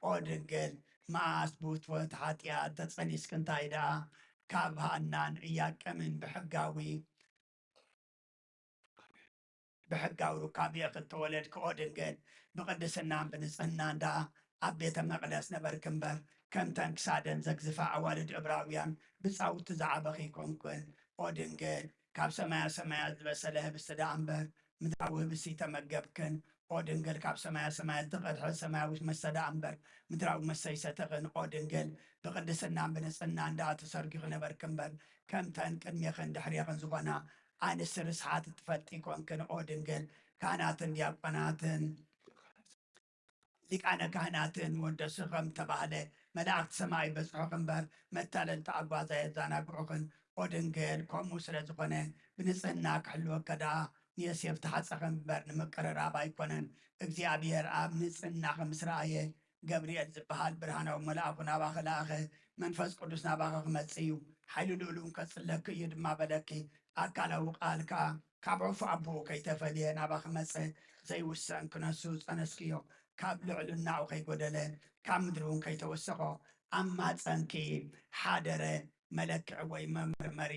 ኦ ድንግል፣ መዓስ ብውትወት ሓጢኣት ተጸኒስኪ፣ እንታይ ደኣ ካብ ሃናን እያቄምን ብሕጋዊ፣ ብሕጋዊ ሩካቤ እተወለድኪ ኦ ድንግል፣ ብቅድስናን ብንጽህናን ደኣ ኣብ ቤተ መቕደስ ነበርኪ እምበር፣ ከምተን ክሳደን ዘግዝፋ ኣዋልድ ዕብራውያን ብጻውቲ ዝዓበኺ ኣይኮንክን። ኦ ድንግል፣ ካብ ሰማያ ሰማያት ዝበሰለ ህብስቲ ደኣ እምበር፣ ምድራዊ ህብስቲ ኣይተመገብክን። ኦ ድንግል፣ ካብ ሰማያ ሰማያት ዝተቐድሐ ሰማያዊ መስተ ደኣ እምበር፣ ምድራዊ መስተ ኣይሰተኽን። ኦ ድንግል፣ ብቅድስናን ብንጽህናን ደኣ ተሰርጊኺ ነበርኪ እምበር፣ ከምተን ቅድሜኽን ድሕሬኽን ዝኾና ኣንስቲ ርስሓት እትፈልጢ ኣይኮንክን። ኦ ድንግል፣ ካህናትን ዲያቆናትን ሊቃነ ካህናትን ወደሱ ከም ተባህለ፣ መላእኽቲ ሰማይ በጽሑኺ እምበር፣ መታለልቲ ኣጓዛ የዘናግዑኽን። ኦ ድንግል፣ ከምኡ ስለ ዝኾነ፣ ብንጽህና ክሕልወኪ ደኣ ንዮሴፍ ተሓጸኺ እምበር፣ ንምቅርራብ ኣይኮነን። እግዚኣብሔር ኣብ ንጽህናኺ ምስ ረኣየ፣ ገብርኤል ዝበሃል ብርሃናዊ መልኣኹ ናባኺ ለኣኸ። መንፈስ ቅዱስ ናባኺ ክመጽእ እዩ፣ ሓይሊ ልኡል እውን ከጽለኪ እዩ ድማ በለኪ። ኣካላዊ ቃል ከኣ ካብ ዕፉ ኣቦኡ ከይተፈልየ ናባኺ መጸ። ዘይውሰን ክነሱ ዝጸነስክዮ፣ ካብ ልዕልናኡ ከይጎደለ፣ ካብ ምድሪ እውን ከይተወሰኾ፣ ኣብ ማጸንኪ ሓደረ። መለክዒ ወይ መመርመሪ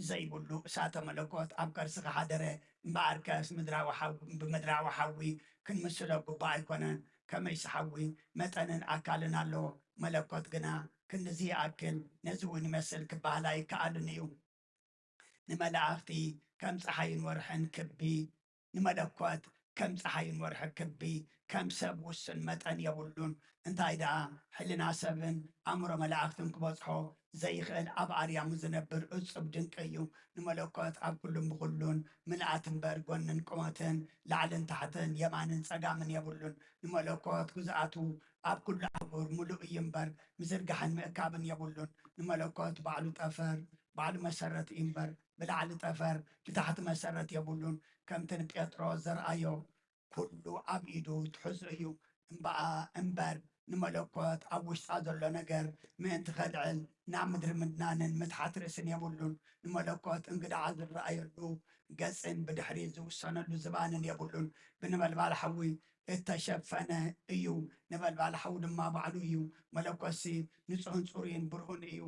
ዘይብሉ እሳተ መለኮት ኣብ ከርስኺ ሓደረ። እምበኣርከስ ምድራዊ ሓዊ፣ ብምድራዊ ሓዊ ክንምስሎ ግቡእ ኣይኮነን። ከመይሲ ሓዊ መጠንን ኣካልን ኣለዎ፣ መለኮት ግና ክንድዚ ይኣክል፣ ነዚ እውን ይመስል ክበሃል ኣይከኣልን እዩ። ንመላእኽቲ ከም ጸሓይን ወርሕን ክቢ፣ ንመለኮት ከም ጸሓይን ወርሒ ክቢ፣ ከም ሰብ ውሱን መጠን የብሉን። እንታይ ደኣ፣ ሕልና ሰብን ኣእምሮ መላእኽትን ክበጽሖ ዘይኽእል፣ ኣብ ኣርያሙ ዝነብር እጹብ ድንቂ እዩ። ንመለኮት ኣብ ኩሉን ብኹሉን ምልኣት እምበር፣ ጎንን ቁመትን፣ ላዕልን ታሕትን፣ የማንን ጸጋምን የብሉን። ንመለኮት ግዝኣቱ ኣብ ኩሉ ኣህጉር ምሉእ እዩ እምበር፣ ምዝርጋሕን ምእካብን የብሉን። ንመለኮት ባዕሉ ጠፈር፣ ባዕሉ መሰረት እዩ እምበር፣ ብላዕሊ ጠፈር፣ ብታሕቲ መሰረት የብሉን። ከምቲ ንጴጥሮስ ዘርኣዮ፣ ኩሉ ኣብ ኢዱ ትሑዝ እዩ። እምበኣ-፣ እምበር፣ ንመለኮት ኣብ ውሽጣ ዘሎ ነገር ምእንቲ ከልዕል፣ ናብ ምድሪ ምድናንን ምትሓት ርእስን የብሉን። ንመለኮት እንግድዓ ዝረኣየሉ ገጽን ብድሕሪት ዝውሰነሉ ዝባንን የብሉን። ብነበልባል ሓዊ እተሸፈነ እዩ። ነበልባል ሓዊ ድማ ባዕሉ እዩ። መለኮትሲ ንጹህን ጽሩይን ብሩህን እዩ።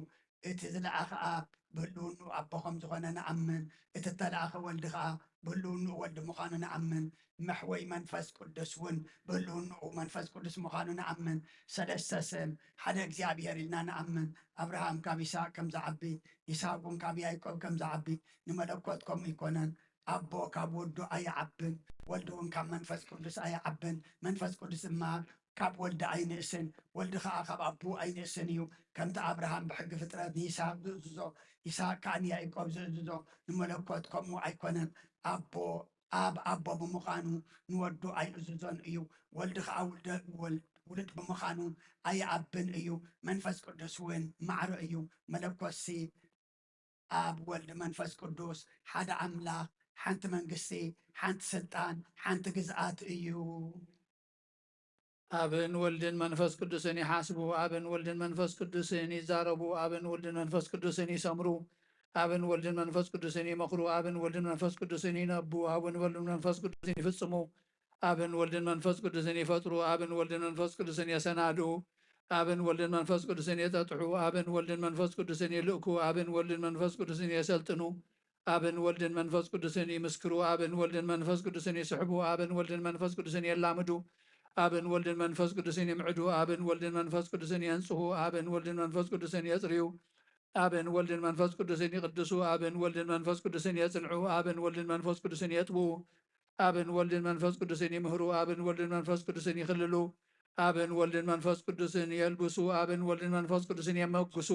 እቲ ዝለኣኸ ኣብ ብህልውንኡ ኣቦ ከም ዝኾነ ንኣምን። እቲ እተለኣኸ ወልዲ ኸኣ ብህልውንኡ ወልዲ ምዃኑ ንኣምን። መሕወይ መንፈስ ቅዱስ እውን ብህልውንኡ መንፈስ ቅዱስ ምዃኑ ንኣምን። ሰለስተ ስም፣ ሓደ እግዚኣብሔር ኢልና ንኣምን። ኣብርሃም ካብ ይስሐቅ ከም ዝዓቢ፣ ይስሐቅ እውን ካብ ያዕቆብ ከም ዝዓቢ፣ ንመለኮት ከምኡ ኣይኮነን። ኣቦ ካብ ወዱ ኣይዓብን፣ ወልዲ እውን ካብ መንፈስ ቅዱስ ኣይዓብን። መንፈስ ቅዱስ ድማ ካብ ወልዲ ኣይንእስን፣ ወልዲ ኸኣ ካብ ኣቦኡ ኣይንእስን እዩ። ከምቲ ኣብርሃም ብሕጊ ፍጥረት ንይስሃቅ ዝእዝዞ፣ ይስሃቅ ከኣ ንያእቆብ ዝእዝዞ፣ ንመለኮት ከምኡ ኣይኮነን። ኣቦ ኣብ ኣቦ ብምዃኑ ንወዱ ኣይእዝዞን እዩ። ወልዲ ኸኣ ውልደ-፣ ወል-፣ ውሉድ ብምዃኑ ኣይኣብን እዩ። መንፈስ ቅዱስ እውን ማዕረ እዩ። መለኮትሲ ኣብ ወልድ መንፈስ ቅዱስ ሓደ ኣምላኽ፣ ሓንቲ መንግስቲ፣ ሓንቲ ስልጣን፣ ሓንቲ ግዝኣት እዩ። ኣብን ወልድን መንፈስ ቅዱስን ይሓስቡ፣ ኣብን ወልድን መንፈስ ቅዱስን ይዛረቡ፣ ኣብን ወልድን መንፈስ ቅዱስን ይሰምሩ፣ ኣብን ወልድን መንፈስ ቅዱስን ይመኽሩ፣ ኣብን ወልድን መንፈስ ቅዱስን ይነቡ፣ ኣብን ወልድን መንፈስ ቅዱስን ይፍጽሙ፣ ኣብን ወልድን መንፈስ ቅዱስን ይፈጥሩ፣ ኣብን ወልድን መንፈስ ቅዱስን የሰናድኡ፣ ኣብን ወልድን መንፈስ ቅዱስን የጠጥሑ፣ ኣብን ወልድን መንፈስ ቅዱስን ይልእኩ፣ ኣብን ወልድን መንፈስ ቅዱስን የሰልጥኑ፣ ኣብን ወልድን መንፈስ ቅዱስን ይምስክሩ፣ ኣብን ወልድን መንፈስ ቅዱስን ይስሕቡ፣ ኣብን ወልድን መንፈስ ቅዱስን የላምዱ፣ ኣብን ወልድን መንፈስ ቅዱስን ይምዕዱ፣ ኣብን ወልድን መንፈስ ቅዱስን የንጽሁ፣ ኣብን ወልድን መንፈስ ቅዱስን የጽርዩ፣ ኣብን ወልድን መንፈስ ቅዱስን ይቅድሱ፣ ኣብን ወልድን መንፈስ ቅዱስን የጽንዑ፣ ኣብን ወልድን መንፈስ ቅዱስን የጥብኡ፣ ኣብን ወልድን መንፈስ ቅዱስን ይምህሩ፣ ኣብን ወልድን መንፈስ ቅዱስን ይኽልሉ፣ ኣብን ወልድን መንፈስ ቅዱስን የልብሱ፣ ኣብን ወልድን መንፈስ ቅዱስን የመጉሱ፣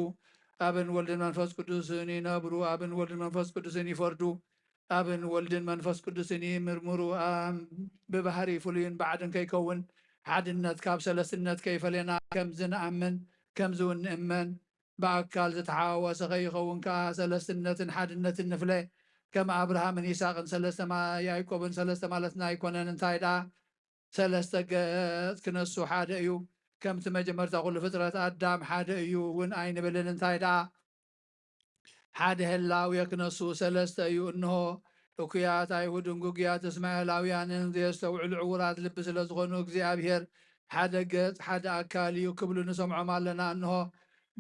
ኣብን ወልድን መንፈስ ቅዱስን ይነብሩ፣ ኣብን ወልድን መንፈስ ቅዱስን ይፈርዱ፣ ኣብን ወልድን መንፈስ ቅዱስን ይምርምሩ። ኣም-፣ ብባህሪ ፍሉይን ባዕድን ከይከውን ሓድነት ካብ ሰለስትነት ከይፈለና ከምዚ ንኣምን ከምዚ እውን ንእመን። ብኣካል ዝተሓዋወሰ ከይኸውን ከኣ ሰለስትነትን ሓድነትን ንፍለ። ከም ኣብርሃምን ይስሐቅን ሰለስተ ማ-፣ ያዕቆብን ሰለስተ ማለትና ኣይኮነን። እንታይ ደኣ ሰለስተ ገጽ ክነሱ ሓደ እዩ። ከምቲ መጀመርታ ኩሉ ፍጥረት ኣዳም ሓደ እዩ እውን ኣይንብልን። እንታይ ደኣ ሓደ ህላዌ ክነሱ ሰለስተ እዩ። እንሆ እኩያት ኣይሁድን ግጉያት እስማኤላውያንን ዘየስተውዕሉ ዕውራት ልቢ ስለ ዝኾኑ እግዚኣብሔር ሓደ ገጽ ሓደ ኣካል እዩ ክብሉ ንሰምዖም ኣለና። እንሆ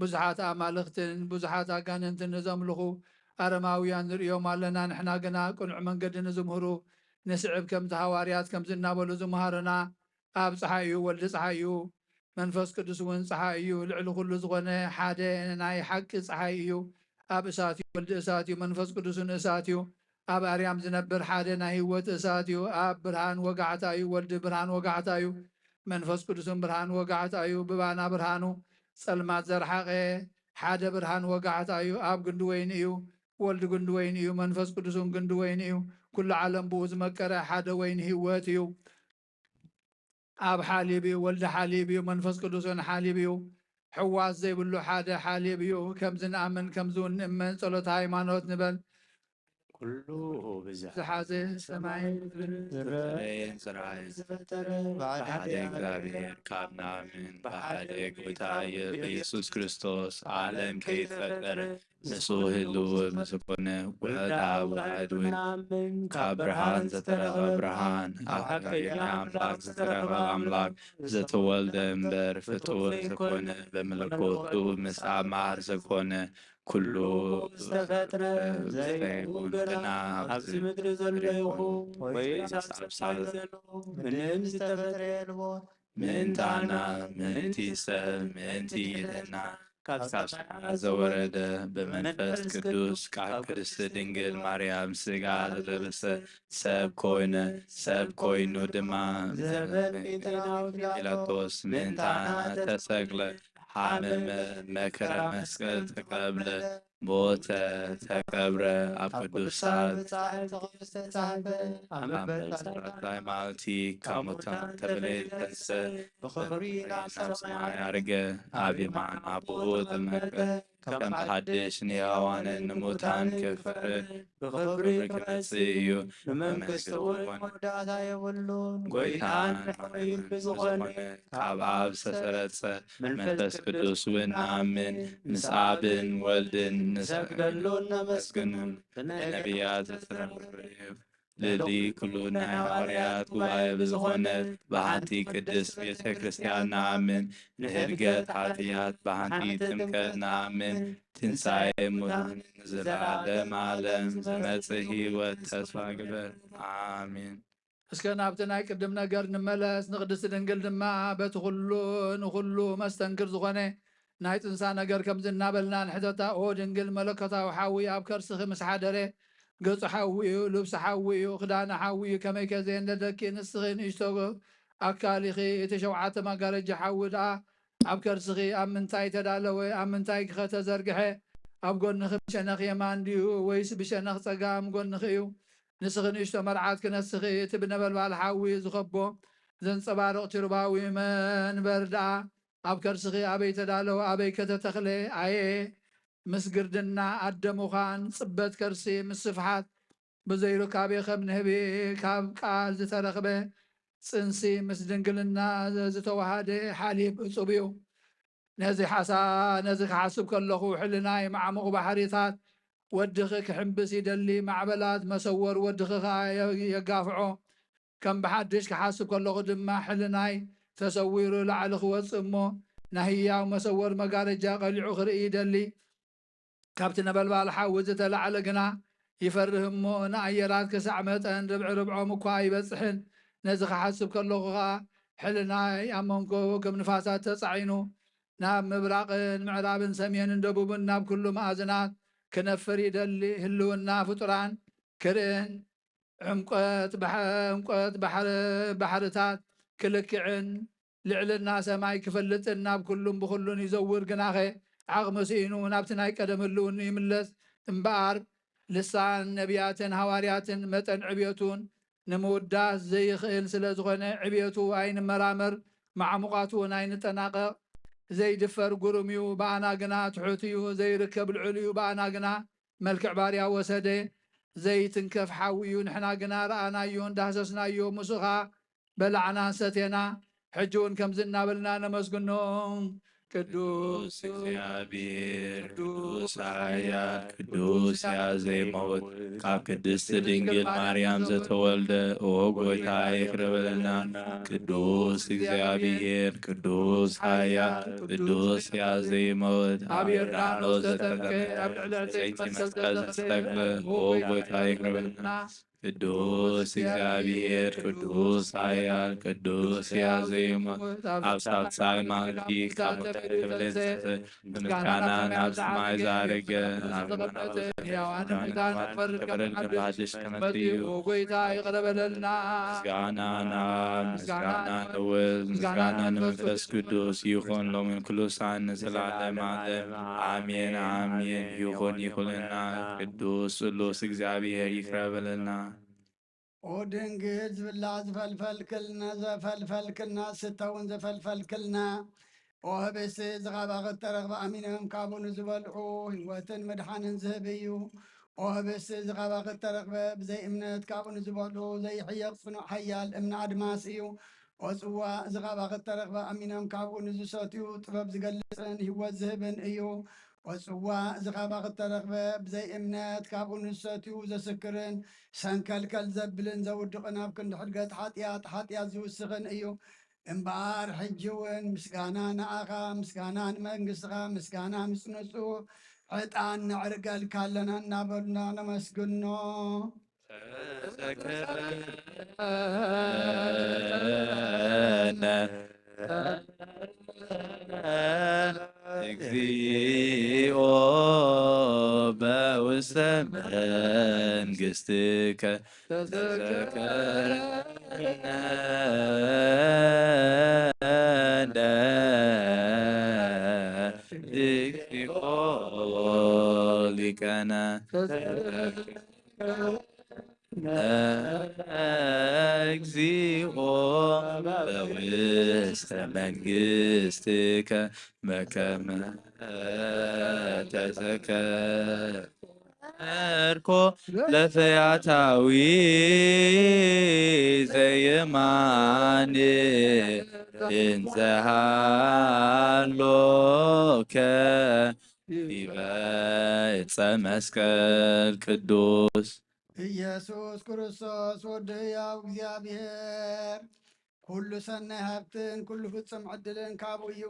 ብዙሓት ኣማልኽትን ብዙሓት ኣጋንንትን ንዘምልኹ ኣረማውያን ንርእዮም ኣለና። ንሕና ግና ቅኑዕ መንገዲ ንዝምህሩ ንስዕብ፣ ከምቲ ሃዋርያት ከምዚ እናበሉ ዝመሃሩና፣ ኣብ ጸሓይ እዩ፣ ወልዲ ጸሓይ እዩ፣ መንፈስ ቅዱስ እውን ጸሓይ እዩ፣ ልዕሊ ኩሉ ዝኾነ ሓደ ናይ ሓቂ ጸሓይ እዩ። ኣብ እሳት እዩ፣ ወልዲ እሳት እዩ፣ መንፈስ ቅዱስን እሳት እዩ። ኣብ ኣርያም ዝነብር ሓደ ናይ ህይወት እሳት እዩ። ኣብ ብርሃን ወጋሕታ እዩ፣ ወልዲ ብርሃን ወጋሕታ እዩ፣ መንፈስ ቅዱስን ብርሃን ወጋሕታ እዩ። ብባና ብርሃኑ ጸልማት ዘርሓቐ ሓደ ብርሃን ወጋሕታ እዩ። ኣብ ግንዲ ወይኒ እዩ፣ ወልዲ ግንዲ ወይኒ እዩ፣ መንፈስ ቅዱስን ግንዲ ወይኒ እዩ። ኩሉ ዓለም ብኡ ዝመቀረ ሓደ ወይኒ ህይወት እዩ። ኣብ ሓሊብ እዩ፣ ወልዲ ሓሊብ እዩ፣ መንፈስ ቅዱስን ሓሊብ እዩ። ሕዋስ ዘይብሉ ሓደ ሓሊብ እዩ። ከምዚ ንኣምን ከምዚ እውን ንእመን ጸሎተ ሃይማኖት ንበል። ኩሉ ብዝሓ ዝሓዘ ሰማይን ምድርን ዝፈጠረ፣ ዝፈጠረ ብሓደ እግዚኣብሔር ካብ ንኣምን ብሓደ ጎይታ ኢየሱስ ክርስቶስ ዓለም ከይፈጠረ ምስኡ ህልው ዝኾነ ወልድ ኣብ ዋሕድ እውን ካብ ብርሃን ዝተረኸበ ብርሃን፣ ኣብ ሓቀኛ ኣምላክ ዝተረኸበ ኣምላክ፣ ዝተወልደ እምበር ፍጡር ዘይኮነ፣ በመለኮቱ ምስ ኣብ ማር ዝኾነ ኩሉ ዝተፈጥረ ዘይብሉ ግና ኣብዚ ምድሪ ዘሎ ይኹን ወይስ ኣብ ሰማይ ዘሎ ምንም ዝተፈጥረ የልቦ። ምእንታና፣ ምእንቲ ሰብ፣ ምእንቲ ኢልና ካብ ሰማያት ዘወረደ፣ ብመንፈስ ቅዱስ ካብ ቅድስቲ ድንግል ማርያም ስጋ ዝለበሰ፣ ሰብ ኮይነ፣ ሰብ ኮይኑ ድማ ዘበን ጴንጤናዊ ፒላጦስ ምእንታና ተሰቅለ፣ ሓመመ፣ መከራ መስቀል ተቀብለ፣ ሞተ፣ ተቀብረ፣ ኣብ ቅዱሳት መጻሕፍቲ ዝተጻሕፈ፣ ኣብ መበል ሳልሳይ መዓልቲ ካብ ሙታን ተፈለየ ተንስአ፣ ብኽብሪ ናብ ሰማይ ዓረገ፣ ኣብ የማን ኣቦኡ ተቐመጠ፣ ከም ሓድሽ ንሕያዋንን ንሙታን ክፈርድ ብኽብሪ ክመጽእ እዩ። ንመንግስቱ እውን መወዳእታ የብሉን። ጎይታን መሓሪን ብዝኾነ ካብ ኣብ ዝተሰረጸ መንፈስ ቅዱስ እውን ንኣምን፣ ምስ ኣብን ወልድን ንሰግደሉ ነመስግኑን። ብነቢያት ዝተረኸበ እዩ። ልዕሊ ኩሉ ናይ ሃዋርያት ጉባኤ ብዝኾነት ብሓንቲ ቅድስት ቤተ ክርስቲያን ንኣምን፣ ንህድገት ሓጢኣት ብሓንቲ ጥምቀት ንኣምን፣ ትንሳኤ ሙታን ንዘለዓለም ዓለም ዝመጽእ ህይወት ተስፋ ግበር። ኣሜን። እስከ ናብቲ ናይ ቅድም ነገር ንመለስ። ንቅድስቲ ድንግል ድማ በቲ ኩሉ ንኩሉ መስተንክር ዝኾነ ናይ ጥንሳ ነገር ከምዚ እናበልና ንሕተታ። ኦ ድንግል፣ መለኮታዊ ሓዊ ኣብ ከርስኺ ምስ ሓደረ፣ ገጹ ሓዊ እዩ፣ ልብሱ ሓዊ እዩ፣ ክዳኑ ሓዊ እዩ። ከመይከ ዘየንደደኪ ንስኺ ንእሽቶ ኣካል ኢኺ። እቲ ሸውዓተ መጋረጃ ሓዊ ደኣ ኣብ ከርስኺ ኣብ ምንታይ ተዳለወ? ኣብ ምንታይ ከ ተዘርግሐ? ኣብ ጎንኺ ብሸነኽ የማን ድዩ ወይስ ብሸነኽ ጸጋም ጎንኺ እዩ? ንስኺ ንእሽቶ መርዓት ክነስኺ፣ እቲ ብነበልባል ሓዊ ዝኸቦ ዘንጸባርቕ ኪሩባዊ መንበር ደኣ ኣብ ከርስኺ ኣበይ ተዳለወ? ኣበይ ከ ተተኽለ? ኣየ ምስ ግርድና ኣደ ምዃን፣ ጽበት ከርሲ ምስ ስፍሓት፣ ብዘይ ሩካቤ ከም ንህቢ ካብ ቃል ዝተረኽበ ጽንሲ ምስ ድንግልና ዝተዋሃደ ሓሊብ እጹብ እዩ። ነዚ ሓሳ-፣ ነዚ ክሓስብ ከለኹ፣ ሕልናይ ማዕሙቕ ባሕሪታት ወድኺ ክሕምብስ ይደሊ፣ ማዕበላት መሰወር ወድኺ ኸኣ የ-፣ የጋፍዖ። ከም ብሓድሽ ክሓስብ ከለኹ ድማ፣ ሕልናይ ተሰዊሩ ላዕሊ ክወጽእ እሞ፣ ናይ ህያው መሰወር መጋረጃ ቀሊዑ ክርኢ ይደሊ። ካብቲ ነበልባል ሓዊ ዝተላዕለ ግና ይፈርህ እሞ፣ ንኣየራት ክሳዕ መጠን ርብዒ ርብዖም እኳ ኣይበጽሕን። ነዚ ክሓስብ ከለኹ ኸኣ፣ ሕልናይ ኣብ መንጎ ከም ንፋሳት ተጻዒኑ፣ ናብ ምብራቕን ምዕራብን ሰሜንን ደቡብን ናብ ኩሉ መኣዝናት ክነፍር ይደሊ። ህልውና ፍጡራን ክርእን፣ ዕምቆት ባሕ-፣ ዕምቆት ባሕር-፣ ባሕርታት ክልክዕን፣ ልዕልና ሰማይ ክፈልጥን፣ ናብ ኩሉን ብኹሉን ይዘውር። ግናኸ ዓቕሚ ስኢኑ ናብቲ ናይ ቀደም ህልውኑ ይምለስ እምበኣር፣ ልሳን ነቢያትን ሃዋርያትን መጠን ዕብየቱን ንምውዳስ ዘይኽእል ስለ ዝኾነ፣ ዕብየቱ ኣይንመራመር፣ ማዕሙቓቱ እውን ኣይንጠናቐቕ። ዘይድፈር ግሩም እዩ፣ ብኣና ግና ትሑት እዩ፣ ዘይርከብ ልዑል እዩ፣ ብኣና ግና መልክዕ ባርያ ወሰደ። ዘይትንከፍ ሓዊ እዩ፣ ንሕና ግና ረኣናዮን ዳህሰስናዮ፣ ምስኡ ኸኣ በላዕናን ሰቴና። ሕጂ እውን ከምዚ እናበልና ነመስግኖ። ቅዱስ ቅዱስ እግዚኣብሔር፣ ቅዱስ ቅዱስ ኃያል፣ ቅዱስ ሕያው ዘይመውት፣ ካብ ቅድስት ድንግል ማርያም ዘተወልደ፣ ኦ ጐይታ፣ ይቕረ በለልና። ቅዱስ እግዚኣብሔር፣ ቅዱስ ኃያል፣ ቅዱስ ሕያው ዘይመውት፣ ኣብ ዮርዳኖስ ዘጠምቀ፣ ኣብ ልዕሊ ዕፀይቲ መስቀል ዘተሰቅለ፣ ኦ ጐይታ፣ ይቕረ በለልና። ቅዱስ እግዚኣብሔር፣ ቅዱስ ኃያል፣ ቅዱስ ሕያው ዘይመውት፣ ኣብ ሳልሳይ መዓልቲ ካብ ሙታን ክብለት ብምስጋና ናብ ሰማይ ዛረገ፣ ኣብ ሕያዋንን ሙታንን ክፈርድ ከም ሓድሽ መጺኡ፣ ኦ ጐይታ፣ ይቕረ በለልና። ምስጋና ንኣብ፣ ምስጋና ንወልድ፣ ምስጋና ንመንፈስ ቅዱስ ይኹን፣ ሎምን ኩሉ ሰዓት ንዘለዓለም ዓለም። ኣሜን፣ ኣሜን። ይኹን፣ ይኹንልና። ቅዱስ ስሉስ እግዚኣብሔር ይቅረ በለልና። ኦ ድንግል፣ ዝብላዕ ዝፈልፈልክልና፣ ዘፈልፈልክልና፣ ዝስተ እውን ዘፈልፈልክልና። ኦ ህብስቲ ዝኻባኺ እተረኽበ ኣሚኖም ካብኡ ንዝበልዑ ህይወትን ምድሓንን ዝህብ እዩ። ኦ ህብስቲ ዝኻባኺ እተረኽበ ብዘይ እምነት ካብኡ ንዝበልዑ ዘይሕየቕ ጽኑዕ ሓያል እምኒ ኣድማስ እዩ። ኦ ጽዋእ ዝኻባኺ እተረኽበ ኣሚኖም ካብኡ ንዝሰትዩ ጥበብ ዝገልጽን ህይወት ዝህብን እዩ። ኦ ጽዋእ ዝኻባኺ እተረኽበ ብዘይ እምነት ካብኡ ንዝሰትዩ ዘስክርን ሰንከልከል ዘብልን ዘውድቕን ኣብ ክንዲ ሕድገት ሓጢኣት፣ ሓጢኣት ዝውስኽን እዩ። እምበኣር ሕጂ እውን ምስጋና ንኣኻ፣ ምስጋና ንመንግስትኻ፣ ምስጋና ምስ ንጹህ ዕጣን ነዕርገልካ ኣለና እናበልና ነመስግኖ። ተዘከረነ እግዚኦ በውስተ መንግስትከ ተዘከረነ እግዚኦ ሊቀነ ተዘከረነ እግዚኦ በውስተ መንግስትከ በከመ ተዘከርኮ ለፈያታዊ ዘይማን እንዘሃሎከ ዲበ ዕፀ መስቀል ቅዱስ። ኢየሱስ ክርስቶስ ወዲ ሕያው እግዚኣብሔር፣ ኩሉ ሰናይ ሃብትን ኩሉ ፍጹም ዕድልን ካብኡ እዩ።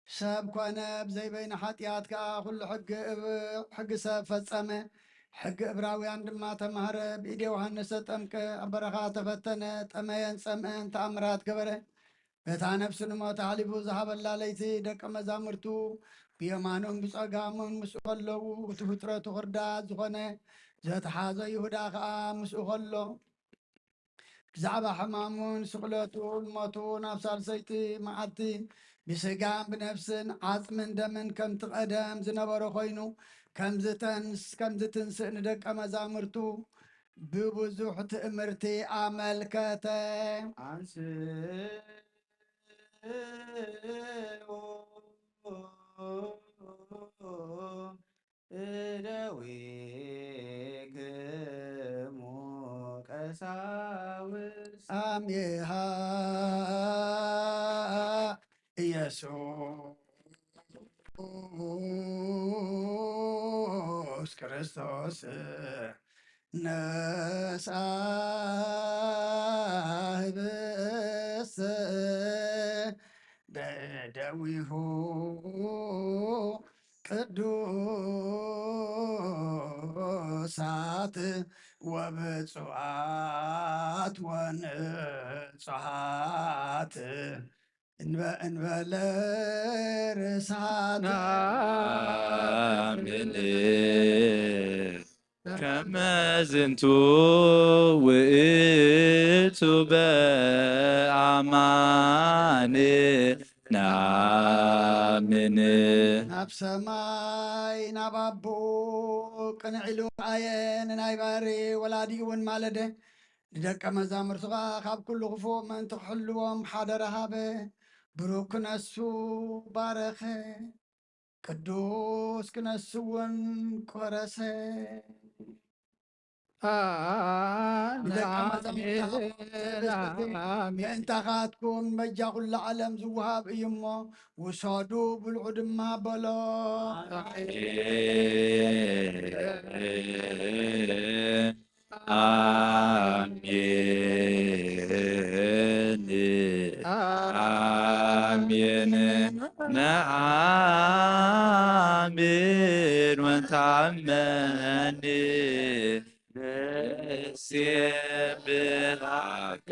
ሰብ ኮነ፣ ብዘይ በይኑ ሓጢኣት ከኣ ኩሉ ሕጊ እብ-፣ ሕጊ ሰብ ፈጸመ። ሕጊ እብራውያን ድማ ተማህረ። ብኢድ ዮሃንስ ተጠምቀ፣ ኣብ በረኻ ተፈተነ፣ ጠመየን ጸምአን ተኣምራት ገበረ። በታ ነፍሱ ንሞት ኣሕሊፉ ዝሃበላ ለይቲ ደቀ መዛሙርቱ ብየማኑን ብጸጋሙን ምስኡ ከለዉ፣ እቲ ፍጥረቱ ክርዳት ዝኾነ ዘተሓዞ ይሁዳ ከኣ ምስኡ ከሎ፣ ብዛዕባ ሕማሙን ስቕለቱን ሞቱን ኣብ ሳልሰይቲ መዓልቲ ብስጋን ብነፍስን ዓጽምን ደምን ከምቲ ቀደም ዝነበረ ኮይኑ፣ ከምዚ ተንስ-፣ ከምዚ ትንስእ ንደቀ መዛሙርቱ ብብዙሕ ትእምርቲ ኣመልከተ። ኣንስኡ እደዊክሙ ቀሳውስት። ኣሜሃ ኢየሱስ ክርስቶስ ነስኣ ህብስተ በደዊሁ ቅዱሳት ወብፁዓት ወንጹሓት እንበ-፣ እንበለ ርእሳት። ኣሜን። ከመ ዝንቱ ውእቱ በአማኔ ነአምን። ናብ ሰማይ ናብ ኣቦኡ ቅንዕ ኢሉ ኣየ ንናይ ባሕሪ ወላዲኡ እውን ማለደ። ንደቀ መዛሙርቱ ኸዓ ካብ ኩሉ ክፉእ ምእንቲ ክሕልዎም ሓደራ ሃበ። ብሩክ ክነሱ ባረኸ። ቅዱስ ክነሱ እውን ቆረሰ። ንደቀ መዛሙርቱ ኣሜን፣ ኣሜን። ምእንታኻትኩም በጃ ኩሉ ዓለም ዝወሃብ እዩ እሞ ውሰዱ ብልዑ ድማ በሎ። ኣሜን፣ ኣሜን። ነአምን ወንትአመኒ ንሴብሐከ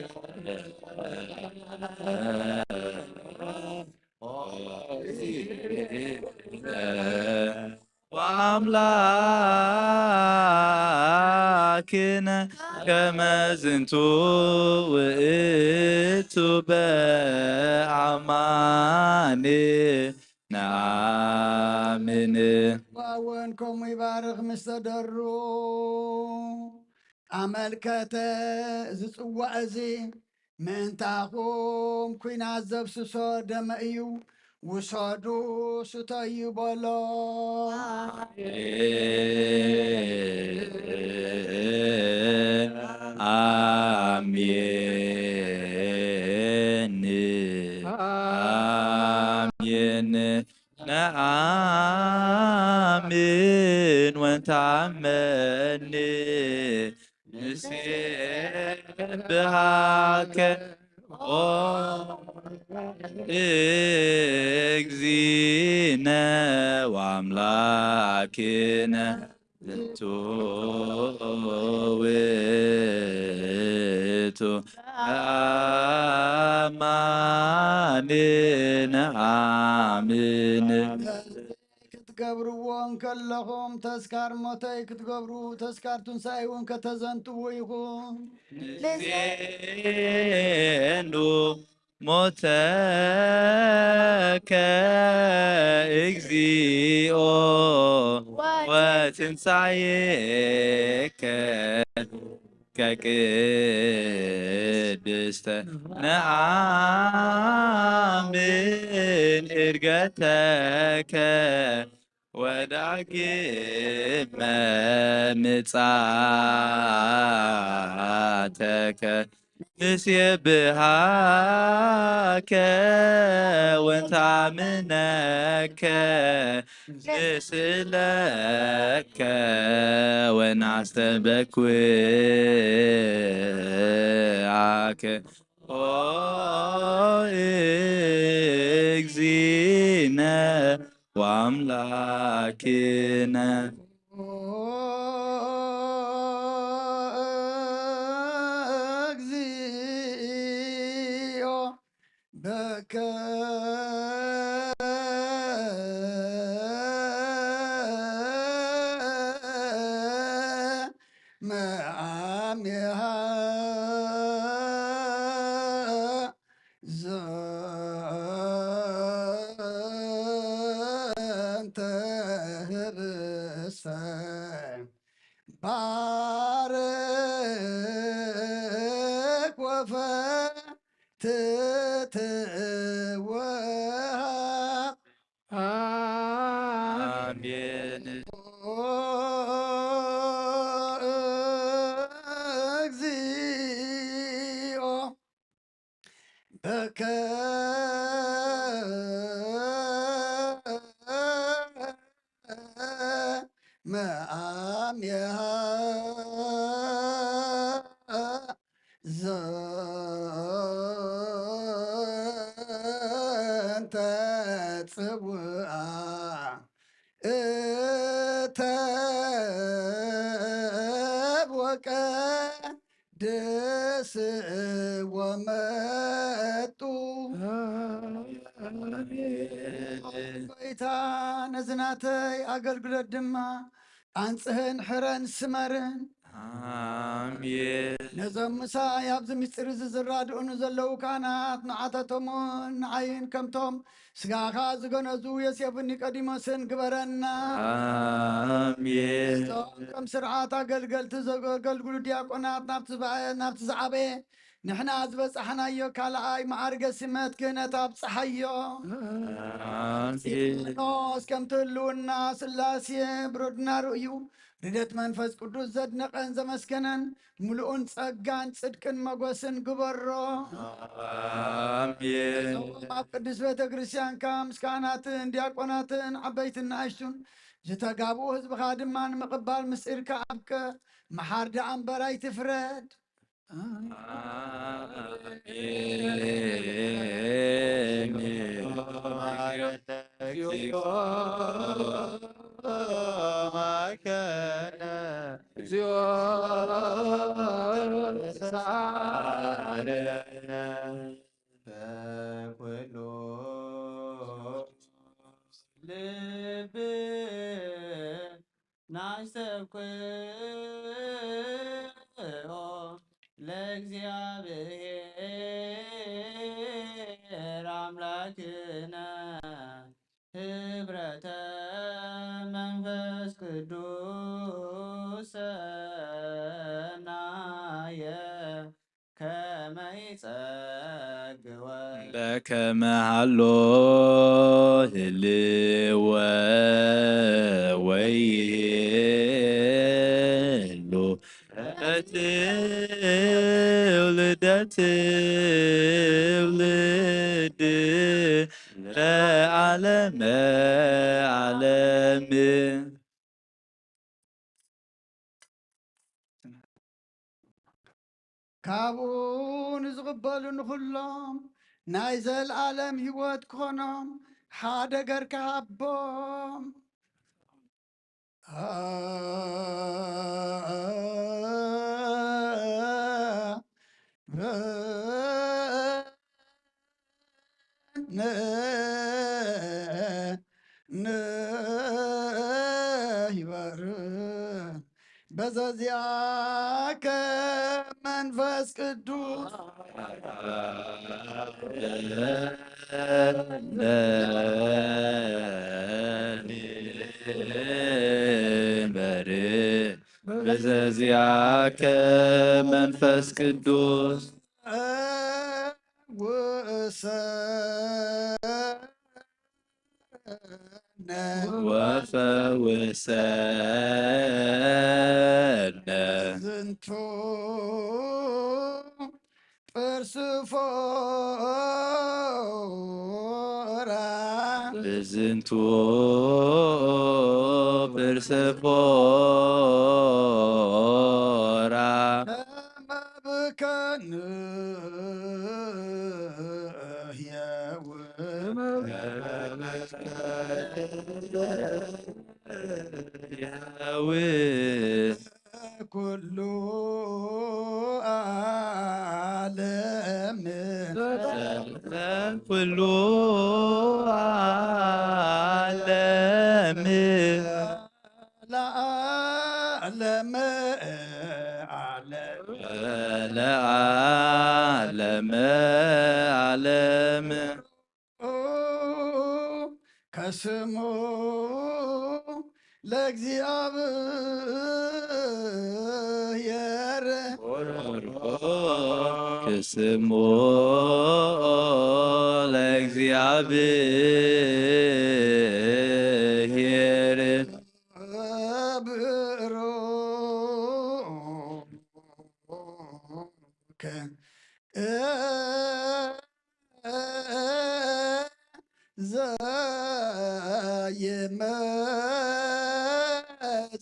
ወአምላክነ ከመ ዝንቱ ውእቱ በአማኔ ነአምን። ዋወን ከምኡ ይባርኽ ምስ ተደሩ ኣመልከተ። እዚ ጽዋእ እዚ ምእንታኹም ኲናት ዘፍስሶ ደመ እዩ። ውሰዱ፣ ስተዩ በሎ። ኣሜን፣ ኣሜን። ነአምን ወንትአመኒ ንሴብሐከ ኦ እግዚእነ ወአምላክነ ዝንቱ ውእቱ አማኔ ነአምን። ክትገብርዎ እንከለኹም ተስካር ሞተይ ክትገብሩ፣ ተስካር ትንሳኤ እውን ከተዘንትዉ ኢኹም። ንዜኑ ሞተከ እግዚኦ ወትንሳኤከ ከቅድስተ ነአምን እርገተከ ወዳግመ ምጻተከ ንሴብሃከ ወንታምነከ ንስእለከ ወናስተበክዓከ ኦ እግዚእነ ወአምላክነ። እግዚኦ በከ መአሜሃ ዘንተ ህብስተ ባርክ ወፈትትወሃብ። አሜን። እግዚኦ በከመ አምየሃ ዘንተ ጽውዓ እተብ ወቀድስ ወመጡ። ኣሜን። ጎይታ ነዚ ናተይ ኣገልግሎት ድማ ኣንጽህን ሕረን ስመርን። ኣሜን። ነዞም ምሳይ ኣብዚ ምስጢር እዚ ዝራድኡኒ ዘለዉ ካህናት ንዓታቶምን ንዓይን ከምቶም ስጋኻ ዝገነዙ ዮሴፍን ኒቆዲሞስን ግበረና። ኣሜን። እቶም ከም ስርዓት ኣገልገልቲ ዘገልግሉ ዲያቆናት ናብቲ ዝዓበየ ንሕና ዝበጻሕናዮ ካልኣይ መዓርገ ሲመት ክህነት ኣብጽሓዮ። ኣሜን። እስጢፋኖስ ከምቲ ህልውና ስላሴ ብረድና ርእዩ ርደት መንፈስ ቅዱስ ዘድነቐን ዘመስገነን ምሉእን ጸጋን ጽድቅን መጎስን ግበሮ። ኣሜን። እዞም ኣብ ቅድስት ቤተ ክርስቲያንካ ምስ ካህናትን ዲያቆናትን ዓበይትን ንኣሽቱን ዝተጋብኡ ህዝብኻ ድማ ንምቕባል ምስጢርካ ኣብቅዕ። መሓር ደኣ እምበር ኣይትፍረድ። ልብ ናስተብክኦ ለእግዚኣብሔር ኣምላክነ ህብረተ መንፈስ ቅዱስ ሰናየ ከመ ይጸግወ በከመ ሃሎ ህልወ ወይህሉ ትውልደ ትውልድ ለዓለመ ዓለም። ካብኡ ንዝቕበሉ ንኹሎም ናይ ዘለኣለም ህይወት ክኾኖም ሓደ ገርካ ሃቦም። ንይበር በዘዚአከ መንፈስ ቅዱስ ንይበር በዘዚአከ መንፈስ ቅዱስ ፈውሰነ ወፈውሰነ ዝንቱ ጵርስፎራ በዝንቱ ጵርስፎራ ከመ ብከ ንሕየው ኩሉ ዓለም ኩሉ ዓለም ለዓለመ ዓለም ለዓለመ ለዓለመ ዓለም። ከስሙ ለእግዚኣብሔር። ከስሙ ለእግዚኣብሔር። ብሩክ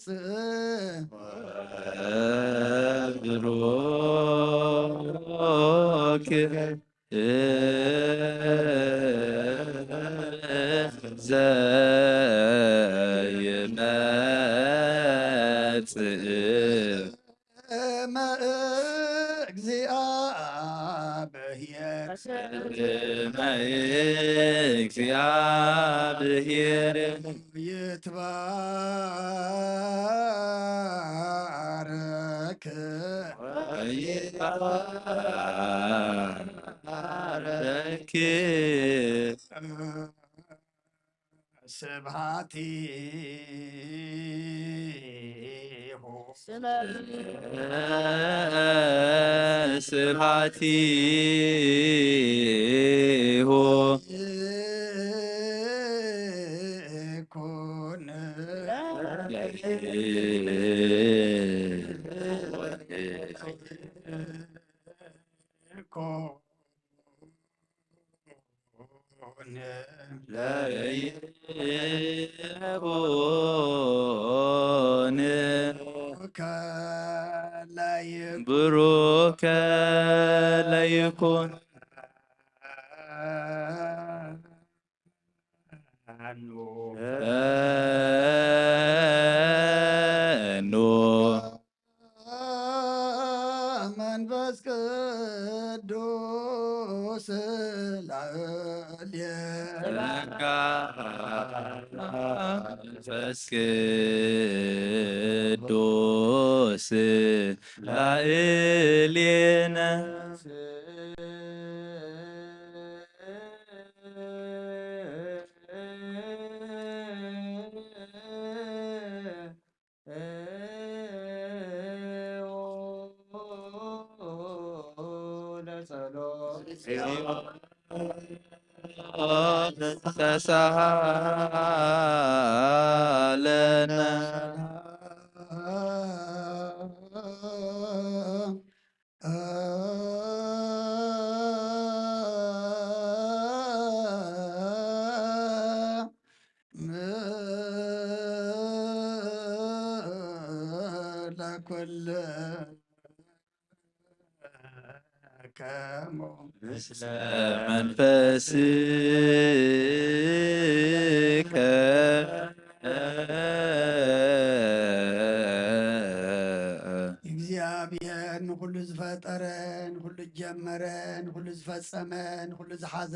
ዘይመጽእ። ብሩክ ዘይመጽእ። መእግዚኣብሔር። መእግዚኣብሔር። ይትባረክ። ይትባረክ። ስብሐቲሁ። ስብሐቲሁ። ይኩን። ይኩን። ለይኩን። ብሩከ ለይኩን። ብሩከ ለይኩን። ኑ። ኑ። መንፈስ ቅዱስ ላዕሌነ። ጸጋ መንፈስ ቅዱስ ላዕሌነ። ተሳሃለነ። ለኩልከሙ። ምስለ መንፈስከ። እግዚኣብሔር ንኹሉ ዝፈጠረ፣ ንኹሉ ዝጀመረ፣ ንኹሉ ዝፈጸመ፣ ንኹሉ ዝሓዘ፣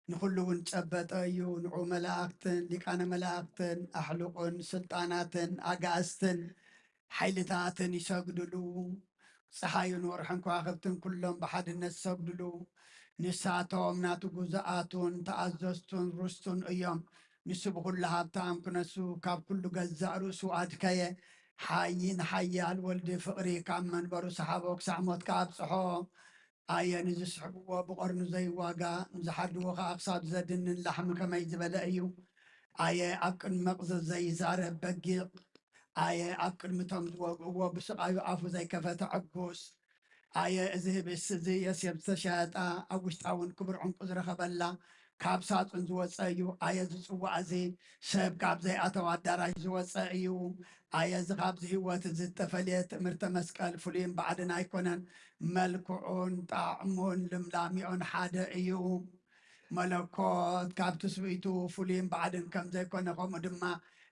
ንኹሉ እውን ዝጨበጠ እዩ። ንዑ መላእክትን ሊቃነ መላእክትን ኣሕሉቕን ስልጣናትን ኣጋእዝትን ሓይልታትን ይሰግድሉ። ጸሓዩን ወርሕን ከዋኽብትን ኩሎም ብሓድነት ዝሰግድሉ። ንሳቶም ናቱ ግዙኣቱን ተኣዘዝቱን ርስቱን እዮም። ንሱ ብኹሉ ሃብታም ክነሱ ካብ ኩሉ ገዛእ ርእሱ ኣድከየ። ሓይን ሓያል ወልዲ ፍቕሪ ካብ መንበሩ ሰሓቦ ክሳዕ ሞት ከኣብጽሖ። ኣየ ንዝስሕብዎ ብቐርኑ ዘይዋጋ፣ ንዝሓድዎ ኸኣ ክሳዱ ዘድንን ላሕሚ ከመይ ዝበለ እዩ። ኣየ ኣብ ቅድሚ መቕዘፍ ዘይዛረብ በጊዕ። ኣየ ኣብ ቅድሚ እቶም ዝወግእዎ ብስቓዩ ኣፉ ዘይከፈተ ዕጉስ። ኣየ እዚ ህብስቲ እዚ ዮሴፍ ዝተሸጣ፣ ኣብ ውሽጣ እውን ክቡር ዕንቁ ዝረኸበላ፣ ካብ ሳጹን ዝወጸ እዩ። ኣየ እዚ ጽዋእ እዚ ሰብ ካብ ዘይኣተወ ኣዳራሽ ዝወጸ እዩ። ኣየ እዚ ካብዚ ህይወት እዚ እተፈልየ ትእምርተ መስቀል ፍሉይን ባዕድን ኣይኮነን። መልክዑን ጣዕሙን ልምላሜኡን ሓደ እዩ። መለኮት ካብ ትስብእቱ ፍሉይን ባዕድን ከም ዘይኮነ፣ ከምኡ ድማ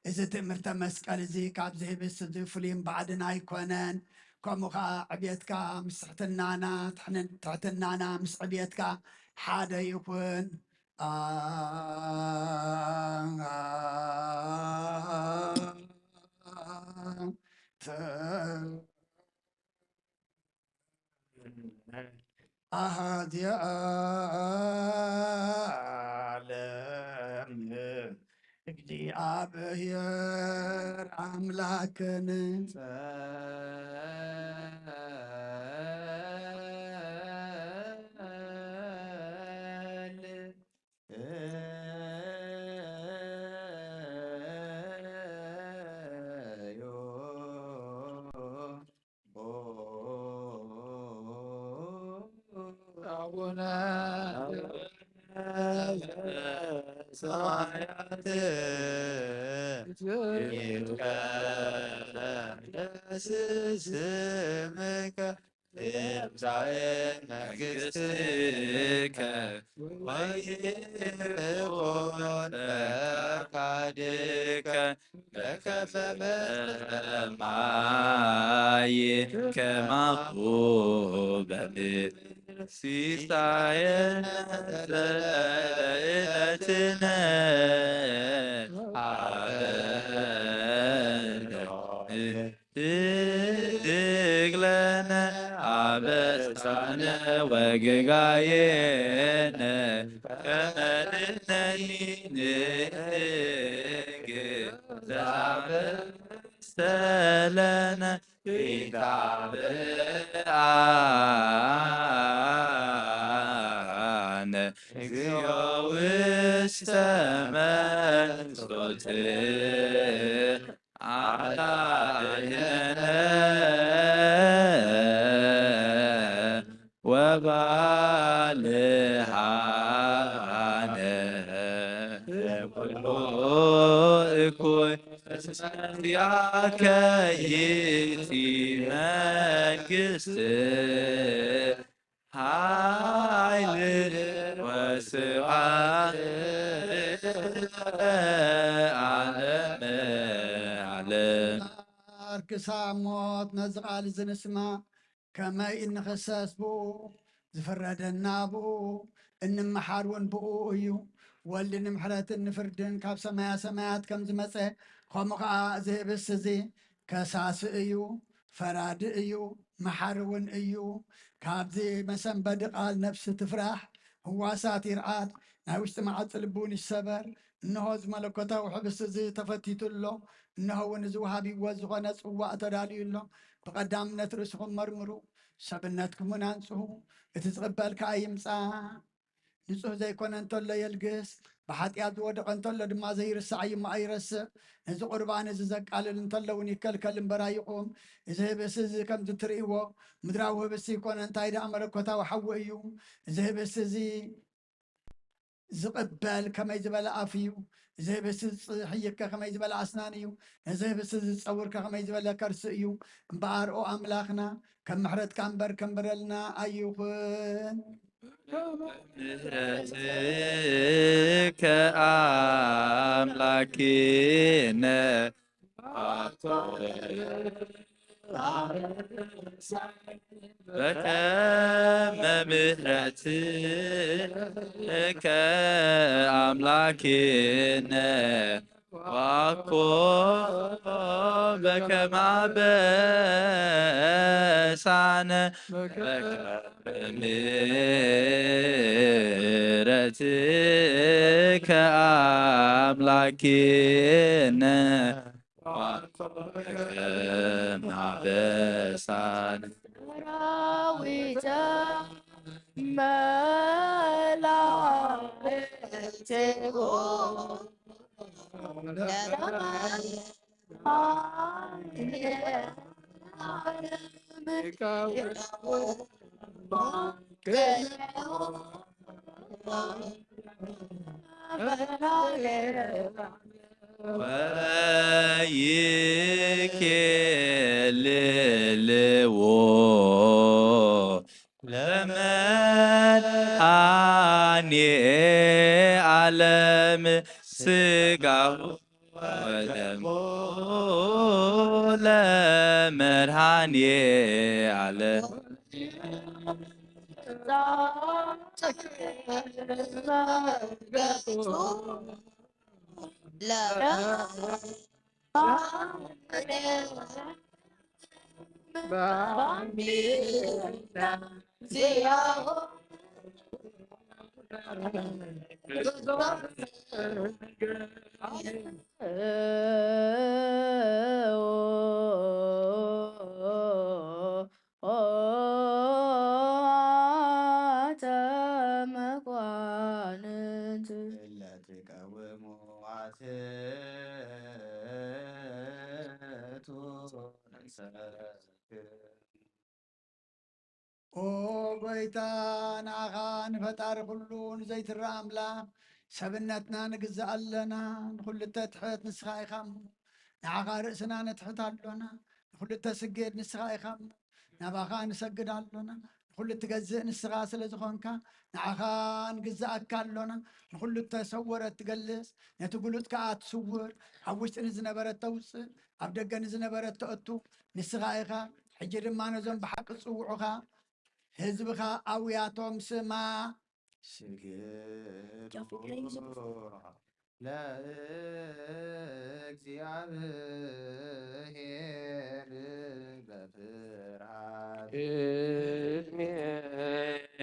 እዚ ትእምርተ መስቀል እዚ ካብዚ ህብስቲ እዚ ፍሉይን ባዕድን ኣይኮነን። ከምኡ ኸዓ ዕብየትካ ምስ ትሕትናና፣ ትሕን-፣ ትሕትናና ምስ ዕብየትካ ሓደ ይኹን። አ-፣ ተ-፣ ኣሃዚ ዓለም እግዚኣብሔር ኣምላክን ኣቡነ ሰማያት ይትቀደስ ስምከ ትምጻእ መንግስትከ ወይኩን ፈቃድከ በከመ በሰማይ ከማሁ በምድር ሲሳየነ ዘለለዕለትነ ሃበነ ህድግ ለነ አበሳነ ወጌጋየነ ከመ ንሕነኒ ንህድግ ዘአበሰለነ ኢታብአነ እግዚኦ ውስተ መንሱት አድህነነ ወባልሃነ ለኩሉ እኩይ። እስመ ዚአከ ይእቲ መንግስት ኃይል ወስብሐት ለዓለመ ዓለም። ክሳብ ሞት ነዚ ቃል እዚ ንስማዕ። ከመይ እንኽሰስ ብኡ፣ ዝፍረደና ብኡ፣ እንመሓር እውን ብኡ እዩ። ወልድ ንምሕረትን ንፍርድን ካብ ሰማያ ሰማያት ከም ዝመጸ፣ ከምኡ ኸዓ እዚ ህብስት እዚ ከሳሲ እዩ፣ ፈራዲ እዩ፣ መሓሪ እውን እዩ። ካብዚ መሰንበዲ ቃል ነፍሲ ትፍራሕ፣ ህዋሳት ይርዓድ፣ ናይ ውሽጢ መዓጽ ልቢ እውን ይሰበር። እንሆ እዚ መለኮታዊ ህብስት እዚ ተፈቲቱ ኣሎ። እንሆ እውን እዚ ወሃቢዎ ዝኾነ ጽዋእ ተዳልዩ ኣሎ። ብቐዳምነት ርእስኹም መርምሩ፣ ሰብነትኩም እውን ኣንጽሁ። እቲ ዝቕበል ከኣ ይምጻእ። ንጹህ ዘይኮነ እንተሎ የልግስ፣ ብሓጢኣት ዝወደቐ እንተሎ ድማ ዘይርሳዕ እዩ እሞ ኣይረስዕ። ነዚ ቁርባን እዚ ዘቃልል እንተሎ እውን ይከልከል እምበር ኣይቑም። እዚ ህብስት እዚ ከምዚ ትርእይዎ ምድራዊ ህብስት ይኮነ፣ እንታይ ደኣ መለኮታዊ ሓዊ እዩ። እዚ ህብስት እዚ ዝቕበል ከመይ ዝበለ ኣፍ እዩ። እዚ ህብስት ዝጽሕይከ ከመይ ዝበለ ኣስናን እዩ። ነዚ ህብስት ዝጸውርከ ከመይ ዝበለ ከርሲ እዩ። እምበኣር ኦ ኣምላኽና፣ ከም ምሕረትካ እምበር ከም በደልና ኣይኹን። ምሕረትከ ኣምላኪነ በከመ ምሕረትከ ኣምላኪነ ዋኮ በከመ አበሳነ በከመ ምሕረትከ አምላኪነ ዋኮ በከመ አበሳነ ሰራዊተ መላእክቲሁ ወይኬልልዎ ለመድኃኔ ዓለም ሥጋሁ ወደሙ ለመድኃኔ ዓለም። ባሚና ዚያሆ ተመኳንንት ለትቀውሙ አትቱ ነሰክም ኦ ጎይታ፣ ንዓኻ ንፈጣሪ ኩሉ ንዘይትረኣ ኣምላኽ ሰብነትና ንግዛእ ኣለና። ንኹሉ እተትሕት ንስኻ ኢኻ እሞ፣ ንዓኻ ርእስና ነትሕት ኣሎና። ንኹሉ እተስግድ ንስኻ ኢኻ እሞ፣ ናባኻ ንሰግድ ኣሎና። ንኹሉ እትገዝእ ንስኻ ስለ ዝኾንካ፣ ንዓኻ ንግዛኣካ ኣሎና። ንኹሉ እተሰወረ እትገልጽ፣ ነቲ ግሉጽ ከኣ ትስውር፣ ኣብ ውሽጢ ንዝነበረ እተውጽእ፣ ኣብ ደገ ንዝነበረ እተእቱ ንስኻ ኢኻ። ሕጂ ድማ ነዞም ብሓቂ ዝጽውዑኻ ህዝብኻ ኣውያቶም ስማ። ስግዱ ለእግዚኣብሔር በፍርሃት ቅድሜከ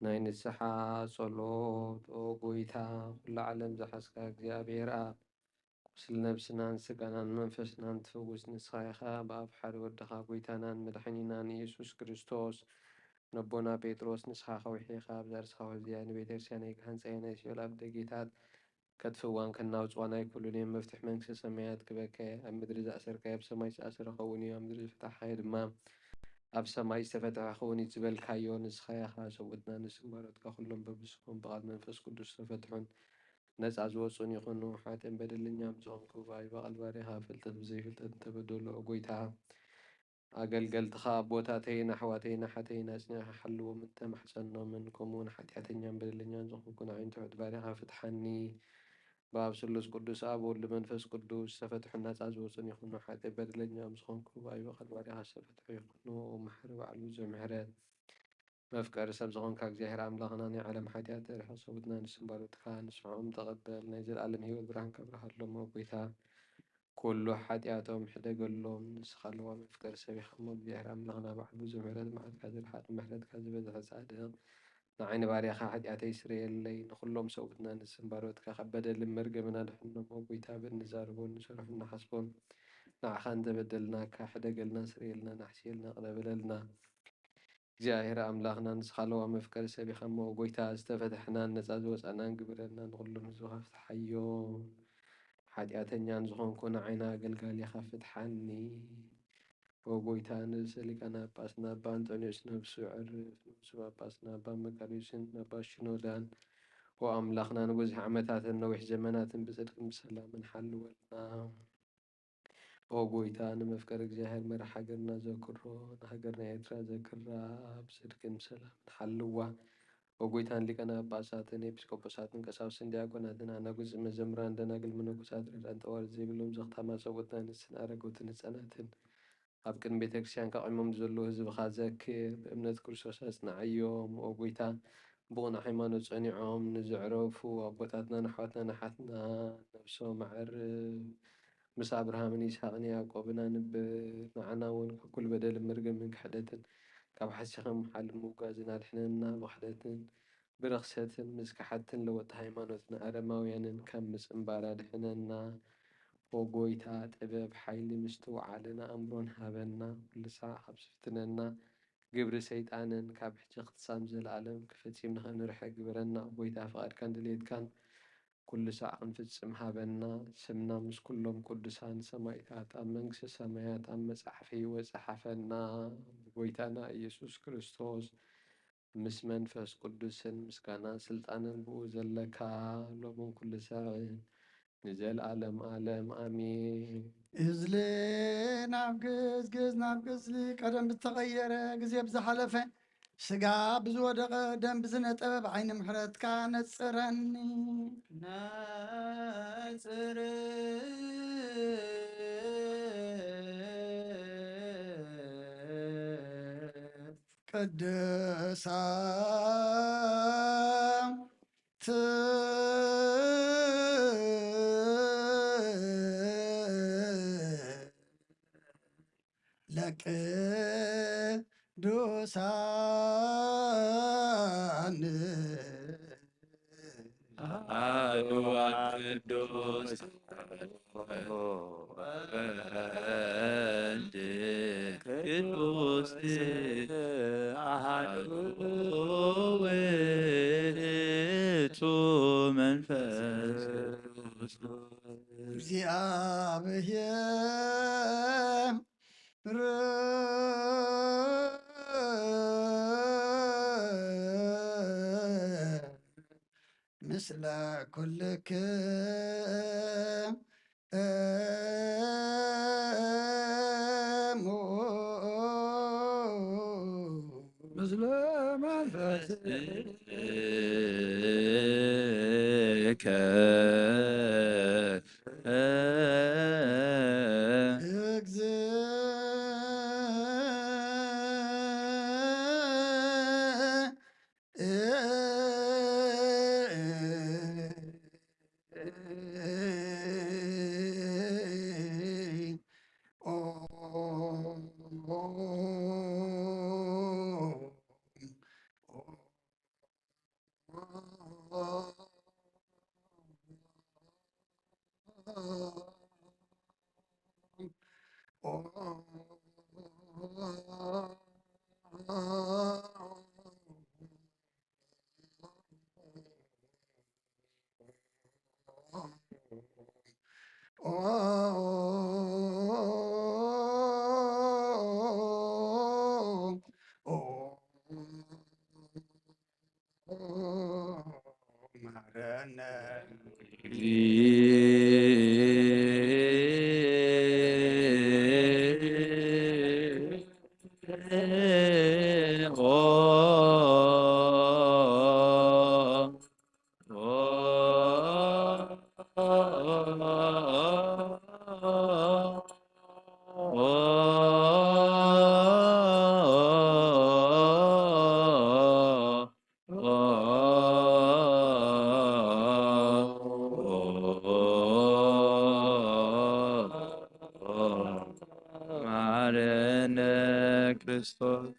ናይ ንስሓ ጸሎት። ኦ ጎይታ፣ ኩሉ ዓለም ዝሓዝካ እግዚኣብሔር ኣብ ቁስሊ ነብስናን ስጋናን መንፈስናን ትፍውስ ንስኻ ኢኻ። ብኣብ ሓደ ወድኻ ጎይታናን መድሓኒናን ኢየሱስ ክርስቶስ ነቦና ጴጥሮስ ንስኻ ከዊሕኻ ኣብዛ ርስኻ እዚኣ ንቤተ ክርስቲያነይ ክሃንጻ ናይ ሲኦል ኣብ ደጌታት ከጥፍእዋን ከናውጽዋን ኣይክእሉን እዮም። መፍትሕ መንግስተ ሰማያት ክበካ እየ። ኣብ ምድሪ ዝኣሰርካዮ ኣብ ሰማይ ዝተኣሰረ ክኸውን እዩ፣ ኣብ ምድሪ ዝፈታሕካዮ ድማ ኣብ ሰማይ ዝተፈትሐ ክኸውን እዩ ዝበልካዮ ንስኻ ኢኻ። ሰብኡትና ንስም ባሮትካ ኩሎም በብስሞም ብቓል መንፈስ ቅዱስ ዝተፈትሑን ነጻ ዝወጹን ይኹኑ። ሓጥእን በደለኛን ዝኾንኩ ብኣይ ብቓል ባሪኻ ፍልጠት ብዘይፍልጠት እንተበደሉ፣ ኦ ጎይታ፣ ኣገልገልትኻ ኣቦታተይን ኣሕዋተይን ኣሓተይን ኣጽኒዕካ ሓልዎም፣ እንተማሕጸኖምን፣ ከምኡውን ሓጢኣተኛን በደለኛን ዝኾንኩ ንዓይን ትሑት ባሪኻ ፍትሓኒ። ብኣብ ስሉስ ቅዱስ ኣብ ወልድ መንፈስ ቅዱስ ዝተፈትሑን ናጻ ዝወጹን ይኹኑ። ሓጥእ በደለኛ ኣብ ዝኾንኩ ብኣይ ብቓል ባሪኻ ዝተፈትሑ ይኹኑ። መሓሪ ባዕሉ ብዙሕ ምሕረት መፍቀሪ ሰብ ዝኾንካ እግዚኣብሔር ኣምላኽና ናይ ዓለም ሓጢኣት ርሕቕ ሰውትና ንስም ባሮትካ ንስሖም ተቐበል። ናይ ዘለኣለም ህይወት ብርሃን ከብርሃሎም ኦ ጎይታ። ኩሉ ሓጢኣቶም ሕደገሎም። ንስኻ ኣለዋ መፍቀሪ ሰብ ኢኻ እሞ እግዚኣብሔር ኣምላኽና ባዕሉ ብዙሕ ምሕረት መዓልካ ዝርሓቕ ምሕረትካ ዝበዝሐ ጻድቕ ንዓይ ንባርያኻ ሓጢኣተይ ስረየለይ። ንኹሎም ሰብኡትና ንስም ባሮትካ ካብ በደልን መርገምን ኣድሕኖም ኦ ጎይታ። ብእንዛረቦን ንሰርሖን ንሓስቦን ንዓኻ እንተበደልናካ ሕደገልና ስረየልና ናሕስየልና ቅረ በለልና። እግዚኣብሔር ኣምላኽና ንስኻ ኣለዋ መፍቀሪ ሰብ ኢኻ እሞ ኦ ጎይታ ዝተፈትሕናን ነጻ ዝወጻእናን ግበረልና። ንኹሎም ህዝብኻ ፍትሓዮም። ሓጢኣተኛን ዝኾንኩ ንዓይና ኣገልጋሊኻ ፍትሓኒ። ኦ ጎይታ ንርእሰ ሊቃነ ጳጳስና ኣባ ኣንጦንዮስ ነብሱ የዕርፍ። ንብፁዕ ጳጳስና ኣባ መቃርዮስን ኣባ ሽኖዳን ኦ ኣምላኽና ንብዙሕ ዓመታትን ነዊሕ ዘመናትን ብጽድቅን ብሰላምን ሓልወልና። ኦ ጎይታ ንመፍቀሪ እግዚኣብሔር መራሕ ሃገርና ዘክሮ፣ ንሃገርና ኤርትራ ዘክራ ብጽድቅን ብሰላምን ሓልዋ። ኦ ጎይታ ንሊቃነ ጳጳሳትን ኤጲስቆጶሳትን ቀሳውስትን ዲያቆናትን ኣናጉጽ መዘምራን ደናግል መነኮሳት ረዳን ጠዋሪ ዘይብሎም ዘኽታማ ሰብኡትና ንስን ኣረገውትን ህጻናትን ኣብ ቅድሚ ቤተ ክርስቲያን ከቒሞም ዘለዉ ህዝብኻ ዘክር፣ ብእምነት ክርስቶስ ኣጽንዓዮም። ኦ ጎይታ ብቕኑዕ ሃይማኖት ጸኒዖም ንዘዕረፉ ኣቦታትናን ኣሕዋትናን ኣሓትናን ነብሶም ኣዕርፍ። ምስ ኣብርሃምን ይስሃቅን ያዕቆብን ኣንብር። ንዓና እውን ካብ ኩሉ በደልን መርገምን ክሕደትን ካብ ሓሲኸም ሓልም ምውጋዝን ኣድሕነና። ብኽሕደትን ብርኽሰትን ምስ ከሓድትን ለወጥቲ ሃይማኖትን ኣረማውያንን ካብ ምጽንባር ኣድሕነና። ኦ ጎይታ ጥበብ፣ ሓይሊ፣ ምስትውዓልን ኣእምሮን ሃበና። ኩሉ ሳዕ ካብ ዝፍትነና ግብሪ ሰይጣንን ካብ ሕጂ ክሳብ ዘለኣለም ክፈጺምና ከነርሕቕ ግበረና። ኦ ጎይታ ፍቓድካን ድሌትካን ኩሉ ሳዕ ክንፍጽም ሃበና። ስምና ምስ ኩሎም ቅዱሳን ሰማይታት ኣብ መንግስቲ ሰማያት ኣብ መጻሕፍ ህይወት ጸሓፈና። ብጎይታና ኢየሱስ ክርስቶስ ምስ መንፈስ ቅዱስን ምስጋናን ስልጣንን ብኡ ዘለካ ሎምን ኩሉ ሳዕን ንዘልኣለም ኣለም ኣሜን። እዝሊ ናብ ግዝግዝ ናብ ግዝሊ ቀደም ብዝተቐየረ ግዜ ብዝሓለፈ ስጋ ብዝወደቐ ደም ብዝነጠበ ብዓይኒ ምሕረትካ ነጽረኒ። ነጽር ቅዱሳት ለቅዱሳን አሐዱ ቅዱስ ወልድ ቅዱስ አሐዱ ውእቱ መንፈስ ቅዱስ እግዚአብሔር ምስለ ኩልክሙ ምስለ መንፈስከ መሐረነ ክርስቶስ።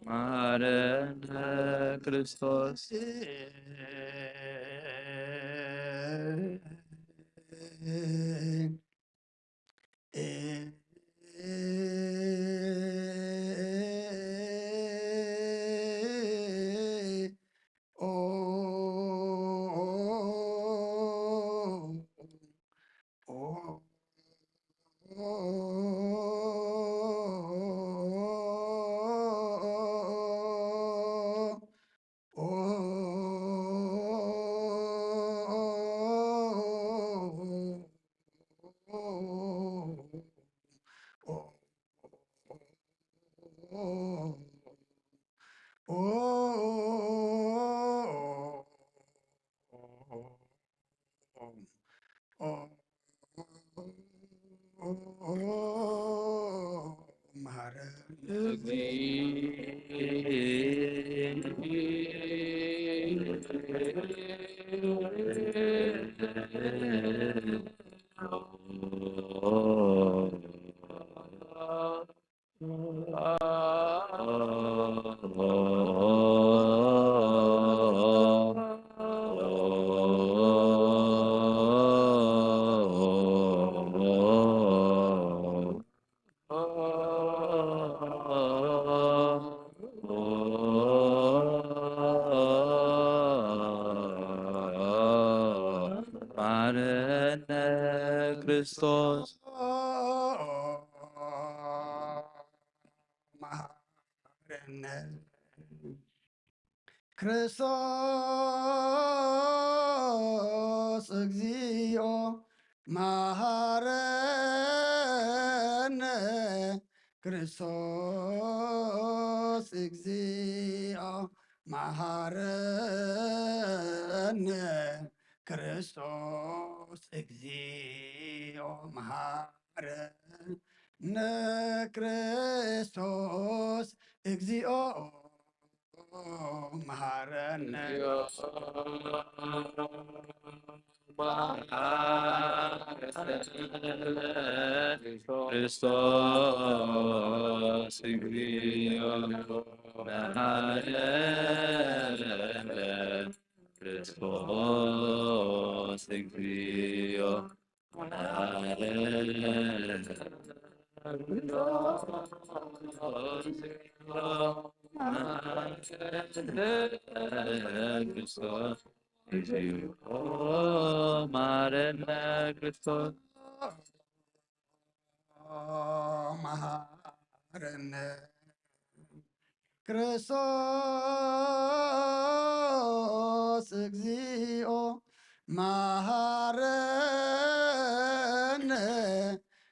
መሐረነ ክርስቶስ። ኦ መሐረነ መሐረነ ክርስቶስ። መሐረነ ክርስቶስ እግዚኦ መሐረነ። ክርስቶስ እግዚኦ መሐረነ። ክርስቶስ እግዚኦ መሐረነ። ክርስቶስ እግዚኦ መሐረነ። ክርስቶስ እግዚኦ መሐረነ። ክርስቶስ እግዚኦ መሐረነ። ክርስቶስ እግዚኦ መሐረነ። ክርስቶስ መሐረነ። ክርስቶስ እግዚኦ መሐረነ።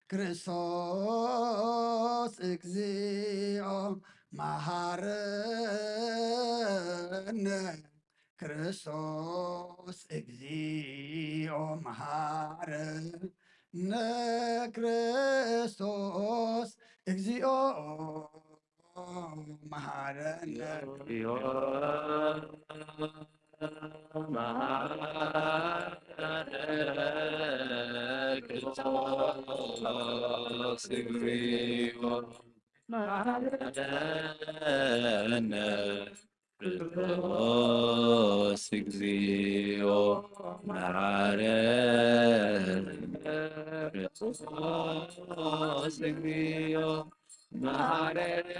ክርስቶስ እግዚኦ መሐረነ። ክርስቶስ እግዚኦ መሐረነ። ክርስቶስ እግዚኦ መሐረነ። ክርስቶስ እግዚኦ መሐረነ። ክርስቶስ እግዚኦ መሐረነ።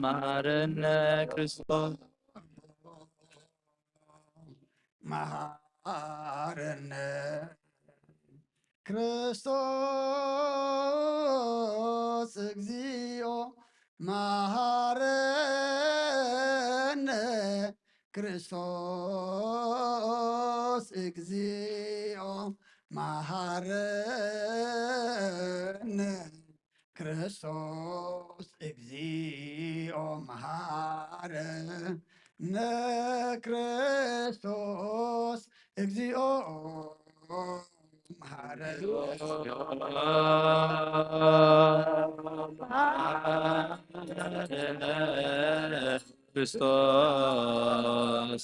መሐረነ ክርስቶስ። መሐረነ ክርስቶስ እግዚኦ መሐረነ። ክርስቶስ እግዚኦ መሐረነ። ክርስቶስ እግዚኦ መሐረነ። ክርስቶስ እግዚኦ መሐረነ። ክርስቶስ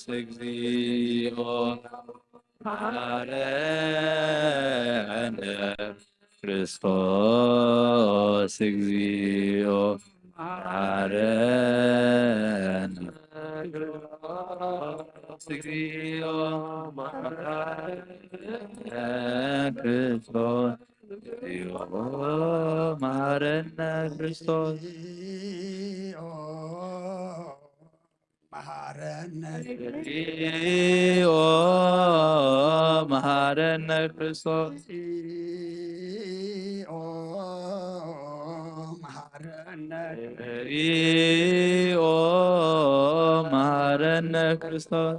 እግዚኦ መሐረነ። ክርስቶስ እግዚኦ መሐረነ። ክርስቶስ እግዚኦ መሐረነ። ክርስቶስ እግዚኦ መሐረነ። ክርስቶስ መሐረነ። እግዚኦ መሐረነ። ክርስቶስ እግዚኦ መሐረነ። እግዚኦ መሐረነ። ክርስቶስ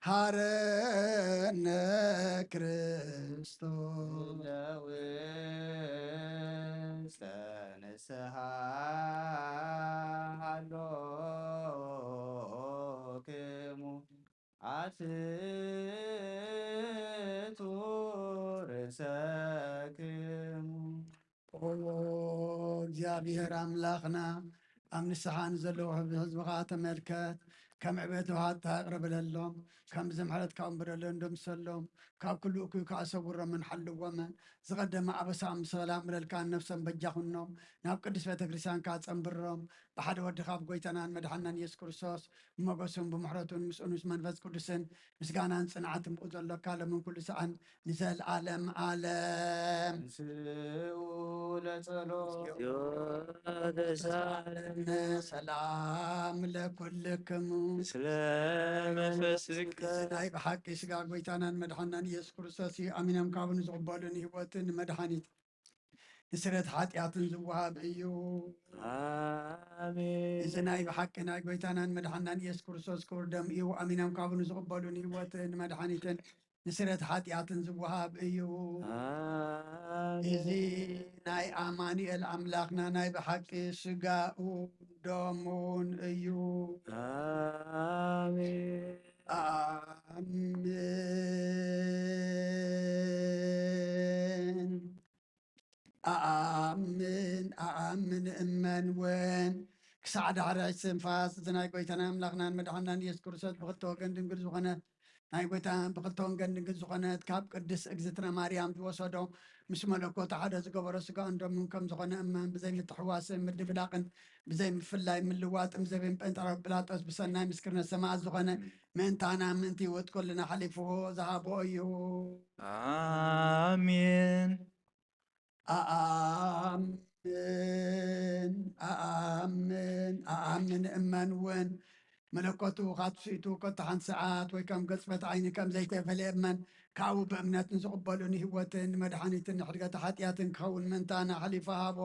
መሐረነ። ክርስቶስ ውስተ ንስሓ ሃሎክሙ ኣትቱ ርእሰክሙ። ኦ እግዚኣብሔር ኣምላኽና፣ ኣብ ንስሓ ንዘለዉ ህዝብኻ ተመልከት። ከም ዕቤት ውሃታ ይቕረ በለሎም። ከም ምሕረትካ እውን በደሎም ደምሰሎም። ካብ ኩሉ እኩይ ከዓ ሰውሮምን ሓልዎምን። ዝቐደመ ኣበሳኦም ብሰላም ምለልካ፣ ነፍሶም በጃ ኩኖም። ናብ ቅድስት ቤተ ክርስቲያንካ ጸንብሮም። ብሓደ ወድኻ፣ ብጎይታናን መድሓናን ኢየሱስ ክርስቶስ፣ ብሞገሱን ብምሕረቱን ምስኡን ምስ መንፈስ ቅዱስን ምስጋናን ጽንዓትን ብኡ ዘሎካ፣ ሎምን ኩሉ ሰዓን ንዘለዓለም ዓለም። ንስኡ ለጸሎት ተሳለነ ሰላም ለኩልክሙ። ምስለ መንፈስከ እዚ ናይ ብሓቂ ስጋ ጎይታናን መድሓናን ኢየሱስ ክርስቶስ እዩ። ኣሚኖም ካብኡ ንዝቕበሉ ንህይወትን ንመድሓኒት ንስረት ሓጢኣትን ዝወሃብ እዩ። ኣሜን። እዚ ናይ ብሓቂ ናይ ጎይታናን መድሓናን ኢየሱስ ክርስቶስ ክቡር ደም እዩ። ኣሚኖም ካብኡ ንዝቕበሉ ንህይወትን ንመድሓኒትን ንስረት ሓጢኣትን ዝወሃብ እዩ። ኣሜን። እዚ ናይ ኣማኑኤል ኣምላኽና ናይ ብሓቂ ስጋኡ ደሙን እዩ። ኣሜን። ኣሜን። ኣኣምን ኣኣምን እመን እውን ክሳዕ ዳሕራይ ስንፋስ፣ እዚ ናይ ጎይታና ኣምላኽናን መድሓናን ኢየሱስ ክርስቶስ ብክልተ ወገን ድንግል ዝኾነ ናይ ጎይታ ብክልተ ወገን ድንግል ዝኾነት ካብ ቅድስት እግዝእትነ ማርያም ዝወሰዶ፣ ምስ መለኮቱ ሓደ ዝገበሮ ስጋኡን ደሙን ከም ዝኾነ እመን። ብዘይ ምትሕዋስን ምድብላቕን ብዘይ ምፍላይ ምልዋጥን ብዘይ ጴንጠሮስ ጲላጦስ ብሰናይ ምስክርነት ሰማዕት ዝኾነ ምእንታና ምእንቲ ህይወት ኩልና ሓሊፉ ዝሃቦ እዩ። ኣሜን። ኣኣምን ኣኣምን ኣኣምን እመን እውን መለኮቱ ካብ ትስእቱ ኮታ ሓንቲ ሰዓት ወይ ከም ገጽበት ዓይኒ ከም ዘይተፈልየ እመን። ካብኡ ብእምነት ንዝቕበሉ ንህይወትን ንመድሓኒትን ንሕድገተ ሓጢኣትን ክኸውን ምእንታና ሓሊፉ ሃቦ።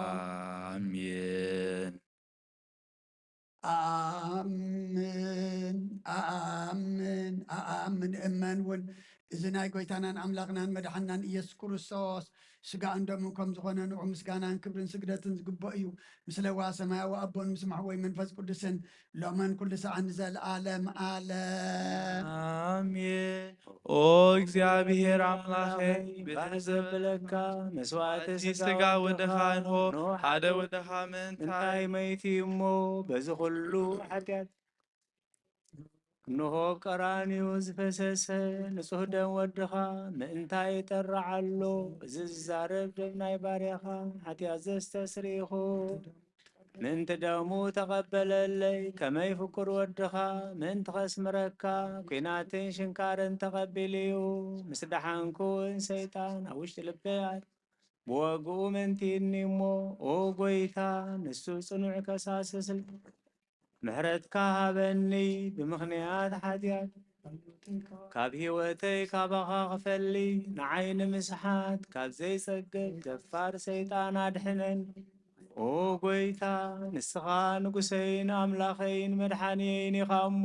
ኣሜን። ኣኣምን ኣኣምን ኣኣምን እመን እውን እዚ ናይ ጎይታናን ኣምላኽናን መድሓናን ኢየሱስ ክርስቶስ ስጋኡን ደሙን ከም ዝኾነ ንዑ ምስጋናን ክብርን ስግደትን ዝግብኦ እዩ። ምስ ለዋ ሰማያዊ ኣቦን ምስ ማሕወይ መንፈስ ቅዱስን ሎመን ኩሉ ሰዓት ንዘለኣለም ኣለም። ኣሜን። ኦ እግዚኣብሔር ኣምላኸይ፣ ብትሕት ዘብለካ መስዋዕቲ ስጋ ወድኻ እንሆ፣ ሓደ ወድኻ ምእንታይ መይቲ እሞ በዚ ኩሉ ሓጢኣት እንሆ ኣብ ቀራንዮ ዝፈሰሰ ንጹህ ደም ወድኻ ምእንታይ ይጠርዕ ኣሎ? እዚ ዝዛረብ ደም ናይ ባርያኻ ሓጢኣት ዘስተስርኢኹ ምእንቲ ደሙ ተቐበለለይ። ከመይ ፍቁር ወድኻ ምእንቲ ኸስምረካ ኲናትን ሽንካርን ተቐቢሉ እዩ። ምስ ደሓንኩ እውን ሰይጣን ኣብ ውሽጢ ልበይ ኣትዩ ብወግኡ መንቲኒ እሞ፣ ኦ ጐይታ፣ ንሱ ጽኑዕ ከሳሲ ስልጣን ምሕረትካ ሃበኒ። ብምኽንያት ሓጢኣት ካብ ህይወተይ ካባኻ ክፈሊ፣ ንዓይ ንምስሓት ካብ ዘይጸግብ ደፋር ሰይጣን ኣድሕነኒ። ኦ ጐይታ፣ ንስኻ ንጉሰይን ኣምላኸይን መድሓንየይን ኢኻ እሞ፣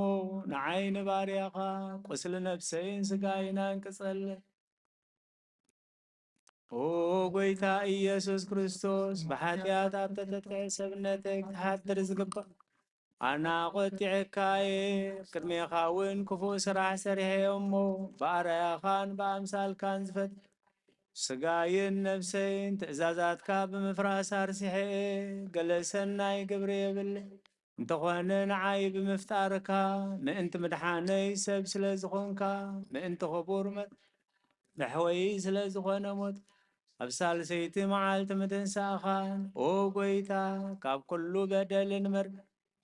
ንዓይ ንባርያኻ ቁስሊ ነብሰይን ስጋይን ኣንቅጸለይ። ኦ ጐይታ ኢየሱስ ክርስቶስ፣ ብሓጢኣት ኣብ ተተትሐ ሰብነተይ ክትሓድር ዝግባእ ኣነ ኣቖጢዐካ እየ። ቅድሜኻ እውን ክፉእ ስራሕ ሰሪሐ እየ እሞ፣ ብኣርኣያኻን ብኣምሳልካን ዝፈጥ ስጋይን ነብሰይን ትእዛዛትካ ብምፍራስ ኣርሲሐ እየ። ገለ ሰናይ ግብሪ የብለይ፣ እንተኾነ ንዓይ ብምፍጣርካ፣ ምእንቲ ምድሓነይ ሰብ ስለ ዝኾንካ፣ ምእንቲ ክቡር መ- መሕወዪ ስለ ዝኾነ ሞት፣ ኣብ ሳልሰይቲ መዓልቲ ምትንሳእኻን፣ ኦ ጐይታ፣ ካብ ኩሉ በደልን መር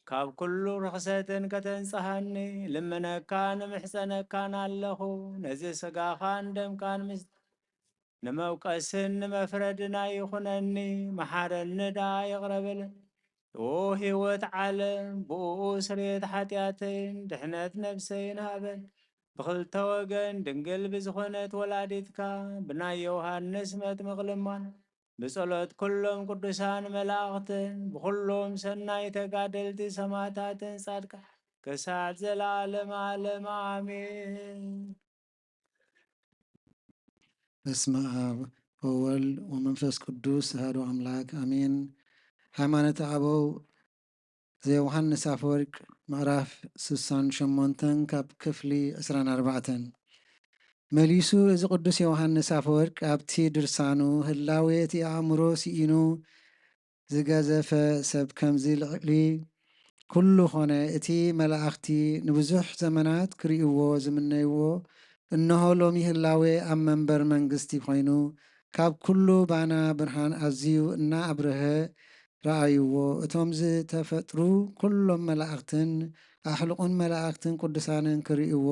ካብ ኩሉ ርኽሰትን ከተንጽሃኒ ልምነካን እምሕጸነካን ኣለኹ። ነዚ ስጋኻን ደምካን ምስ ንመውቀስን ንመፍረድን ኣይኹነኒ፣ መሓረኒ ደኣ ይቕረ በለኒ። ኦ ህይወት ዓለም፣ ብእኡ ስርየት ሓጢኣተይን ድሕነት ነብሰይን ሃበኒ። ብኽልተ ወገን ድንግል ብዝኾነት ወላዲትካ ብናይ ዮሃንስ መጥምቕ ልማን ብጸሎት ኩሎም ቅዱሳን መላእኽትን ብኹሎም ሰናይ ተጋደልቲ ሰማዕታትን ጻድቃን ክሳዕ ዘለዓለም ዓለም ኣሜን። በስመ አብ ወወልድ ወመንፈስ ቅዱስ አሐዱ አምላክ አሜን። ሃይማኖተ አበው ዘዮሐንስ አፈወርቅ ምዕራፍ ስሳን ሸሞንተን ካብ ክፍሊ ዕስራን ኣርባዕተን። መሊሱ እዚ ቅዱስ ዮሐንስ አፈወርቅ ኣብቲ ድርሳኑ ህላዌ እቲ ኣእምሮ ስኢኑ ዝገዘፈ ሰብ ከምዚ ልዕሊ ኩሉ ኾነ። እቲ መላእኽቲ ንብዙሕ ዘመናት ክርእይዎ ዝምነይዎ፣ እንሆ ሎሚ ህላዌ ኣብ መንበር መንግስቲ ኮይኑ፣ ካብ ኩሉ ባና ብርሃን ኣዝዩ እናኣብረሀ ረኣይዎ። እቶም ዝተፈጥሩ ኩሎም መላእኽትን ኣሕሉቕን መላእኽትን ቅዱሳንን ክርእይዎ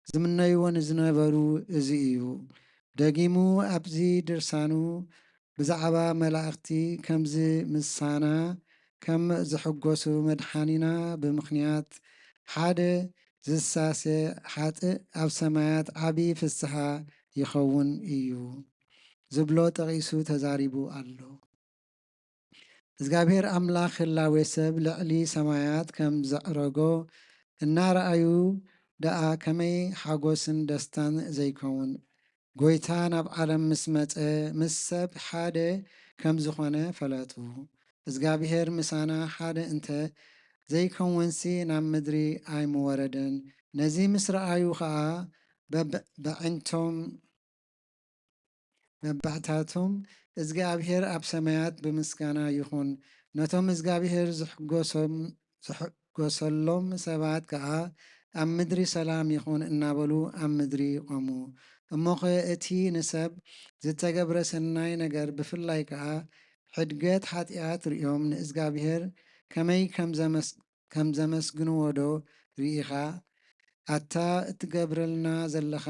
ዝምነይዎ ንዝነበሩ እዚ እዩ። ደጊሙ ኣብዚ ድርሳኑ ብዛዕባ መላእኽቲ ከምዚ ምሳና ከም ዝሕጎሱ፣ መድሓኒና ብምኽንያት ሓደ ዝሳሰ ሓጥእ ኣብ ሰማያት ዓቢ ፍስሓ ይኸውን እዩ ዝብሎ ጠቒሱ ተዛሪቡ ኣሎ። እግዚኣብሔር ኣምላኽ ህላዌ ሰብ ልዕሊ ሰማያት ከም ዘዕረጎ እናረኣዩ ደኣ ከመይ ሓጎስን ደስታን ዘይከውን? ጎይታ ናብ ዓለም ምስ መጸ ምስ ሰብ ሓደ ከም ዝኾነ ፈለጡ። እግዚኣብሔር ምሳና ሓደ እንተ ዘይከውንሲ ናብ ምድሪ ኣይምወረደን። ነዚ ምስ ረኣዩ ኸኣ በብ-፣ በዕንቶም መባዕታቶም እግዚኣብሔር ኣብ ሰማያት ብምስጋና ይኹን። ነቶም እግዚኣብሔር ዝሕጎሶም-፣ ዝሕጎሰሎም ሰባት ከኣ ኣብ ምድሪ ሰላም ይኹን እናበሉ ኣብ ምድሪ ቆሙ። እሞኸ እቲ ንሰብ ዝተገብረ ሰናይ ነገር ብፍላይ ከኣ ሕድገት ሓጢኣት ርእዮም ንእግዚኣብሔር ከመይ ከም ዘመስ-፣ ከም ዘመስግንዎ ዶ ርኢኻ? ኣታ እትገብረልና ዘለኻ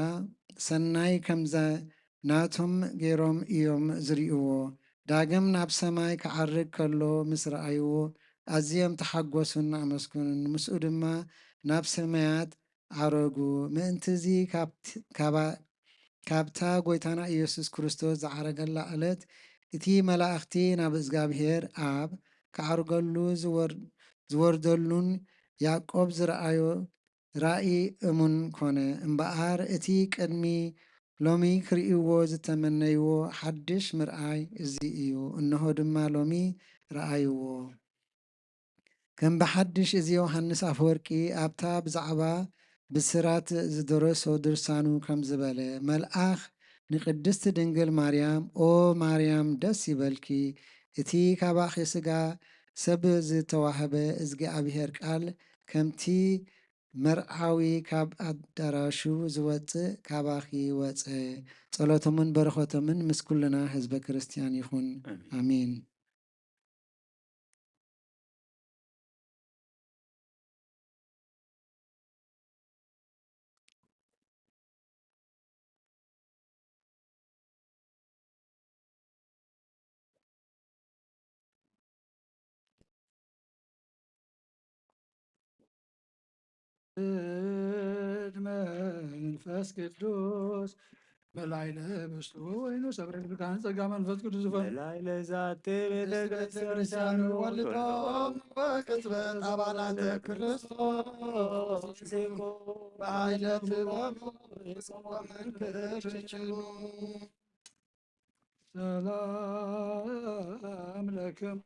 ሰናይ ከምዛ ናቶም ገይሮም እዮም ዝርእይዎ። ዳግም ናብ ሰማይ ክዓርግ ከሎ ምስ ረኣይዎ ኣዝዮም ተሓጎሱን ኣመስገኑን። ምስኡ ድማ ናብ ሰማያት ዓረጉ። ምእንትዚ ካብቲ-፣ ካባ-፣ ካብታ ጎይታና ኢየሱስ ክርስቶስ ዝዓረገላ ዕለት እቲ መላእኽቲ ናብ እግዚኣብሔር ኣብ ክዓርገሉ ዝወር-፣ ዝወርደሉን ያዕቆብ ዝረኣዮ ራእይ እሙን ኮነ። እምበኣር እቲ ቅድሚ ሎሚ ክርእይዎ ዝተመነይዎ ሓድሽ ምርኣይ እዚ እዩ። እንሆ ድማ ሎሚ ረኣይዎ። ከም ብሓድሽ እዚ ዮሃንስ ኣፈወርቂ ኣብታ ብዛዕባ ብስራት ዝደረሶ ድርሳኑ ከም ዝበለ፣ መልኣኽ ንቅድስት ድንግል ማርያም፣ "ኦ ማርያም፣ ደስ ይበልኪ፣ እቲ ካባኺ ስጋ ሰብ ዝተዋህበ እግዚኣብሔር ቃል ከምቲ መርዓዊ ካብ ኣዳራሹ ዝወጽእ ካባኺ ወጸ።" ጸሎቶምን በረኸቶምን ምስ ኩልና ህዝበ ክርስቲያን ይኹን። ኣሜን። ኣሜን። መንፈስ ቅዱስ መላይለ ብስሉ ወይኑ ሰብረ ብርካን ጸጋ መንፈስ ቅዱስ ዝኾነ መላይለ ዛቴ ቤተ ቤተ ክርስቲያን ክርስቲያን ወልዶ ወቅጽበት አባላተ ክርስቶስ ሲኩ በኃይለ ጥበቡ ወመንፈስ ችሉ። ሰላም ለክም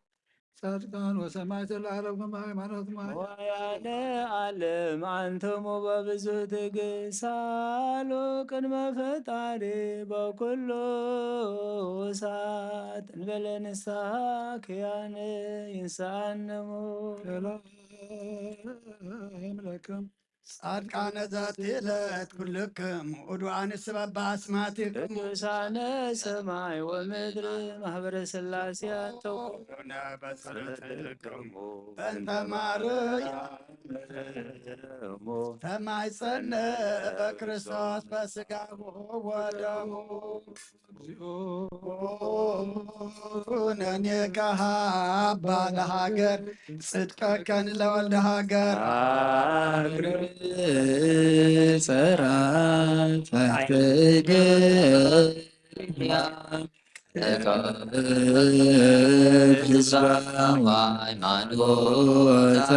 ጻድቃን ወሰማዕት ለዓለምኩም በሃይማኖት ማርያም። ወያነ ዓለም አንትሙ በብዙ ትግሳሉ ቅድመ ፈጣሪ በኩሉ ሰዓት እንበለ ንስሐ ክያነ ይንስአንሙ። ሰላም ለክም ጻድቃነ ዛቲ ዕለት ኩልክም ውዱኣን ስበብ ኣስማቲክሙ ቅዱሳነ ሰማይ ወምድር ማህበረ ሥላሴ ኣተው ኩነ በጸሎትክሙ በእንተ ማርያም ተማይጸነ በክርስቶስ በስጋሁ ወደሙ። ኩነኔ ከሃባ ለሃገር ጽድቀከን ለወልደ ሃገር። ጸራት ህዝባ ሃይማኖታ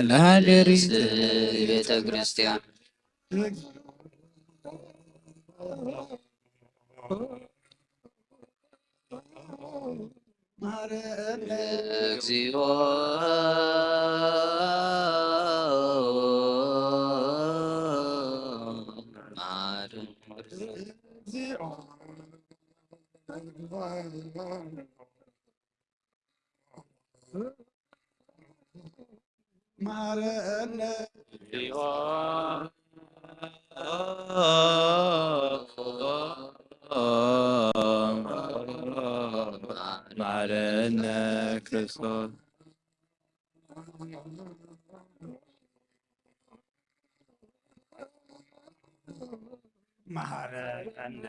ለሃገሪ ቤተ ክርስቲያን። መሐረነ። እግዚኦ መሐረነ። እግዚኦ መሐረነ። መሐረነ ክርስቶስ። መሐረነ።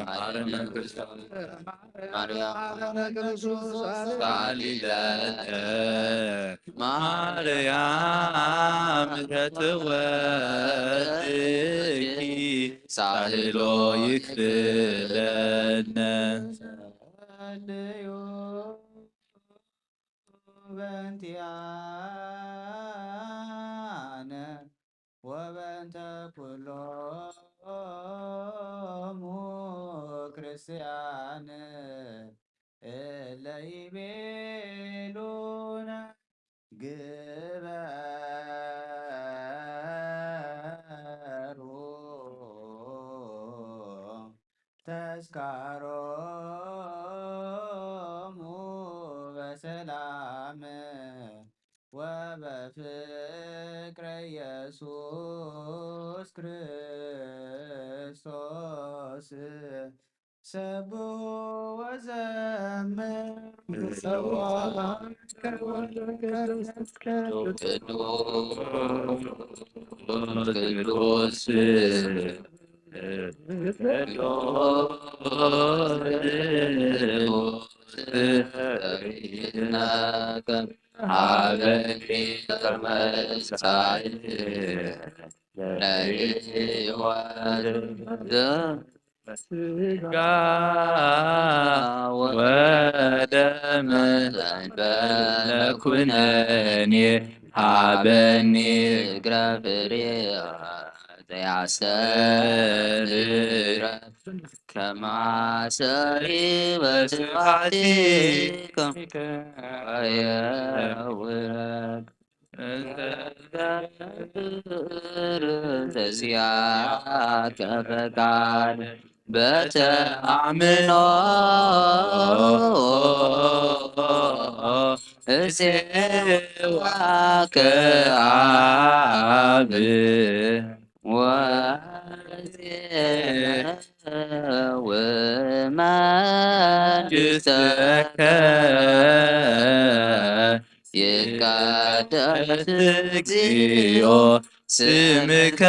መሐረነ ክርስቶስ። ማርያም ተትወልድኪ ሳህሎ ይክፍለነ። በእንቲአነ ወበእንተ ኩሎሙ ክርስቲያን እለ ይቤሉነ ግበሩ ተስካሮሙ በሰላም ወበፍቅረ ኢየሱስ ክርስቶስ። ሰብሑ ወዘምሩ ቅዱስ ቅዱስ ሀበኒ ተመጻኢ ለይወርድ ስጋ ወደም ለኩነኔ ሀበኒ እግረ ፍሬ ዘያስተብረ ከማሰሪ በስብሐቲከ የውረድ። እንተ ተዚያከ ፈቃድ በተአምኖ እሴዋከ አብ ወዜወ መንግሥተከ ይትቀደስ እግዚኦ ስምከ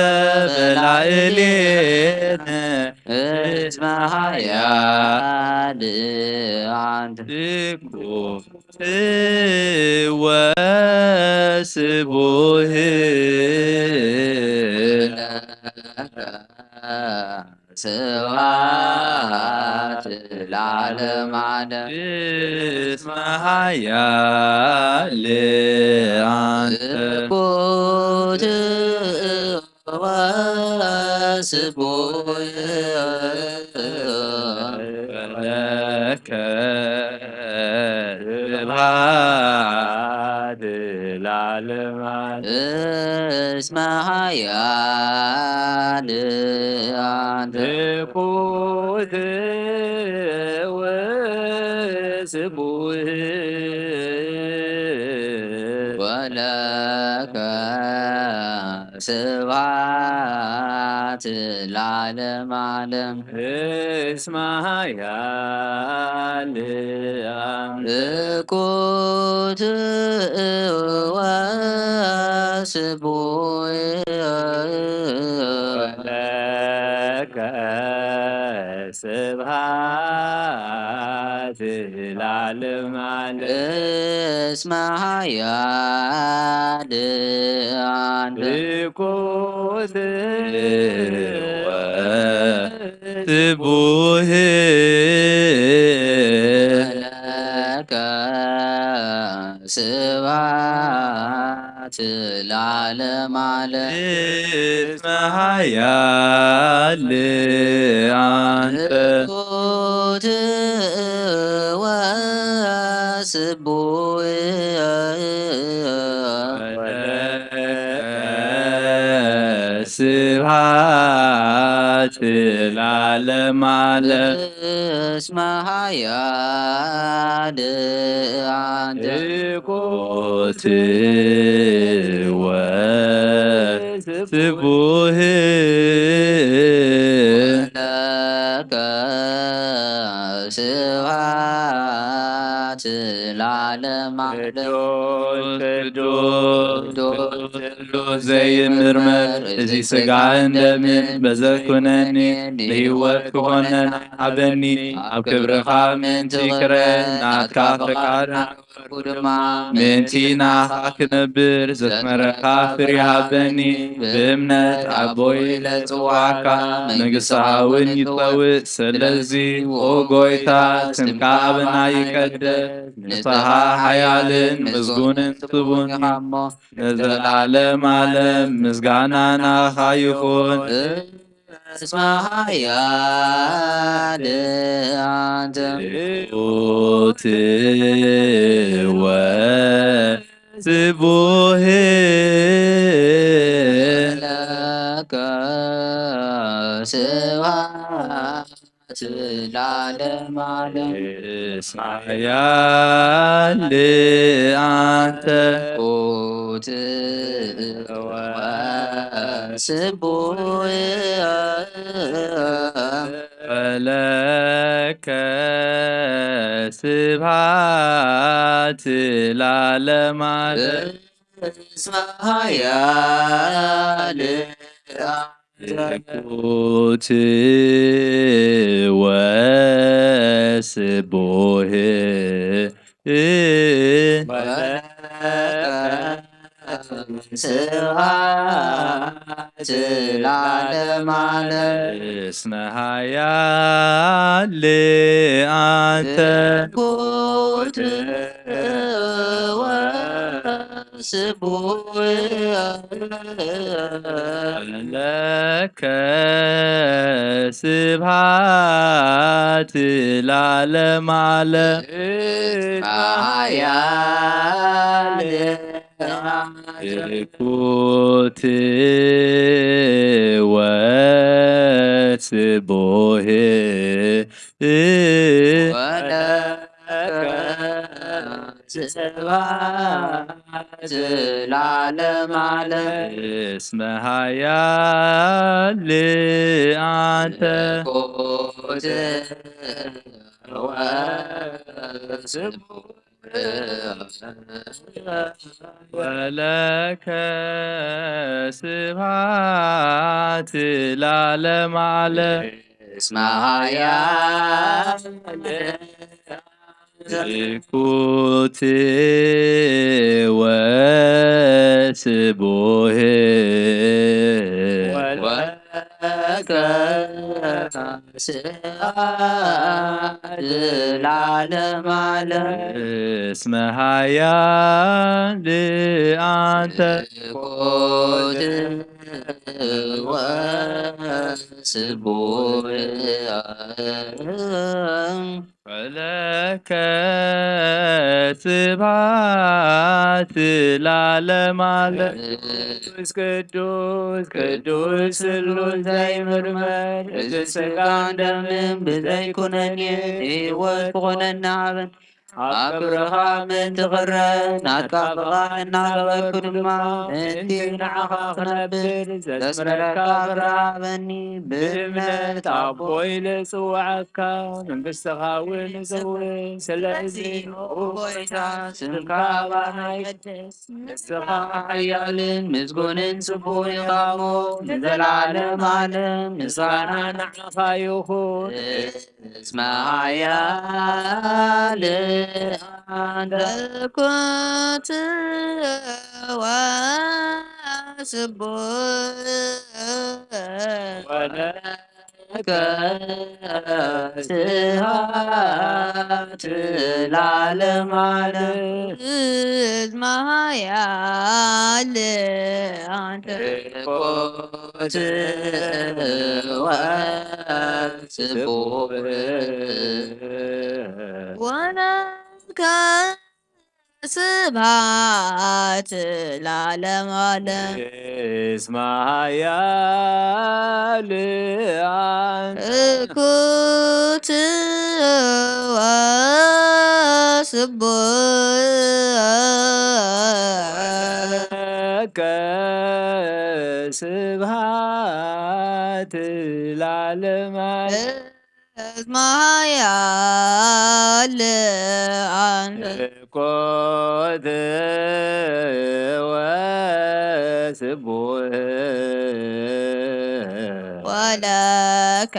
በላዕሌነ እስመ ኃያል አንተ። ወስቡህ ስብሐት ለዓለመ ዓለም። እስመ ኃያል አንተ። ትኩት ወስቡህ ለከ ስብሐት ለዓለመ ዓለም። እስመ ኃያል አንተ። ትኩት ወስቡህ ወለከ ስብሐት ለዓለመ ዓለም። እስመ ኃያል አብ። ትኩት ወስቡህ ስቡሕ ወለከ ስብሐት ለዓለመ ዓለም። እስመ ኃያል አንተ ትኩት ስቡሕ ለከ ስብሐት ለዓለመ ዓለም። እስመ ኃያል አንተ ትኩት ወስቡሕ ስብሐት ለዓለመ ዓለም እስመ ኃያል አንተ ትኩት ወስቡሕ ለከ ስብሐት ለዓለመ ዓለም። ቅዱስ ቅዱስ ቅዱስ ዘይምርመር እዚ ሥጋን ደምን በዘይኩነኒ ንህይወት ክኾነና ሃበኒ። ኣብ ክብርኻ ምእንቲ ክረ ናትካ ፈቃድ ኩድማ ምእንቲ ናኻ ክነብር ዘትመረኻ ፍሪ ሃበኒ። ብእምነት ኣቦይ ለጽዋዕካ መንግሥትኻ እውን ይጸውእ። ስለዚ ኦ ጎይታ ስምካ ኣበና ይቀደስ። ንስኻ ሓያልን ምስጉንን ስቡን ኢኻ እሞ ንዘለዓለም ዓለም ምስጋና ናኻ ይኹን። እስመ ኃያል አንተ ትኩት ወስቡሕ ለከ ስብሐት ለዓለመ ዓለም። እስመ ኃያል አንተ ትኩት ወስቡሕ ወለከ ስብሐት ለዓለመ ዓለም። እስመ ኃያል ትኩት ወስቡሕ ስብሐት ለዓለመ ዓለም። እስመ ኃያል አንተ ትኩት ወስቡሕ ለከ ስብሐት ለዓለመ ዓለም። ኃያል ትኩት ወስቡሕ ወለከ ስብሐት ለዓለመ ዓለም። እስመ ኃያል አንተ ትኩት ወስቡሕ ወለከ ስብሐት ለዓለመ ዓለም። እስመ ኃያል ትኩት ወስቡሕ ወለከ ስብሐት ለዓለመ ዓለም። እስመ ኃያል አንተ ትኩት ወስቡሕ ወለከ ስብሐት ለዓለመ ዓለም። ቅዱስ ቅዱስ ቅዱስ ስሉስ ዘይምርመር እዚ ሥጋን ደምን ብዘይኩነኔ ሕይወት ክኾነና ሃበን። ኣብ ክብርኻ ምእንቲ ክረ ናትካ ፍቓድ እናገበርኩ ድማ ምእንቲ ንዓኻ ክነብር ዘስምረካ ክረሃበኒ ብእምነት ኣቦይ ልጽውዓካ መንግስትኻ እውን እጽውዕ። ስለዚ ኦ ጎይታ ስምካ ባና ይቀደስ። ንስኻ ሓያልን ምስጉንን ጽቡቕን ኢኻ እሞ ንዘለዓለም ዓለም ምስጋና ንዓኻ ይኹን። እስመ ኃያል ኣንተ ኩትዋ ስቡሕ ወለ ከስሃት ላለማለ። እስመ ኃያል ኣንተ ኮትወ ስቡሕ ወለከ ስብሐት ለዓለመ ዓለም። እስመ ኃያል አን እኩት ወስቡሕ ለከ ስብሐት ለዓለመ ዓለም። እስመ ኃያል አንተ ኮት ወስቡሕ ወለከ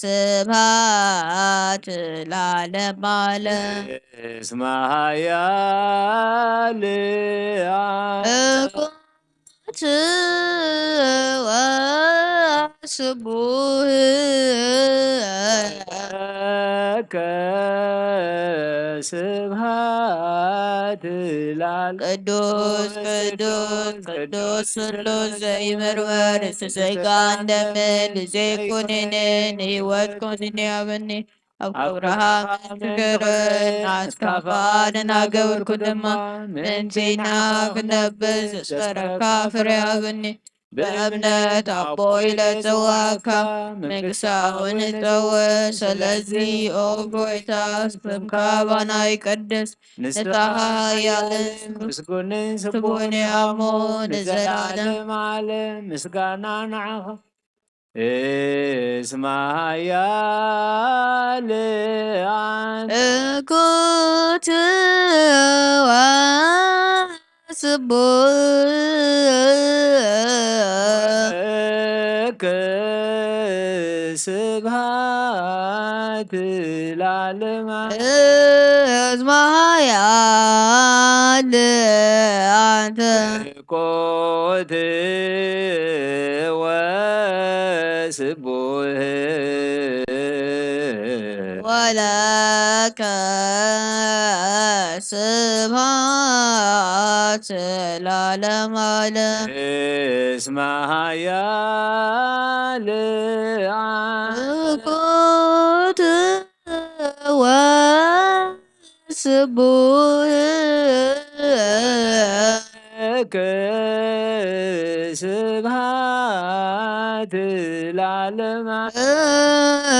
ስብሐት ለዓለመ ዓለም። እስመ ኃያል አንተ እኩ ወስቡሕ ለከ ስብሐት ለዓለም። ቅዱስ ቅዱስ ቅዱስ ስሉስ ዘይምርመር ዘይጋን ደምን ዘይኩንንን ህይወት ኩንኔ ኣብኒ ኣብ ክብርኻ ምትግርን ናትካ ፍቓድ እናገበርኩ ድማ ምእንቲ ንዓኻ ክነብር ዘስመረካ ፍሬ ሃበኒ። ብእምነት ኣቦ ኢለ እጽውዓካ መንግስቲ እውን እጸውዕ። ስለዚ ኦ ጎይታ ስምካ ባና ይቀደስ። ንስኻ ኃያልን ምስጉንን ስቡሕን ኢኻ እሞ ንዘለዓለም ዓለም ምስጋና ንዓኻ። እስመ ኃያል አንተ እኩት ወስቡሕ ለከ ስብሐት ለዓለመ ዓለም። እስመ ኃያል አንተ ኮት ወስቡሕ ወለከ ስብሐት ለዓለመ ዓለም። እስመ ኃያል አንተ እኩት ወስቡሕ ለከ ስብሐት ለዓለመ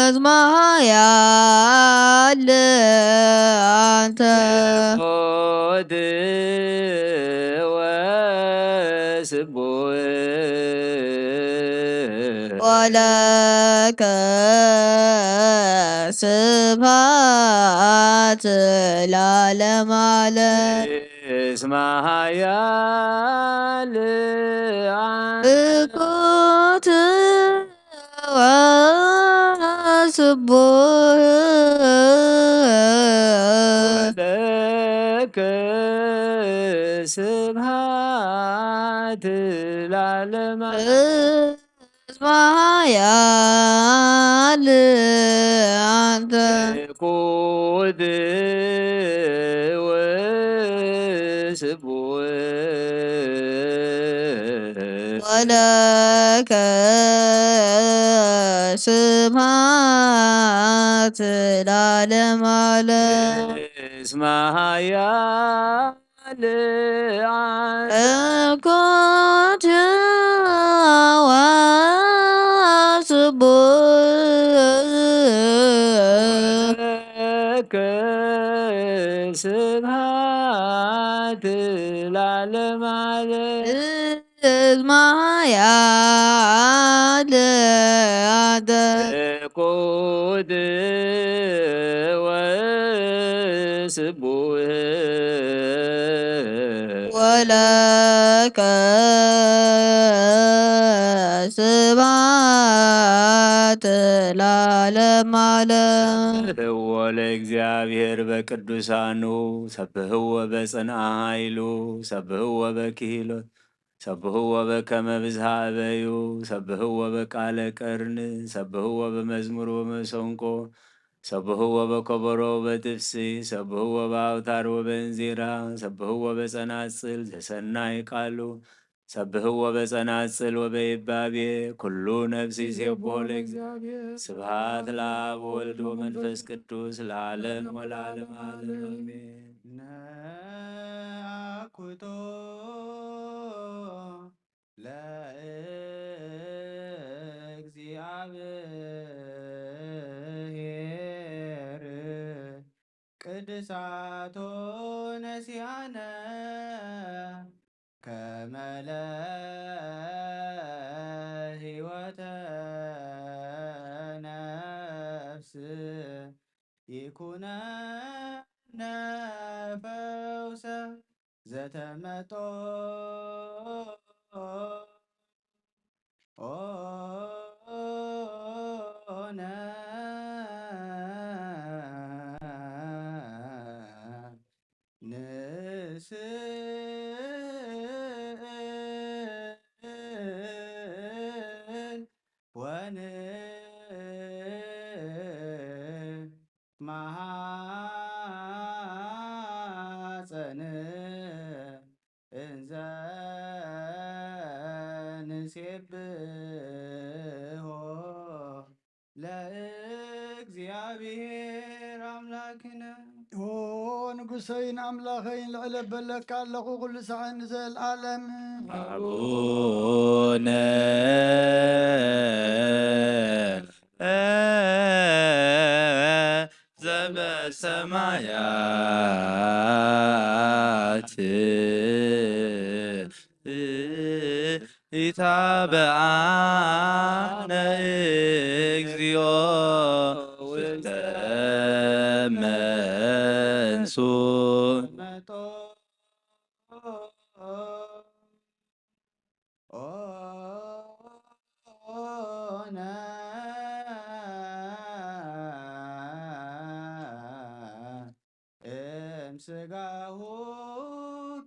እስመ ኃያል አንተ ኮት ወስቡሕ ወለከ ስብሐት ለዓለመ ዓለም። እስመ ኃያል አንተ እኩት ወስቡሕ ለከ ስብሐት ለዓለመ እስመ ኃያል አንተ ኮት ወስቡሕ ወለከ ስብሐት ለዓለመ ዓለም። እስመ ኃያል አንተ እኩት ወስቡሕ ለከ ለዓለመ ዓለም። ማያለ ኣደ ኩድ ወስቡህ ወለከ ስብሐት ለዓለመ ዓለም። ሰብሕዎ ለእግዚኣብሔር በቅዱሳኑ፣ ሰብሕዎ በጽንዓ ኃይሉ፣ ሰብሕዎ በክሂሎት፣ ሰብሕዎ በከመ ብዝሃ እበዩ፣ ሰብሕዎ በቃለ ቀርን፣ ሰብሕዎ በመዝሙር ወመሰንቆ፣ ሰብሕዎ በከበሮ ወበጥፍሲ፣ ሰብሕዎ በአውታር ወበእንዚራ፣ ሰብሕዎ በጸናጽል ዘሰናይ ቃሉ፣ ሰብሕዎ በጸናጽል ወበይባቤ ኩሉ ነፍሲ ሴቦ ለእግዚኣብሔር። ስብሐት ለአብ ወልድ ወመንፈስ ቅዱስ ለዓለም ወለዓለም ዓለም አሜን። ነአኩቶ ለእግዚኣብሔር ቅድሳቶ ነሲያነ ከመለ ህይወተ ነፍስ ይኩነነ ፈውሰ ዘተመጦ ኦነ ንስእል ወንማሃፀን እንዘ ንሴብሖ ለእግዚኣብሔር ኣምላክነ። ኦ ንጉሰይን ኣምላኸይን፣ ልዕል እበለካ ኣለኹ ኩሉ ሳዕን ንዘለዓለም። አቡነ ዘበሰማያት ኢታብአነ እግዚኦ ውስተ መንሱ። ኦነ እምስጋሁ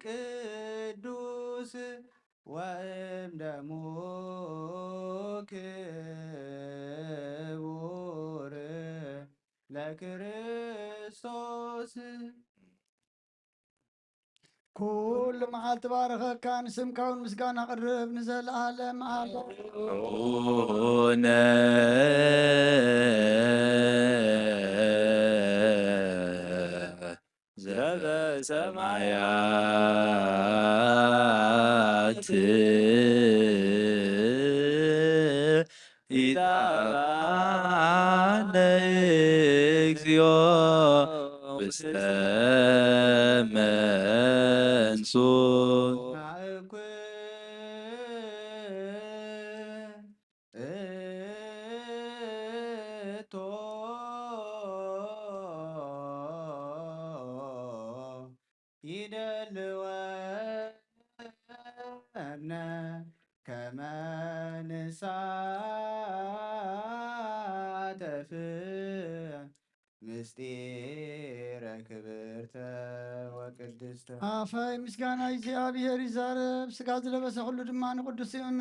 ቅዱስ ወእምደሙ ክቡር ለክርስቶስ። ኩሉ መዓልቲ ባረኸካ፣ ንስምካ እውን ምስጋና ቅርብ ንዘለዓለም ዓለም። ኦነ ዘበሰማያት ኢታብአነ እግዚኦ ውስተ መንሱ። እቶ ይደልወነ ከመ ንሳተፍ ምስጢረ ክብርተ ወቅድስተ። ኣፈይ ምስጋና እግዚኣብሔር ይዛረብ፣ ስጋ ዝለበሰ ኩሉ ድማ ንቅዱስ ስሙ፣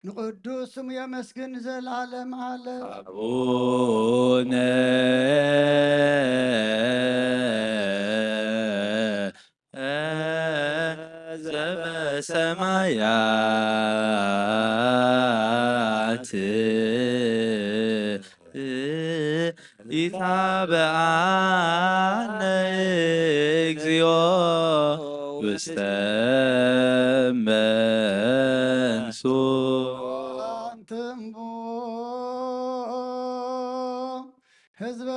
ንቅዱስ ስሙ የመስግን ንዘለዓለም ዓለም። አቡነ ዘበሰማያት ኢታብአነ እግዚኦ ውስተ መንሱ። አንትሙ ህዝበ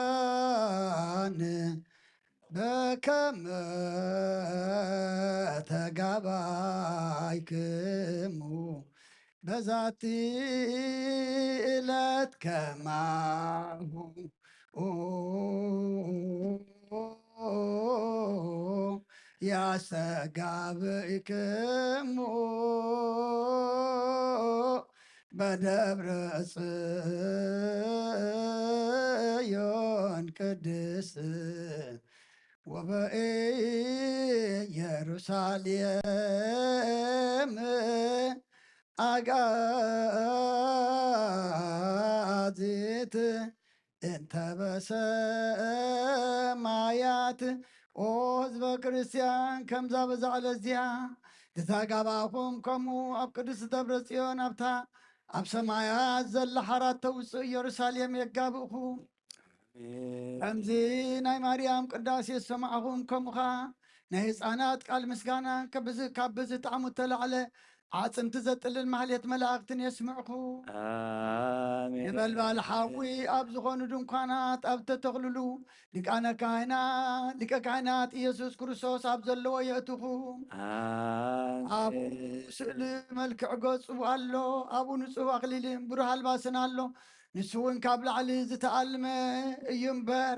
ክርስቲያን በከመ ተጋባይክሙ በዛቲ ዕለት ከማሁ ያስተጋብእክሙ በደብረ ጽዮን ቅድስት ወበኢየሩሳሌም አጋዚት እንተ በሰማያት። ኦ ህዝበ ክርስቲያን፣ ከምዛ በዛ ዕለት እዚኣ ተጋባኹም፣ ከምኡ ኣብ ቅድስቲ ደብረ ጽዮን ኣብታ ኣብ ሰማያት ዘላ ሓራት ተውፅእ ኢየሩሳሌም የጋብእኹ። ከምዚ ናይ ማርያም ቅዳሴ ዝሰማዕኹም፣ ከምኡ ኸዓ ናይ ህፃናት ቃል ምስጋና ከብዚ ካብ ብዚ ጣዕሙ እተላዕለ ዓጽምቲ ዘጥልል ማህሌት መላእክትን የስምዕኹ። ኣሜን። ነበልባል ሓዊ ኣብ ዝኾኑ ድንኳናት ኣብ ተተኽልሉ ሊቃነ ካህናት ሊቀ ካህናት ኢየሱስ ክርስቶስ ኣብ ዘለዎ የእትኹ። ኣሜን። ኣብኡ ስእሊ መልክዕ ገጹ ኣሎ። ኣብኡ ንጹህ ኣኽሊልን ብሩህ ኣልባስን ኣሎ። ንሱ እውን ካብ ላዕሊ ዝተኣልመ እዩ እምበር፣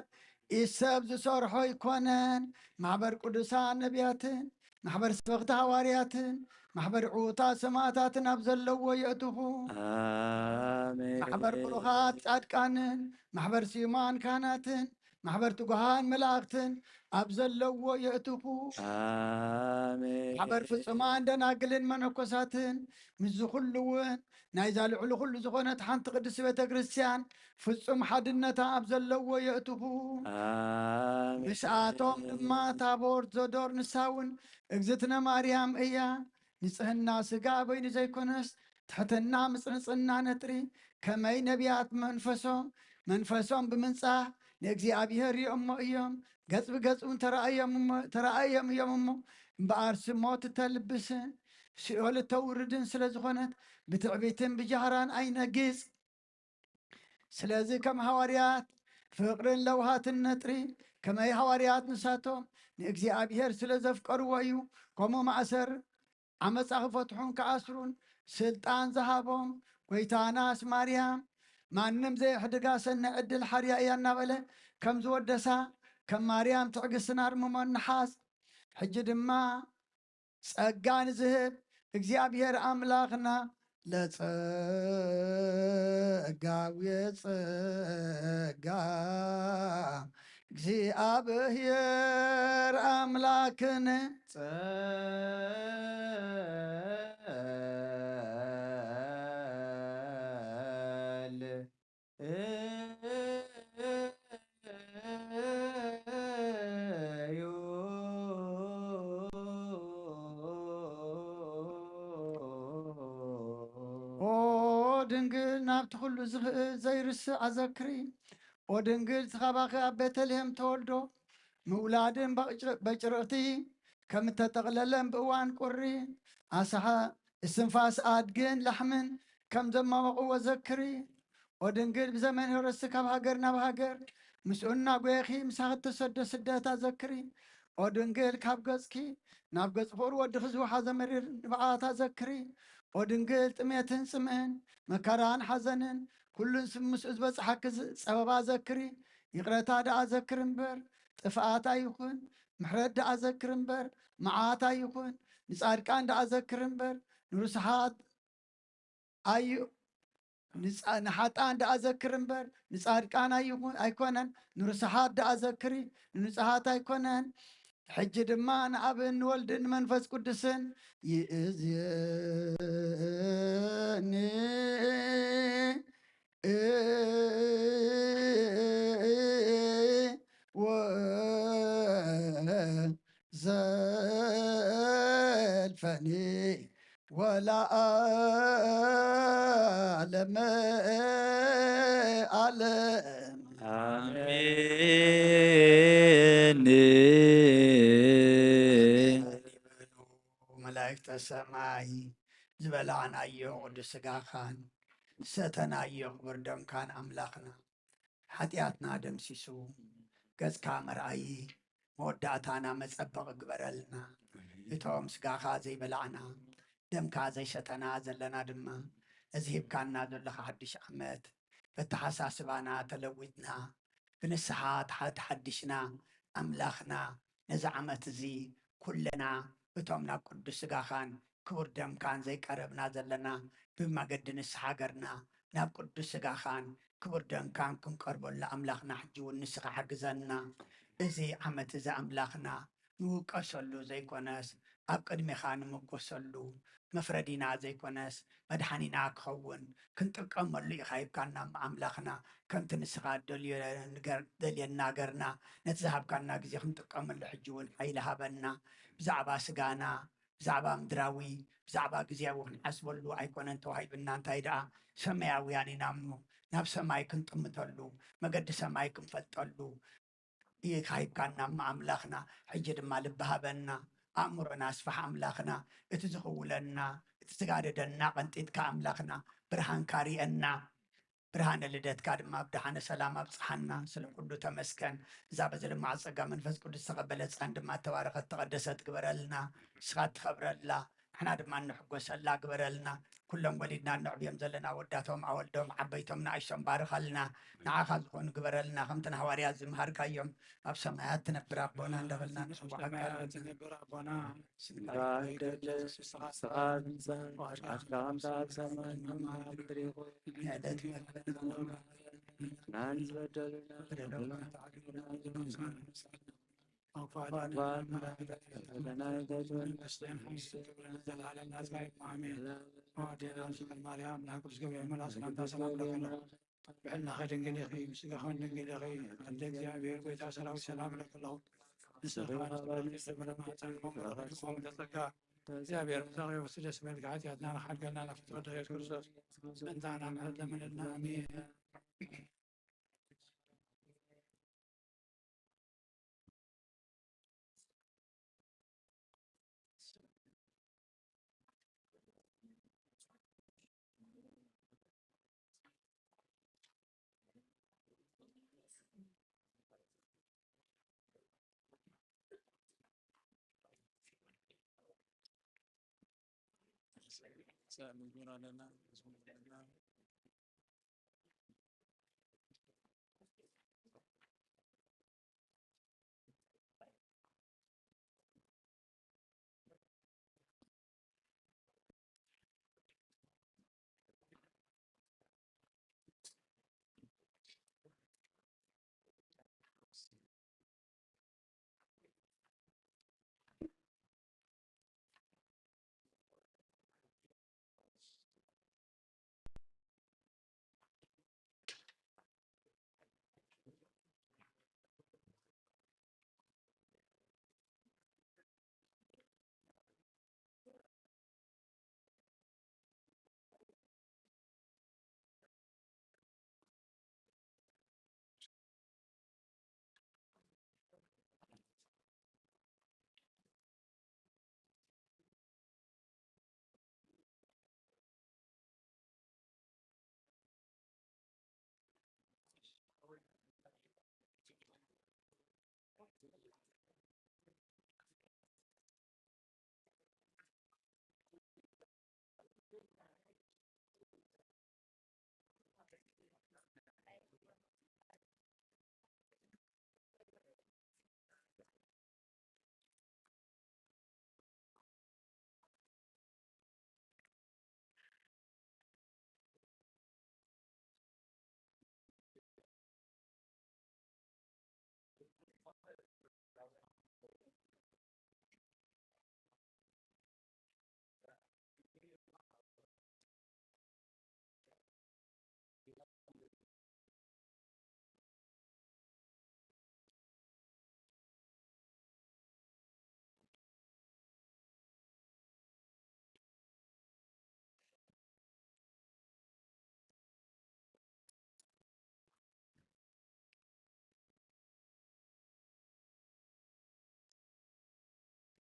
ኢድ ሰብ ዝሰርሖ ኣይኮነን። ማሕበር ቅዱሳን ነቢያትን ማሕበር ሰበኽቲ ሃዋርያትን ማሕበር ዕዉታት ሰማእታትን ኣብ ዘለዎ የእትኹ። ኣሜን። ማሕበር ብሩኻት ጻድቃንን ማሕበር ስዩማን ካህናትን ማሕበር ትጉሃን መላእኽትን ኣብ ዘለዎ የእትኹ። ኣሜን። ማሕበር ፍጹማን ደናግልን መነኮሳትን ምስዚ ኩሉ እውን ናይዛ ልዕሊ ኩሉ ዝኾነት ሓንቲ ቅድስቲ ቤተ ክርስቲያን ፍጹም ሓድነታ ኣብ ዘለዎ የእትኹ። ኣሜን። ምስኣቶም ድማ ታቦር ዘዶር ንሳ እውን እግዝእትነ ማርያም እያ። ንጽህና ስጋ በይኑ ዘይኮነስ ትሕትና ምስ ንጽህና ነጥሪ ከመይ ነቢያት መንፈሶም መንፈሶም ብምንጻህ ንእግዚኣብሔር ርእዮሞ እዮም። ገጽ ብገጽ እውን ተራእዮም እሞ- ተራእዮም እዮም እሞ እምበኣር ስሞት እተልብስን ሲኦል እተውርድን ስለ ዝኾነት ብትዕቢትን ብጃህራን ኣይነግጽ። ስለዚ ከም ሃዋርያት ፍቕርን ለውሃትን ነጥሪ ከመይ ሃዋርያት ንሳቶም ንእግዚኣብሔር ስለ ዘፍቀርዎ እዩ። ከምኡ ማእሰር ዓመፃ ክፈትሑን ክኣስሩን ስልጣን ዝሃቦም ጎይታናስ ማርያም ማንም ዘየሕድጋ ሰኒ ዕድል ሓርያ እያ እናበለ ከም ዝወደሳ ከም ማርያም ትዕግስትን ኣርምሞን ንሓዝ። ሕጂ ድማ ጸጋ ንዝህብ እግዚኣብሔር ኣምላኽና ለጸጋዊ ጸጋ እግዚኣብሔር ኣምላክን ጸል እዩ። ኦ ድንግል ናብቲ ኩሉ ዝኽእል ዘይርስዕ ኣዘክሪ። ኦ ድንግል ዝኻባኺ ኣብ ቤተልሔም ተወልዶ ምውላድን በጭርቕቲ ከም እተጠቕለለን ብእዋን ቁሪ ኣስሓ እስትንፋስ ኣድግን ላሕምን ከም ዘማወቕዎ ዘክሪ። ኦ ድንግል ብዘመን ሄሮድስ ካብ ሃገር ናብ ሃገር ምስኡ እናጎየኺ ምሳኺ እተሰዶ ስደት ኣዘክሪ። ኦ ድንግል ካብ ገጽኪ ናብ ገጽ ፍቕሪ ወድኺ ዝወሓዘ መሪር ንብዓት ኣዘክሪ። ኦ ድንግል ጥሜትን ጽምእን መከራን ሓዘንን ኩሉን ስም ምስኡ ዝበጽሓኪ ዝ- ጸበባ ዘክሪ። ይቕረታ ደኣ ዘክሪ እምበር ጥፍኣት ኣይኹን፣ ምሕረት ደኣ ዘክሪ እምበር መዓት ኣይኹን። ንጻድቃን ደኣ ዘክሪ እምበር ንርሱሓት ኣዩ ንጻ- ንሓጣን ደኣ ዘክር እምበር ንጻድቃን ኣይኹ- ኣይኮነን። ንርሱሓት ደኣ ዘክሪ ንንጹሓት ኣይኮነን። ሕጂ ድማ ንኣብን ንወልድን ንመንፈስ ቅዱስን ይእዝየኒ ወዘልፈኒ ወለዓለመ ዓለም። ኣሜን። መላእክተ ሰማይ ዝበላዕናዮ ቅዱስ ስጋኻን ዝሰተናዮ ክቡር ደምካን ኣምላኽና ሓጢኣትና ደምሲሱ ገጽካ መርኣዪ መወዳእታና መጸበቒ ግበረልና። እቶም ስጋኻ ዘይበላዕና፣ ደምካ ዘይሰተና ዘለና ድማ፣ ነዚ ሂብካና ዘለኻ ሓድሽ ዓመት፣ በተሓሳስባና ተለዊጥና፣ ብንስሓ ተሓ-፣ ተሓዲስና፣ ኣምላኽና፣ ነዚ ዓመት እዚ ኩልና እቶም ናብ ቅዱስ ስጋኻን ክቡር ደምካን ዘይቀረብና ዘለና፣ ብመገዲ ንስሓ ገርና ናብ ቅዱስ ስጋኻን ክቡር ደምካን ክንቀርበሉ ኣምላኽና፣ ሕጂ እውን ንስኻ ሓግዘና። እዚ ዓመት እዚ ኣምላኽና ንውቀሰሉ ዘይኮነስ፣ ኣብ ቅድሜኻ ንመጎሰሉ፣ መፍረዲና ዘይኮነስ፣ መድሓኒና ክኸውን ክንጥቀመሉ ኢኻ ሂብካና እሞ ኣምላኽና፣ ከምቲ ንስኻ ደልዮ ንገር-፣ ደልየና ገርና፣ ነቲ ዝሃብካና ግዜ ክንጥቀመሉ ሕጂ እውን ሓይሊ ሃበና። ብዛዕባ ስጋና፣ ብዛዕባ ምድራዊ፣ ብዛዕባ ግዜያዊ ክንሓስበሉ ኣይኮነን ተዋሂብና፣ እንታይ ደኣ ሰማያውያን ኢና እሞ፣ ናብ ሰማይ ክንጥምተሉ፣ መገዲ ሰማይ ክንፈልጠሉ፣ ኢኻ ሂብካና እሞ ኣምላኽና፣ ሕጂ ድማ ልቢ ሃበና፣ ኣእምሮና ኣስፋሕ ኣምላኽና፣ እቲ ዝኽውለና፣ እቲ ዝጋደደና ቀንጢጥካ ኣምላኽና፣ ብርሃንካ ርኤና። ብርሃነ ልደትካ ድማ ብደሓነ ሰላም ኣብጽሓና። ስለ ኩሉ ተመስገን። እዛ በዚ ልማዕ ጸጋ መንፈስ ቅዱስ ዝተቐበለት ጻን ድማ እተባረኸት ተቐደሰት ግበረልና። ንስኻ እትኸብረላ፣ ንሕና ድማ እንሕጎሰላ ግበረልና። ኩሎም ወሊድና እነዕብዮም ዘለና ወዳቶም ኣወልዶም ዓበይቶም ንኣሽቶም ባርኸልና። ንዓኻ ዝኾኑ ግበረልና። ከምቲ ንሃዋርያት ዝምሃርካዮም፣ ኣብ ሰማያት ትነብር ኣቦና እንዳበልና ንጽውዓካ። ሰማያት ትነብር ኣቦና፣ ስምካ ይትቀደስ፣ ንስኻ ትምጻእ፣ ፍቓድካ ከምቲ ኣብ ሰማይ ከምኡ ኣብ ምድሪ ይኹን። የዕለት መግብና ንበደልና ብሕልናኸ ድንግል ኢኺ፣ ስጋኸን ድንግል ኢኺ፣ ኣደ እግዚኣብሔር ጎይታ ሰራዊት ሰላም እለኪ ኣለኹ። ንስኺ ኸዓ ብሩኽቲ እየ፣ ፍሬ ማህፀንኪ እውን ብሩኽ እዩ። ጸጋ እግዚኣብሔር ምሳኺ ይኹን። ደስ ይበልኪ፣ ሓጢኣትና ንሓድገልና ናብ ፍትወት ኢየሱስ ክርስቶስ ምእንታና ምሕረት ለምንልና። ኣሜን።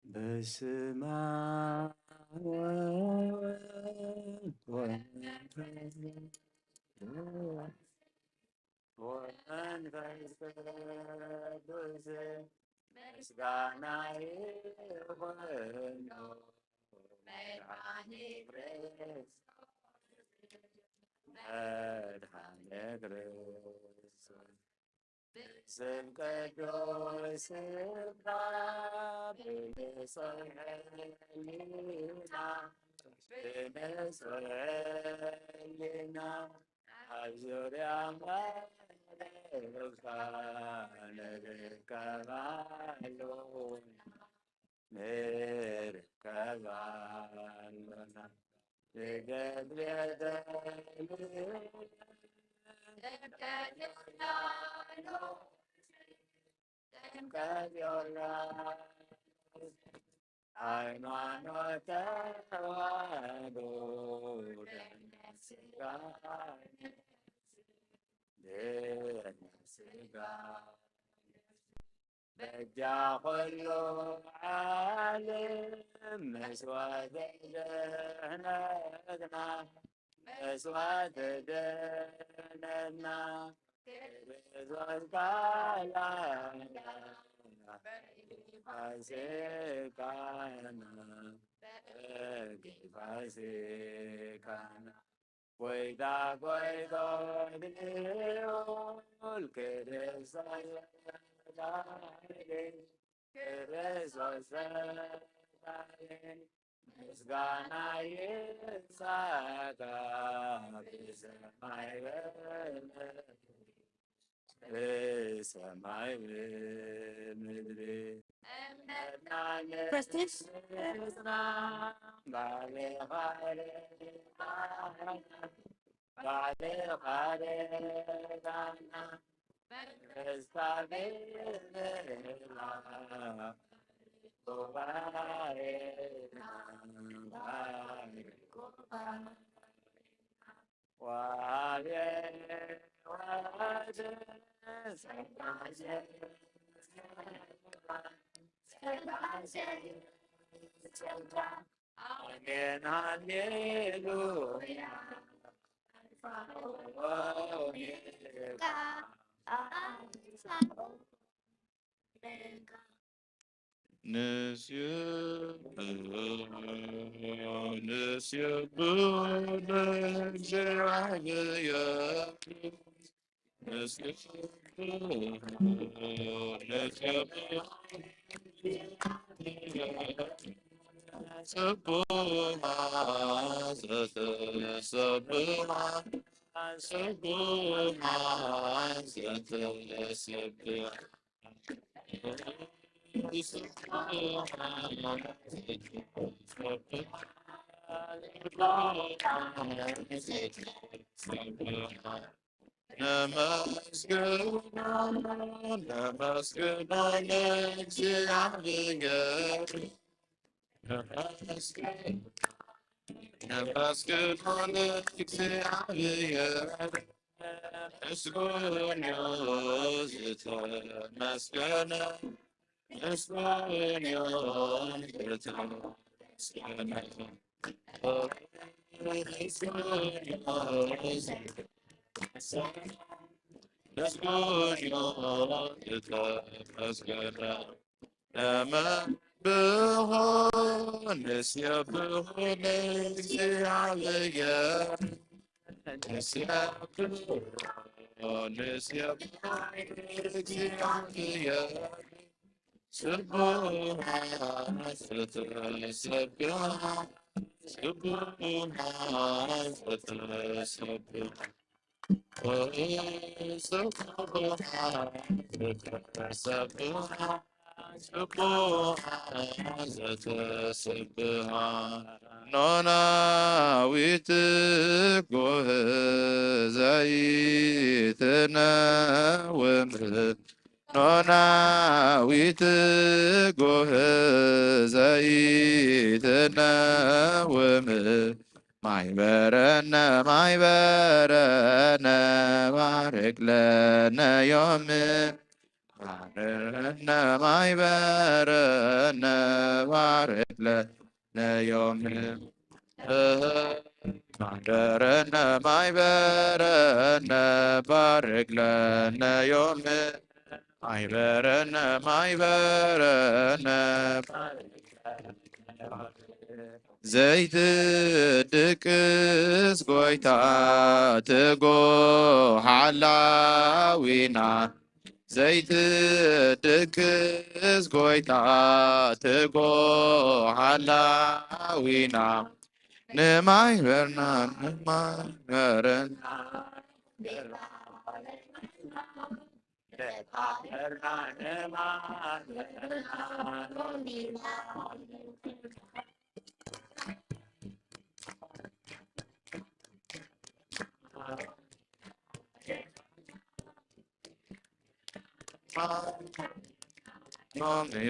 በስመ አብ ወወልድ ወመንፈስ ቅዱስ ወመንፈስ ቅዱስ ምስጋና ይኹኖ መድኃኒ ክርስቶስ፣ መድኃኒ ክርስቶስ። ብስም ቅዱስካ ብንጹሕ ሕሊና፣ ብንጹሕ ሕሊና ኣብ ዙርያ መርካ ንርከብ ኣሎና፣ ንርከብ ኣሎና። ንገድል የደሊ ጥምቀት ዮርዳኖስ፣ ጥምቀት ዮርዳኖስ፣ ሃይማኖት ተዋህዶ ደም ስጋ፣ ደም ስጋ በጃ ኹሉ ዓለም መስዋዕተ ድሕነትና፣ መስዋዕተ ድሕነትና፣ ክርስቶስ ካልኣና፣ ፋሲካና፣ ፋሲካና። ጎይታ ጎይታ ልዑል ክርስቶስ ፈጣሪ፣ ክርስቶስ ፈጣሪ፣ ምስጋና ይብዛካ ብሰማይ በምድሪ፣ ብሰማይ ብምድሪ። እምነትና ፕሬስቲጅ። ንጽና፣ ባዕልኻ ርዳና፣ ባዕልኻ ርዳና፣ መንግስታ ብምህላ ጉባኤና፣ ጉባኤና። አሜን ሃሌሉያ። ንስብሖ ንስብሖ ለእግዚኣብሔር። ንስብሖ ንስብሖ ስቡሓ ዘተሰብሐ፣ ስቡሓ ዘተሰብሐ። ነመስግኖ፣ ነመስግኖ ለእግዚኣብሔር። ነመስግኖ፣ ነመስግኖ ለእግዚኣብሔር። ምስጉን እዩ ዝተመስገነ፣ ምስጉን እዩ ዝተመስገነ። ምስጉን እዩ ዝተመስገነ። ነመስብሖ ንስብሖ ለእግዚኣብሔር። ንስብሖ ንስብሖ ለእግዚኣብሔር። ስቡሕ ዘተሰብሐ፣ ስቡሕ ዘተሰብሐ። ስቡሕ ዘተሰብሐ፣ ስቡሕ ዘተሰብሐ። ኖናዊት ጎህ ዘይትነውም፣ ኖናዊት ጎህ ዘይትነውም። ማይበረነ ማይበረነ ባርክ ለነ ዮም። ማይበረነ ማይበረነ ባርክ ለነ ዮም። ማይበረነ ማይበረነ ባርክ ለነ ዮም። ማይ በረነ፣ ማይ በረነ፣ ዘይትድቅስ ጎይታ፣ ትጉህ ሓላዊና። ዘይትድቅስ ጎይታ፣ ትጉህ ሓላዊና። ንማይ በረነ፣ ንማይ በረነ።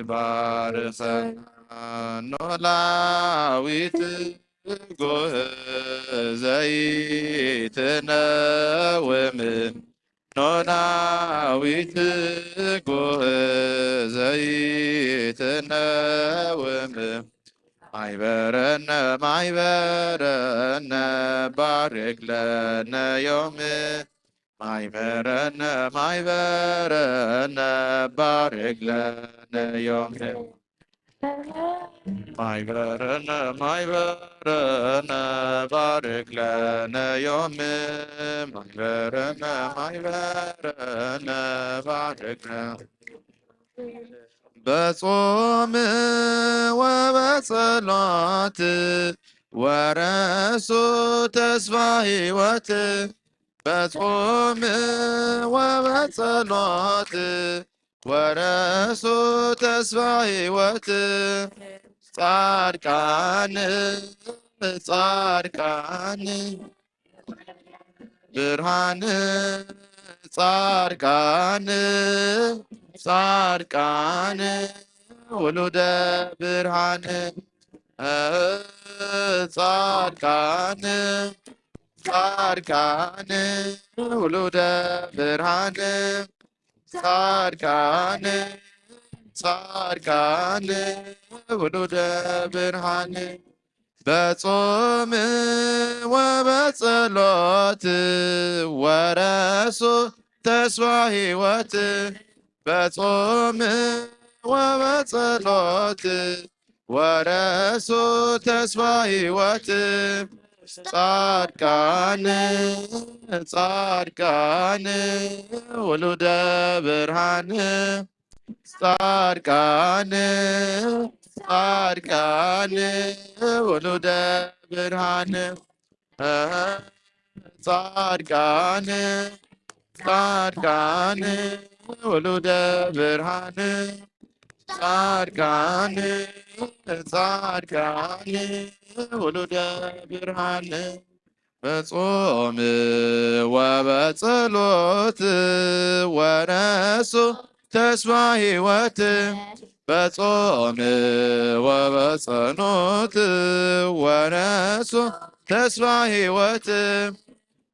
ይባርከና ኖላዊት ትጉህ ዘይትነውም፣ ኖላዊት ትጉህ ዘይትነውም። ማይ በረነ፣ ማይ በረነ፣ ባርክ ለነ ዮም። ማይ በረነ፣ ማይ በረነ፣ ባርክ ለነ ዮም። ማይ በረነ፣ ማይ በረነ፣ ባርክ ለነ ዮም። ማይ በረነ፣ ማይ በረነ፣ ባርክ ለነ። በጾም ወበጸሎት ወረሱ ተስፋ ሕይወት። በጾም ወበጸሎት ወረሱ ተስፋ ሕይወት። ጻድቃን፣ ጻድቃን፣ ብርሃን፣ ጻድቃን፣ ጻድቃን፣ ውሉደ ብርሃን፣ ጻድቃን፣ ጻድቃን፣ ውሉደ ብርሃን፣ ጻድቃን፣ ጻድቃን፣ ውሉደ ብርሃን። በጾም ወበጸሎት ወረሱ ተስፋ ሕይወት። በጾም ወበጸሎት ወረሱ ተስፋ ሕይወት። ጻድቃን፣ ጻድቃን፣ ውሉደ ብርሃን። ጻድቃን፣ ጻድቃን፣ ውሉደ ብርሃን። ጻድቃን፣ ጻድቃን፣ ውሉደ ብርሃን። ጻድቃን፣ ጻድቃን፣ ውሉደ ብርሃን። በጾም ወበጸሎት ወረሱ ተስፋ ሕይወት። በጾም ወበጸሎት ወረሱ ተስፋ ሕይወት።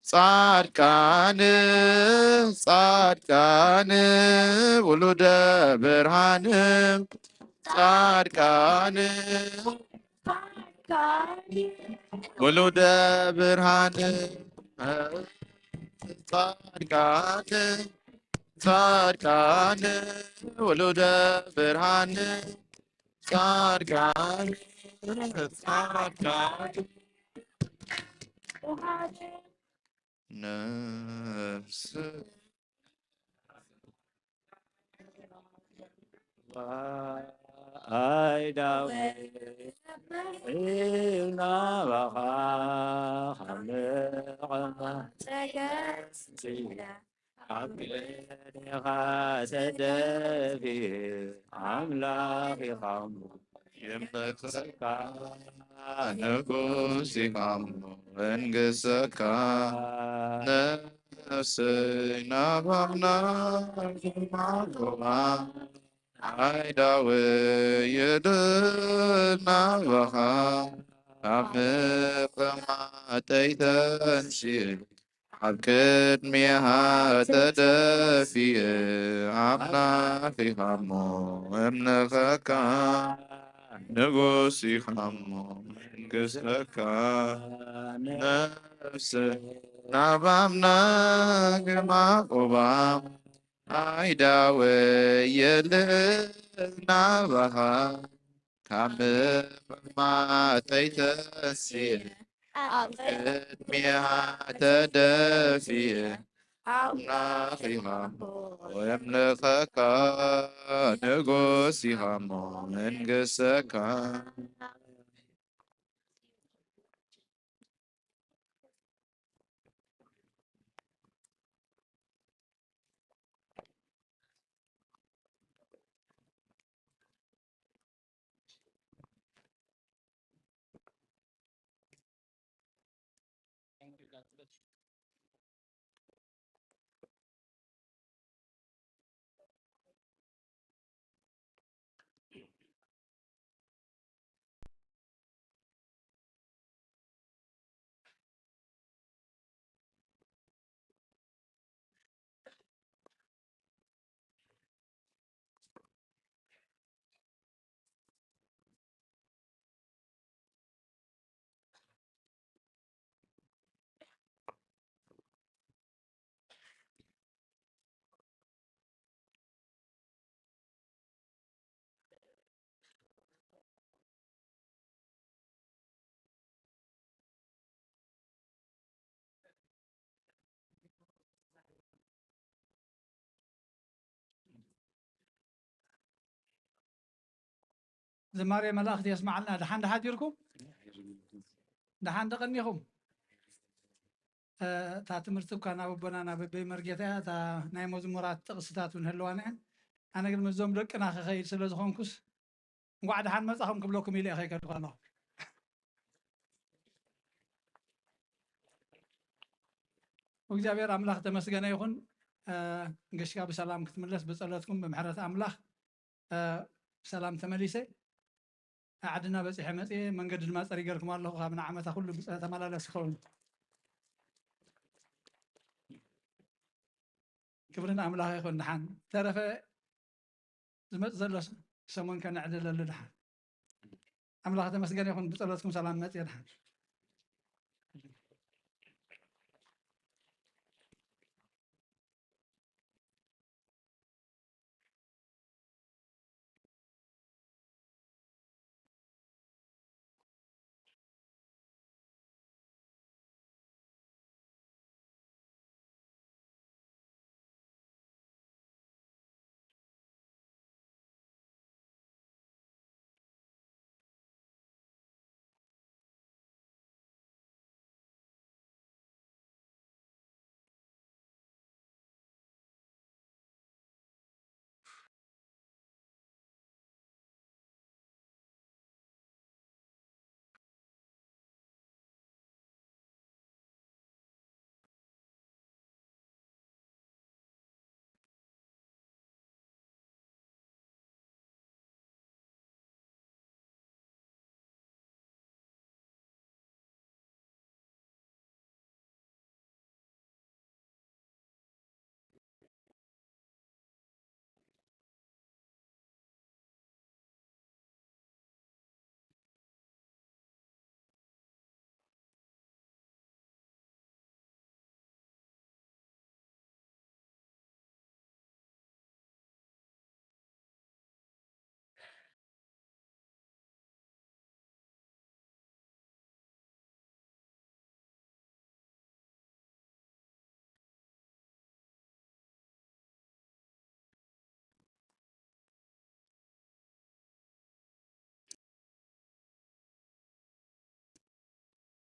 ጻድቃን፣ ጻድቃን፣ ውሉደ ብርሃን። ጻድቃን፣ ውሉደ ብርሃን። ጻድቃን፣ ጻድቃን፣ ውሉደ ብርሃን። ጻድቃን፣ ጻድቃን፣ ነፍስ ኣይ ዳዊት፣ ናባኻ ካብ ንዕማ ተገዝእና፣ ኣብ ቅድሜኻ ተደፊ ኣምላኽ ኢኻ እሞ የምልኸካ፣ ንጉስ ኢኻ እሞ እንግሰካ። ነፍሰይ ናብ ኣምላኽ ማዕቆባ፣ ኣይ ዳዊት ይድል ናባኻ፣ ካብ ምቕማጠይ ተንሲእ ኣብ ቅድሜኻ ተደፊእ ኣምላኽ ኢኻ እሞ እምልኸካ፣ ንጉስ ኢኻ እሞ መንግስተካ። ነፍሰይ ናብ ኣምላኽ ማዕቆባ፣ ኣይዳወየልን ናባኻ ካብ ምቕማጠይ ተንሲኤ ኣብ ቅድሚኻ ተደፊኤ ኣምላኽ ኢኻ እሞ የምልኸካ ንጉስ ኢኻ እሞ መንግሰካ። ዝማሬ መላእኽቲ የስማዓልና። ደሓን ደሓዲርኩም? ደሓን ደቐኒኹም? እታ ትምህርቲ እኳ ናብ ኣቦና ናብ ኣቦይ መርጌታ እያ። እታ ናይ መዝሙራት ጥቕስታት እውን ህልዋና እየን። ኣነ ግን ምስዞም ደቅና ክኸይድ ስለ ዝኾንኩስ እንኳዕ ደሓን መጻኹም ክብለኩም ኢለ እየ ከይከድኩ ኣለኹ። እግዚኣብሔር ኣምላኽ ተመስገነ ይኹን። ገሽካ ብሰላም ክትምለስ ብጸሎትኩም ብምሕረት ኣምላኽ ብሰላም ተመሊሰ ዓድና በጺሐ መጽየ መንገዲ ድማ ጸሪገልኩም ኣለኹ። ካብ ንዓመታ ኩሉ ተመላለስ ይኸውን። ክብሪ ንኣምላኽ ይኹን። ደሓን ተረፈ ዝመጽእ ዘሎ ሰሙን ከነዕልለሉ ደሓን። ኣምላኽ ተመስገን ይኹን። ብጸሎትኩም ሰላም መጽየ ደሓን።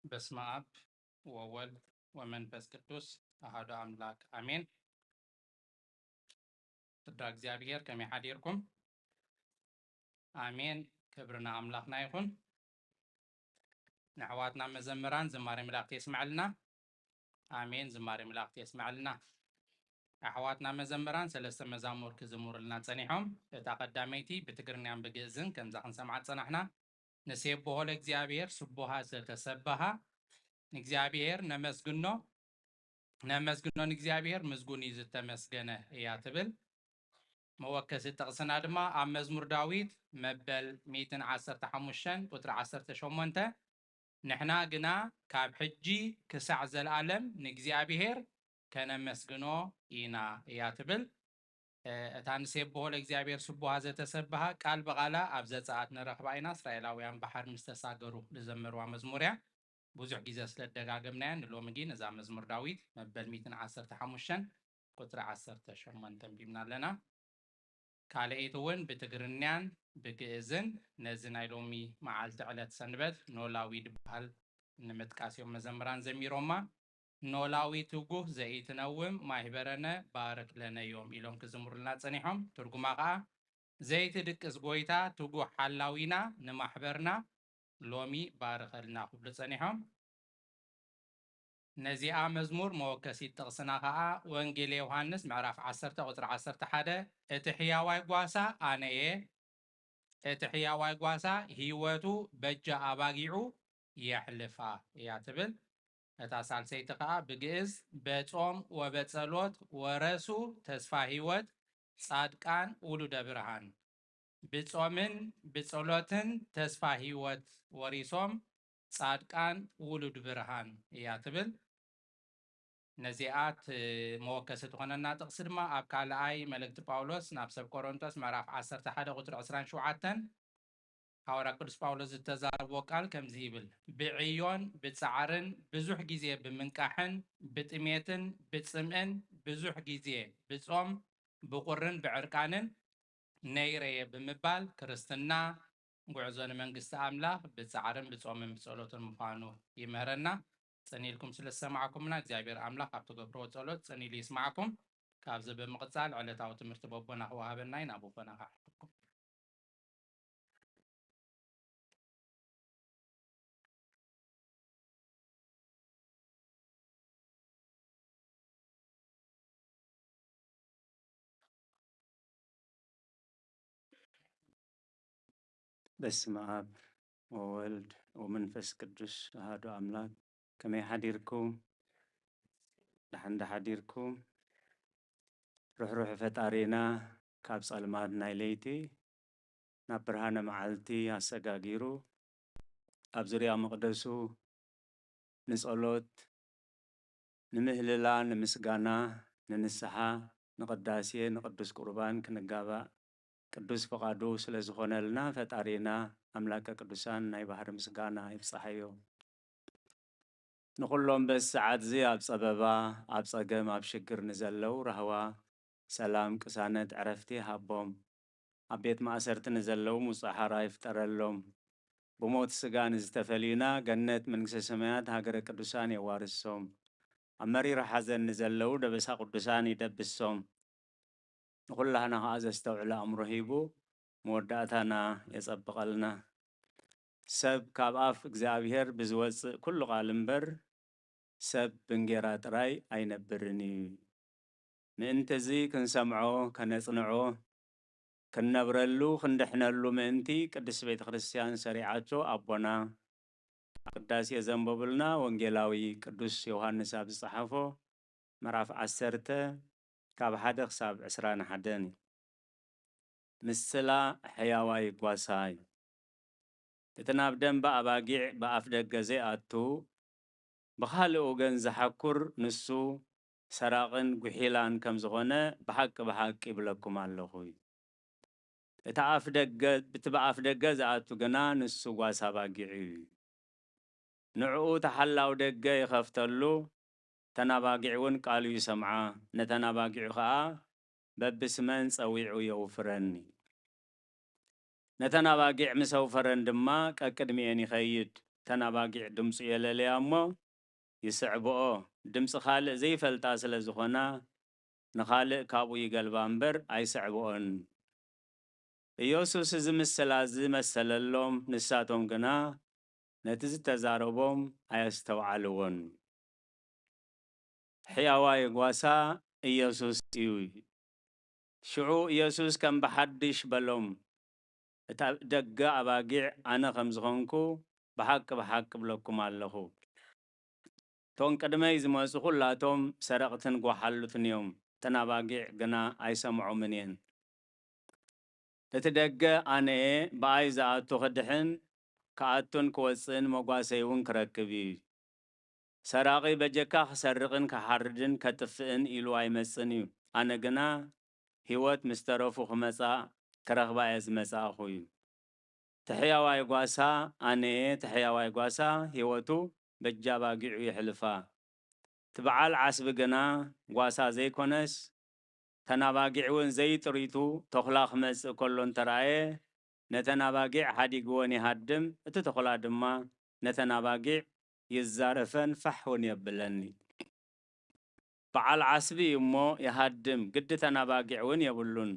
በስመ አብ ወወልድ ወመንፈስ ቅዱስ አሐዱ አምላክ አሜን። ስድራ እግዚኣብሔር ከመይ ሓዲርኩም? ኣሜን። ክብሪ ንኣምላኽና ይኹን። ንኣሕዋትና መዘምራን ዝማሬ መላእክቲ የስምዐልና። ኣሜን። ዝማሬ መላእክቲ የስምዐልና። ኣሕዋትና መዘምራን ሰለስተ መዛሙር ክዝምሩልና ጸኒሖም። እታ ቀዳመይቲ ብትግርኛን ብግእዝን ከምዛ ክንሰምዓ ዝጸናሕና። ንሴብሖ ለእግዚኣብሔር ስቡሃ ዘተሰብሃ፣ ንእግዚኣብሔር ነመስግኖ፣ ነመስግኖ ንእግዚኣብሔር ምስጉን እዩ ዝተመስገነ እያ ትብል። መወከሲ ጥቕስና ድማ ኣብ መዝሙር ዳዊት መበል ሚእትን ዓሰርተ ሓሙሽተን ቁጽሪ ዓሰርተ ሸሞንተ፣ ንሕና ግና ካብ ሕጂ ክሳዕ ዘለኣለም ንእግዚኣብሔር ከነመስግኖ ኢና እያ ትብል። እታ ንሴብሖ ለእግዚኣብሔር ስቡሃ ዘተሰብሃ ቃል ብቓላ ኣብ ዘጸኣት ንረኽባ ኢና። እስራኤላውያን ባሕር ምስ ተሳገሩ ዝዘመርዋ መዝሙር እያ። ብዙሕ ግዜ ስለ ደጋገምናያ ንሎሚ ግን እዛ መዝሙር ዳዊት መበል ሚእትን ዓሰርተ ሓሙሽተን ቁጽሪ ዓሰርተ ሸሞንተ ኣንቢብና ኣለና። ካልኣይቲ እውን ብትግርኛን ብግእዝን ነዚ ናይ ሎሚ መዓልቲ ዕለት ሰንበት ኖላዊ ድበሃል ንምጥቃስ እዮም መዘምራን ዘሚሮማ። ኖላዊ ትጉህ ዘኢትነውም ማህበረነ ባርክ ለነ እዮም ኢሎም ክዝምሩልና ጸኒሖም። ትርጉማ ከኣ ዘይትድቅስ ጎይታ ትጉህ ሓላዊና ንማሕበርና ሎሚ ባርኸልና ክብሉ ጸኒሖም። ነዚኣ መዝሙር መወከሲት ጥቕስና ኸኣ ወንጌል ዮሃንስ ምዕራፍ ዓሰርተ ቁጽሪ ዓሰርተ ሓደ፣ "እቲ ሕያዋይ ጓሳ ኣነ እየ፣ እቲ ሕያዋይ ጓሳ ህይወቱ በጃ ኣባጊዑ የሕልፋ" እያ ትብል። እታ ሳልሰይቲ ኸኣ ብግእዝ "በጾም ወበጸሎት ወረሱ ተስፋ ህይወት ጻድቃን ውሉደ ብርሃን"፣ ብጾምን ብጸሎትን ተስፋ ህይወት ወሪሶም ጻድቃን ውሉድ ብርሃን እያ ትብል። ነዚኣ ት-፣ መወከሲ ትኾነና ጥቕሲ ድማ ኣብ ካልኣይ መልእክቲ ጳውሎስ ናብ ሰብ ቆሮንቶስ ምዕራፍ ዓሰርተ ሓደ ቁጽሪ ዕስራን ሸውዓተን፣ ሃዋርያ ቅዱስ ጳውሎስ ዝተዛረቦ ቃል ከምዚ ይብል፣ "ብዕዮን ብጻዕርን ብዙሕ ግዜ ብምንቃሕን ብጥሜትን ብጽምእን ብዙሕ ግዜ ብጾም ብቁርን ብዕርቃንን ነይረየ" ብምባል ክርስትና ጉዕዞ ንመንግስቲ ኣምላኽ ብጻዕርን ብጾምን ብጸሎትን ምዃኑ ይምህረና። ጽን ኢልኩም ስለ ዝሰማዕኩምና እግዚኣብሔር ኣምላኽ ኣብ ትገብርዎ ጸሎት ጽን ኢሉ ይስማዕኩም። ካብዚ ብምቕጻል ዕለታዊ ትምህርቲ በቦና ክወሃበና ኢና፣ በቦና ክሓልኩም። በስመ ኣብ ወወልድ ወመንፈስ ቅዱስ ኣሐዱ ኣምላክ። ከመይ ሓዲርኩም? ደሓን ዶ ሓዲርኩም? ርሕሩሕ ፈጣሪና ካብ ጸልማት ናይ ለይቲ ናብ ብርሃነ መዓልቲ ኣሰጋጊሩ ኣብ ዙርያ መቕደሱ ንጸሎት፣ ንምህልላ፣ ንምስጋና፣ ንንስሓ፣ ንቕዳሴ፣ ንቅዱስ ቁርባን ክንጋባእ ቅዱስ ፍቓዱ ስለ ዝኾነልና ፈጣሪና ኣምላከ ቅዱሳን ናይ ባህሪ ምስጋና ይብጽሓዮ። ንኹሎም በዚ ሰዓት እዚ ኣብ ጸበባ፣ ኣብ ጸገም፣ ኣብ ሽግር ንዘለዉ ራህዋ፣ ሰላም፣ ቅሳነት፣ ዕረፍቲ ሃቦም። ኣብ ቤት ማእሰርቲ ንዘለዉ ሙጻ ሓራ ይፍጠረሎም። ብሞት ስጋ ንዝተፈልዩና ገነት መንግስተ ሰማያት ሃገረ ቅዱሳን የዋርሶም። ኣብ መሪር ሓዘን ንዘለዉ ደበሳ ቅዱሳን ይደብሶም። ንኹላህና ኸኣ ዘስተውዕል ኣእምሮ ሂቡ መወዳእታና የጸብቐልና። ሰብ ካብ ኣፍ እግዚኣብሔር ብዝወጽእ ኩሉ ቃል እምበር፣ ሰብ ብእንጌራ ጥራይ ኣይነብርን እዩ። ምእንቲ እዚ ክንሰምዖ፣ ከነጽንዖ፣ ክንነብረሉ፣ ክንድሕነሉ ምእንቲ ቅድስት ቤተ ክርስቲያን ሰሪዓቶ ኣቦና ኣብ ቅዳሴ ዘንበቡልና ወንጌላዊ ቅዱስ ዮሃንስ ኣብ ዝጸሓፎ ምዕራፍ ዓሰርተ ካብ ሓደ ክሳብ ዕስራን ሓደን እዩ። ምስላ ሕያዋይ ጓሳ እዩ። እቲ ናብ ደንበ ኣባጊዕ ብኣፍ ደገ ዘይኣቱ፣ ብኻልእ ወገን ዝሓኩር ንሱ ሰራቕን ጉሒላን ከም ዝኾነ ብሓቂ ብሓቂ ይብለኩም ኣለኹ እዩ። እቲ ኣፍ ደገ፣ እቲ ብኣፍ ደገ ዝኣቱ ግና ንሱ ጓሳ ኣባጊዕ እዩ። ንዕኡ እቲ ሓላው ደገ ይኸፍተሉ፣ እተን ኣባጊዕ እውን ቃሉ ይሰምዓ፣ ነተን ኣባጊዑ ኸኣ በብስመን ጸዊዑ የውፍረን። ነተን ኣባጊዕ ምስ ኣውፈረን ድማ ቀቅድሚኤን ይኸይድ። እተን ኣባጊዕ ድምፁ የለለያ እሞ ይስዕብኦ። ድምፂ ካልእ ዘይፈልጣ ስለ ዝኾና ንኻልእ ካብኡ ይገልባ እምበር ኣይስዕብኦን። ኢየሱስ እዚ ምስላ እዚ መሰለሎም፣ ንሳቶም ግና ነቲ ዝተዛረቦም ኣየስተውዓልዎን። ሕያዋይ ጓሳ ኢየሱስ እዩ። ሽዑ ኢየሱስ ከም ብሓድሽ በሎም፣ "እታ ደገ ኣባጊዕ ኣነ ከም ዝኾንኩ ብሓቂ ብሓቂ እብለኩም ኣለኹ፣ እቶም ቅድመይ ዝመጹ ኩላቶም ሰረቕትን ጓሓሉትን እዮም፣ እተን ኣባጊዕ ግና ኣይሰምዖምን እየን። እቲ ደገ ኣነ እየ፣ ብኣይ ዝኣቱ ክድሕን፣ ክኣቱን ክወጽእን መጓሰይ እውን ክረክብ እዩ። ሰራቒ በጀካ ክሰርቕን ክሓርድን ከጥፍእን ኢሉ ኣይመጽእን እዩ። ኣነ ግና ህይወት ምስ ተረፉ ክመጻ፣ ክረኽባ እየ ዝመጻእኹ እዩ። ተሕያዋይ ጓሳ ኣነ እየ፣ ተሕያዋይ ጓሳ ህይወቱ በጃ ኣባጊዑ የሕልፋ። እቲ በዓል ዓስቢ ግና ጓሳ ዘይኮነስ፣ ተን ኣባጊዕ እውን ዘይጥሪቱ ተኹላ ክመጽእ ከሎ እንተረኣየ፣ ነተን ኣባጊዕ ሓዲግወን ይሃድም፣ እቲ ተኹላ ድማ ነተን ኣባጊዕ ይዛረፈን ፋሕ እውን የብለኒ። በዓል ዓስቢ እዩ እሞ ይሃድም፣ ግዲ ተን ኣባጊዕ እውን የብሉን።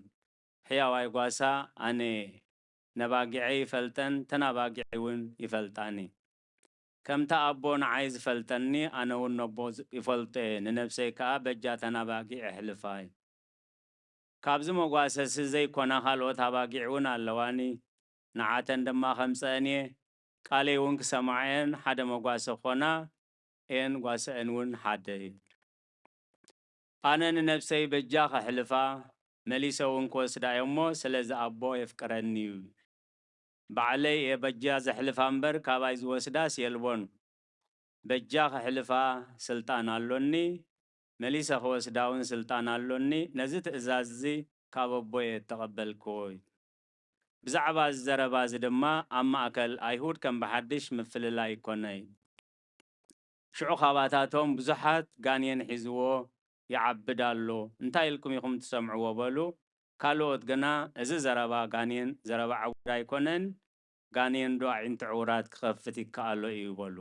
ሕያዋይ ጓሳ ኣነ እየ። ነባጊዐይ ይፈልጠን፣ ተን ኣባጊዐይ እውን ይፈልጣኒ። ከምቲ ኣቦ ንዓይ ዝፈልጠኒ፣ ኣነ እውን ነቦ ዝ-፣ ይፈልጦ እየ። ንነብሰይ ከኣ በጃ ተን ኣባጊዕ የሕልፋ እየ። ካብዚ መጓሰሲ ዘይኮና ካልኦት ኣባጊዕ እውን ኣለዋኒ። ንዓተን ድማ ከምጸአን እየ። ቃለይ እውን ክሰምዓ እየን፣ ሓደ መጓሰ ክኾና እየን፣ ጓሰአን እውን ሓደ እዩ። ኣነ ንነብሰይ በጃ ከሕልፋ፣ መሊሰ እውን ክወስዳ እየ እሞ፣ ስለዚ ኣቦ የፍቅረኒ እዩ። ባዕለይ እየ በጃ ዘሕልፋ እምበር፣ ካባይ ዝወስዳስ የልቦን። በጃ ከሕልፋ ስልጣን ኣሎኒ፣ መሊሰ ክወስዳ እውን ስልጣን ኣሎኒ። ነዚ ትእዛዝ እዚ ካብ ኣቦ እየ እተቐበልክዎ እዩ። ብዛዕባ እዚ ዘረባ እዚ ድማ ኣብ ማእከል ኣይሁድ ከም ብሓድሽ ምፍልላይ ይኮነ እዩ። ሽዑ ካባታቶም ብዙሓት ጋኔን ሒዝዎ ይዓብድ ኣሎ፣ እንታይ ኢልኩም ኢኹም ትሰምዕዎ በሉ። ካልኦት ግና፣ እዚ ዘረባ ጋኔን ዘረባ ዕውር ኣይኮነን፣ ጋኔን ዶ ኣዒንቲ ዕውራት ክኸፍት ይከኣሎ እዩ በሉ።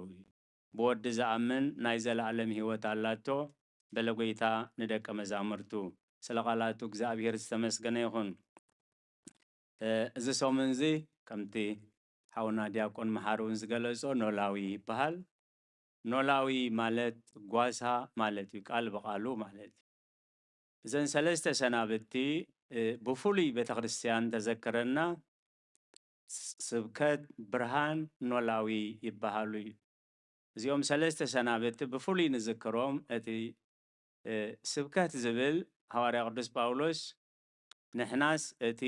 ብወዲ ዝኣምን ናይ ዘለኣለም ህይወት ኣላቶ፣ በለ ጐይታ ንደቀ መዛሙርቱ። ስለ ቃላቱ እግዚኣብሔር ዝተመስገነ ይኹን። እ፣ እዚ ሰሙን እዚ ከምቲ ሓውና ዲያቆን መሓሪ እውን ዝገለጾ ኖላዊ ይበሃል። ኖላዊ ማለት ጓሳ ማለት እዩ፣ ቃል ብቓሉ ማለት እዩ። እዘን ሰለስተ ሰናብቲ፣ እ፣ ብፍሉይ ቤተ ክርስቲያን ተዘክረና፣ ስ-፣ ስብከት፣ ብርሃን፣ ኖላዊ ይበሃሉ እዩ። እዚኦም ሰለስተ ሰናብቲ ብፍሉይ ንዝክሮም። እቲ፣ እ፣ ስብከት ዝብል ሃዋርያ ቅዱስ ጳውሎስ፣ ንሕናስ እቲ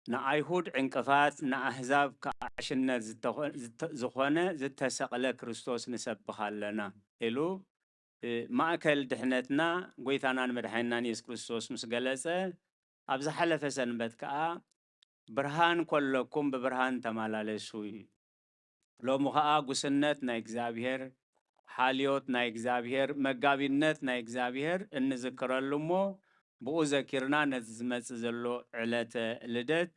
ንኣይሁድ ዕንቅፋት፣ ንኣህዛብ ከኣ ዕሽነት ዝተኾ-፣ ዝተ-፣ ዝኾነ ዝተሰቕለ ክርስቶስ ንሰብኽ ኣለና ኢሉ፣ እ፣ ማእከል ድሕነትና ጐይታናን መድሓኒናን የሱስ ክርስቶስ ምስ ገለጸ፣ ኣብ ዝሓለፈ ሰንበት ከኣ፣ "ብርሃን ከለኩም ብብርሃን ተመላለሱ" እዩ። ሎሚ ኸኣ ጉስነት ናይ እግዚኣብሔር፣ ሓልዮት ናይ እግዚኣብሔር፣ መጋቢነት ናይ እግዚኣብሔር እንዝክረሉ እሞ፣ ብኡ ዘኪርና ነቲ ዝመጽእ ዘሎ ዕለተ ልደት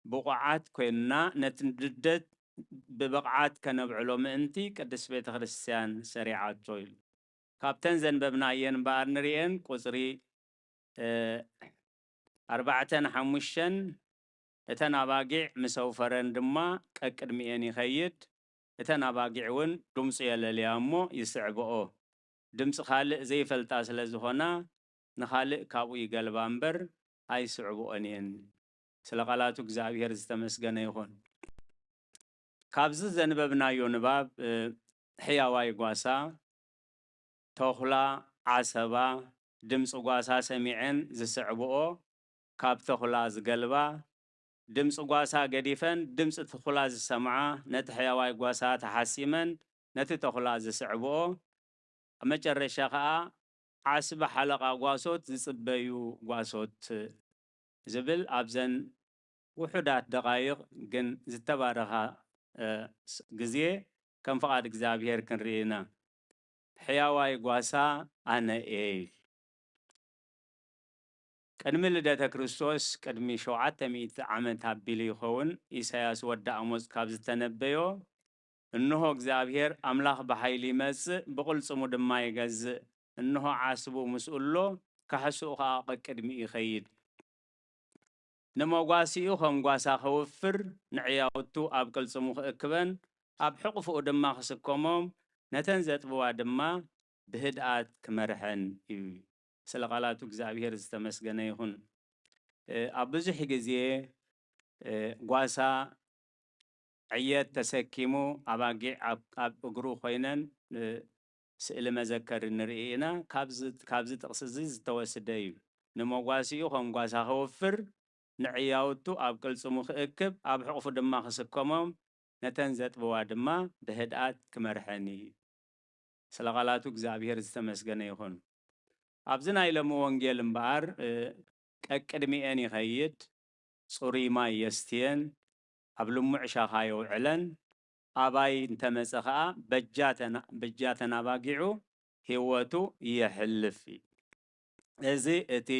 ብቑዓት ኮይንና፣ ነቲ ልደት ብብቕዓት ከነብዕሎ ምእንቲ ቅድስት ቤተ ክርስቲያን ሰሪዓቶ ኢሉ። ካብተን ዘንበብናየን እምበኣር ንርእየን ቁጽሪ፣ እ፣ ኣርባዕተን ሓሙሽተን፣ እተን ኣባጊዕ ምስ ኣውፈረን ድማ ቀቅድሚኤን ይኸይድ፣ እተን ኣባጊዕ እውን ድምፁ የለልያ እሞ ይስዕብኦ። ድምፂ ካልእ ዘይፈልጣ ስለ ዝኾና ንኻልእ ካብኡ ይገልባ እምበር ኣይስዕብኦን እየን። ስለ ቃላቱ እግዚኣብሔር ዝተመስገነ ይኹን። ካብዚ ዘንበብናዮ ንባብ፣ እ፣ ሕያዋይ ጓሳ፣ ተኹላ፣ ዓሰባ፣ ድምፂ ጓሳ ሰሚዐን ዝስዕብኦ፣ ካብ ተኹላ ዝገልባ፣ ድምፂ ጓሳ ገዲፈን ድምፂ ተኹላ ዝሰምዓ፣ ነቲ ሕያዋይ ጓሳ ተሓሲመን ነቲ ተኹላ ዝስዕብኦ፣ ኣብ መጨረሻ ኸኣ ዓስቢ ሓለቓ ጓሶት ዝጽበዩ ጓሶት ዝብል ኣብዘን ውሑዳት ደቓይቕ ግን ዝተባረኻ፣ እ፣ ስ-፣ ግዜ ከም ፍቓድ እግዚኣብሔር ክንርኢ ኢና። ሕያዋይ ጓሳ ኣነ እየ። ቅድሚ ልደተ ክርስቶስ ቅድሚ ሸውዓተ ሚእቲ ዓመት ኣቢሉ ይኸውን፣ ኢሳያስ ወዲ ኣሞጽ ካብ ዝተነበዮ፣ "እንሆ እግዚኣብሔር ኣምላኽ ብሓይሊ ይመጽእ፣ ብቕልጽሙ ድማ ይገዝእ። እንሆ ዓስቡ ምስኡ ኣሎ፣ ካሕስኡ ኸኣ ቀቅድሚኡ ይኸይድ። ንመጓሲኡ ኸም ጓሳ ኸውፍር፣ ንዕያውቱ ኣብ ቅልጽሙ ክእክበን፣ ኣብ ሕቕፍኡ ድማ ክስከሞም፣ ነተን ዘጥብዋ ድማ ብህድኣት ክመርሐን" እዩ። ስለ ቃላቱ እግዚኣብሔር ዝተመስገነ ይኹን። እ፣ ኣብ ብዙሕ ግዜ፣ እ፣ ጓሳ ዕየት ተሰኪሙ ኣባጊዕ ኣብ፣ ኣብ እግሩ ኮይነን፣ እ፣ ስእሊ መዘከሪ ንርኢ ኢና። ካብዚ፣ ካብዚ ጥቕሲ እዚ ዝተወስደ እዩ። ንመጓሲኡ ከም ጓሳ ከወፍር፣ ንዕያውቱ ኣብ ቅልጽሙ ክእክብ፣ ኣብ ሕቑፉ ድማ ክስከሞም፣ ነተን ዘጥብዋ ድማ ብህድኣት ክመርሐን እዩ። ስለ ቃላቱ እግዚኣብሔር ዝተመስገነ ይኹን። ኣብዚ ናይ ሎሚ ወንጌል እምበኣር፣ እ፣ ቀቅድሚኤን ይኸይድ፣ ጽሩይ ማይ የስትየን፣ ኣብ ልሙዕ ሻኻ የውዕለን፣ ኣባይ እንተመጸ ኸኣ በጃተን፣ በጃተን ኣባጊዑ ህይወቱ የሕልፍ እዩ። እዚ እቲ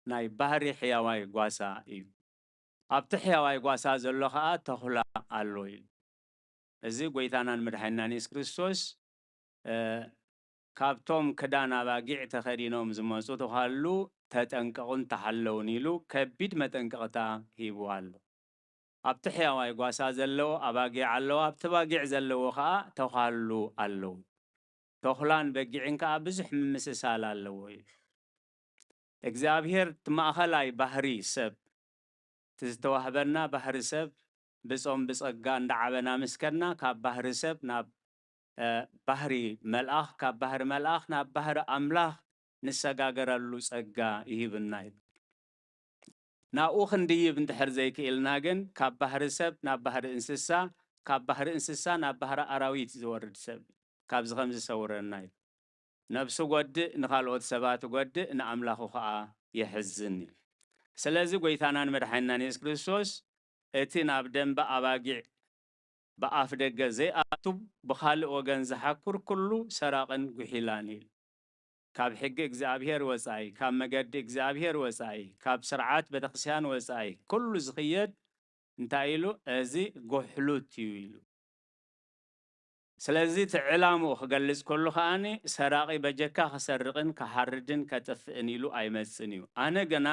ናይ ባህሪ ሕያዋይ ጓሳ እዩ። ኣብቲ ሕያዋይ ጓሳ ዘሎ ኸኣ ተኹላ ኣሎ እዩ። እዚ ጐይታናን መድሓኒናን የሱስ ክርስቶስ፣ እ፣ ካብቶም ክዳን ኣባጊዕ ተኸዲኖም ዝመጹ ተዃሉ ተጠንቀቑን ተሓለውን ኢሉ ከቢድ መጠንቀቕታ ሂቡ ኣሎ። ኣብቲ ሕያዋይ ጓሳ ዘለዎ ኣባጊዕ ኣለዋ፣ ኣብቲ ባጊዕ ዘለዎ ኸኣ ተዃሉ ኣለዉ። ተኹላን በጊዕን ከኣ ብዙሕ ምምስሳል ኣለዎ እዩ። እግዚኣብሔር እቲ ማእኸላይ ባህሪ ሰብ፣ እቲ ዝተዋህበና ባህሪ ሰብ ብጾም ብጸጋ እንዳዓበና ምስ ከድና፣ ካብ ባህሪ ሰብ ናብ፣ እ፣ ባህሪ መልኣኽ፣ ካብ ባህሪ መልኣኽ ናብ ባህሪ ኣምላኽ ንሰጋገረሉ ጸጋ ይህብና እዩ። ናብኡ ክንድይብ እንድሕር ዘይክኢልና ግን፣ ካብ ባህሪ ሰብ ናብ ባህሪ እንስሳ፣ ካብ ባህሪ እንስሳ ናብ ባህሪ ኣራዊት ዝወርድ ሰብ፣ ካብዚ ከም ዝሰውረና እዩ። ነብሱ ጐድእ፣ ንኻልኦት ሰባት ጐድእ፣ ንኣምላኹ ኸኣ የሕዝን እዩ። ስለዚ ጐይታናን መድሓኒናን የሱስ ክርስቶስ፣ እቲ ናብ ደንበ ኣባጊዕ ብኣፍ ደገ ዘይኣቱ፣ ብኻልእ ወገን ዝሓኩር ኩሉ ሰራቕን ጉሒላን እዩ። ካብ ሕጊ እግዚኣብሔር ወጻኢ፣ ካብ መገዲ እግዚኣብሔር ወጻኢ፣ ካብ ስርዓት ቤተክርስትያን ወጻኢ ኩሉ ዝኽየድ እንታይ ኢሉ? እዚ ጉሕሉት እዩ ኢሉ። ስለዚ እቲ ዕላምኡ ክገልጽ ከሉ ከኣኒ፣ ሰራቒ በጀካ ክሰርቕን ክሓርድን ከጥፍእን ኢሉ ኣይመጽን እዩ። ኣነ ግና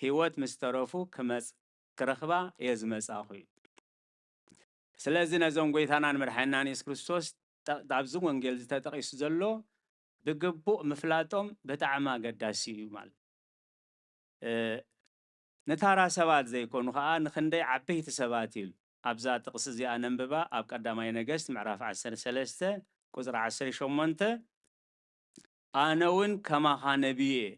ህይወት ምስ ተረፉ ክመጽ-፣ ክረኽባ እየ ዝመጻኹ እዩ። ስለዚ ነዞም ጐይታናን መድሓኒናን የሱስ ክርስቶስ ጠ-፣ ኣብዚ ወንጌል ዝተጠቒሱ ዘሎ ብግቡእ ምፍላጦም ብጣዕሚ ኣገዳሲ እዩ ማለት። እ፣ ንታራ ሰባት ዘይኮኑ ኸኣ ንኽንደይ ዓበይቲ ሰባት ኢሉ ኣብዛ ጥቕሲ እዚኣ ነንብባ፣ ኣብ ቀዳማይ ነገስት ምዕራፍ ዓሰርተ ሰለስተ ቁጽሪ ዓሰርተ ሸሞንተ፣ ኣነ እውን ከማኻ ነቢይ እየ፣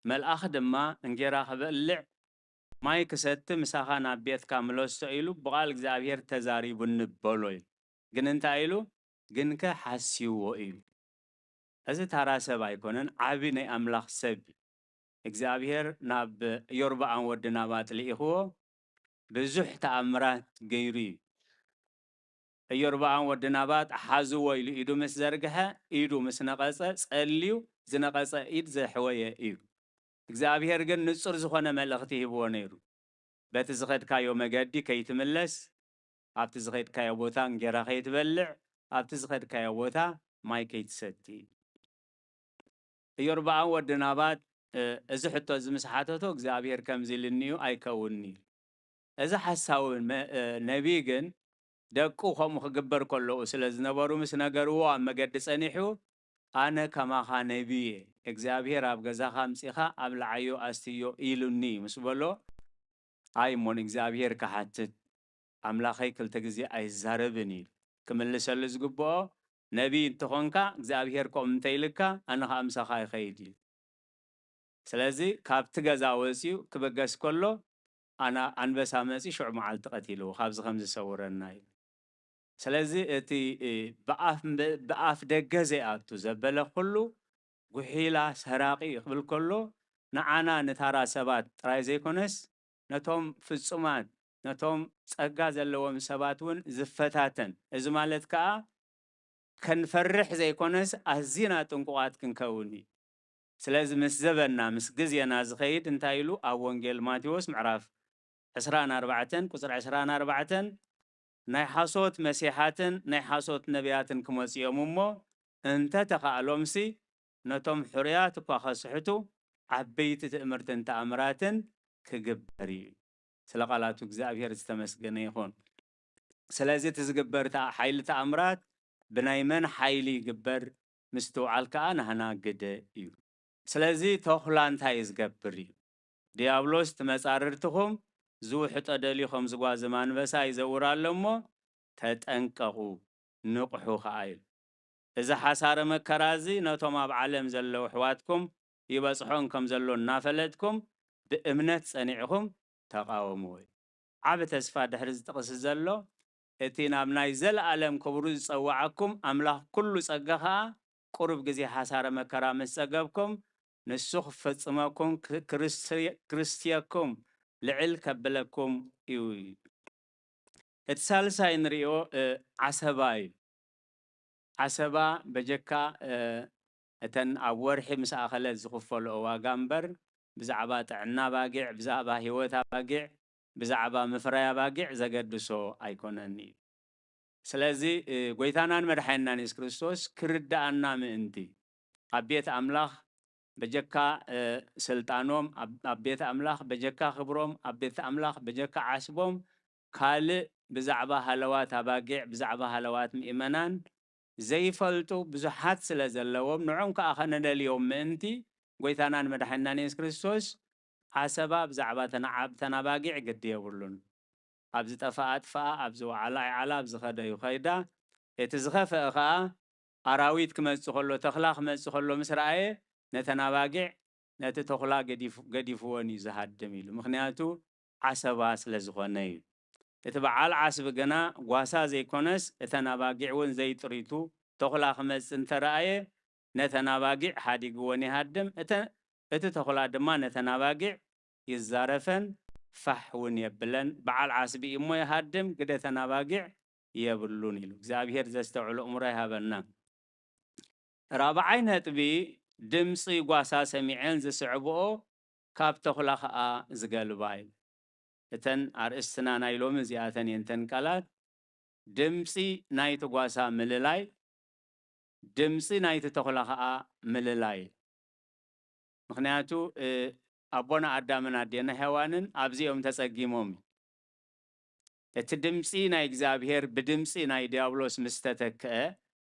መልኣኽ ድማ እንጌራ ክበልዕ ማይ ክሰቲ ምሳኻ ናብ ቤትካ ምለሶ ኢሉ ብቓል እግዚኣብሔር ተዛሪቡኒ በሎ ኢሉ። ግን እንታይ ኢሉ? ግንከ ሓስይዎ እዩ። እዚ ታራ ሰብ ኣይኮነን፣ ዓቢ ናይ ኣምላኽ ሰብ እዩ። እግዚኣብሔር ናብ ኢዮርብዓም ወዲ ናባጥ ልኢኽዎ፣ ብዙሕ ተኣምራት ገይሩ እዩ። ኢዮርብዓም ወዲ ናባጥ ሓዝዎ ኢሉ ኢዱ ምስ ዘርግሐ፣ ኢዱ ምስ ነቐጸ፣ ጸልዩ ዝነቐጸ ኢድ ዘሕወየ እዩ። እግዚኣብሔር ግን ንጹር ዝኾነ መልእኽቲ ሂብዎ ነይሩ። በቲ ዝኸድካዮ መገዲ ከይትምለስ፣ ኣብቲ ዝኸድካዮ ቦታ እንጌራ ከይትበልዕ፣ ኣብቲ ዝኸድካዮ ቦታ ማይ ከይትሰቲ። ኢዮርብዓም ወዲ ናባጥ፣ እ፣ እዚ ሕቶ እዚ ምስ ሓተቶ፣ እግዚኣብሔር ከምዚ ኢልኒ እዩ፣ ኣይከውንን'ዩ። እዚ ሓሳዊ መ-፣ እ፣ ነቢይ ግን፣ ደቁ ከምኡ ክግበር ከለዉ ስለ ዝነበሩ፣ ምስ ነገርዎ፣ ኣብ መገዲ ጸኒሑ፣ "ኣነ ከማኻ ነቢይ እየ፣ እግዚኣብሔር ኣብ ገዛኻ ኣምጺኻ ኣብልዓዮ ኣስትዮ ኢሉኒ" ምስ በሎ፣ "ኣይ እሞ ንእግዚኣብሔር ክሓትት፣ ኣምላኸይ ክልተ ግዜ ኣይዛረብን" ኢሉ ክምልሰሉ ዝግብኦ፣ ነቢይ እንተኾንካ እግዚኣብሔር ከምኡ እንተኢልካ ኣነ ኸኣ ምሳኻ ይኸይድ እዩ። ስለዚ ካብቲ ገዛ ወጺኡ ክብገስ ከሎ ኣና-፣ ኣንበሳ መጺኡ ሽዑ መዓልቲ ቀቲልዎ፣ ካብዚ ከም ዝሰውረና እዩ። ስለዚ እቲ፣ እ፣ ብኣፍ፣ ብኣፍ ደገ ዘይኣቱ ዘበለ ኩሉ ጉሒላ ሰራቒ እዩ ክብል ከሎ፣ ንዓና ንታራ ሰባት ጥራይ ዘይኮነስ፣ ነቶም ፍጹማት፣ ነቶም ጸጋ ዘለዎም ሰባት እውን ዝፈታተን። እዚ ማለት ከኣ፣ ከንፈርሕ ዘይኮነስ፣ ኣዚና ጥንቁቓት ክንከውን እዩ። ስለዚ ምስ ዘበንና፣ ምስ ግዜና ዝኸይድ እንታይ ኢሉ ኣብ ወንጌል ማቴዎስ ምዕራፍ ዕስራን ኣርባዕተን ቁጽሪ ዕስራን ኣርባዕተን፣ "ናይ ሓሶት መሲሓትን ናይ ሓሶት ነቢያትን ክመጹ እዮም እሞ፣ እንተ ተኻእሎምሲ ነቶም ሕሩያት እኳ ከስሕቱ ዓበይቲ ትእምርትን ተኣምራትን ክግበር እዩ።" ስለ ቃላቱ እግዚኣብሔር ዝተመስገነ ይኹን። ስለዚ እቲ ዝግበር ተኣ-፣ ሓይሊ ተኣምራት ብናይ መን ሓይሊ ይግበር ምስትውዓል ከኣ ናህና ግደ እዩ። ስለዚ ተኹላ እንታይ እዩ ዝገብር እዩ? ዲያብሎስ እቲ መጻርርትኹም ዝውሕጦ ደልዩ ከም ዝጓዝም ኣንበሳ ይዘውር ኣሎ እሞ ተጠንቀቑ፣ ንቕሑ ከኣ ኢሉ። እዚ ሓሳረ መከራ እዚ ነቶም ኣብ ዓለም ዘለዉ ኣሕዋትኩም ይበጽሖም ከም ዘሎ እናፈለጥኩም ብእምነት ጸኒዕኹም ተቓወምዎ እዩ። ዓቢ ተስፋ ድሕሪ እዚ ጥቕሲ ዘሎ፣ እቲ ናብ ናይ ዘለኣለም ክብሩ ዝጸውዓኩም ኣምላኽ ኩሉ ጸጋ ኸኣ ቁሩብ ግዜ ሓሳረ መከራ ምስ ጸገብኩም፣ ንሱ ክፍጽመኩም፣ ክ-፣ ክርስትየ-፣ ክርስትየኩም ልዕል ከብለኩም እዩ። እቲ ሳልሳይ ንርእዮ፣ እ፣ ዓሰባ እዩ። ዓሰባ በጀካ፣ እ፣ እተን ኣብ ወርሒ ምስ ኣኸለት ዝኽፈለኦ ዋጋ እምበር፣ ብዛዕባ ጥዕና ኣባጊዕ፣ ብዛዕባ ህይወት ኣባጊዕ፣ ብዛዕባ ምፍራይ ኣባጊዕ ዘገድሶ ኣይኮነን እዩ። ስለዚ፣ እ፣ ጎይታናን መድሓኒናን የሱስ ክርስቶስ ክርድኣና ምእንቲ፣ ኣብ ቤት ኣምላኽ በጀካ፣ እ፣ ስልጣኖም፣ ኣብ፣ ኣብ ቤት ኣምላኽ በጀካ ክብሮም፣ ኣብ ቤት ኣምላኽ በጀካ ዓስቦም፣ ካልእ ብዛዕባ ሃለዋት ኣባጊዕ፣ ብዛዕባ ሃለዋት ምእመናን ዘይፈልጡ ብዙሓት ስለ ዘለዎም፣ ንዖም ከኣ ከነደልዮም ምእንቲ፣ ጎይታናን መድሓኒናን የሱስ ክርስቶስ ዓሰባ ብዛዕባ ተን-፣ እተን ኣባጊዕ ግዲ የብሉን። ኣብ ዝጠፍኣ ኣጥፍኣ፣ ኣብ ዝወዓላ ይዓላ፣ ኣብ ዝኸደ ይኸይዳ። እቲ ዝኸፍአ ኸኣ ኣራዊት ክመጽእ ከሎ፣ ተኽላ ክመጽእ ከሎ ምስ ረኣየ፣ ነተን ኣባጊዕ፣ ነቲ ተኹላ ገዲፉ-፣ ገዲፍወን እዩ ዝሃድም ኢሉ። ምኽንያቱ ዓሰባ ስለ ዝኾነ እዩ። እቲ በዓል ዓስቢ ግና ጓሳ ዘይኮነስ፣ እተን ኣባጊዕ እውን ዘይጥሪቱ ተኹላ ክመጽእ እንተረኣየ፣ ነተን ኣባጊዕ ሓዲግወን ይሃድም። እተ-፣ እቲ ተኹላ ድማ ነተን ኣባጊዕ ይዛረፈን ፋሕ እውን የብለን። በዓል ዓስቢ እዩ እሞ ይሃድም፣ ግደ እተን ኣባጊዕ የብሉን ኢሉ። እግዚኣብሔር ዘስተውዕሎ እምሮ ይሃበና። ራብዓይ ነጥቢ፣ ድምፂ ጓሳ ሰሚዐን ዝስዕብኦ፣ ካብ ተኹላ ኸኣ ዝገልባ እዩ። እተን ኣርእስትና ናይ ሎሚ እዚኣተን እየን፣ እተን ቃላት። ድምፂ ናይቲ ጓሳ ምልላይ፣ ድምፂ ናይቲ ተኹላ ኸኣ ምልላይ። ምኽንያቱ፣ እ፣ ኣቦና ኣዳምን ኣዴና ሄዋንን ኣብዚኦም ተጸጊሞም። እቲ ድምጺ ናይ እግዚኣብሔር ብድምጺ ናይ ዲያብሎስ ምስ ተተክአ፣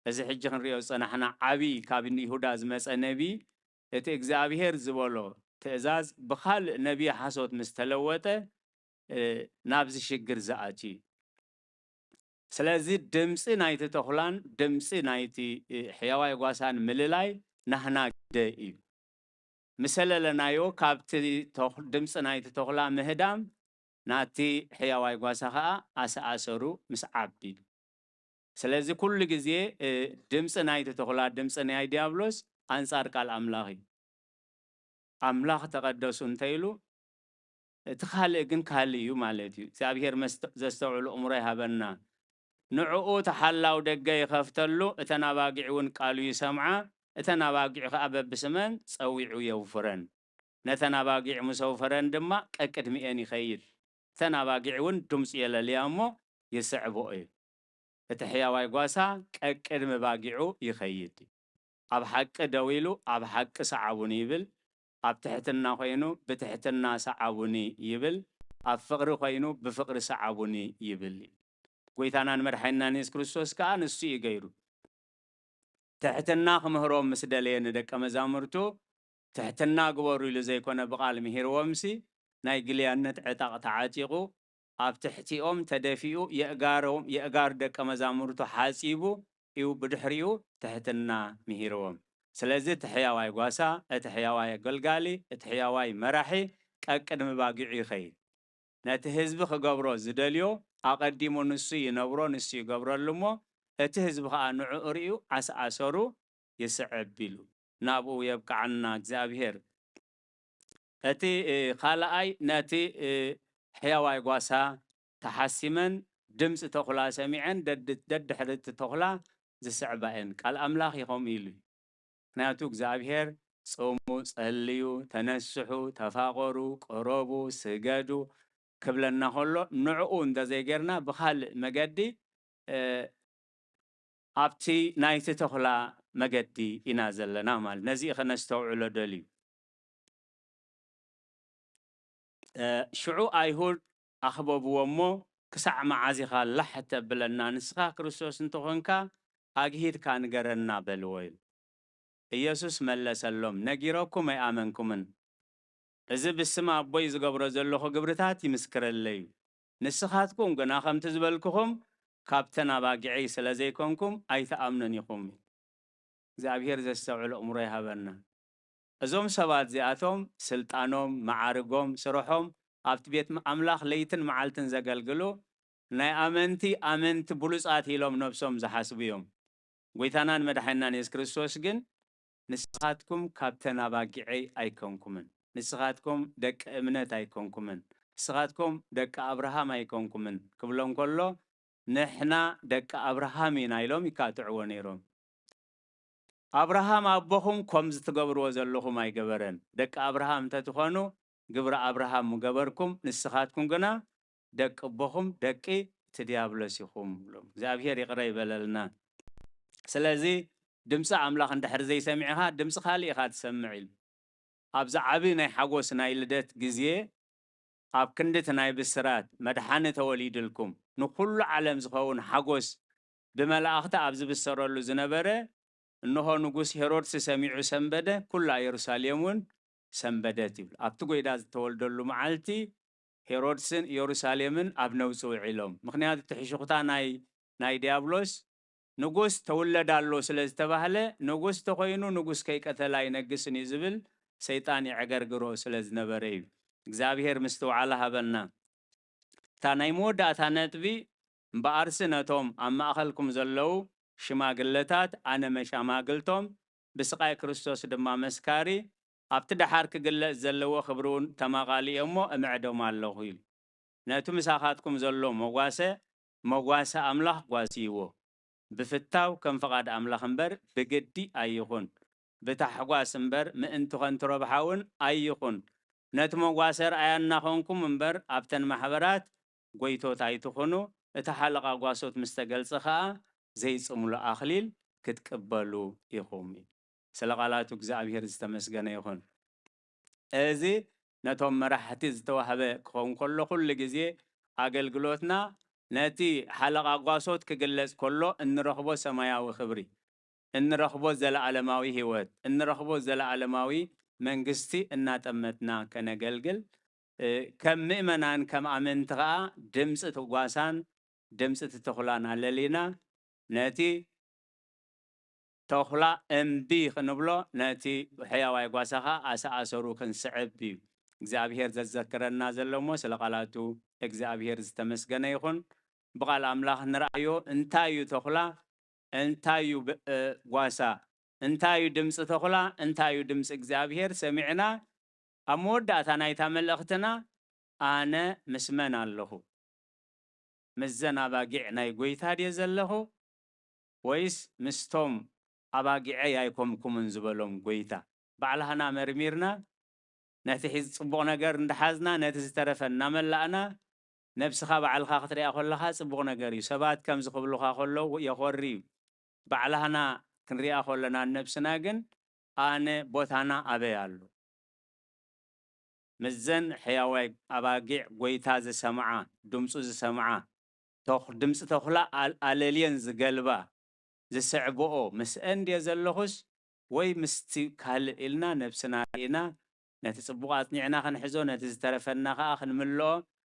እዚ ሕጂ ክንሪኦ ዝጸናሕና ዓቢ ካብ ይሁዳ ዝመጸ ነቢ፣ እቲ እግዚኣብሔር ዝበሎ ትእዛዝ ብኻልእ ነቢ ሓሶት ምስ ተለወጠ፣ እ፣ ናብዚ ሽግር ዝኣትዩ እዩ። ስለዚ ድምጺ ናይቲ ተኹላን ድምጺ ናይቲ፣ እ፣ ሕያዋይ ጓሳን ምልላይ ናህና ግደ እዩ። ምስ ኣለለናዮ ካብቲ ተኽ-፣ ድምጺ ናይቲ ተኹላ ምህዳም ናቲ ሕያዋይ ጓሳ ኸኣ ኣሰኣሰሩ ምስ ዓቢ። ስለዚ ኩሉ ግዜ፣ እ፣ ድምጺ ናይቲ ተኹላ ድምጺ ናይ ዲያብሎስ ኣንጻር ቃል ኣምላኽ እዩ። ኣምላኽ ተቐደሱ እንተ ኢሉ፣ እቲ ካልእ ግን ካልእ እዩ ማለት እዩ። እግዚኣብሔር መስተ-፣ ዘስተውዕሉ እምሮ ይሃበና። ንዕኡ እቲ ሓላው ደገ ይኸፍተሉ፣ እተን ኣባጊዕ እውን ቃሉ ይሰምዓ፣ እተን ኣባጊዕ ኸኣ በብስመን ጸዊዑ የውፍረን። ነተን ኣባጊዕ ምስ ኣውፈረን ድማ ቀቅድሚኤን ይኸይድ። እተን ኣባጊዕ እውን ድምፁ የለልያ እሞ ይስዕብኦ እዩ። እቲ ሕያዋይ ጓሳ ቀቅድሚ ባጊዑ ይኸይድ። ኣብ ሓቂ ደው ኢሉ፣ ኣብ ሓቂ ሰዓቡኒ ይብል። ኣብ ትሕትና ኮይኑ፣ ብትሕትና ሰዓቡኒ ይብል። ኣብ ፍቕሪ ኮይኑ፣ ብፍቕሪ ሰዓቡኒ ይብል። ጎይታናን መድሓኒናን የሱስ ክርስቶስ ከኣ ንሱ እዩ ገይሩ። ትሕትና ክምህሮም ምስ ደለየ ንደቀ መዛሙርቱ፣ ትሕትና ግበሩ ኢሉ ዘይኮነ ብቓል ምሂርዎምሲ፣ ናይ ግልያነት ዕጣቕ ተዓጢቑ፣ ኣብ ትሕቲኦም ተደፊኡ፣ የእጋሮም፣ የእጋር ደቀ መዛሙርቱ ሓጺቡ እዩ ብድሕሪኡ ትሕትና ምሂርዎም። ስለዚ እቲ ሕያዋይ ጓሳ፣ እቲ ሕያዋይ ኣገልጋሊ፣ እቲ ሕያዋይ መራሒ ቀቅድሚ ባጊዑ ይኸይድ። ነቲ ህዝቢ ክገብሮ ዝደልዮ ኣቐዲሙ ንሱ ይነብሮ፣ ንሱ ይገብረሉ እሞ፣ እቲ ህዝቢ ኸኣ ንዕኡ ርእዩ ዓስዓሰሩ ይስዕብ ኢሉ። ናብኡ የብቅዓና እግዚኣብሔር። እቲ፣ እ፣ ካልኣይ ነቲ፣ እ፣ ሕያዋይ ጓሳ ተሓሲመን ድምፂ ተኹላ ሰሚዐን ደድ-፣ ደድሕሪ እቲ ተኹላ ዝስዕባ እየን። ቃል ኣምላኽ እዩ ከምኡ ኢሉ እዩ። ምኽንያቱ እግዚኣብሔር ጾሙ፣ ጸልዩ፣ ተነስሑ፣ ተፋቐሩ፣ ቅረቡ፣ ስገዱ ክብለና ከሎ ንዕኡ እንተዘይጌርና ብኻልእ መገዲ፣ እ፣ ኣብቲ ናይቲ ተኹላ መገዲ ኢና ዘለና ማለት ነዚ ከነስተውዕሎ ደልዩ። እ፣ ሽዑ ኣይሁድ ኣኽበብዎ እሞ፣ "ክሳዕ መዓዝ ኢኻ ላሕ እተብለና? ንስኻ ክርስቶስ እንተኾንካ ኣግሂድካ ንገረና" በልዎ ኢሉ። ኢየሱስ መለሰሎም፣ "ነጊረኩም ኣይኣመንኩምን። እዚ ብስም ኣቦይ ዝገብሮ ዘለኹ ግብርታት ይምስክረለይ እዩ። ንስኻትኩም ግና ከምቲ ዝበልኩኹም ካብተን ኣባጊዐይ ስለ ዘይኮንኩም ኣይትኣምኑን ኢኹም" እዩ። እግዚኣብሔር ዘስተውዕል ኣእምሮ ይሃበና። እዞም ሰባት እዚኣቶም ስልጣኖም፣ መዓርጎም፣ ስርሖም ኣብቲ ቤት ኣምላኽ ለይትን መዓልትን ዘገልግሉ ናይ ኣመንቲ ኣመንቲ ብሉጻት ኢሎም ነብሶም ዝሓስቡ እዮም። ጎይታናን መድሓኒናን የሱስ ክርስቶስ ግን ንስኻትኩም ካብተን ኣባጊዐይ ኣይኮንኩምን፣ ንስኻትኩም ደቂ እምነት ኣይኮንኩምን፣ ንስኻትኩም ደቂ ኣብርሃም ኣይኮንኩምን ክብሎም ከሎ፣ ንሕና ደቂ ኣብርሃም ኢና ኢሎም ይካትዕዎ ነይሮም። ኣብርሃም ኣቦኹም ከምዚ ትገብርዎ ዘለኹም ኣይገበረን። ደቂ ኣብርሃም እንተትኾኑ፣ ግብሪ ኣብርሃም ምገበርኩም፣ ንስኻትኩም ግና ደቂ ኣቦኹም ደቂ እቲ ዲያብሎስ ኢኹም ብሎም። እግዚኣብሔር ይቕረ ይበለልና። ስለዚ ድምፂ ኣምላኽ እንድሕር ዘይሰሚዕኻ፣ ድምፂ ካልእ ኢኻ ትሰምዕ ኢሉ። ኣብዚ ዓቢ ናይ ሓጎስ ናይ ልደት ግዜ፣ ኣብ ክንዲ እቲ ናይ ብስራት፣ "መድሓኒ ተወሊድልኩም፣ ንኹሉ ዓለም ዝኸውን ሓጎስ ብመላእኽቲ ኣብ ዝብሰረሉ ዝነበረ፣ እንሆ ንጉስ ሄሮድስ ሰሚዑ ሰንበደ፣ ኩላ ኢየሩሳሌም እውን ሰንበደት" ይብል። ኣብቲ ጐይታ ዝተወልደሉ መዓልቲ ሄሮድስን ኢየሩሳሌምን ኣብ ነውጺ ውዒሎም። ምኽንያቱ እቲ ሕሹኽታ ናይ፣ ናይ ዲያብሎስ፣ ንጉስ ተውለድ ኣሎ ስለ ዝተባህለ፣ ንጉስ ተኾይኑ ንጉስ ከይቀተለ ኣይነግስን እዩ ዝብል ሰይጣን ይዕገርግሮ ስለ ዝነበረ እዩ። እግዚኣብሔር ምስትውዓል ሃበና። እታ ናይ መወዳእታ ነጥቢ፣ እምበኣርሲ ነቶም ኣብ ማእኸልኩም ዘለዉ ሽማግለታት፣ ኣነ መሻማግልቶም፣ ብስቓይ ክርስቶስ ድማ መስካሪ፣ ኣብቲ ደሓር ክግለጽ ዘለዎ ክብሪ እውን ተማቓሊ እየ እሞ እምዕዶም ኣለኹ ኢሉ። ነቲ ምሳኻትኩም ዘሎ መጓሰ፣ መጓሰ ኣምላኽ ጓስይዎ። ብፍታው ከም ፍቓድ ኣምላኽ እምበር ብግዲ ኣይኹን። ብታሕጓስ እምበር ምእንቲ ኸንቱ ረብሓ እውን ኣይኹን። ነቲ መጓሰ ርኣያ እናኾንኩም እምበር ኣብተን ማሕበራት ጎይቶት ኣይትኹኑ። እቲ ሓለቓ ጓሶት ምስ ተገልጸ ኸኣ ዘይጽምሉ ኣኽሊል ክትቅበሉ ኢኹም። ስለ ቃላቱ እግዚኣብሔር ዝተመስገነ ይኹን። እዚ ነቶም መራሕቲ ዝተዋህበ ክኸውን ከሎ፣ ኩሉ ግዜ ኣገልግሎትና ነቲ ሓለቓ ጓሶት ክግለጽ ከሎ እንረኽቦ ሰማያዊ ክብሪ፣ እንረኽቦ ዘለዓለማዊ ህይወት፣ እንረኽቦ ዘለዓለማዊ መንግስቲ እናጠመትና ከነገልግል፣ እ፣ ከም ምእመናን፣ ከም ኣመንቲ ኸኣ ድምጺ እቲ ጓሳን ድምጺ እቲ ተኹላን ኣለሊና ነቲ ተኹላ እምቢ ክንብሎ፣ ነቲ ሕያዋይ ጓሳ ኸኣ ኣሰኣሰሩ ክንስዕብ እዩ እግዚኣብሔር ዘዘክረና ዘሎ እሞ፣ ስለ ቃላቱ እግዚኣብሔር ዝተመስገነ ይኹን። ብቓል ኣምላኽ ንርኣዮ፣ እንታይ እዩ ተኹላ? እንታይ እዩ ብ-፣ እ፣ ጓሳ? እንታይ እዩ ድምፂ ተኹላ? እንታይ እዩ ድምፂ እግዚኣብሔር? ሰሚዕና፣ ኣብ መወዳእታ ናይታ መልእኽትና፣ ኣነ ምስ መን ኣለኹ? ምስዘን ኣባጊዕ ናይ ጐይታ ድየ ዘለኹ? ወይስ ምስቶም ኣባጊዐይ ኣይኮንኩምን ዝበሎም ጐይታ? ባዕላህና መርሚርና፣ ነቲ ሒዝ-፣ ጽቡቕ ነገር እንዳሓዝና፣ ነቲ ዝተረፈ እናመላእና፣ ነብስኻ ባዕልኻ ክትሪኣ ከለኻ ጽቡቕ ነገር እዩ። ሰባት ከምዚ ክብሉኻ ከለዉ የኾሪ እዩ። ባዕላህና ክንሪኣ ከለና ንነብስና ግን፣ ኣነ ቦታና ኣበይ ኣሎ? ምስዘን ሕያዋይ ኣባጊዕ ጐይታ ዝሰምዓ፣ ድምፁ ዝሰምዓ፣ ተኽ-፣ ድምፂ ተኹላ ኣል-፣ ኣለልየን ዝገልባ፣ ዝስዕብኦ ምስአን ድየ ዘለኹስ ወይ ምስቲ ካልእ ኢልና ነብስና ርኢና፣ ነቲ ጽቡቕ ኣጽኒዕና ክንሕዞ፣ ነቲ ዝተረፈና ኸኣ ክንምልኦ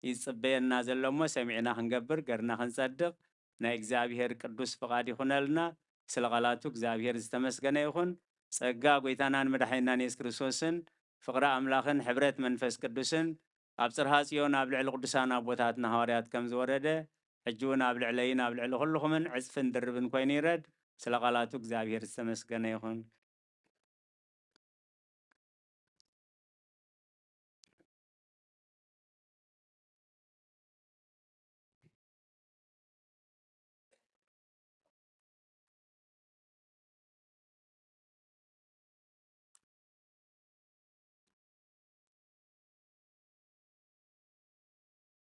ይጽበየና ዘሎ እሞ፣ ሰሚዕና ክንገብር፣ ገርና ክንጸድቕ ናይ እግዚኣብሔር ቅዱስ ፍቓድ ይኹነልና። ስለ ቓላቱ እግዚኣብሔር ዝተመስገነ ይኹን። ጸጋ ጐይታናን መድሓኒናን የሱስ ክርስቶስን ፍቕሪ ኣምላኽን ሕብረት መንፈስ ቅዱስን ኣብ ጽርሃ ጽዮን ኣብ ልዕሊ ቅዱሳን ኣቦታትና ሃዋርያት ከም ዝወረደ፣ ሕጂ እውን ኣብ ልዕለይን ኣብ ልዕሊ ኩልኹምን ዕጽፍን ድርብን ኮይኑ ይረድ። ስለ ቓላቱ እግዚኣብሔር ዝተመስገነ ይኹን።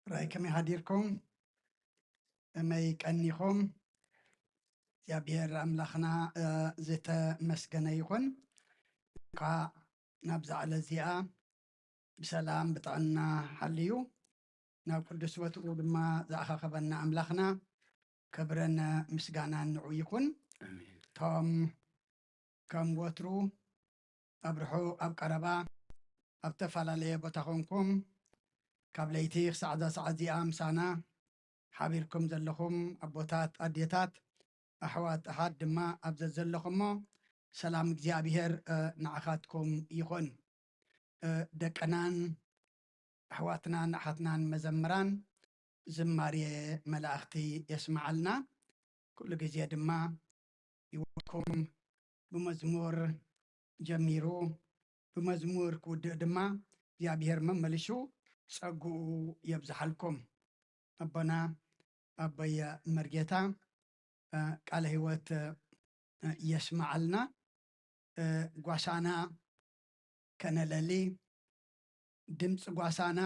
ራይ ከመይ ሓዲርኩም? ከመይ ቀኒኹም? እግዚኣብሔር ኣምላኽና፣ እ፣ ዝተመስገነ ይኹን። እንኳዕ ናብዛ ዕለት እዚኣ ብሰላም ብጥዕና ሓልዩ ናብ ቅዱስ ቦትኡ ድማ ዝኣኻኸበና ኣምላኽና ክብርን ምስጋናን ንዑ ይኹን። ኣሜን። እቶም ከም ወትሩ ኣብ ርሑቕ ኣብ ቀረባ ኣብ ዝተፈላለየ ቦታ ኾንኩም ካብ ለይቲ ክሳዕ እዛ ሰዓት እዚኣ ምሳና ሓቢርኩም ዘለኹም ኣቦታት፣ ኣዴታት፣ ኣሕዋት፣ ኣሓት ድማ ኣብ ዘዘለኹሞ ሰላም እግዚኣብሔር፣ እ፣ ንዓኻትኩም ይኹን። እ፣ ደቅናን ኣሕዋትናን ኣሓትናን መዘምራን ዝማሬ መላእኽቲ የስምዓልና። ኩሉ ግዜ ድማ ይወኩም ብመዝሙር ጀሚሩ ብመዝሙር ክውድእ ድማ እግዚኣብሔር መመሊሱ ጸግኡ የብዝሓልኩም። ኣቦና ኣቦየ መርጌታ እ፣ ቃለ ህይወት እ፣ የስምዓልና። እ፣ ጓሳና ከነለሊ ድምፂ ጓሳና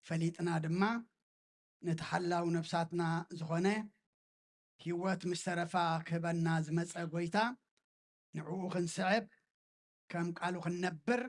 ፈሊጥና ድማ ነቲ ሓላው ነፍሳትና ዝኾነ ህይወት ምስ ተረፋ ክህበና ዝመፀ ጎይታ ንዕኡ ክንስዕብ ከም ቃሉ ክንነብር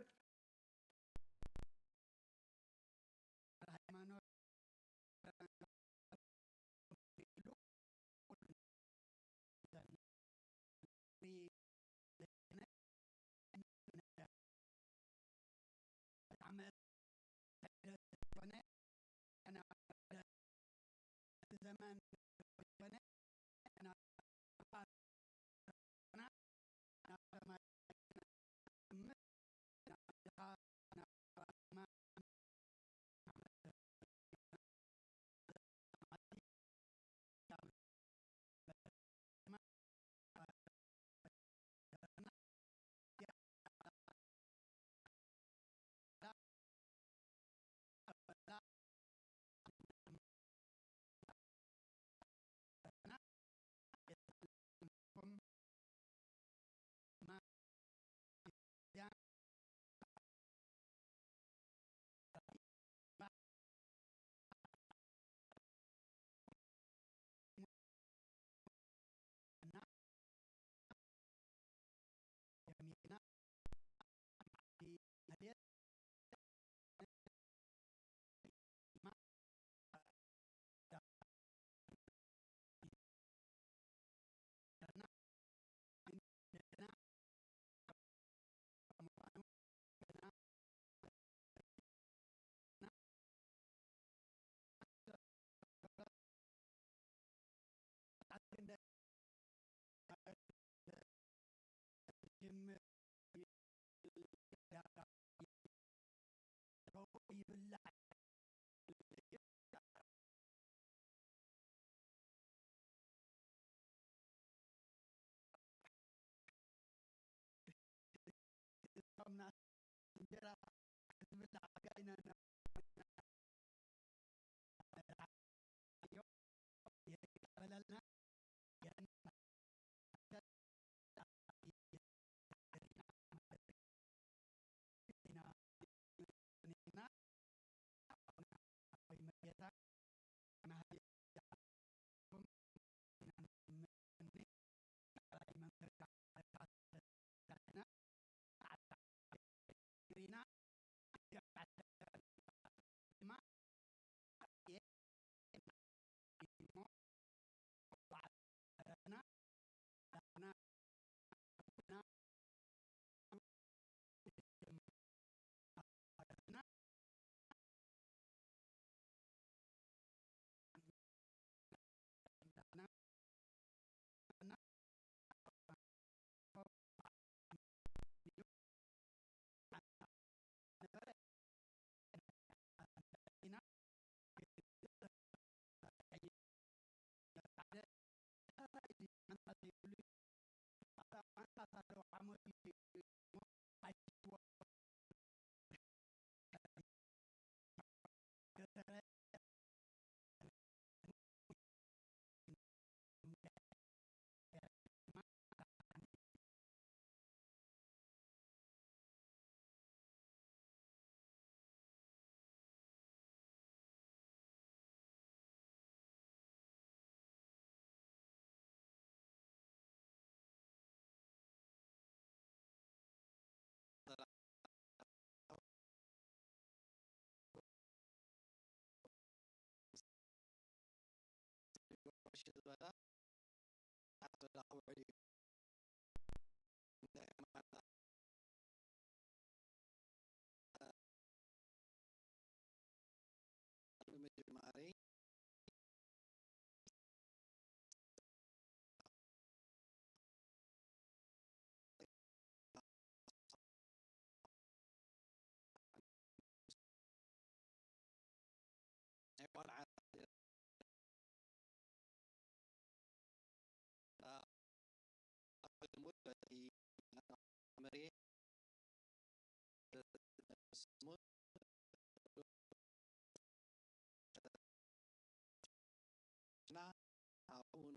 እውን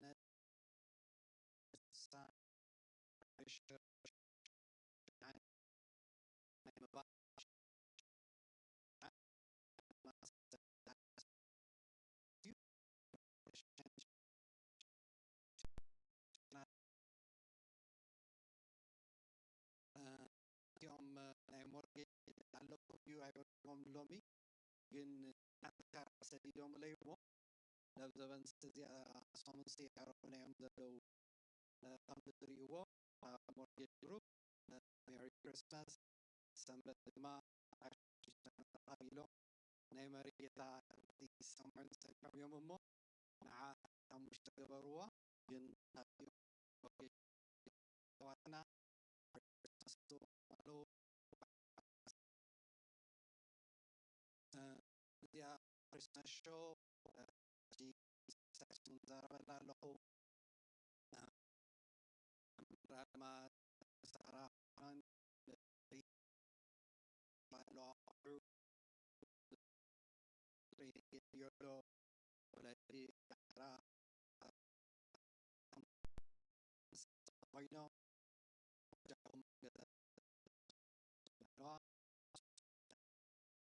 ነቲ ሳን ፕሬሸር ናይ ምባል እዚኦም ናይ ሞርጌጅ ኣለኩም ድዩ ኣይበልኩዎም ሎሚ፣ ግን ሓንቲ ካራ ሰዲዶምለይ እሞ ናብ ዘበን እዚኣ ሰሙን ሲ ኣዕረቑና እዮም ዘለዉ። ከም ትሪእዎ ሞርጌጅ ግሩፕ ሜሪ ክርስማስ ሰንበት ድማ ኢሎም ናይ መሪጌታ ሰምዑን ሰሚዖም እዮም እሞ ንዓ ሓሙሽተ ገበርዋ። ግን ኣሕዋትና ኣለዉ። እዚኣ ክርስማስ ሾው ሳክስፎን ዛረበላ ኣለኹ። ራማ ሳራ ፋን ባሎ ኣቑሑ ሬድዮ ወለዲ ሓራ ኮይኖም ጃኹም ገዛ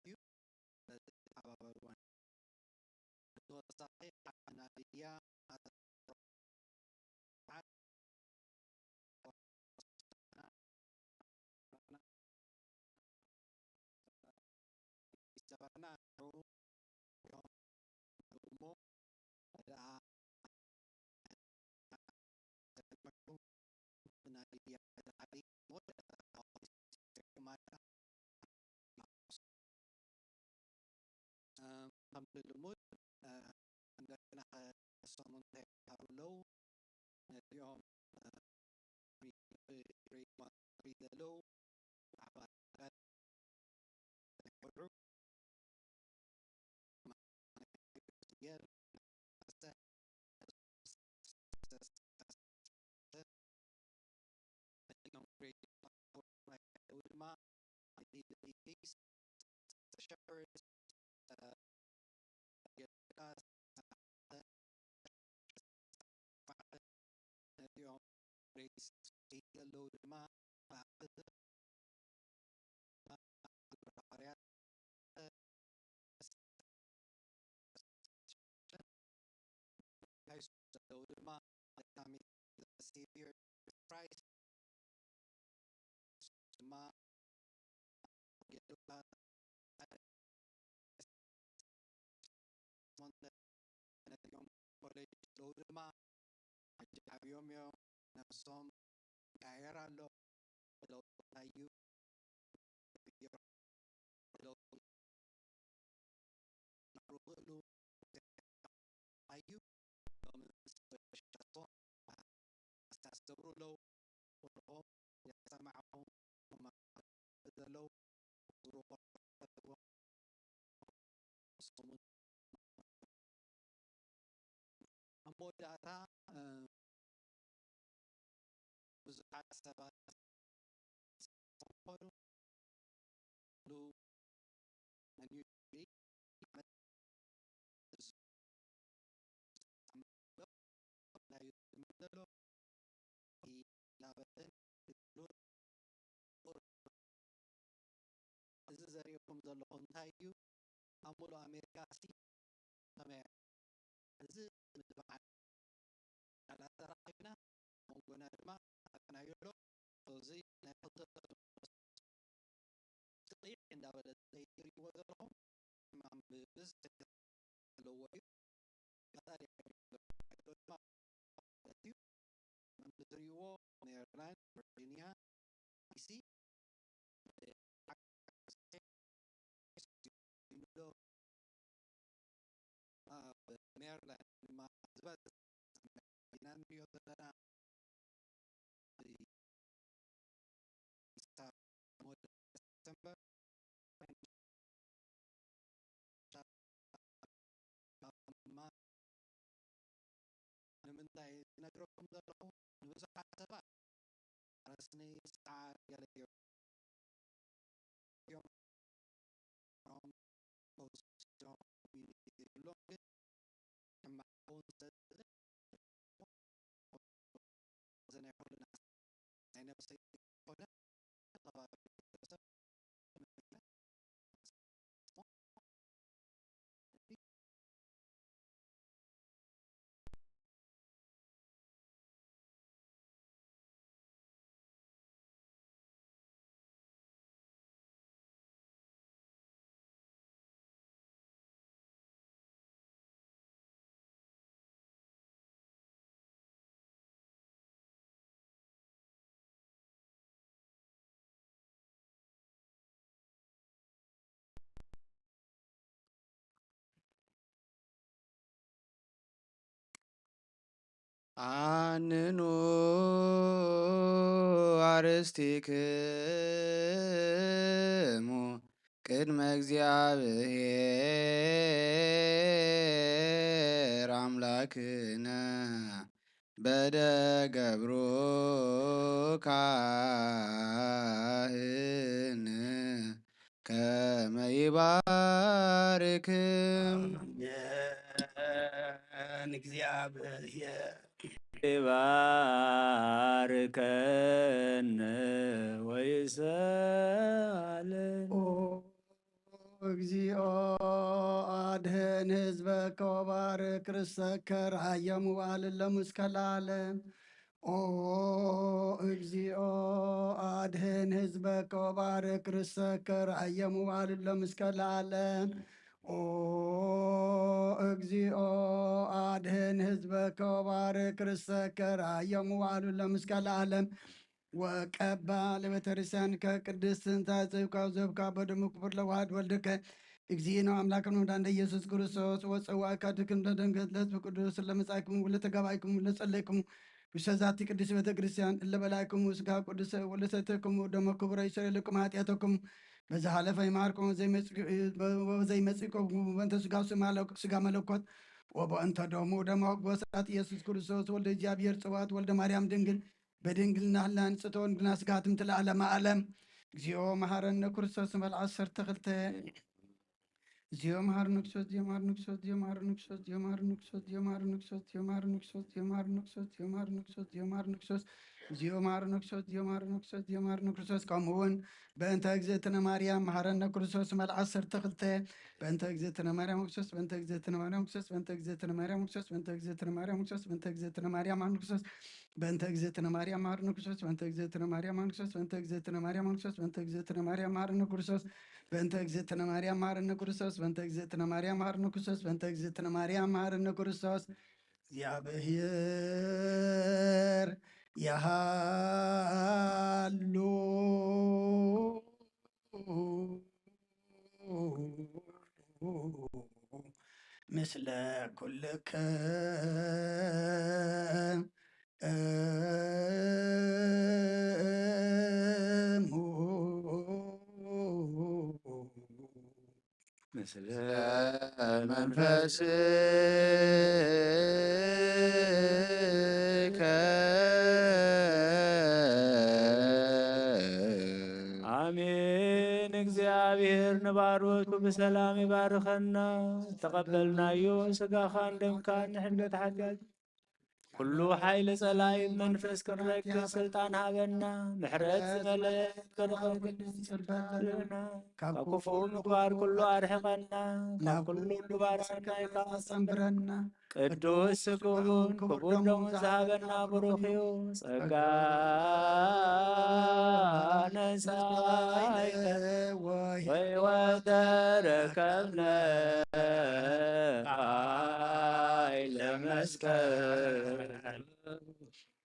እዩ። ተሓባበርወን። ብተወሳኺ ናድያ ዝተባና እሞ ደኣ ከምቲ ልሙድ እንደገና ከሰሙ እንታይ ይበሃሉ ኣለዉ ነዚኦም ዘለዉ ኣባላት ድማ ነዚኦም ሬስ ዘለዉ ድማ ዘለዉ ድማ ሳቪር ክራይስት ድማ ነዚኦም ኮሌጅ ዘለዉ ድማ ሕጂ ዓብዮም እዮም። ነብሶም ይቀያየር ኣሎ። ለውጢ እንታይ እዩ? ለውጢ ክገብሩ ክእሉ እንታይ እዩ? ሎም ምስ ሸቶ ኣስተሳሰብሩ ኣለዉ። ቁልኦም የሰማዕኹም ዘለዉ ቁሩብ ሰሙን ኣብ መወዳእታ ብዙሓት ሰባት ዝኾኑ ናይ ኒው ዮርክ ዓመት እዩ ዝምለስ ዘሎ። እዚ ዘርእየኩም ዘለኹ እንታይ እዩ? ኣብ ሙሉእ ኣሜሪካ ሲ ከመይ? እዚ ምስ በዓል ኣተራኺብና መንጎና ድማ ኣተናዮ ኣሎ። እዚ ናይ ክልተ ጥቕዕ እንዳበለ ዝኸይድ ትሪእዎ ዘለኹም ሕማም ብብዝሒ ዘለዎ እዩ። ቀጻሊ ድማ ማለት እዩ። ከም እትሪእዎ ሜሪላንድ፣ ቨርጂኒያ፣ ዲሲ ኣብ ሜሪላንድ ድማ ዝበዝሕ ኢና ንሪኦ ዘለና። ንምንታይ ዝነግረኩም ዘለኹ ንብዙሓት ሰባት ረስኒ ሰዓር ገለ ገይሮም ፖስት ሎም ግን ሕማቕ ክኸውን ስለ ዝኽእል ኣንኑ ኣርስቲክሙ ቅድመ እግዚኣብሔር ኣምላክነ በደ ገብሩ ካህን ከመ ይባርክም። ኣሜን። እግዚኣብሔር ይባርከነ ወይስአልን። ኦ እግዚኦ አድህን ህዝበከ ወባርክ ርሰከ ረሃዮሙ ወአልሎሙ እስከ ለዓለም። ኦ እግዚኦ አድህን ህዝበከ ወባርክ ርሰከ ረሃዮሙ ወአልሎሙ እስከ ለዓለም። ኦ እግዚኦ አድህን ህዝበከ ወባርክ ርሰከ ረሃዮሙ ወአልሎሙ እስከ ለዓለም። ወቀባ ለቤተክርስቲያንከ ቅድስት እንተ አጽብካ ዘብካ በደሙ ክቡር ለዋህድ ወልድከ እግዚእነ አምላክነ ወመድኃኒነ ኢየሱስ ክርስቶስ ወጸዋእካ ድክም ደደንገት ለሕዝብ ቅዱስ ለመጻእክሙ ለተጋባእክሙ ለጸለይክሙ ውስተ ዛቲ ቅድስት ቤተክርስቲያን እለ በላይክሙ ስጋ ቅዱስ ወለሰተክሙ ደሞ ክቡረ ይሰረልኩም ኃጢአተክሙ በዘ ሐለፈ ይማርኩም ወዘይመጽእኩም በእንተ ስጋ ስጋ መለኮት ወበእንተ ደሙ ደሞ ጎሳት ኢየሱስ ክርስቶስ ወልደ እግዚኣብሔር ጽዋት ወልደ ማርያም ድንግል በድንግልና ህላን ጽቶን ግና ስጋትም ትለዓለመ ዓለም። እግዚኦ መሐረነ ክርስቶስ ንበል ዓሰርተ ክልተ። እግዚኦ መሐረነ ክርስቶስ፣ እግዚኦ መሐረነ ክርስቶስ፣ እግዚኦ መሐረነ ክርስቶስ፣ እግዚኦ መሐረነ ክርስቶስ፣ እግዚኦ መሐረነ ክርስቶስ፣ እግዚኦ መሐረነ ክርስቶስ፣ እግዚኦ መሐረነ ክርስቶስ፣ እግዚኦ መሐረነ ክርስቶስ፣ እግዚኦ መሐረነ ክርስቶስ፣ እግዚኦ መሐረነ ክርስቶስ፣ እግዚኦ መሐረነ ክርስቶስ። ከምኡ እውን በእንተ እግዝእትነ ማርያም መሐረነ ክርስቶስ ንበል ዓሰርተ ክልተ። በእንተ እግዝእትነ ማርያም ክርስቶስ፣ በእንተ እግዝእትነ ማርያም ክርስቶስ፣ በእንተ እግዝእትነ ማርያም ክርስቶስ፣ በእንተ እግዝእትነ ማርያም ክርስቶስ፣ በእንተ እግዝእትነ ማርያም መሐረነ ክርስቶስ፣ በእንተ እግዝእትነ ማርያም መሐረነ ክርስቶስ፣ በእንተ እግዝእትነ ማርያም መሐረነ ክርስቶስ፣ በእንተ እግዝእትነ ማርያም መሐረነ ክርስቶስ፣ በእንተ እግዝእትነ ማርያም መሐረነ ክርስቶስ፣ በእንተ እግዝእትነ ማርያም መሐረነ ክርስቶስ፣ በእንተ እግዝእትነ ማርያም መሐረነ ክርስቶስ፣ በእንተ እግዝእትነ ማርያም መሐረነ ክርስቶስ። እግዚኣብሔር ያሃሉ ምስለ ኩልክም ምስለ መንፈስከ። አሜን። እግዚኣብሔር ንባሮቱ ብሰላም ይባርከና። ተቐበልናዮ ስጋኻን ደምካን ንሕድገት ሓጢኣት ኩሉ ሓይሊ ጸላኢ መንፈስ ክንረግጥ ስልጣን ሃበና። ምሕረት ዝመልአ በረኸት ጽበልና። ካብ ክፉእ ምግባር ኩሉ ኣርሕቐና። ካብ ኩሉ ግባር ሰናይ ከኣ ጸንብረና። ቅዱስ ስግኡን ክቡር ደሙን ዝሃበና ብሩኽ እዩ። ጸጋ ነሳይነ ወሕይወተ ረከብነ። ኃይለ መስቀል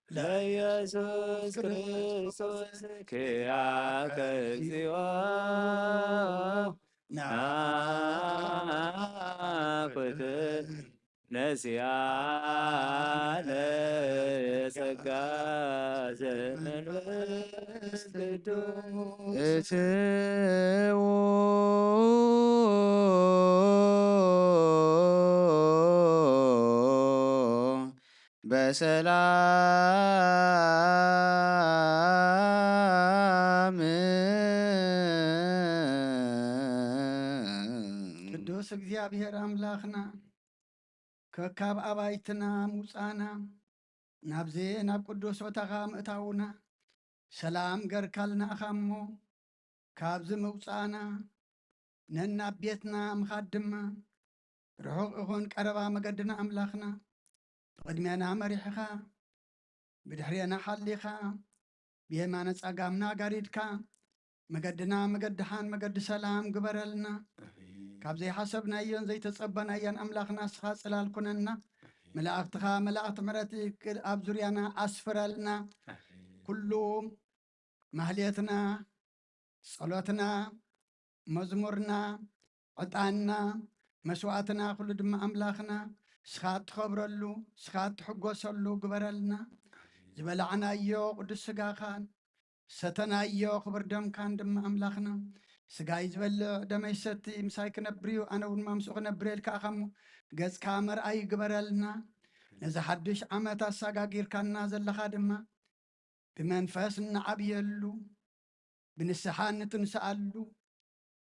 ለኢየሱስ ክርስቶስ ኪያከ እግዚኦ ናኩት ነሲያነ የጸጋ ዘመንፈስ ቅዱስ። እትዉ በሰላም። ቅዱስ እግዚኣብሔር ኣምላኽና፣ ከካብ ኣባይትና ምውጻእና፣ ናብዚ ናብ ቅዱስ ቦታኻ ምእታውና፣ ሰላም ገርካልና ኢኻ እሞ፣ ካብዚ ምውጻእና ነናብ ቤትና ምኻድ ድማ፣ ርሑቕ ይኹን ቀረባ መገድና ኣምላኽና፣ ብቕድሜና መሪሕኻ፣ ብድሕሬና ሓሊኻ፣ ብየማነ ጸጋምና ጋሪድካ፣ መገድና መገዲ ሓን መገዲ ሰላም ግበረልና። ካብ ዘይሓሰብናዮን ዘይተጸበናዮን ኣምላኽና ንስኻ ጽላል ኩነና። መላእኽትኻ መላእኽቲ ምሕረት ኣብ ዙርያና ኣስፍረልና። ኩሉ ማህሌትና፣ ጸሎትና፣ መዝሙርና፣ ዕጣንና፣ መስዋእትና፣ ኩሉ ድማ ኣምላኽና ንስኻ እትኸብረሉ፣ ንስኻ እትሕጎሰሉ ግበረልና። ዝበላዕናዮ ቅዱስ ስጋኻን ሰተናዮ ክብር ደምካን ድማ ኣምላኽና፣ ስጋይ ዝበልዕ ደመይ ዝሰቲ ምሳይ ክነብር እዩ፣ ኣነ እውን ማምስኡ ክነብር እየ ኢልካ ኢኻ እሞ፣ ገጽካ መርኣይ ግበረልና። ነዚ ሓድሽ ዓመት ኣሰጋጊርካና ዘለኻ ድማ፣ ብመንፈስ እንዓብየሉ፣ ብንስሓ እንትንስኣሉ፣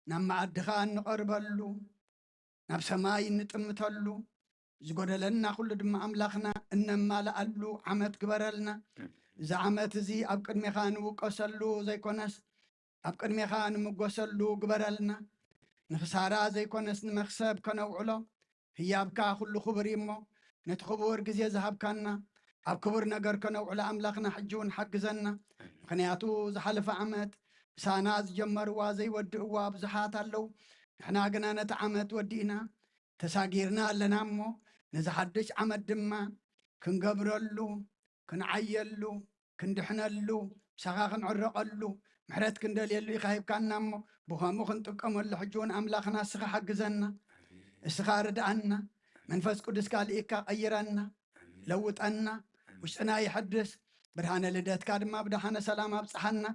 ናብ መኣድኻ እንቐርበሉ፣ ናብ ሰማይ እንጥምተሉ፣ ዝጎደለና ኩሉ ድማ ኣምላኽና እነማልኣሉ ዓመት ግበረልና። እዚ ዓመት እዚ ኣብ ቅድሜኻ ንውቀሰሉ ዘይኮነስ፣ ኣብ ቅድሜኻ ንምጎሰሉ ግበረልና። ንኽሳራ ዘይኮነስ ንመኽሰብ ከነውዕሎ ህያብካ ኩሉ ክቡር እዩ እሞ፣ ነቲ ክቡር ግዜ ዝሃብካና ኣብ ክቡር ነገር ከነውዕሎ ኣምላኽና ሕጂ እውን ሓግዘና። ምኽንያቱ ዝሓለፈ ዓመት ምሳና ዝጀመርዋ ዘይወድእዋ ብዙሓት ኣለዉ። ንሕና ግና ነቲ ዓመት ወዲእና ተሳጊርና ኣለና እሞ፣ ነዚ ሓድሽ ዓመት ድማ ክንገብረሉ፣ ክንዓየሉ፣ ክንድሕነሉ፣ ምሳኻ ክንዕረቐሉ፣ ምሕረት ክንደልየሉ ኢኻ ሂብካና እሞ፣ ብኸምኡ ክንጥቀመሉ ሕጂ እውን ኣምላኽና እስኻ ሓግዘና፣ እስኻ ርድኣና፣ መንፈስ ቅዱስካ ልኢካ ቀይረና፣ ለውጠና፣ ውሽጥና ይሐድስ፣ ብርሃነ ልደትካ ድማ ብደሓነ ሰላም ኣብጽሓና።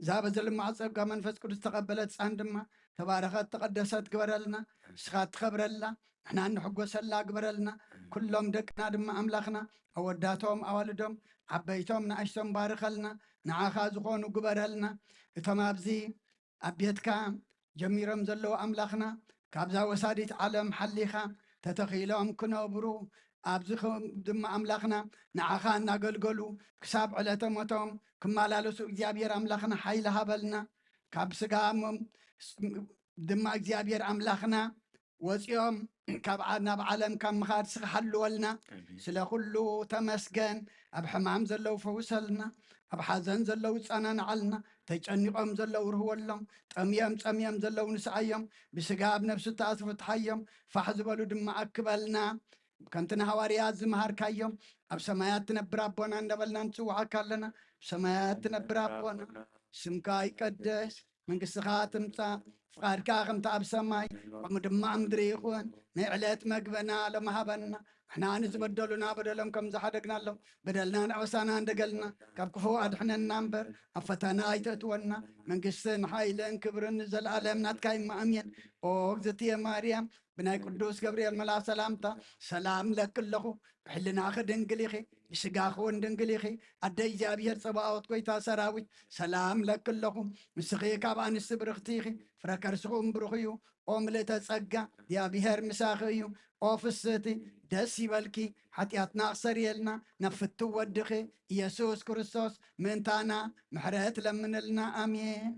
እዛ በዚ ልማዕ ጸጋ መንፈስ ቅዱስ ተቐበለት ህጻን ድማ ተባረኸት ተቐደሰት ግበረልና። ንስኻ ትኸብረላ፣ ንሕና እንሕጎሰላ ግበረልና። ኩሎም ደቅና ድማ ኣምላኽና፣ ኣወዳቶም ኣዋልዶም፣ ዓበይቶም ንኣሽቶም ባርኸልና። ንዓኻ ዝኾኑ ግበረልና። እቶም ኣብዚ ኣብ ቤትካ ጀሚሮም ዘለዉ ኣምላኽና፣ ካብዛ ወሳዲት ዓለም ሓሊኻ ተተኺሎም ክነብሩ፣ ኣብዚ ኸ-፣ ድማ ኣምላኽና ንዓኻ እናገልገሉ ክሳብ ዕለተ ሞቶም ክመላለሱ እግዚኣብሔር ኣምላኽና ሓይሊ ሃበልና። ካብ ስጋ ሞ-፣ ድማ እግዚኣብሔር ኣምላኽና ወፂኦም ካብ ዓ-፣ ናብ ዓለም ካብ ምኻድ ስኻ ሓልወልና። ኣሜን። ስለ ኩሉ ተመስገን። ኣብ ሕማም ዘለዉ ፈውሰልና፣ ኣብ ሓዘን ዘለዉ ጸናንዓልና፣ ተጨኒቖም ዘለዉ ርህወሎም፣ ጠምዮም ጸምዮም ዘለዉ ንስዓዮም፣ ብስጋ ኣብ ነፍሲ ተኣስሩ ፍትሓዮም፣ ፋሕ ዝበሉ ድማ ኣክበልና። ከምቲ ንሃዋርያት ዝመሃርካዮም፣ ኣብ ሰማያት ትነብር ኣቦና እንዳበልና ንጽውዓካ ኣለና። ኣብ ሰማያት ትነብር ኣቦና፣ ስምካ ይቀደስ፣ መንግስትኻ ትምጻእ፣ ፍቓድካ ከምቲ ኣብ ሰማይ ከምኡ ድማ ኣብ ምድሪ ይኹን። ናይ ዕለት መግበና ሎሚ ሃበና። ንሕና ንዝበደሉና በደሎም ከም ዝሓደግናሎም በደልና ንዕወሳና እንደገልና፣ ካብ ክፉ ኣድሕነና እምበር ኣብ ፈተና ኣይተእትወና። መንግስትን ሓይልን ክብርን ንዘለኣለም ናትካ እዩ። ኣሜን። ኦ እግዝእትየ ማርያም፣ ብናይ ቅዱስ ገብርኤል መልኣኽ ሰላምታ ሰላም ለኪ ኣለኹ። ብሕልናኺ ድንግል ኢኺ፣ ብስጋኺ እውን ድንግል ኢኺ። ኣደ እግዚኣብሔር ጸባኦት፣ ጎይታ ሰራዊት፣ ሰላም ለኪ ኣለኹ። ንስኺ ካብ ኣንስቲ ብርኽቲ ኢኺ፣ ፍረ ከርስኺ እውን ብሩኽ እዩ። ኦ ምልእተ ጸጋ፣ እግዚኣብሔር ምሳኺ እዩ። ኦ ፍስህቲ፣ ደስ ይበልኪ። ሓጢኣትና ክሰርየልና ናብ ፍትው ወድኺ ኢየሱስ ክርስቶስ ምእንታና ምሕረት ለምንልና። ኣሜን።